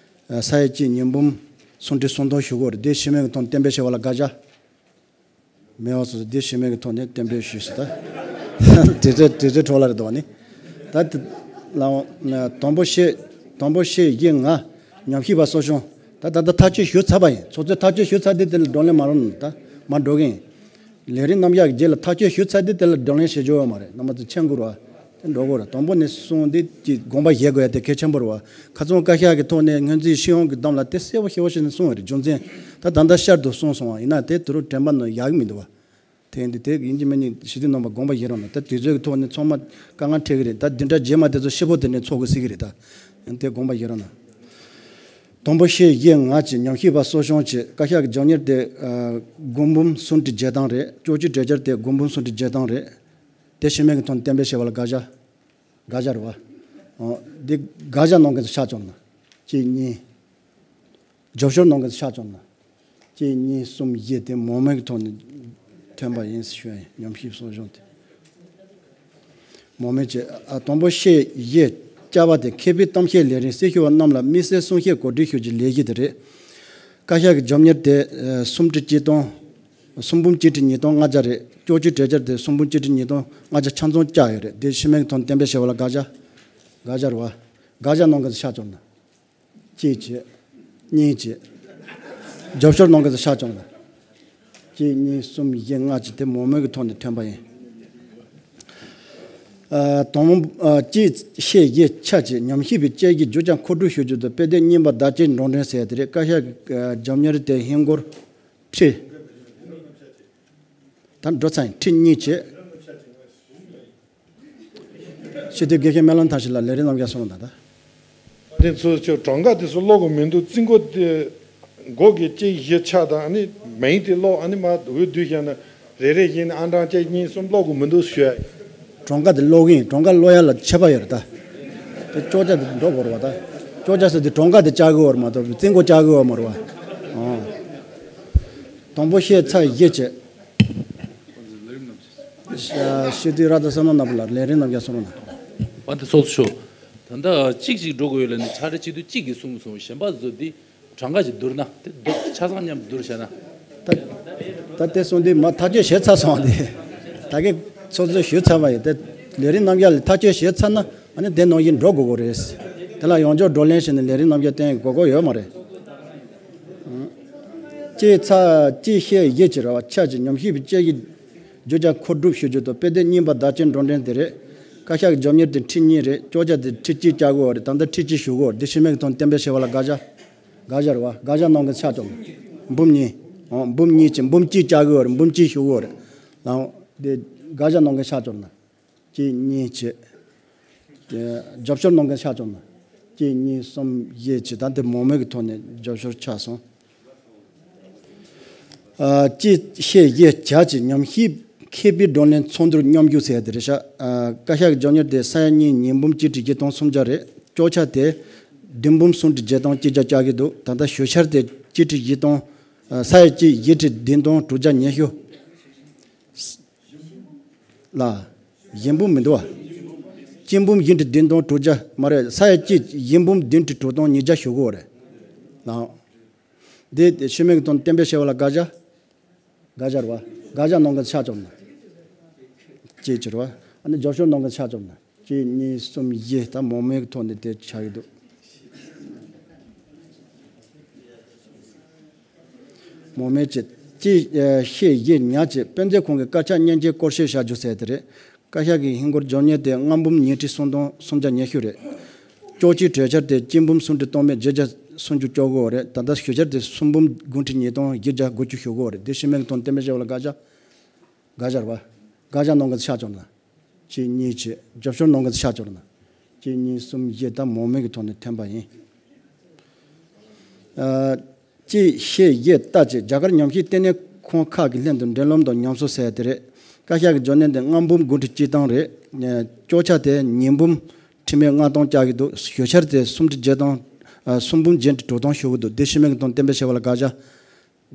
ས་ཡ་གཅིག་ཉིས་འབུམ་ སུམ་ཁྲི་སུམ་སྟོང་ཞུ་དགོས་རེད། དེ་ཤི་མེད་ཀྱི་ཐོག་ནས་གཏན་འབེབས་བྱས་པ་ལ་དགག་བྱ་མེད་པ་སོ་སོ་དེ་ཤི་མེད་ཀྱི་ཐོག་ནས་གཏན་འབེབས་ཞུས་སོ། ད་དེ་ཚོའི་དེ་ཚོའི་འཕྲོ་ལ་རེད་དོ་ནི། ད་དེ་ལའང་དང་པོ་ཤེས་དང་པོ་ཤེས་བཞི་ལྔ་ཉམས་ཞིབ་པ་གསོ་སྐྱོང་། ད་ད་ད་ཐག་གཅོད་ཞུས་ཚར་བ་ཡིན། ཚོགས་གཙོས་ཐག་གཅོད་ཞུས་ཚར་དུས་དེ་ལ་བགྲོ་གླེང་མ་རུང་ད་མ་འགྲོ་གི་ཡིན། ལས་རིམ་རྣམ་གཞག་གི་རྗེས་ལ་ཐག་གཅོད་ཞུས་ཚར་དུས་དེ་ལ་བགྲོ་གླེང་བྱེད་རྒྱུ་ཡོད་མ་རེད། རྣམ་པ་ཚོ་མཁྱེན་དགོས་རེད་བ། དེ་འགྲོ་དགོས་རེད། དང་པོ་ནས་གསུངས་དེ་ཀྱི་དགོངས་པ་བཞེས་དགོས་ཡ་དེ་གལ་ཆེན་པོ་རེད་བ། ཁ་སང་བཀའ་ཤག་གི་ཐོག་ནས་སྔོན་རྩིས་སྤྱི་ཡོངས་ཀྱི་གདམ་ལ་དེ་གསལ་པོ་ཞེ་པོ་ཞིག་ནས་གསུངས་པ་རེད། རྒྱུ་མཚན་ད་ད་ལྟ་བསྐྱར་དུ་གསུངས་སོང་བ་ཡིན་ན་དེ་དུ་རུ་དྲན་པ་ནང་ཡག་གི་མི་འདུག་བ། དེ་ཡིན་དུས་དེ་ཡིན་གཅིག་མིན་གཉིས་ཞི་བདེ་རྣམ་པ་དགོངས་པ་བཞེས་རོགས་གནང་། ད་དུས་ཚོད་ཀྱི་ཐོག་ནས་ཚང་མ་དཀའ་ངལ་འཕྲད་ཀྱི་རེད། ད་འདི་འདྲ་རྗེས་མ་དེ་ཚོ་ཤེས་པོ་དེ་ནས་ཚོགས་དགོས་སྲིད་ཀྱི་རེད། ད་དེ་དགོངས་པ་བཞེས་རོགས་གནང་། དང་པོ་ཤེས་བཞི་ལྔ་གཅིག་ཉམས་ཞིབ་པ་གསོ་སྐྱོང་བྱེད། བཀའ་ཤག་གི་རྒྱབ་གཉེར་དེ་ཨ་སྒོར་འབུམ་སུམ་ཁྲི་བརྒྱད་སྟོང་རེད། ལྕོགས་གྲོས་འཆར་དེ་སྒོར་འབུམ་སུམ་ཁྲི་བརྒྱད་སྟོང་རེད། དེ་ཤི་མེད་ཀྱི་ཐོག་ནས་གཏན་འབེབས་བྱས་པ་ལ་དགག་བྱ། དགག་བྱ་རེད་བ། ཨོ། འདི་དགག་བྱ་གནང་མཁན་ཚོ་ཕྱག་བཅོམ་ན། གཅིག་གཉིས། རྒྱབ་སྐྱོར་གནང་མཁན་ཚོ་ཕྱག་བཅོམ་ན། གཅིག་གཉིས་གསུམ་བཞི་དེ་མང་མོས་ཀྱི་ཐོག་ནས་ཐོན་པ་ཡིན་ཞུ་ཡ་ཡིན། ཉམས་ཞིབ་གསོ་སྦྱོང་དེ། མང་མོས་ཀྱི་ཨ་དང་པོ་ཤེས་བཞི་བཅའ་བ་དེ་མཁས་པའི་གཏམ་བཤད་ལས་རིམ་སྲི་ཞུ་བ་རྣམས་ལ་དམིགས་བསལ་གསུང་བཤད་གོ་སྒྲིག་ཞུ་རྒྱུའི་ལས་གཞི་དེ་རེད། བཀའ་ཤག་གི་རྒྱབ་གཉེར་དེ་ཨ་སུམ་ཁྲི་གཅིག་སྟོང་། སུམ་འབུམ་གཅིག་ཁྲི་ཉིས་སྟོང་ལྔ་བརྒྱ་རེད། ལྕོགས་གྲོས་འཆར་དེ་སུམ་འབུམ་གཅིག་ཁྲི་ཉིས་སྟོང་ལྔ་བརྒྱ་ཆ་ཚང་བཅག་ཡོད་རེད། དེ་ཤི་མེད་ཀྱི་ཐོག་ནས་གཏན་འབེབས་བྱས་པ་ལ་དགག་བྱ། དགག་བྱ་རེད་བ། དགག་བྱ་གནང་མཁན་ཚོ་ཕྱག་བཅོམ་ན། གཅིག་བྱས། གཉིས་བྱས། རྒྱབ་སྐྱོར་གནང་མཁན་ཚོ་ཕྱག་བཅོམ་ན། གཅིག་གཉིས་གསུམ་བཞི་ལྔ་བཅས་དེ་མང་མོས་ཀྱི་ཐོག་ནས་ཐོན་པ་ཡིན། ཨ་དང་པོ་ཨ་གཅིག་ཤེས་བཞི་ཆ་གཅིག་ཉམས་ཞིབ་པའི་དཔྱད་ཀྱི་རྒྱུ་ཆ་མཁོ་སྒྲུབ་ཞུ་རྒྱུ་དང་དཔེ་དེབ་རྙིང་པ་བརྡ་སྤྲོད་འགྲོ་གྲོན་ཟེར་ཡ་དེ་རེད། བཀའ་ཤག་གི་ཨ་རྒྱབ་གཉེར་དེ་ཧིན་སྒོར་ཁྲི། ད་འགྲོ་ཚར་ཡིན། ཁྲི་གཉིས་བྱས། སྤྱི་འཐུས་དགེ་བཤེས་སྨོན་ལམ་མཐར་ཕྱིན་ལགས་ལས་རིམ་རྣམ་རྒྱལ་གསུང་རོགས་གནང་ད། དེ་ཚོ་ཁྱོད་གྲངས་ཀ་དེ་ཚོ་ཀློག་གི་མི་འདུག་རྩིས་འགོ་དེ་སྒོ་གི་གཅིག་བཞི་ཆ་དང་ཨ་ནི་མིང་དེ་ཀློག་ཨ་ནི་མ་འོས་བསྡུ་བཞག་ན་རེ་རེ་བཞིན་ཨང་གྲངས་གཅིག་གཉིས་གསུམ་ཀློག་གི་མི་འདུག་ཞུ་ཡ། གྲངས་ཀ་དེ་ཀློག་གི་ཡིན། གྲངས་ཀ་ཀློག་ཡ་ལ་ཁྱད་པར་ཡོད་རེད་ད། དེ་ཅོག་ཆ་དེ་འགྲོ་དགོས་རེད་བ་ད། ཅོག་ཆ་ཟེར་དུས་གྲངས་ཀ་དེ་བཅའ་གི་ཡོད་རེད་མ་གཏོགས་རྩིས་འགོ་བཅའ་གི་ཡོད་མ་རེད་བ། ཨང་། དང་པོ་ཤེས་ཚ་བཞི་བྱས། ཤ་ཤེས་དུས་ར་ད་བསམ་ན་ན་བུ་ལ་ལས་རིམ་རྣམ་རྒྱལ་གསུང་རོགས་གནང་། བ་འདི་སོགས་སུ་ཤོག་ད་ལྟ་གཅིག་གཅིག་འགྲོ་དགོས་ཡོད་ལ་ནི་ཆ་རེ་གཅིག་ཏུ་གཅིག་གིས་གསུངས་སོང་། གཞན་པ་ཚོ་འདི་གྲངས་ཀ་ཅིག་བསྡུར་ན་དེ་བསྡུར་ཆ་ཚང་མཉམ་བསྡུར་བྱས་ན། ད་ད་དེ་སོང་དུས་མ་ཐག་གཅོད་བྱས་ཚར་སོང་དེ། ད་གིན་ཚོགས་གཙོས་ཞུས་ཚར་བ་ཡིན། དེ་ལས་རིམ་རྣམ་རྒྱལ་ལ་ཐག་གཅོད་བྱས་ཚར་ན་ཨ་ནི་དེ་ནང་བཞིན་འགྲོ་དགོས་དགོས་རེད། དེ་ལ་ཡང་བསྐྱར་བགྲོ་གླེང་བྱས་ནས་ལས་རིམ་རྣམ་རྒྱལ་བསྟན་དགོས་དགོས་ཡོད་མ་རེད། གཅིག་ཚ་གཅིག་ཤེས་བཞི་བྱས་ར་བ་ཆ་གཅིག་ཉམས་ཞིབ་པའི་དཔྱད་ཀྱི་རྒྱུ་ཆ་མཁོ་སྒྲུབ་ཞུ་རྒྱུ་དང་དཔེ་དེབ་རྙིང་པ་བརྡ་སྤྲོད་འགྲོ་གྲོན་དེ་རེད། བཀའ་ཤག་གི་རྒྱབ་གཉེར་དེ་ཁྲི་གཉིས་རེད། ཅོག་ཆ་དེ་ཁྲི་གཅིག་བཅག་དགོས་པ་རེད། ད་ལྟ་ཁྲི་གཅིག་ཞུ་དགོས་པ་རེད། དེ་ཤི་མེད་ཀྱི་ཐོག་གཏན་འབེབས་བྱས་པ་ལ་དགག་བྱ། དགག་བྱ་རེད་བ། དགག་བྱ་གནང་མཁན་ཕྱག་བཅོམ་ན། འབུམ་གཉིས། འོ་འབུམ་གཉིས་བྱས་འབུམ་གཅིག་བཅག་དགོས་པ་རེད། འབུམ་གཅིག་ཞུ་དགོས་པ་རེད། ལའང་དེ་དགག་བྱ་གནང་མཁན་ཕྱག་བཅོམ་ན། གཅིག་གཉིས་བྱས། རྒྱབ་སྐྱོར་གནང་མཁན་ཕྱག་བཅོམ་ན། གཅིག་གཉིས་གསུམ་བཞི་བྱས། ད་འདི་མང་མོས་ཀྱི་ཐོག་ནས་རྒྱབ་སྐྱོར་ཆགས་སོང་། ཨ་གཅིག་ཤེས་བཞི་བྱས་ཀྱི་ཉམས་ཞིབ་མཁས་པའི་བགྲོ་གླེང་ཚོགས་འདུར་མཉམ་ཞུགས་ཟེར་ཡ་དེ་རེད་ཤག་ཨ་བཀའ་ཤག་གི་རྒྱབ་གཉེར་དེ་ས་ཡ་གཉིས་ཉིས་འབུམ་གཅིག་ཁྲི་བརྒྱད་སྟོང་སུམ་བརྒྱ་རེད། ཅོག་ཆ་དེ་བདུན་འབུམ་སུམ་ཁྲི་བརྒྱད་སྟོང་གཅིག་བརྒྱ་བཅག་གི་འདུག་ད་ལྟ་ཞུ་འཆར་དེ་གཅིག་ཁྲི་བཞི་སྟོང་ཨ་ས་ཡ་གཅིག་བཞི་ཁྲི་བདུན་སྟོང་དྲུག་བརྒྱ་ཉི་ཤུ། ལ། བཞི་འབུམ་མི་འདུག་བ། གཅིག་འབུམ་བཞི་ཁྲི་བདུན་སྟོང་དྲུག་བརྒྱ་མ་རེད། ས་ཡ་གཅིག་བཞི་འབུམ་བདུན་ཁྲི་དྲུག་སྟོང་ཉིས་བརྒྱ་ཞུ་དགོས་པ་རེད། ལའང་། འདི་ཤི་མེད་ཀྱི་ཐོག་གཏན་འབེབས་བྱས་པ་ལ་དགག་བྱ། དགག་བྱ་རེད་བ། དགག་བྱ་གནང་མཁན་ཕྱག་བཅོམ་ན། གཅིག་བྱས་རེད་བ། ཨ་ནི་རྒྱབ་སྐྱོར་གནང་མཁན་ཕྱག་བཅོམ་ན། གཅིག་གཉིས་གསུམ་བཞི་ད་མང་མོས་ཀྱི་ཐོག་ནས་དེ་ཆགས་ཀྱི་འདུག་མང་མོས་ཀྱི་གཅིག་ཨ་ཤེས་བཞི་ཉག་གཅིག་དཔེ་མཛོད་ཁང་གི་དཀར་ཆག་མཉེན་ཆས་སྐོར་ཞིབ་བྱ་རྒྱུ་ཟེར་དེ་རེད། བཀའ་ཤག་གི་ཧིན་སྒོར་འབྱོར་ཉེས་དེ་ལྔ་འབུམ་ཉིས་ཁྲི་སུམ་སྟོང་སུམ་བརྒྱ་ཉི་ཤུ་རེད། ཅོག་གཅིག་གྲོས་འཆར་དེ་གཅིག་འབུམ་སུམ་ཁྲི་སྟོང་མེད་བརྒྱད་བརྒྱ་སུམ་ཅུ་བཅུ་དགུ་རེད། ད་ལྟ་ཞུ་འཆར་དེ་སུམ་འབུམ་དགུ་ཁྲི་ཉིས་སྟོང་བཞི་བརྒྱ་དགུ་བཅུ་ཞུ་དགོས་རེད། དེ་ཤི་མེད་ཀྱི་ཐོག་གཏན་འབེབས་བྱས་པ་ལ་དགག་བྱ། དགག་བྱ་རེད་བ། དགག་བྱ་གནང་མཁན་ཕྱག་བཅོམ་ན། གཅིག་གཉིས་བྱས། རྒྱབ་སྐྱོར་གནང་མཁན་ཕྱག་བཅོམ་ན། གཅིག་གཉིས་གསུམ་བཞི་ད་མང་མོས་ཀྱི་ཐོག་ནས་ཐོན་པ་ཡིན། ཨ་གཅིག་ཤེས་བཞི་ལྟ་ཅིག་རྒྱ་གར་ཉམས་ཞིབ་ལྟེ་གནས་ཁང་ཁག་གི་ལྷན་དུ་འབྲེལ་ལམ་དང་ཉམས་གསོ་ཟེར་དེ་རེད། བཀའ་ཤག་གི་འབྱོར་ཉེས་དེ་ལྔ་འབུམ་དགུ་ཁྲི་གཅིག་སྟོང་རེད། ཅོག་ཆ་དེ་ཉིས་འབུམ་ཁྲི་མེད་ལྔ་སྟོང་བཅག་གི་འདུག་ཞུ་འཆར་དེ་སུམ་ཁྲི་བརྒྱད་སྟོང་ཨ་སུམ་འབུམ་བརྒྱད་ཁྲི་དྲུག་སྟོང་ཞུ་གི་འདུག་དེ་ཤི་མེད་ཀྱི་ཐོག་གཏན་འབེབས་བྱས་པ་ལ་དགག་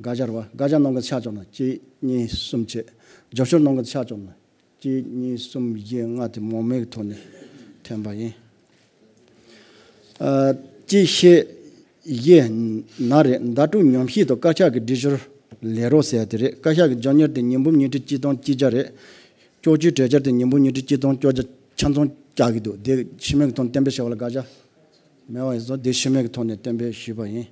བྱ། དགག་བྱ་རེད་བ། དགག་བྱ་གནང་མཁན་ཕྱག་བཅོམ་ན། གཅིག་གཉིས་གསུམ་བྱས། རྒྱབ་སྐྱོར་གནང་མཁན་ཕྱག་བཅོམ་ན། གཅིག་གཉིས་གསུམ་བཞི་ལྔ་དེ་མང་མོས་ཀྱི་ཐོག་ནས་ཐོན་པ་ཡིན། ཨ་གཅིག་ཤེས། ཡེ་ན་རེད། ཟླ་དྲུག་ཉམས་ཞིབ་དང་བཀའ་ཤག་གི་སྒྲིག་སྦྱོར་ལས་རོགས་ཟེར་ཡ་དེ་རེད། བཀའ་ཤག་གི་རྒྱབ་གཉེར་དེ་ཉིས་འབུམ་ཉིས་ཁྲི་གཅིག་སྟོང་གཅིག་བརྒྱ་རེད། སྐྱོར་སྐྱོད་གྲོས་འཆར་དེ་ཉིས་འབུམ་ཉིས་ཁྲི་གཅིག་སྟོང་བཅོ་བརྒྱད་ཆ་ཚང་བཅར་གྱི་འདུག་དེ་ཤི་མེད་ཀྱི་ཐོག་གཏན་འབེབས་བྱས་པ་ལ་དགག་བྱ་མེད་པ་ཡིན་སོང་། དེ་ཤི་མེད་ཀྱི་ཐོག་ནས་གཏན་འབེབས་ཞུས་པ་ཡིན།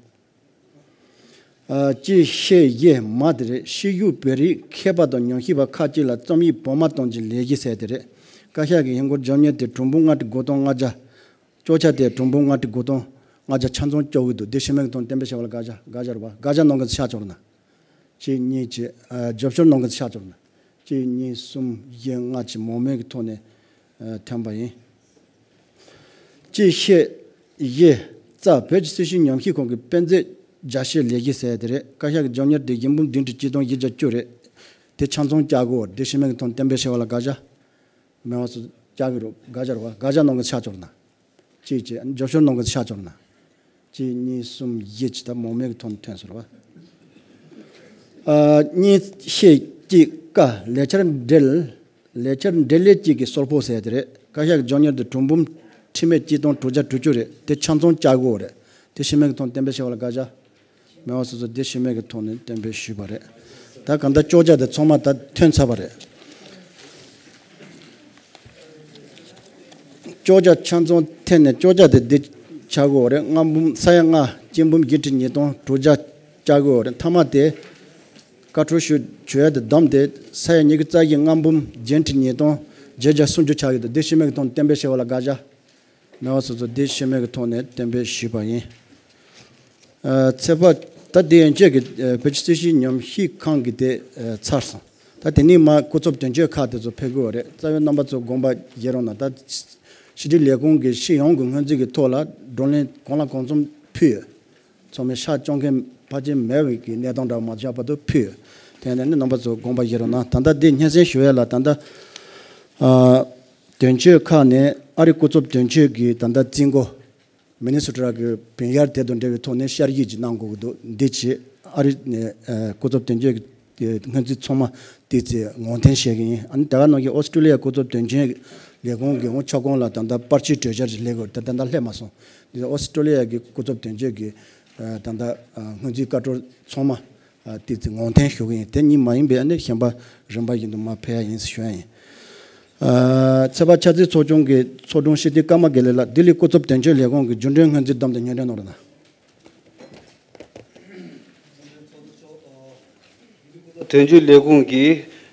ཨ། གཅིག་ཤེས་ཡེ་མ་དེ་རེད། ཤེས་ཡུལ་བོད་རིགས་མཁས་པ་དང་ཉམས་ཞིབ་པ་ཁག་ཅིག་ལ་རྩོམ་ཡིག་བོད་མ་གཏོང་རྒྱུའི་ལས་གཞི་ཟེར་དེ་རེད། བཀའ་ཤག་གི་ཧིན་སྒོར་རྒྱབ་གཉེར་དེ་གྲངས་འབོར་ལྔ་ཁྲི་དགུ་སྟོང་ལྔ་བརྒྱ། སྐྱོར་ཆ་དེ་གྲངས་འབོར་ལྔ་ཁྲི་དགུ་སྟོང་ལྔ་བརྒྱ་ཆ་ཚང་སྐྱོར་གྱི་འདུག་དེ་ཤི་མེད་ཀྱི་ཐོག་གཏན་འབེབས་བྱས་པ་ལ་དགག་བྱ་དགག་བྱ་རེད་པ། དགག་བྱ་གནང་མཁན་ཚོ་ཕྱག་ཕྱོགས་རེད་ན། གཅིག་གཉིས་བྱས། ཨ། རྒྱབ་སྐྱོར་གནང་མཁན་ཚོ་ཕྱག་ཕྱོགས་རེད་ན། གཅིག་གཉིས་གསུམ་བཞི་ལྔ་བྱས། མང་མོས་ཀྱི་ཐོག་ནས་ཨ་འཐེན་པ་ཡིན། གཅིག་ཤེས་ཡེ་རྩ། བོད་ཀྱི་སྲི་ཞུའི་ཉམས་ཞིབ་ཁང་གི་དཔེ་མཛོད་རྒྱ་ཆེའི་ལས་གཞི་ཟེར་དེ་རེད། བཀའ་ཤག་གི་རྒྱབ་གཉེར་དེ་ཡིན་འབུམ་བདུན་ཁྲི་གཅིག་སྟོང་བཞི་བརྒྱ་བཅུ་རེད། དེ་ཆ་ཚང་བཅར་དགོས། དེ་ཤི་མེད་ཀྱི་ཐོག་གཏན་འབེབས་བྱས་པ་ལ་དགག་བྱ་མེད་པ་སོང་། བཅར་གྱི་རེད། དགག་བྱ་རེད་པ། དགག་བྱ་གནང་མཁན་ཚོ་ཕྱག་ཕྱོགས་རེད་ན། གཅིག་བྱས། རྒྱབ་སྐྱོར་གནང་མཁན་ཚོ་ཕྱག་ཕྱོགས་རེད་ན། གཅིག་གཉིས་གསུམ་བཞི་བྱས། ད་མང་མོས་ཀྱི་ཐོག་ནས་འཐེན་སོང་རེད་པ། ཨ། གཉིས་ཤེས་གཅིག་ཀ། ལས་འཆར་འབྲེལ། ལས་འཆར་འབྲེལ་ལས་གཅིག་གི་སོལ་པོ་ཟེར་དེ་རེད། བཀའ་ཤག་གི་རྒྱབ་གཉེར་དེ་གྲངས་འབོར་ཁྲི་མེད་གཅིག་སྟོང་དྲུག་བརྒྱ་དྲུག་ཅུ་རེད། དེ་ཆ་ཚང་བཅར་དགོས་རེད། དེ་ཤི་མེད་ཀྱི་ཐོག་གཏན་འབེབས་བྱས་པ་ལ་དགག་བྱ་མེད་པ་སོང་ཙང་། དེ་ཤི་མེད་ཀྱི་ཐོག་ནས་གཏན་འབེབས་ཞུས་པ་རེད། ད་གང་ལྟར་སྐྱོར་ཆ་དེ་ཚང་མ་ད་འཐེན་ཚར་བ་རེད། སྐྱོར་ཆ་ཆ་ཚང་འཐེན་ནས་སྐྱོར་ཆ་དེ་འདི་ཆགས་ཀྱི་ཡོད་རེད། ལྔ་འབུམ་ས་ཡ་ལྔ་གཅིག་འབུམ་བཞི་ཁྲི་ཉིས་སྟོང་དྲུག་བརྒྱ་ཆགས་ཀྱི་ཡོད་རེད། མཐའ་མ་དེ་བཀའ་འཁྲོལ་ཞུ་ཞུ་ཡ་དེ་བསྡོམས་ཏེ་ས་ཡ་ཉི་ཤུ་རྩ་བཞི་ལྔ་འབུམ་བརྒྱད་ཁྲི་ཉིས་སྟོང་བརྒྱད་བརྒྱ་སུམ་ཅུ་ཆགས་ཀྱི་འདུག་དེ་ཤི་མེད་ཀྱི་ཐོག་གཏན་འབེབས་བྱས་པ་ལ་དགག་བྱ་མེད་པ་སོང་ཙང་། དེ་ཤི་མེད་ཀྱི་ཐོག་ནས་གཏན་འབེབས་ཞུས་པ་ཡིན། ཨ། ཚེས་པ། ད་དེ་ཡན་ཆད་ཀྱི་ཨ་བོད་ཀྱི་སྲི་ཞུའི་ཉམས་ཞིབ་ཁང་གི་དེ་ཨ་ཚར་སོང་། ད་དེ་ནས་མར་སྐུ་ཚབ་དོན་གཅོད་ཁག་དེ་ཚོ་ཕེབས་ཀྱི་ཡོད་རེད། རྩ་བའི་རྣམ་པ་ཚོ་དགོངས་པ་བཞེས་རོགས་གནང་། ད་ཕྱི་དྲིལ་ལས་ཁུངས་ཀྱིས་སྤྱི་ཡོངས་ཀྱི་སྔོན་རྩིས་ཀྱི་ཐོག་ལ་བགྲོ་གླེང་གང་ལ་གང་འཚམ་ཕུལ་ཡོད། ཚང་མས་ཤ་སྐྱོང་མཁན་ཕལ་ཆེར་མེད་པའི་གི་གནས་སྟངས་འདྲ་མ་ཆགས་བར་དུ་ཕུལ་ཡོད། དེ་ནས་ནི་རྣམ་པ་ཚོ་དགོངས་པ་བཞེས་རོགས་གནང་། ད་ལྟ་འདི་སྙན་སེང་ཞུ་ཡ་ལ་ད་ལྟ་ཨ་དོན་གཅོད་ཁག་ནས་ཨ་རིའི་སྐུ་ཚབ་དོན་གཅོད་ཀྱི་ད་ལྟ་རྩིས་འགོ་མི་ནི་སོ་ཊ་གི་བན་ཡར་དེ་དང་འབྲེལ་བའི་ཐོག་ནས་བསྐྱར་ཞིབ་ཅིག་གནང་དགོས་ཀྱི་འདུག་འདི་བྱས། ཨ་རི་ནས་ཨ་སྐུ་ཚབ་དོན་གཅོད་ཀྱི་སྔོན་རྩིས་ཚང་མ་ཏོག་ཙམ་ངོས་འཛིན་བྱེད་ཀྱི་ཡིན། ཨ་ནི་དེ་ག་ནང་བཞིན་ཨོ་སི་ཀྲོ་ལི་ཡ་སྐུ་ཚབ་དོན་གཅོད་ལས་ཁུངས་ཀྱི་ཁྱབ་ཁོངས་ལ་ད་ལྟ་པར་ཆས་གྲོས་འཆར་ཞིག་སླེབས་ཡོད་རེད། ད་ད་ལྟ་སླེབས་མ་སོང་། འདི་ཨོ་སི་ཀྲོ་ལི་ཡ་གི་སྐུ་ཚབ་དོན་གཅོད་ཀྱི་ཨ་ད་ལྟ་ཨ་སྔོན་རྩིས་བཀའ་འཁྲོལ་ཚང་མ་ཨ་ཏོག་ཙམ་ངོས་འཛིན་ཞུ་གི་ཡིན། དེ་གཉིས་མ་ཡིན་པའི་ཨ་ནི་གཞན་པ་རིམ་པ་བཞིན་དུ་མར་ཕེབས་ཡ་ཡིན་ཞུ་ཡ་ཡིན། ཨ་ཚེས་པ། ཕྱག་འཚལ་ཚོགས་ཆུང་གི་ཚོགས་དྲུང་སྤྱི་འཐུས་ཀརྨ་དགེ་ལེགས་ལགས། ལྡི་ལི་སྐུ་ཚབ་དོན་གཅོད་ལས་ཁུངས་ཀྱི་རྒྱུན་གྲོན་སྔོན་རྩིས་བསྡོམས་ཏེ་སྙན་སྒྲོན་གནང་རོགས་གནང་། དོན་གཅོད་ལས་ཁུངས་ཀྱི་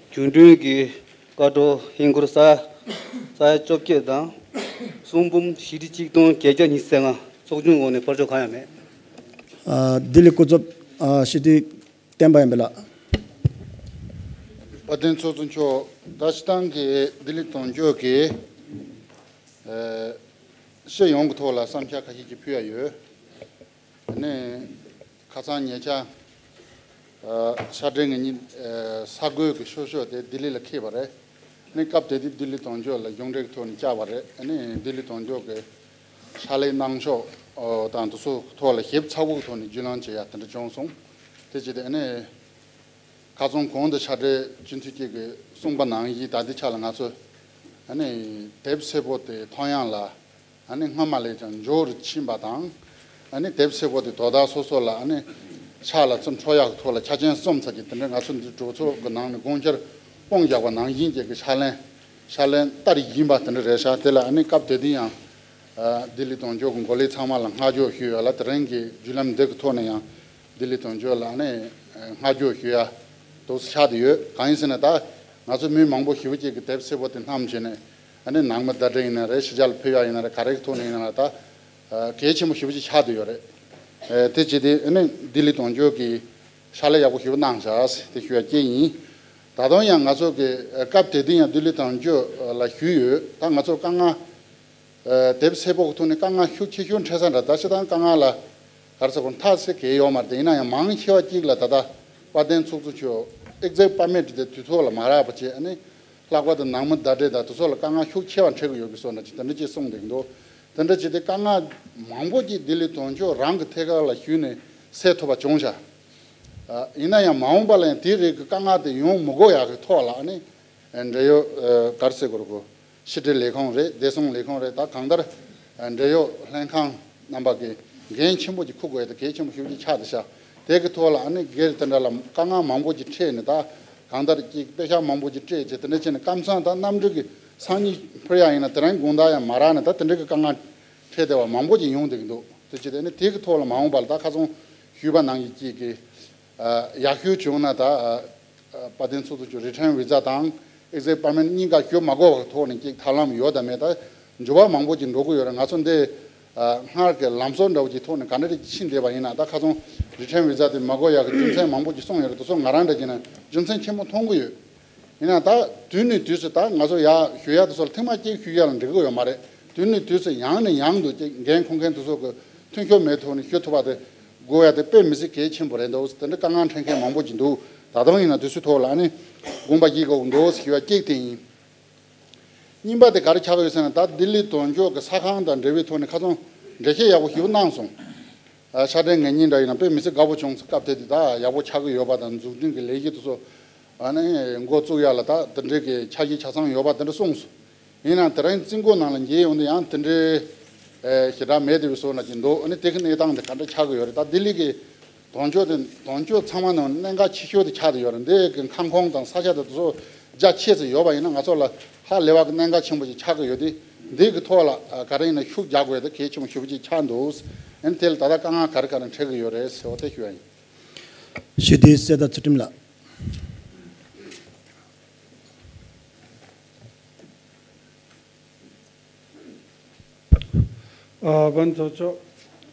རྒྱུན་གྲོན་གྱི་བཀའ་འཁྲོལ་ཧིན་སྒོར་ས་ས་ཡ་བཅོ་བརྒྱད་དང་གསུམ་འབུམ་བཞི་ཁྲི་གཅིག་སྟོང་བརྒྱད་བརྒྱ་ཉི་ཤུ་རྩ་ལྔ། ཚོགས་ཆུང་ངོས་ནས་ཕར་ཕྱོགས་གང་ཡང་མེད། ཨ་ལྡི་ལི་སྐུ་ཚབ་ཨ་སྤྱི་འཐུས་བསྟན་པ་ཡིན་པ་ལགས། དཔལ་ལྡན་ཚོགས་གཙོ་མཆོག་ད་སྤྱིར་བཏང་གི་ལྡི་ལི་དོན་གཅོད་ཀྱི་ཨ་སྤྱི་ཡོངས་ཀྱི་ཐོག་ལ་བསམ་འཆར་ཁ་ཤས་ཅིག་ཕུལ་ཡ་ཡོད། ནས་ཁ་སང་ཉེ་ཆར་ཨ་ཤར་འབྲེལ་ངེད་གཉིས་ཨ་ས་གོས་ཀྱི་ཤོག་ཤོག་དེ་ལྡི་ལི་ལ་འཁྱེར་བ་རེད། ནས་སྐབས་དེ་དུས་ལྡི་ལི་དོན་གཅོད་ལ་གཞུང་འབྲེལ་གྱི་ཐོག་ནས་བཅར་བ་རེད། ནས་ལྡི་ལི་དོན་གཅོད་ཀྱི་ཕྱག་ལས་གནང་ཕྱོགས་ཨ་དང་དེ་ཚོ་ཐོག་ལ་ཞིབ་ཚགས་པོའི་ཐོག་ནས་རྒྱུས་ལོན་བྱེད་ཡ་དེ་འདྲ་བྱུང་སོང་། དེ་བྱས་ཏེ་ནས་ཁ་སང་གོང་དུ་ཕྱག་སྦྲེལ་སྤྱི་འཐུས་གཅིག་གིས་གསུངས་པ་ནང་བཞིན་ད་ལྟའི་ཆ་ལ་ང་ཚོ་ཨ་ནི་དེབ་སེར་པོ་དེ་ཐོན་ཡག་ལ་ཨ་ནི་སྔ་མ་ལས་ཀྱང་མགྱོགས་རུ་ཕྱིན་པ་དང་། ཨ་ནི་དེབ་སེར་པོ་དེ་དོ་བདག་སོ་སོ་ལ་ཨ་ནི་ཕྱག་ལ་ཙམ་འཕྲོ་ཡག་གི་ཐོག་ལ་ཆ་རྐྱེན་བསྩམས་ཚར་གྱི་དེ་འདྲ་ང་ཚོ་འདི་གྲོས་ཚོགས་ཀྱི་ནང་ནས་དགོངས་འཆར་དཔང་བཞག་པ་ནང་བཞིན་གྱི་གི་ཕྱག་ལེན་ཕྱག་ལེན་བསྟར་བཞིན་པ་དེ་འདྲ་རེད་ཤག་དེ་ལ་ཨ་ནི་སྐབས་དེ་དུས་ཡང་ཨ་ལྡི་ལི་དོན་གཅོད་ཀྱི་འགོ་ལས་ཚང་མ་ལ་བསྔགས་བརྗོད་ཞུས་ཡོད་ལ། དེ་རིང་གི་བརྒྱུད་ལམ་འདི་གི་ཐོག་ནས་ཡང་ལྡི་ལི་དོན་གཅོད་ལ་ཨ་ནི་བསྔགས་བརྗོད་ཞུ་ཡ་འདུག་སེ་ཆགས་བསྡད་ཡོད། གང་ཡིན་ཟེར་ན་ད་ང་ཚོ་མི་མང་པོ་ཞེ་པོ་ཅིག་གི་དེབ་སེར་པོ་དེ་བསྣམས་བྱས་ནས་ཨ་ནི་ནང་མི་བརྡ་འཕྲིན་ཡིན་ན་རེད། ཕྱི་རྒྱལ་ལ་ཕེབས་ཡ་ཡིན་ན་རེད། ག་རེ་གི་ཐོག་ནས་ཡིན་ན་རེད། ད་ཨ་གལ་ཆེན་པོ་ཞེ་པོ་ཅིག་ཆགས་བསྡད་ཡོད་རེད། ཨ་དེ་བྱས་ཏེ་ཨ་ནི་ལྡི་ལི་དོན་གཅོད་ཀྱིས་ཕྱག་ལས་ཡག་པོ་ཞེ་པོ་གནང་ཤག་ཟེར་དེ་ཞུ་ཡ་གཅིག་ཡིན། ད་དུང་ཡང་ང་ཚོ་གི་ཨ་སྐབས་དེ་དུས་ཡང་ལྡི་ལི་དོན་གཅོད་ལ་ཞུས་ཡོད། ད་ང་ཚོ་དཀའ་ངལ་ཨ་དེབ་སེར་པོ་གི་ཐོག་ནས་དཀའ་ངལ་ཤུགས་ཆེ་ཤོས་འཕྲད་ས་འདྲ། ད་སྤྱིར་བཏང་དཀའ་ངལ་ལ་ག་རེ་ཟེར་དགོས་མཐའ་ཟེར་གང་ཡོད་མ་རེད། དེ་ཡིན་ན་ཡང་མང་ཆེ་བ་གཅིག་ལ་ད་ལྟ་དཔལ་ལྡན་ཚོགས་གཙོ་མཆོག་exit permit་དེ་དུས་ཐོག་ལ་མ་རག་པ་བྱས། ཨ་ནི་ལྷག་པར་དུ་ནང་མི་བརྡ་སྤྲོད་དང་དེ་ཚོ་ལ་དཀའ་ངལ་ཤུགས་ཆེ་བ་འཕྲད་ཀྱི་ཡོད་ཀྱི་སོགས་ནས་ཅིག་དེ་འདྲ་ཅིག་གསུངས་བསྡད་ཀྱི་འདུག་དེ་འདྲ་བྱས་ཏེ་དཀའ་ངལ་མང་པོ་ཅིག་ལྡི་ལི་དོན་གཅོད་རང་གི་ཐད་ཀར་ལ་ཞུས་ནས་སེལ་ཐུབ་པ་བྱུང་ཤག་ཨ་ཡིན་ན་ཡང་མ་འོངས་པ་ལ་ཡང་དེའི་རིགས་ཀྱི་དཀའ་ངལ་དེ་ཡོང་མི་དགོས་ཡག་གི་ཐོག་ལ་ཨ་ནི་འབྲེལ་ཡོད་ཨ་ག་རེ་ཟེར་དགོས་རེད། གོ་ཕྱི་དྲིལ་ལས་ཁུངས་རེད། བདེ་སྲུང་ལས་ཁུངས་རེད། ད་གང་ལྟར་འབྲེལ་ཡོད་ལྷན་ཁང་རྣམ་པ་གི་ འགན་ཆེན་པོ་ཅིག་འཁུར་དགོས་ཡ་དེ་གལ་ཆེན་པོ་ཞེ་པོ་ཅིག་ཆགས་བསྡད་ཤག་དེ་གི་ཐོག་ལ་ཨ་ནི་སྒེར་དེ་འདྲ་ལ་དཀའ་ངལ་མང་པོ་ཅིག་འཕྲད་ནས། ད་གང་ལྟར་ཅིག་པེ་ཤག་མང་པོ་ཅིག་སྤྲད་བྱས། དེ་འདྲ་བྱས་ནས་ཀམ་ཚང་དང་གནམ་གྲུ་གི་སང་ཉིན་འཕུར་ཡ་ཡིན་ན་དེ་རིང་དགོང་དག་ཡང་མ་རག་ནས། ད་དེ་འདྲ་གི་དཀའ་ངལ་འཕྲད་བསྡད་པ་མང་པོ་ཅིག་ཡོང་བསྡད་ཀྱི་འདུག་དེ་བྱས་ཏེ་ནི་དེ་གི་ཐོག་ལ་མ་འོངས་པ་ལ་ད་ཁ་སང་ཞུས་པ་ནང་བཞིན་ཅིག་གི་ཨ་ཡག་ཤོས་བྱུང་ན། ད་ཨ་ཨ་དཔལ་ལྡན་ཚོགས་གཙོ་མཆོག་return visa དང་exit permit གཉིས་ཀ་ཞུ་མ་དགོས་པའི་ཐོག་ནས་ཅིག་ཐབས་ལམ་ཡོད་དམ་མེད། ད་འགྱུར་བ་མང་པོ་ཅིག་འགྲོ་གི་ཡོད་རེད། ང་ཚོ་འདི་ཨ་སྔར་གྱི་ལམ་སྲོལ་འདྲ་བོ་ཅིག་ཐོག་ནས་ག་འདྲ་ཅིག་ཕྱིན་བསྡད་པ་ཡིན་ན། ད་ཁ་སང་return visa དེ་མ་དགོས་ཡག་གི་རྒྱུ་མཚན་མང་པོ་ཅིག་གསུངས་ཡོད་རེད། དེ་ཚོ་ང་རང་འདྲ་བྱས་ན་རྒྱུ་མཚན་ཆེན་པོ་མཐོང་གི་ཡོད། ཡིན་ན་ད་དུས་ནས་དུས་སུ་ད་ང་ཚོ་ཡར་ཞུ་ཡ་དེ་ཚོ་ལ་ཐེངས་མ་གཅིག་ཞུ་ཡ་ལ་འགྲིག་གི་ཡོད་མ་རེད། དུས་ནས་དུས་སུ་ཡང་ནས་ཡང་དུ་ཅིག་འགན་འཁུར་མཁན་དེ་ཚོ་གི་མཐུན་ཕྱོགས་མེད་ཐོག་ནས་ཞུ་ཐུབ་པ་དེ་དགོས་ཡ་དེ་དཔེ་མི་སྲིད་གལ་ཆེན་པོ་རེད་འདུག་དེ་འདྲ་དཀའ་ངལ་འཕྲད་མཁན་མང་པོ་ཅིག་འདུག་ད་དུང་ཡིན་ན་དེ་ཚོའི་ཐོག་ལ་ཨ་ནི་དགོངས་པ་བཞེས་དགོས་འདུག་ཞུ་བ་གཅིག་དེ་ཡིན། གཉིས་པ་དེ་ག་རེ་ཆགས་ཀྱི་ཡོད་ཟེར་ན། ད་ལྡི་ལི་དོན་གཅོད་ཀྱི་ས་ཁང་དང་འབྲེལ་བའི་ཐོག་ནས་ཁ་སང་འགྲེལ་བཤད་ཡག་པོ་ཞིག་གནང་སོང་། ཨ་ཕྱག་སྦྲེལ་ངེད་གཉིས་འདྲ་ཡིན་ན་དཔེ་མི་སྲིད་དགའ་པོ་བྱུང་། སྐབས་དེ་དུས་ད་ཡག་པོ་ཆགས་ཀྱི་ཡོད་པ་དང་། འཛུགས་སྐྲུན་གྱི་ལས་གཞི་དེ་ཚོ་ཨ་ནི་འགོ་བཙུགས་ཡ་ལ་ད་དེ་འདྲའི་གི་འཆར་གཞི་ཆ་ཚང་ཡོད་པ་དེ་འདྲ་གསུངས་སོང་། ཡིན་ནའང་དེ་རིང་རྩིས་འགོ་ནང་ལ་མཇལ་ཡོང་དུས་ཡང་དེ་འདྲའི་ཨེ་ཞེ་དྲག་མེད་བསྡད་པའི་བཟོ་འདྲ་ཅིག་འདུག་ཨ་ནི་དེ་གི་གནས་སྟངས་དེ་ག་འདྲ་ཆགས་ཀྱི་ཡོད་རེད། ད་ལྡི་ལི་གི་དོན་གཅོད་དེ་དོན་གཅོད་ཚང་མ་ནང་གནད་འགག་ཆེ་ཤོས་དེ་ཆགས་བསྡད་ཡོད་རེད། འདི་གི་ཁང་ཁོངས་དང་ས་ཆ་དེ་ཚོ་རྒྱ་ཆེ་ཙམ་ཡོད་པ་ཡིན་ན་ང་ཚོ་ལ་ཧ་ལས་པ་གི་གནད་འགག་ཆེན་པོ་ཅིག་ཆགས་ཀྱི་ཡོད་དེ། འདི་གི་ཐོག་ལ་ཨ་ག་རེ་ཡིན་ན་ཤུགས་རྒྱག་དགོས་དེ་གལ་ཆེན་པོ་ཞེ་པོ་ཅིག་ཆགས་འདུག་ཨ་ནི་དེ་ལ་ད་ལྟ་དཀའ་ངལ་ག་རེ་ག་རེ་འཕྲད་ཀྱི་ཡོད་རེད་ཟེར་བ་དེ་ཞུ་ཡ་ཡིན། ཞུ་དེ་གསལ་བརྡ་ཚུལ་ཁྲིམས་ལགས། ཨ་དཔལ་ཚོགས་མཆོག་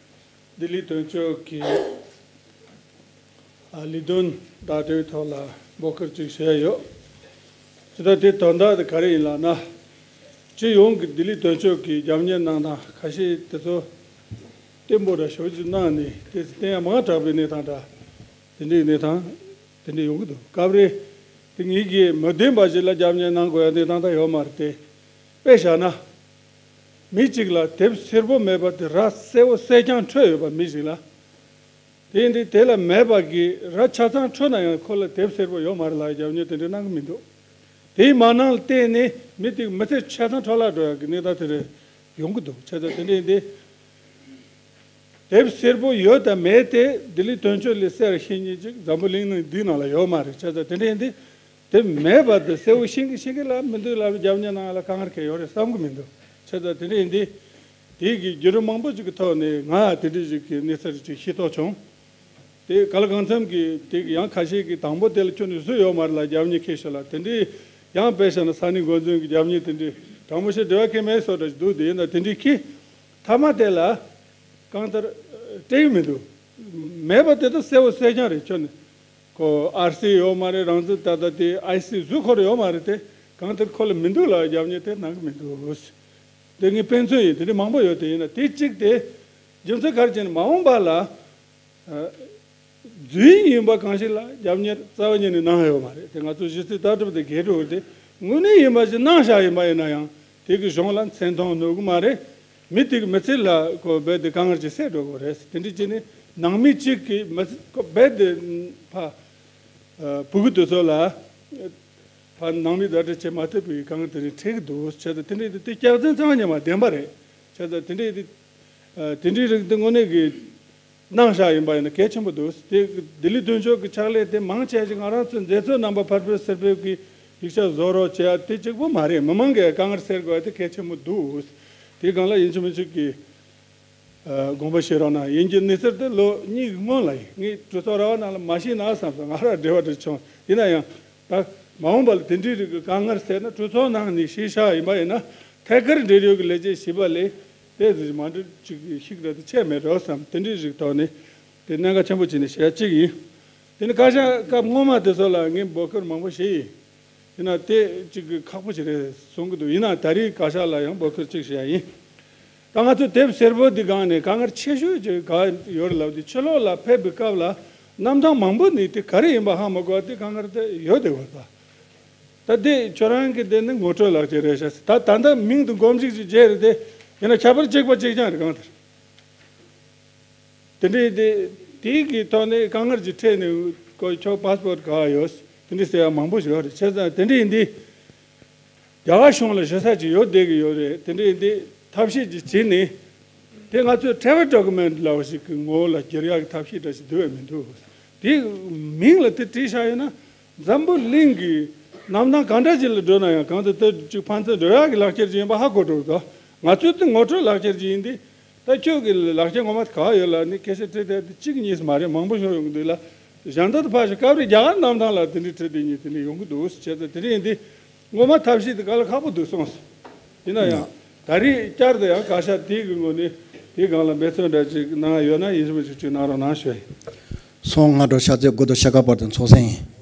ལྡི་ལི་དོན་གཅོད་ཀྱི་ཨ་ལས་དོན་དང་འབྲེལ་བའི་ཐོག་ལ་འབོད་སྐུལ་ཅིག་ཞུ་ཡ་ཡོད། ཇི་ལྟར་དེ་དོན་དག་དེ་ག་རེ་ཡིན་ལབ་ན། སྤྱི་ཡོངས་ཀྱི་ལྡི་ལི་དོན་གཅོད་ཀྱི་རྒྱབ་གཉེར་གནང་སྟངས་ཁ་ཤས་དེ་ཚོ་བརྟན་པོ་འདྲ་ཞེ་པོ་ཅིག་གནང་ནས། དེ་བརྟན་ཡ་མང་དྲགས་པའི་གནས་སྟངས་འདྲ། དེ་འདྲའི་གནས་སྟངས་དེ་འདྲ་ཡོང་གི་འདུག་སྐབས་རེ་དེ་ངེད་ཀྱིས་མི་བདེན་པ་ཞིག་ལ་རྒྱབ་གཉེར་གནང་དགོས་ཡ་གནས་སྟངས་ད་ཡོད་མ་རེད་དེ། དཔེ་བཞག་ན། མི་གཅིག་ལ་དེབ་སེར་པོ་མེད་པ་དེ་ར་སེར་པོ་སེར་རྐྱང་འཕྲོད་ཡོད་པ། མི་ཞིག་ལ། དེ་ཡིན་དུས་དེ་ལ་མེད་པ་གི་ར་ཆ་ཚང་འཕྲོད་ན་ཡང་ཁོ་ལ་དེབ་སེར་པོ་ཡོད་མ་རེད་ལབ་རྒྱབ་གཉེར་དེ་འདྲ་གནང་གི་མི་འདུག་དེའི་མ་གནང་ལ་བརྟེན་ནས་མི་དེ་མི་ཚེ་ཆ་ཚང་འཕྲོ་བརླག་འགྲོ་ཡག་གི་གནས་སྟངས་དེ་རེད་ཡོང་གི་འདུག་བྱས་ཙང་དེ་འདྲ་ཡིན་དུས། དེབ་སེར་པོ་ཡོད་དང་མེད་དེ་ལྡི་ལི་དོན་གཅོད་ལས་གསལ་བ་ཤེས་མཁན་ཅིག་འཛམ་བུ་གླིང་ནང་འདི་ནང་ལ་ཡོད་མ་རེད། བྱས་ཙང་དེ་འདྲ་ཡིན་དུས། དེ་མེད་པ་དེ་གསལ་བོ་ཤེས་ཀྱི་ཤེས་ཀྱི་ལ་མི་འདུག་ལབ་རྒྱབ་གཉེར་གནང་ཡ་ལ་དཀའ་ངལ་གང་ཡོད་རེད་བསམ་གྱི་མི་འདུག་བྱས་ཙང་དེ་འདྲ་ཡིན་དུས། དེ་གི་བརྒྱུད་རིམ་མང་པོ་ཅིག་གི་ཐོག་ནས་ང་དེ་འདྲ་ཞིག་གི་གནས་ཚུལ་ཅིག་ཤེས་རྟོགས་བྱུང་། དེ་ག་ལ་གང་འཚམ་གྱི་དེ་གི་ཡང་ཁ་ཤས་ཀྱིས་དང་པོ་དེ་ལ་ཁྱོན་ནས་བཟོས་ཡོད་མ་རེད་ལབ་རྒྱབ་གཉེར་ཁྱེར་ཤག་ལ། དེ་འདྲའི་ཡང་དཔེ་བཞག་ན་ས་གནས་འགོ་འཛིན་གྱི་རྒྱབ་གཉེར་དེ་འདྲའི་དྲང་པོ་བཤད་འབྲེལ་བ་གང་མེད་བཟོ་འདྲ་ཞིག་འདུག་དེ་ཡིན་ན་དེ་འདྲའི་ཁྱི་མཐའ་མ་དེ་ལ་གང་ལྟར་སྤྲད་ཀྱི་མི་འདུག་མེད་པ་དེ་ད་གསལ་བོ་གསལ་རྐྱང་རེད། ཁྱོན་ནས་ཁོ་ཨར་སི་ཡོད་མ་རེད། རང་བཙན་ད་ལྟ་དེ་ཨའི་སི་གཟུགས་ཁོ་རང་ཡོད་མ་རེད་དེ། གང་ལྟར་ཁོ་ལ་མི་འདུག་ལབ་རྒྱབ་གཉེར་དེ་གནང་གི་མི་འདུག་དེ་ངའི་དཔེ་མཚོན་ཡིན། དེ་འདྲ་མང་པོ་ཡོད། དེ་ཡིན་ན་དེ་གཅིག་དེ་རྒྱུ་མཚན་ག་རེ་བྱས་ནས་མ་འོངས་པ་ལ། ཨ། རྫུན་ཡིན་པ་གང་ཞིག་ལ་རྒྱབ་གཉེར་རྩ་བ་ཉིད་ནས་གནང་ཡོད་མ་རེད། དེ་ང་ཚོ་གཞི་རྩའི་ལྟ་གྲུབ་དེ་འགལ་འགྲོ་གི་རེད། དངོས་གནས་ཡིན་པ་ཞིག་གནང་བཞག་ཡིན་པ་ཡིན་ན་ཡང་དེ་གི་གཞུང་ལ་མཚན་མཐོང་ནུས་ཀྱི་མ་རེད། མི་དེ་གི་མི་ཚེ་ལ་ཁོ་རྦད་དེ་དཀའ་ངལ་ཅིག་སེལ་འགྲོ་གི་རེད། དེ་འདྲ་བྱས་ནས་ནང་མི་གཅིག་གི་མི་ཚེ་ཁོ་རྦད་དེ་ཕ་ཨ་ཕྲུ་གུ་དེ་ཚོ་ལ་ཕ་ནང་མི་བརྡ་སྤྲོད་བྱེད་མ་ཐུབ་པའི་དཀའ་ངལ་དེ་རིགས་འཕྲད་ཀྱི་འདུག་བྱས་ཙང་དེ་འདྲ་དེ་སྐྱག་རྫུན་གཙང་མ་ཉམས་པ་བདེན་པ་རེད། བྱས་ཙང་དེ་འདྲ་དེ་ཨ་དེ་འདྲའི་རིགས་དེ་དངོས་གནས་ཀྱི་གནང་བཞག་ཡིན་པ་ཡིན་ན་གལ་ཆེན་པོ་འདུག་དེ་ལྡི་ལི་དོན་གཅོད་ཀྱི་ཕྱག་ལས་དེ་མང་ཆེ་ཞིག་ང་རང་ཚོའི་མཛད་གཙོ་རྣམ་པ་ཕར་ཕེབས་ཚུར་ཕེབས་ཀྱི་ཡིག་ཆ་བཟོ་རོགས་བྱེད་ཡ་དེ་གཅིག་པོ་མ་རེད། མི་མང་གི་དཀའ་ངལ་སེལ་དགོས་ཡ་དེ་གལ་ཆེན་པོ་འདུག་དེའི་སྒང་ལ་ཡིན་གཅིག་མིན་གཅིག་གི་ཨ་དགོངས་པ་བཞེས་རོགས་གནང་། ཡིན་གྱི་གནས་ཚུལ་དེ་ལོ་གཉིས་ཀྱི་སྔོན་ལ་ཡིན། ངས་གྲོས་ཚོགས་ར་བ་ནང་ལ་མ་ཞུས་ན་བསམ་སོང་། ང་རང་འབྲེལ་བ་འདྲ་བྱུང་། ཡིན་ན་ཡང་ད་མ་འོངས་པ་ལ་དེ་འདྲའི་རིགས་ཀྱི་དཀའ་ངལ་སེལ་ན་གྲོས་ཚོགས་ནང་ནས་ཞུས་བཞག་ཡིན་པ་ཡིན་ན་ཐད་ཀར་འབྲེལ་ཡོད་ཀྱི་ལས་བྱེད་ཞིག་པ་ལས། དེ་ཟིག་མ་འགྲིག་ཅིག་ཤིག་ར་དེ་ཆད་མེད་འགྲོ་བསམ། དེ་འདྲའི་རིགས་ཐོག་ནས་དེ་གནད་འགག་ཆེན་པོ་བྱས་ནས་བཤད་ཡ་གཅིག་ཡིན། དེ་ནི་བཀའ་ཤག་སྐབས་སྔོན་མ་དེ་ཚོ་ལ་ངས་འབོད་སྐུལ་མང་པོ་བྱས་ཡིན། ཡིན་ན་དེ་གཅིག་གི་ཁག་པོ་ཞིག་རེད་གསུང་གི་འདུག་ཡིན་ན་ད་རེས་བཀའ་ཤག་ལ་ཡང་འབོད་སྐུལ་གཅིག་བྱས་ཡ་ཡིན། ད་ང་ཚོ་དེབ་སེར་པོ་འདི་སྒང་ནས་དཀའ་ངལ་ཆེ་ཤོས་ཅིག་ག་ཡོད་རེད་ལབ་དུས། ཕྱི་ལོགས་ལ་ཕེབས་པའི་སྐབས་ལ་གནམ་ཐང་མང་པོ་ནས་དེ་ག་རེ་ཡིན་པ་ཧ་མ་གོ་བ་དེ་དཀའ་ངལ་དེ་ཡོད་དེ་བ་ད། ད་དེ་ཁྱོད་རང་གི་དེ་ནི་ངོ་སྤྲོད་ལག་ཁྱེར་རེད་ཤག་ད་ད་ལྟ་མིང་དང་སྒོམ་གཞིག་ཅིག་བྱས་རེད་དེ། ཡིན་ན་ཁྱད་པར་གཅིག་པ་གཅིག་རྐྱང་རེད་གང་ལྟར། དེ་འདྲའི་དེ་དེའི་གི་ཐོག་ནས་དཀའ་ངལ་ཅིག་འཕྲད་ནས་ཁོ་ཁྱོད་པཱ་སི་པོར་ག་པར་ཡོད། དེ་འདྲའི་ཟེར་ཡ་མང་པོ་ཞིག་ཡོད་རེད། བྱས་ཙང་དེ་འདྲའི་ཡིན་དུས་རྒྱ་གར་གཞུང་ལ་ཞུ་ས་ཅིག་ཡོད་བསྡད་ཀྱི་ཡོད་རེད། དེ་འདྲའི་ཡིན་དུས་ཐབས་ཤེས་ཅིག་བྱས་ནས་ དེ་ང་ཚོས་travel document ལབ་པ་ཞིག་གི་ངོ་བོ་ལ་བསྒྱུར་ཡག་གི་ཐབས་ཤེས་འདྲ་ཞིག་འདུག་བས་མི་འདུག་དེའི་མིང་ལ་དེ་བྲིས་བཞག་ཡོད་ན། འཛམ་བུ་གླིང་གི་གནམ་ཐང་གང་འདྲ་ཅིག་ལ་འགྲོ་ན་ཡང་གང་དུ་དེ་གཅིག་ཕན་ཚུན་འགྲོ་ཡག་གི་ལག་ཁྱེར་ཅིག་ཡིན་པ་ཧ་གོ་འགྲོ་གི་འདུག་ང་ཚོའི་དེ་ངོ་སྤྲོད་ལག་ཁྱེར་ཅིག་ཡིན་དུས། ད་ཁྱོད་ཀྱི་ལག་ཁྱེར་ངོ་མ་ག་པར་ཡོད་ལབ་ནས་སྐད་ཆ་དྲིས་དེ་གཅིག་གཉིས་སུ་མ་རེད། མང་པོ་ཤོར་ཡོང་གི་འདུག་ལ། གཞན་དག་ཏུ་ཕར་ཞོག་སྐབས་རེ་རྒྱ་གར་གནམ་ཐང་ལ་དེ་འདྲའི་འཕྲུལ་དེ་གཉིས་དེ་འདྲ་ཡོང་གི་འདུག་ཟེར་བྱས་ཙང་དེ་འདྲ་ཡིན་དུས། ངོ་མ་ཐབས་ཤེས་དེ་དཀའ་ལས་ཁག་པོ་འདུག་སོང་ཟེར། ཡིན་ན་ཡང་། ད་རེས་བསྐྱར་དུ་ཡང་བཀའ་ཤག་དེའི་གི་ངོས་ནས་དེའི་སྒང་ལ་འབད་བརྩོན་འདྲ་ཅིག་གནང་ཡ་ཡོད་ན་ཡིན་གཅིག་མིན་གཅིག་ཅིག་གནང་རོགས་གནང་ཞུ་ཡ་ཡིན། སོང་། སྔ་དྲོ་ཕྱག་ཚོད་དགུ་དང་ཕྱེད་ཀ་བར་དུ་ཚོགས་གསོག་ཡིན།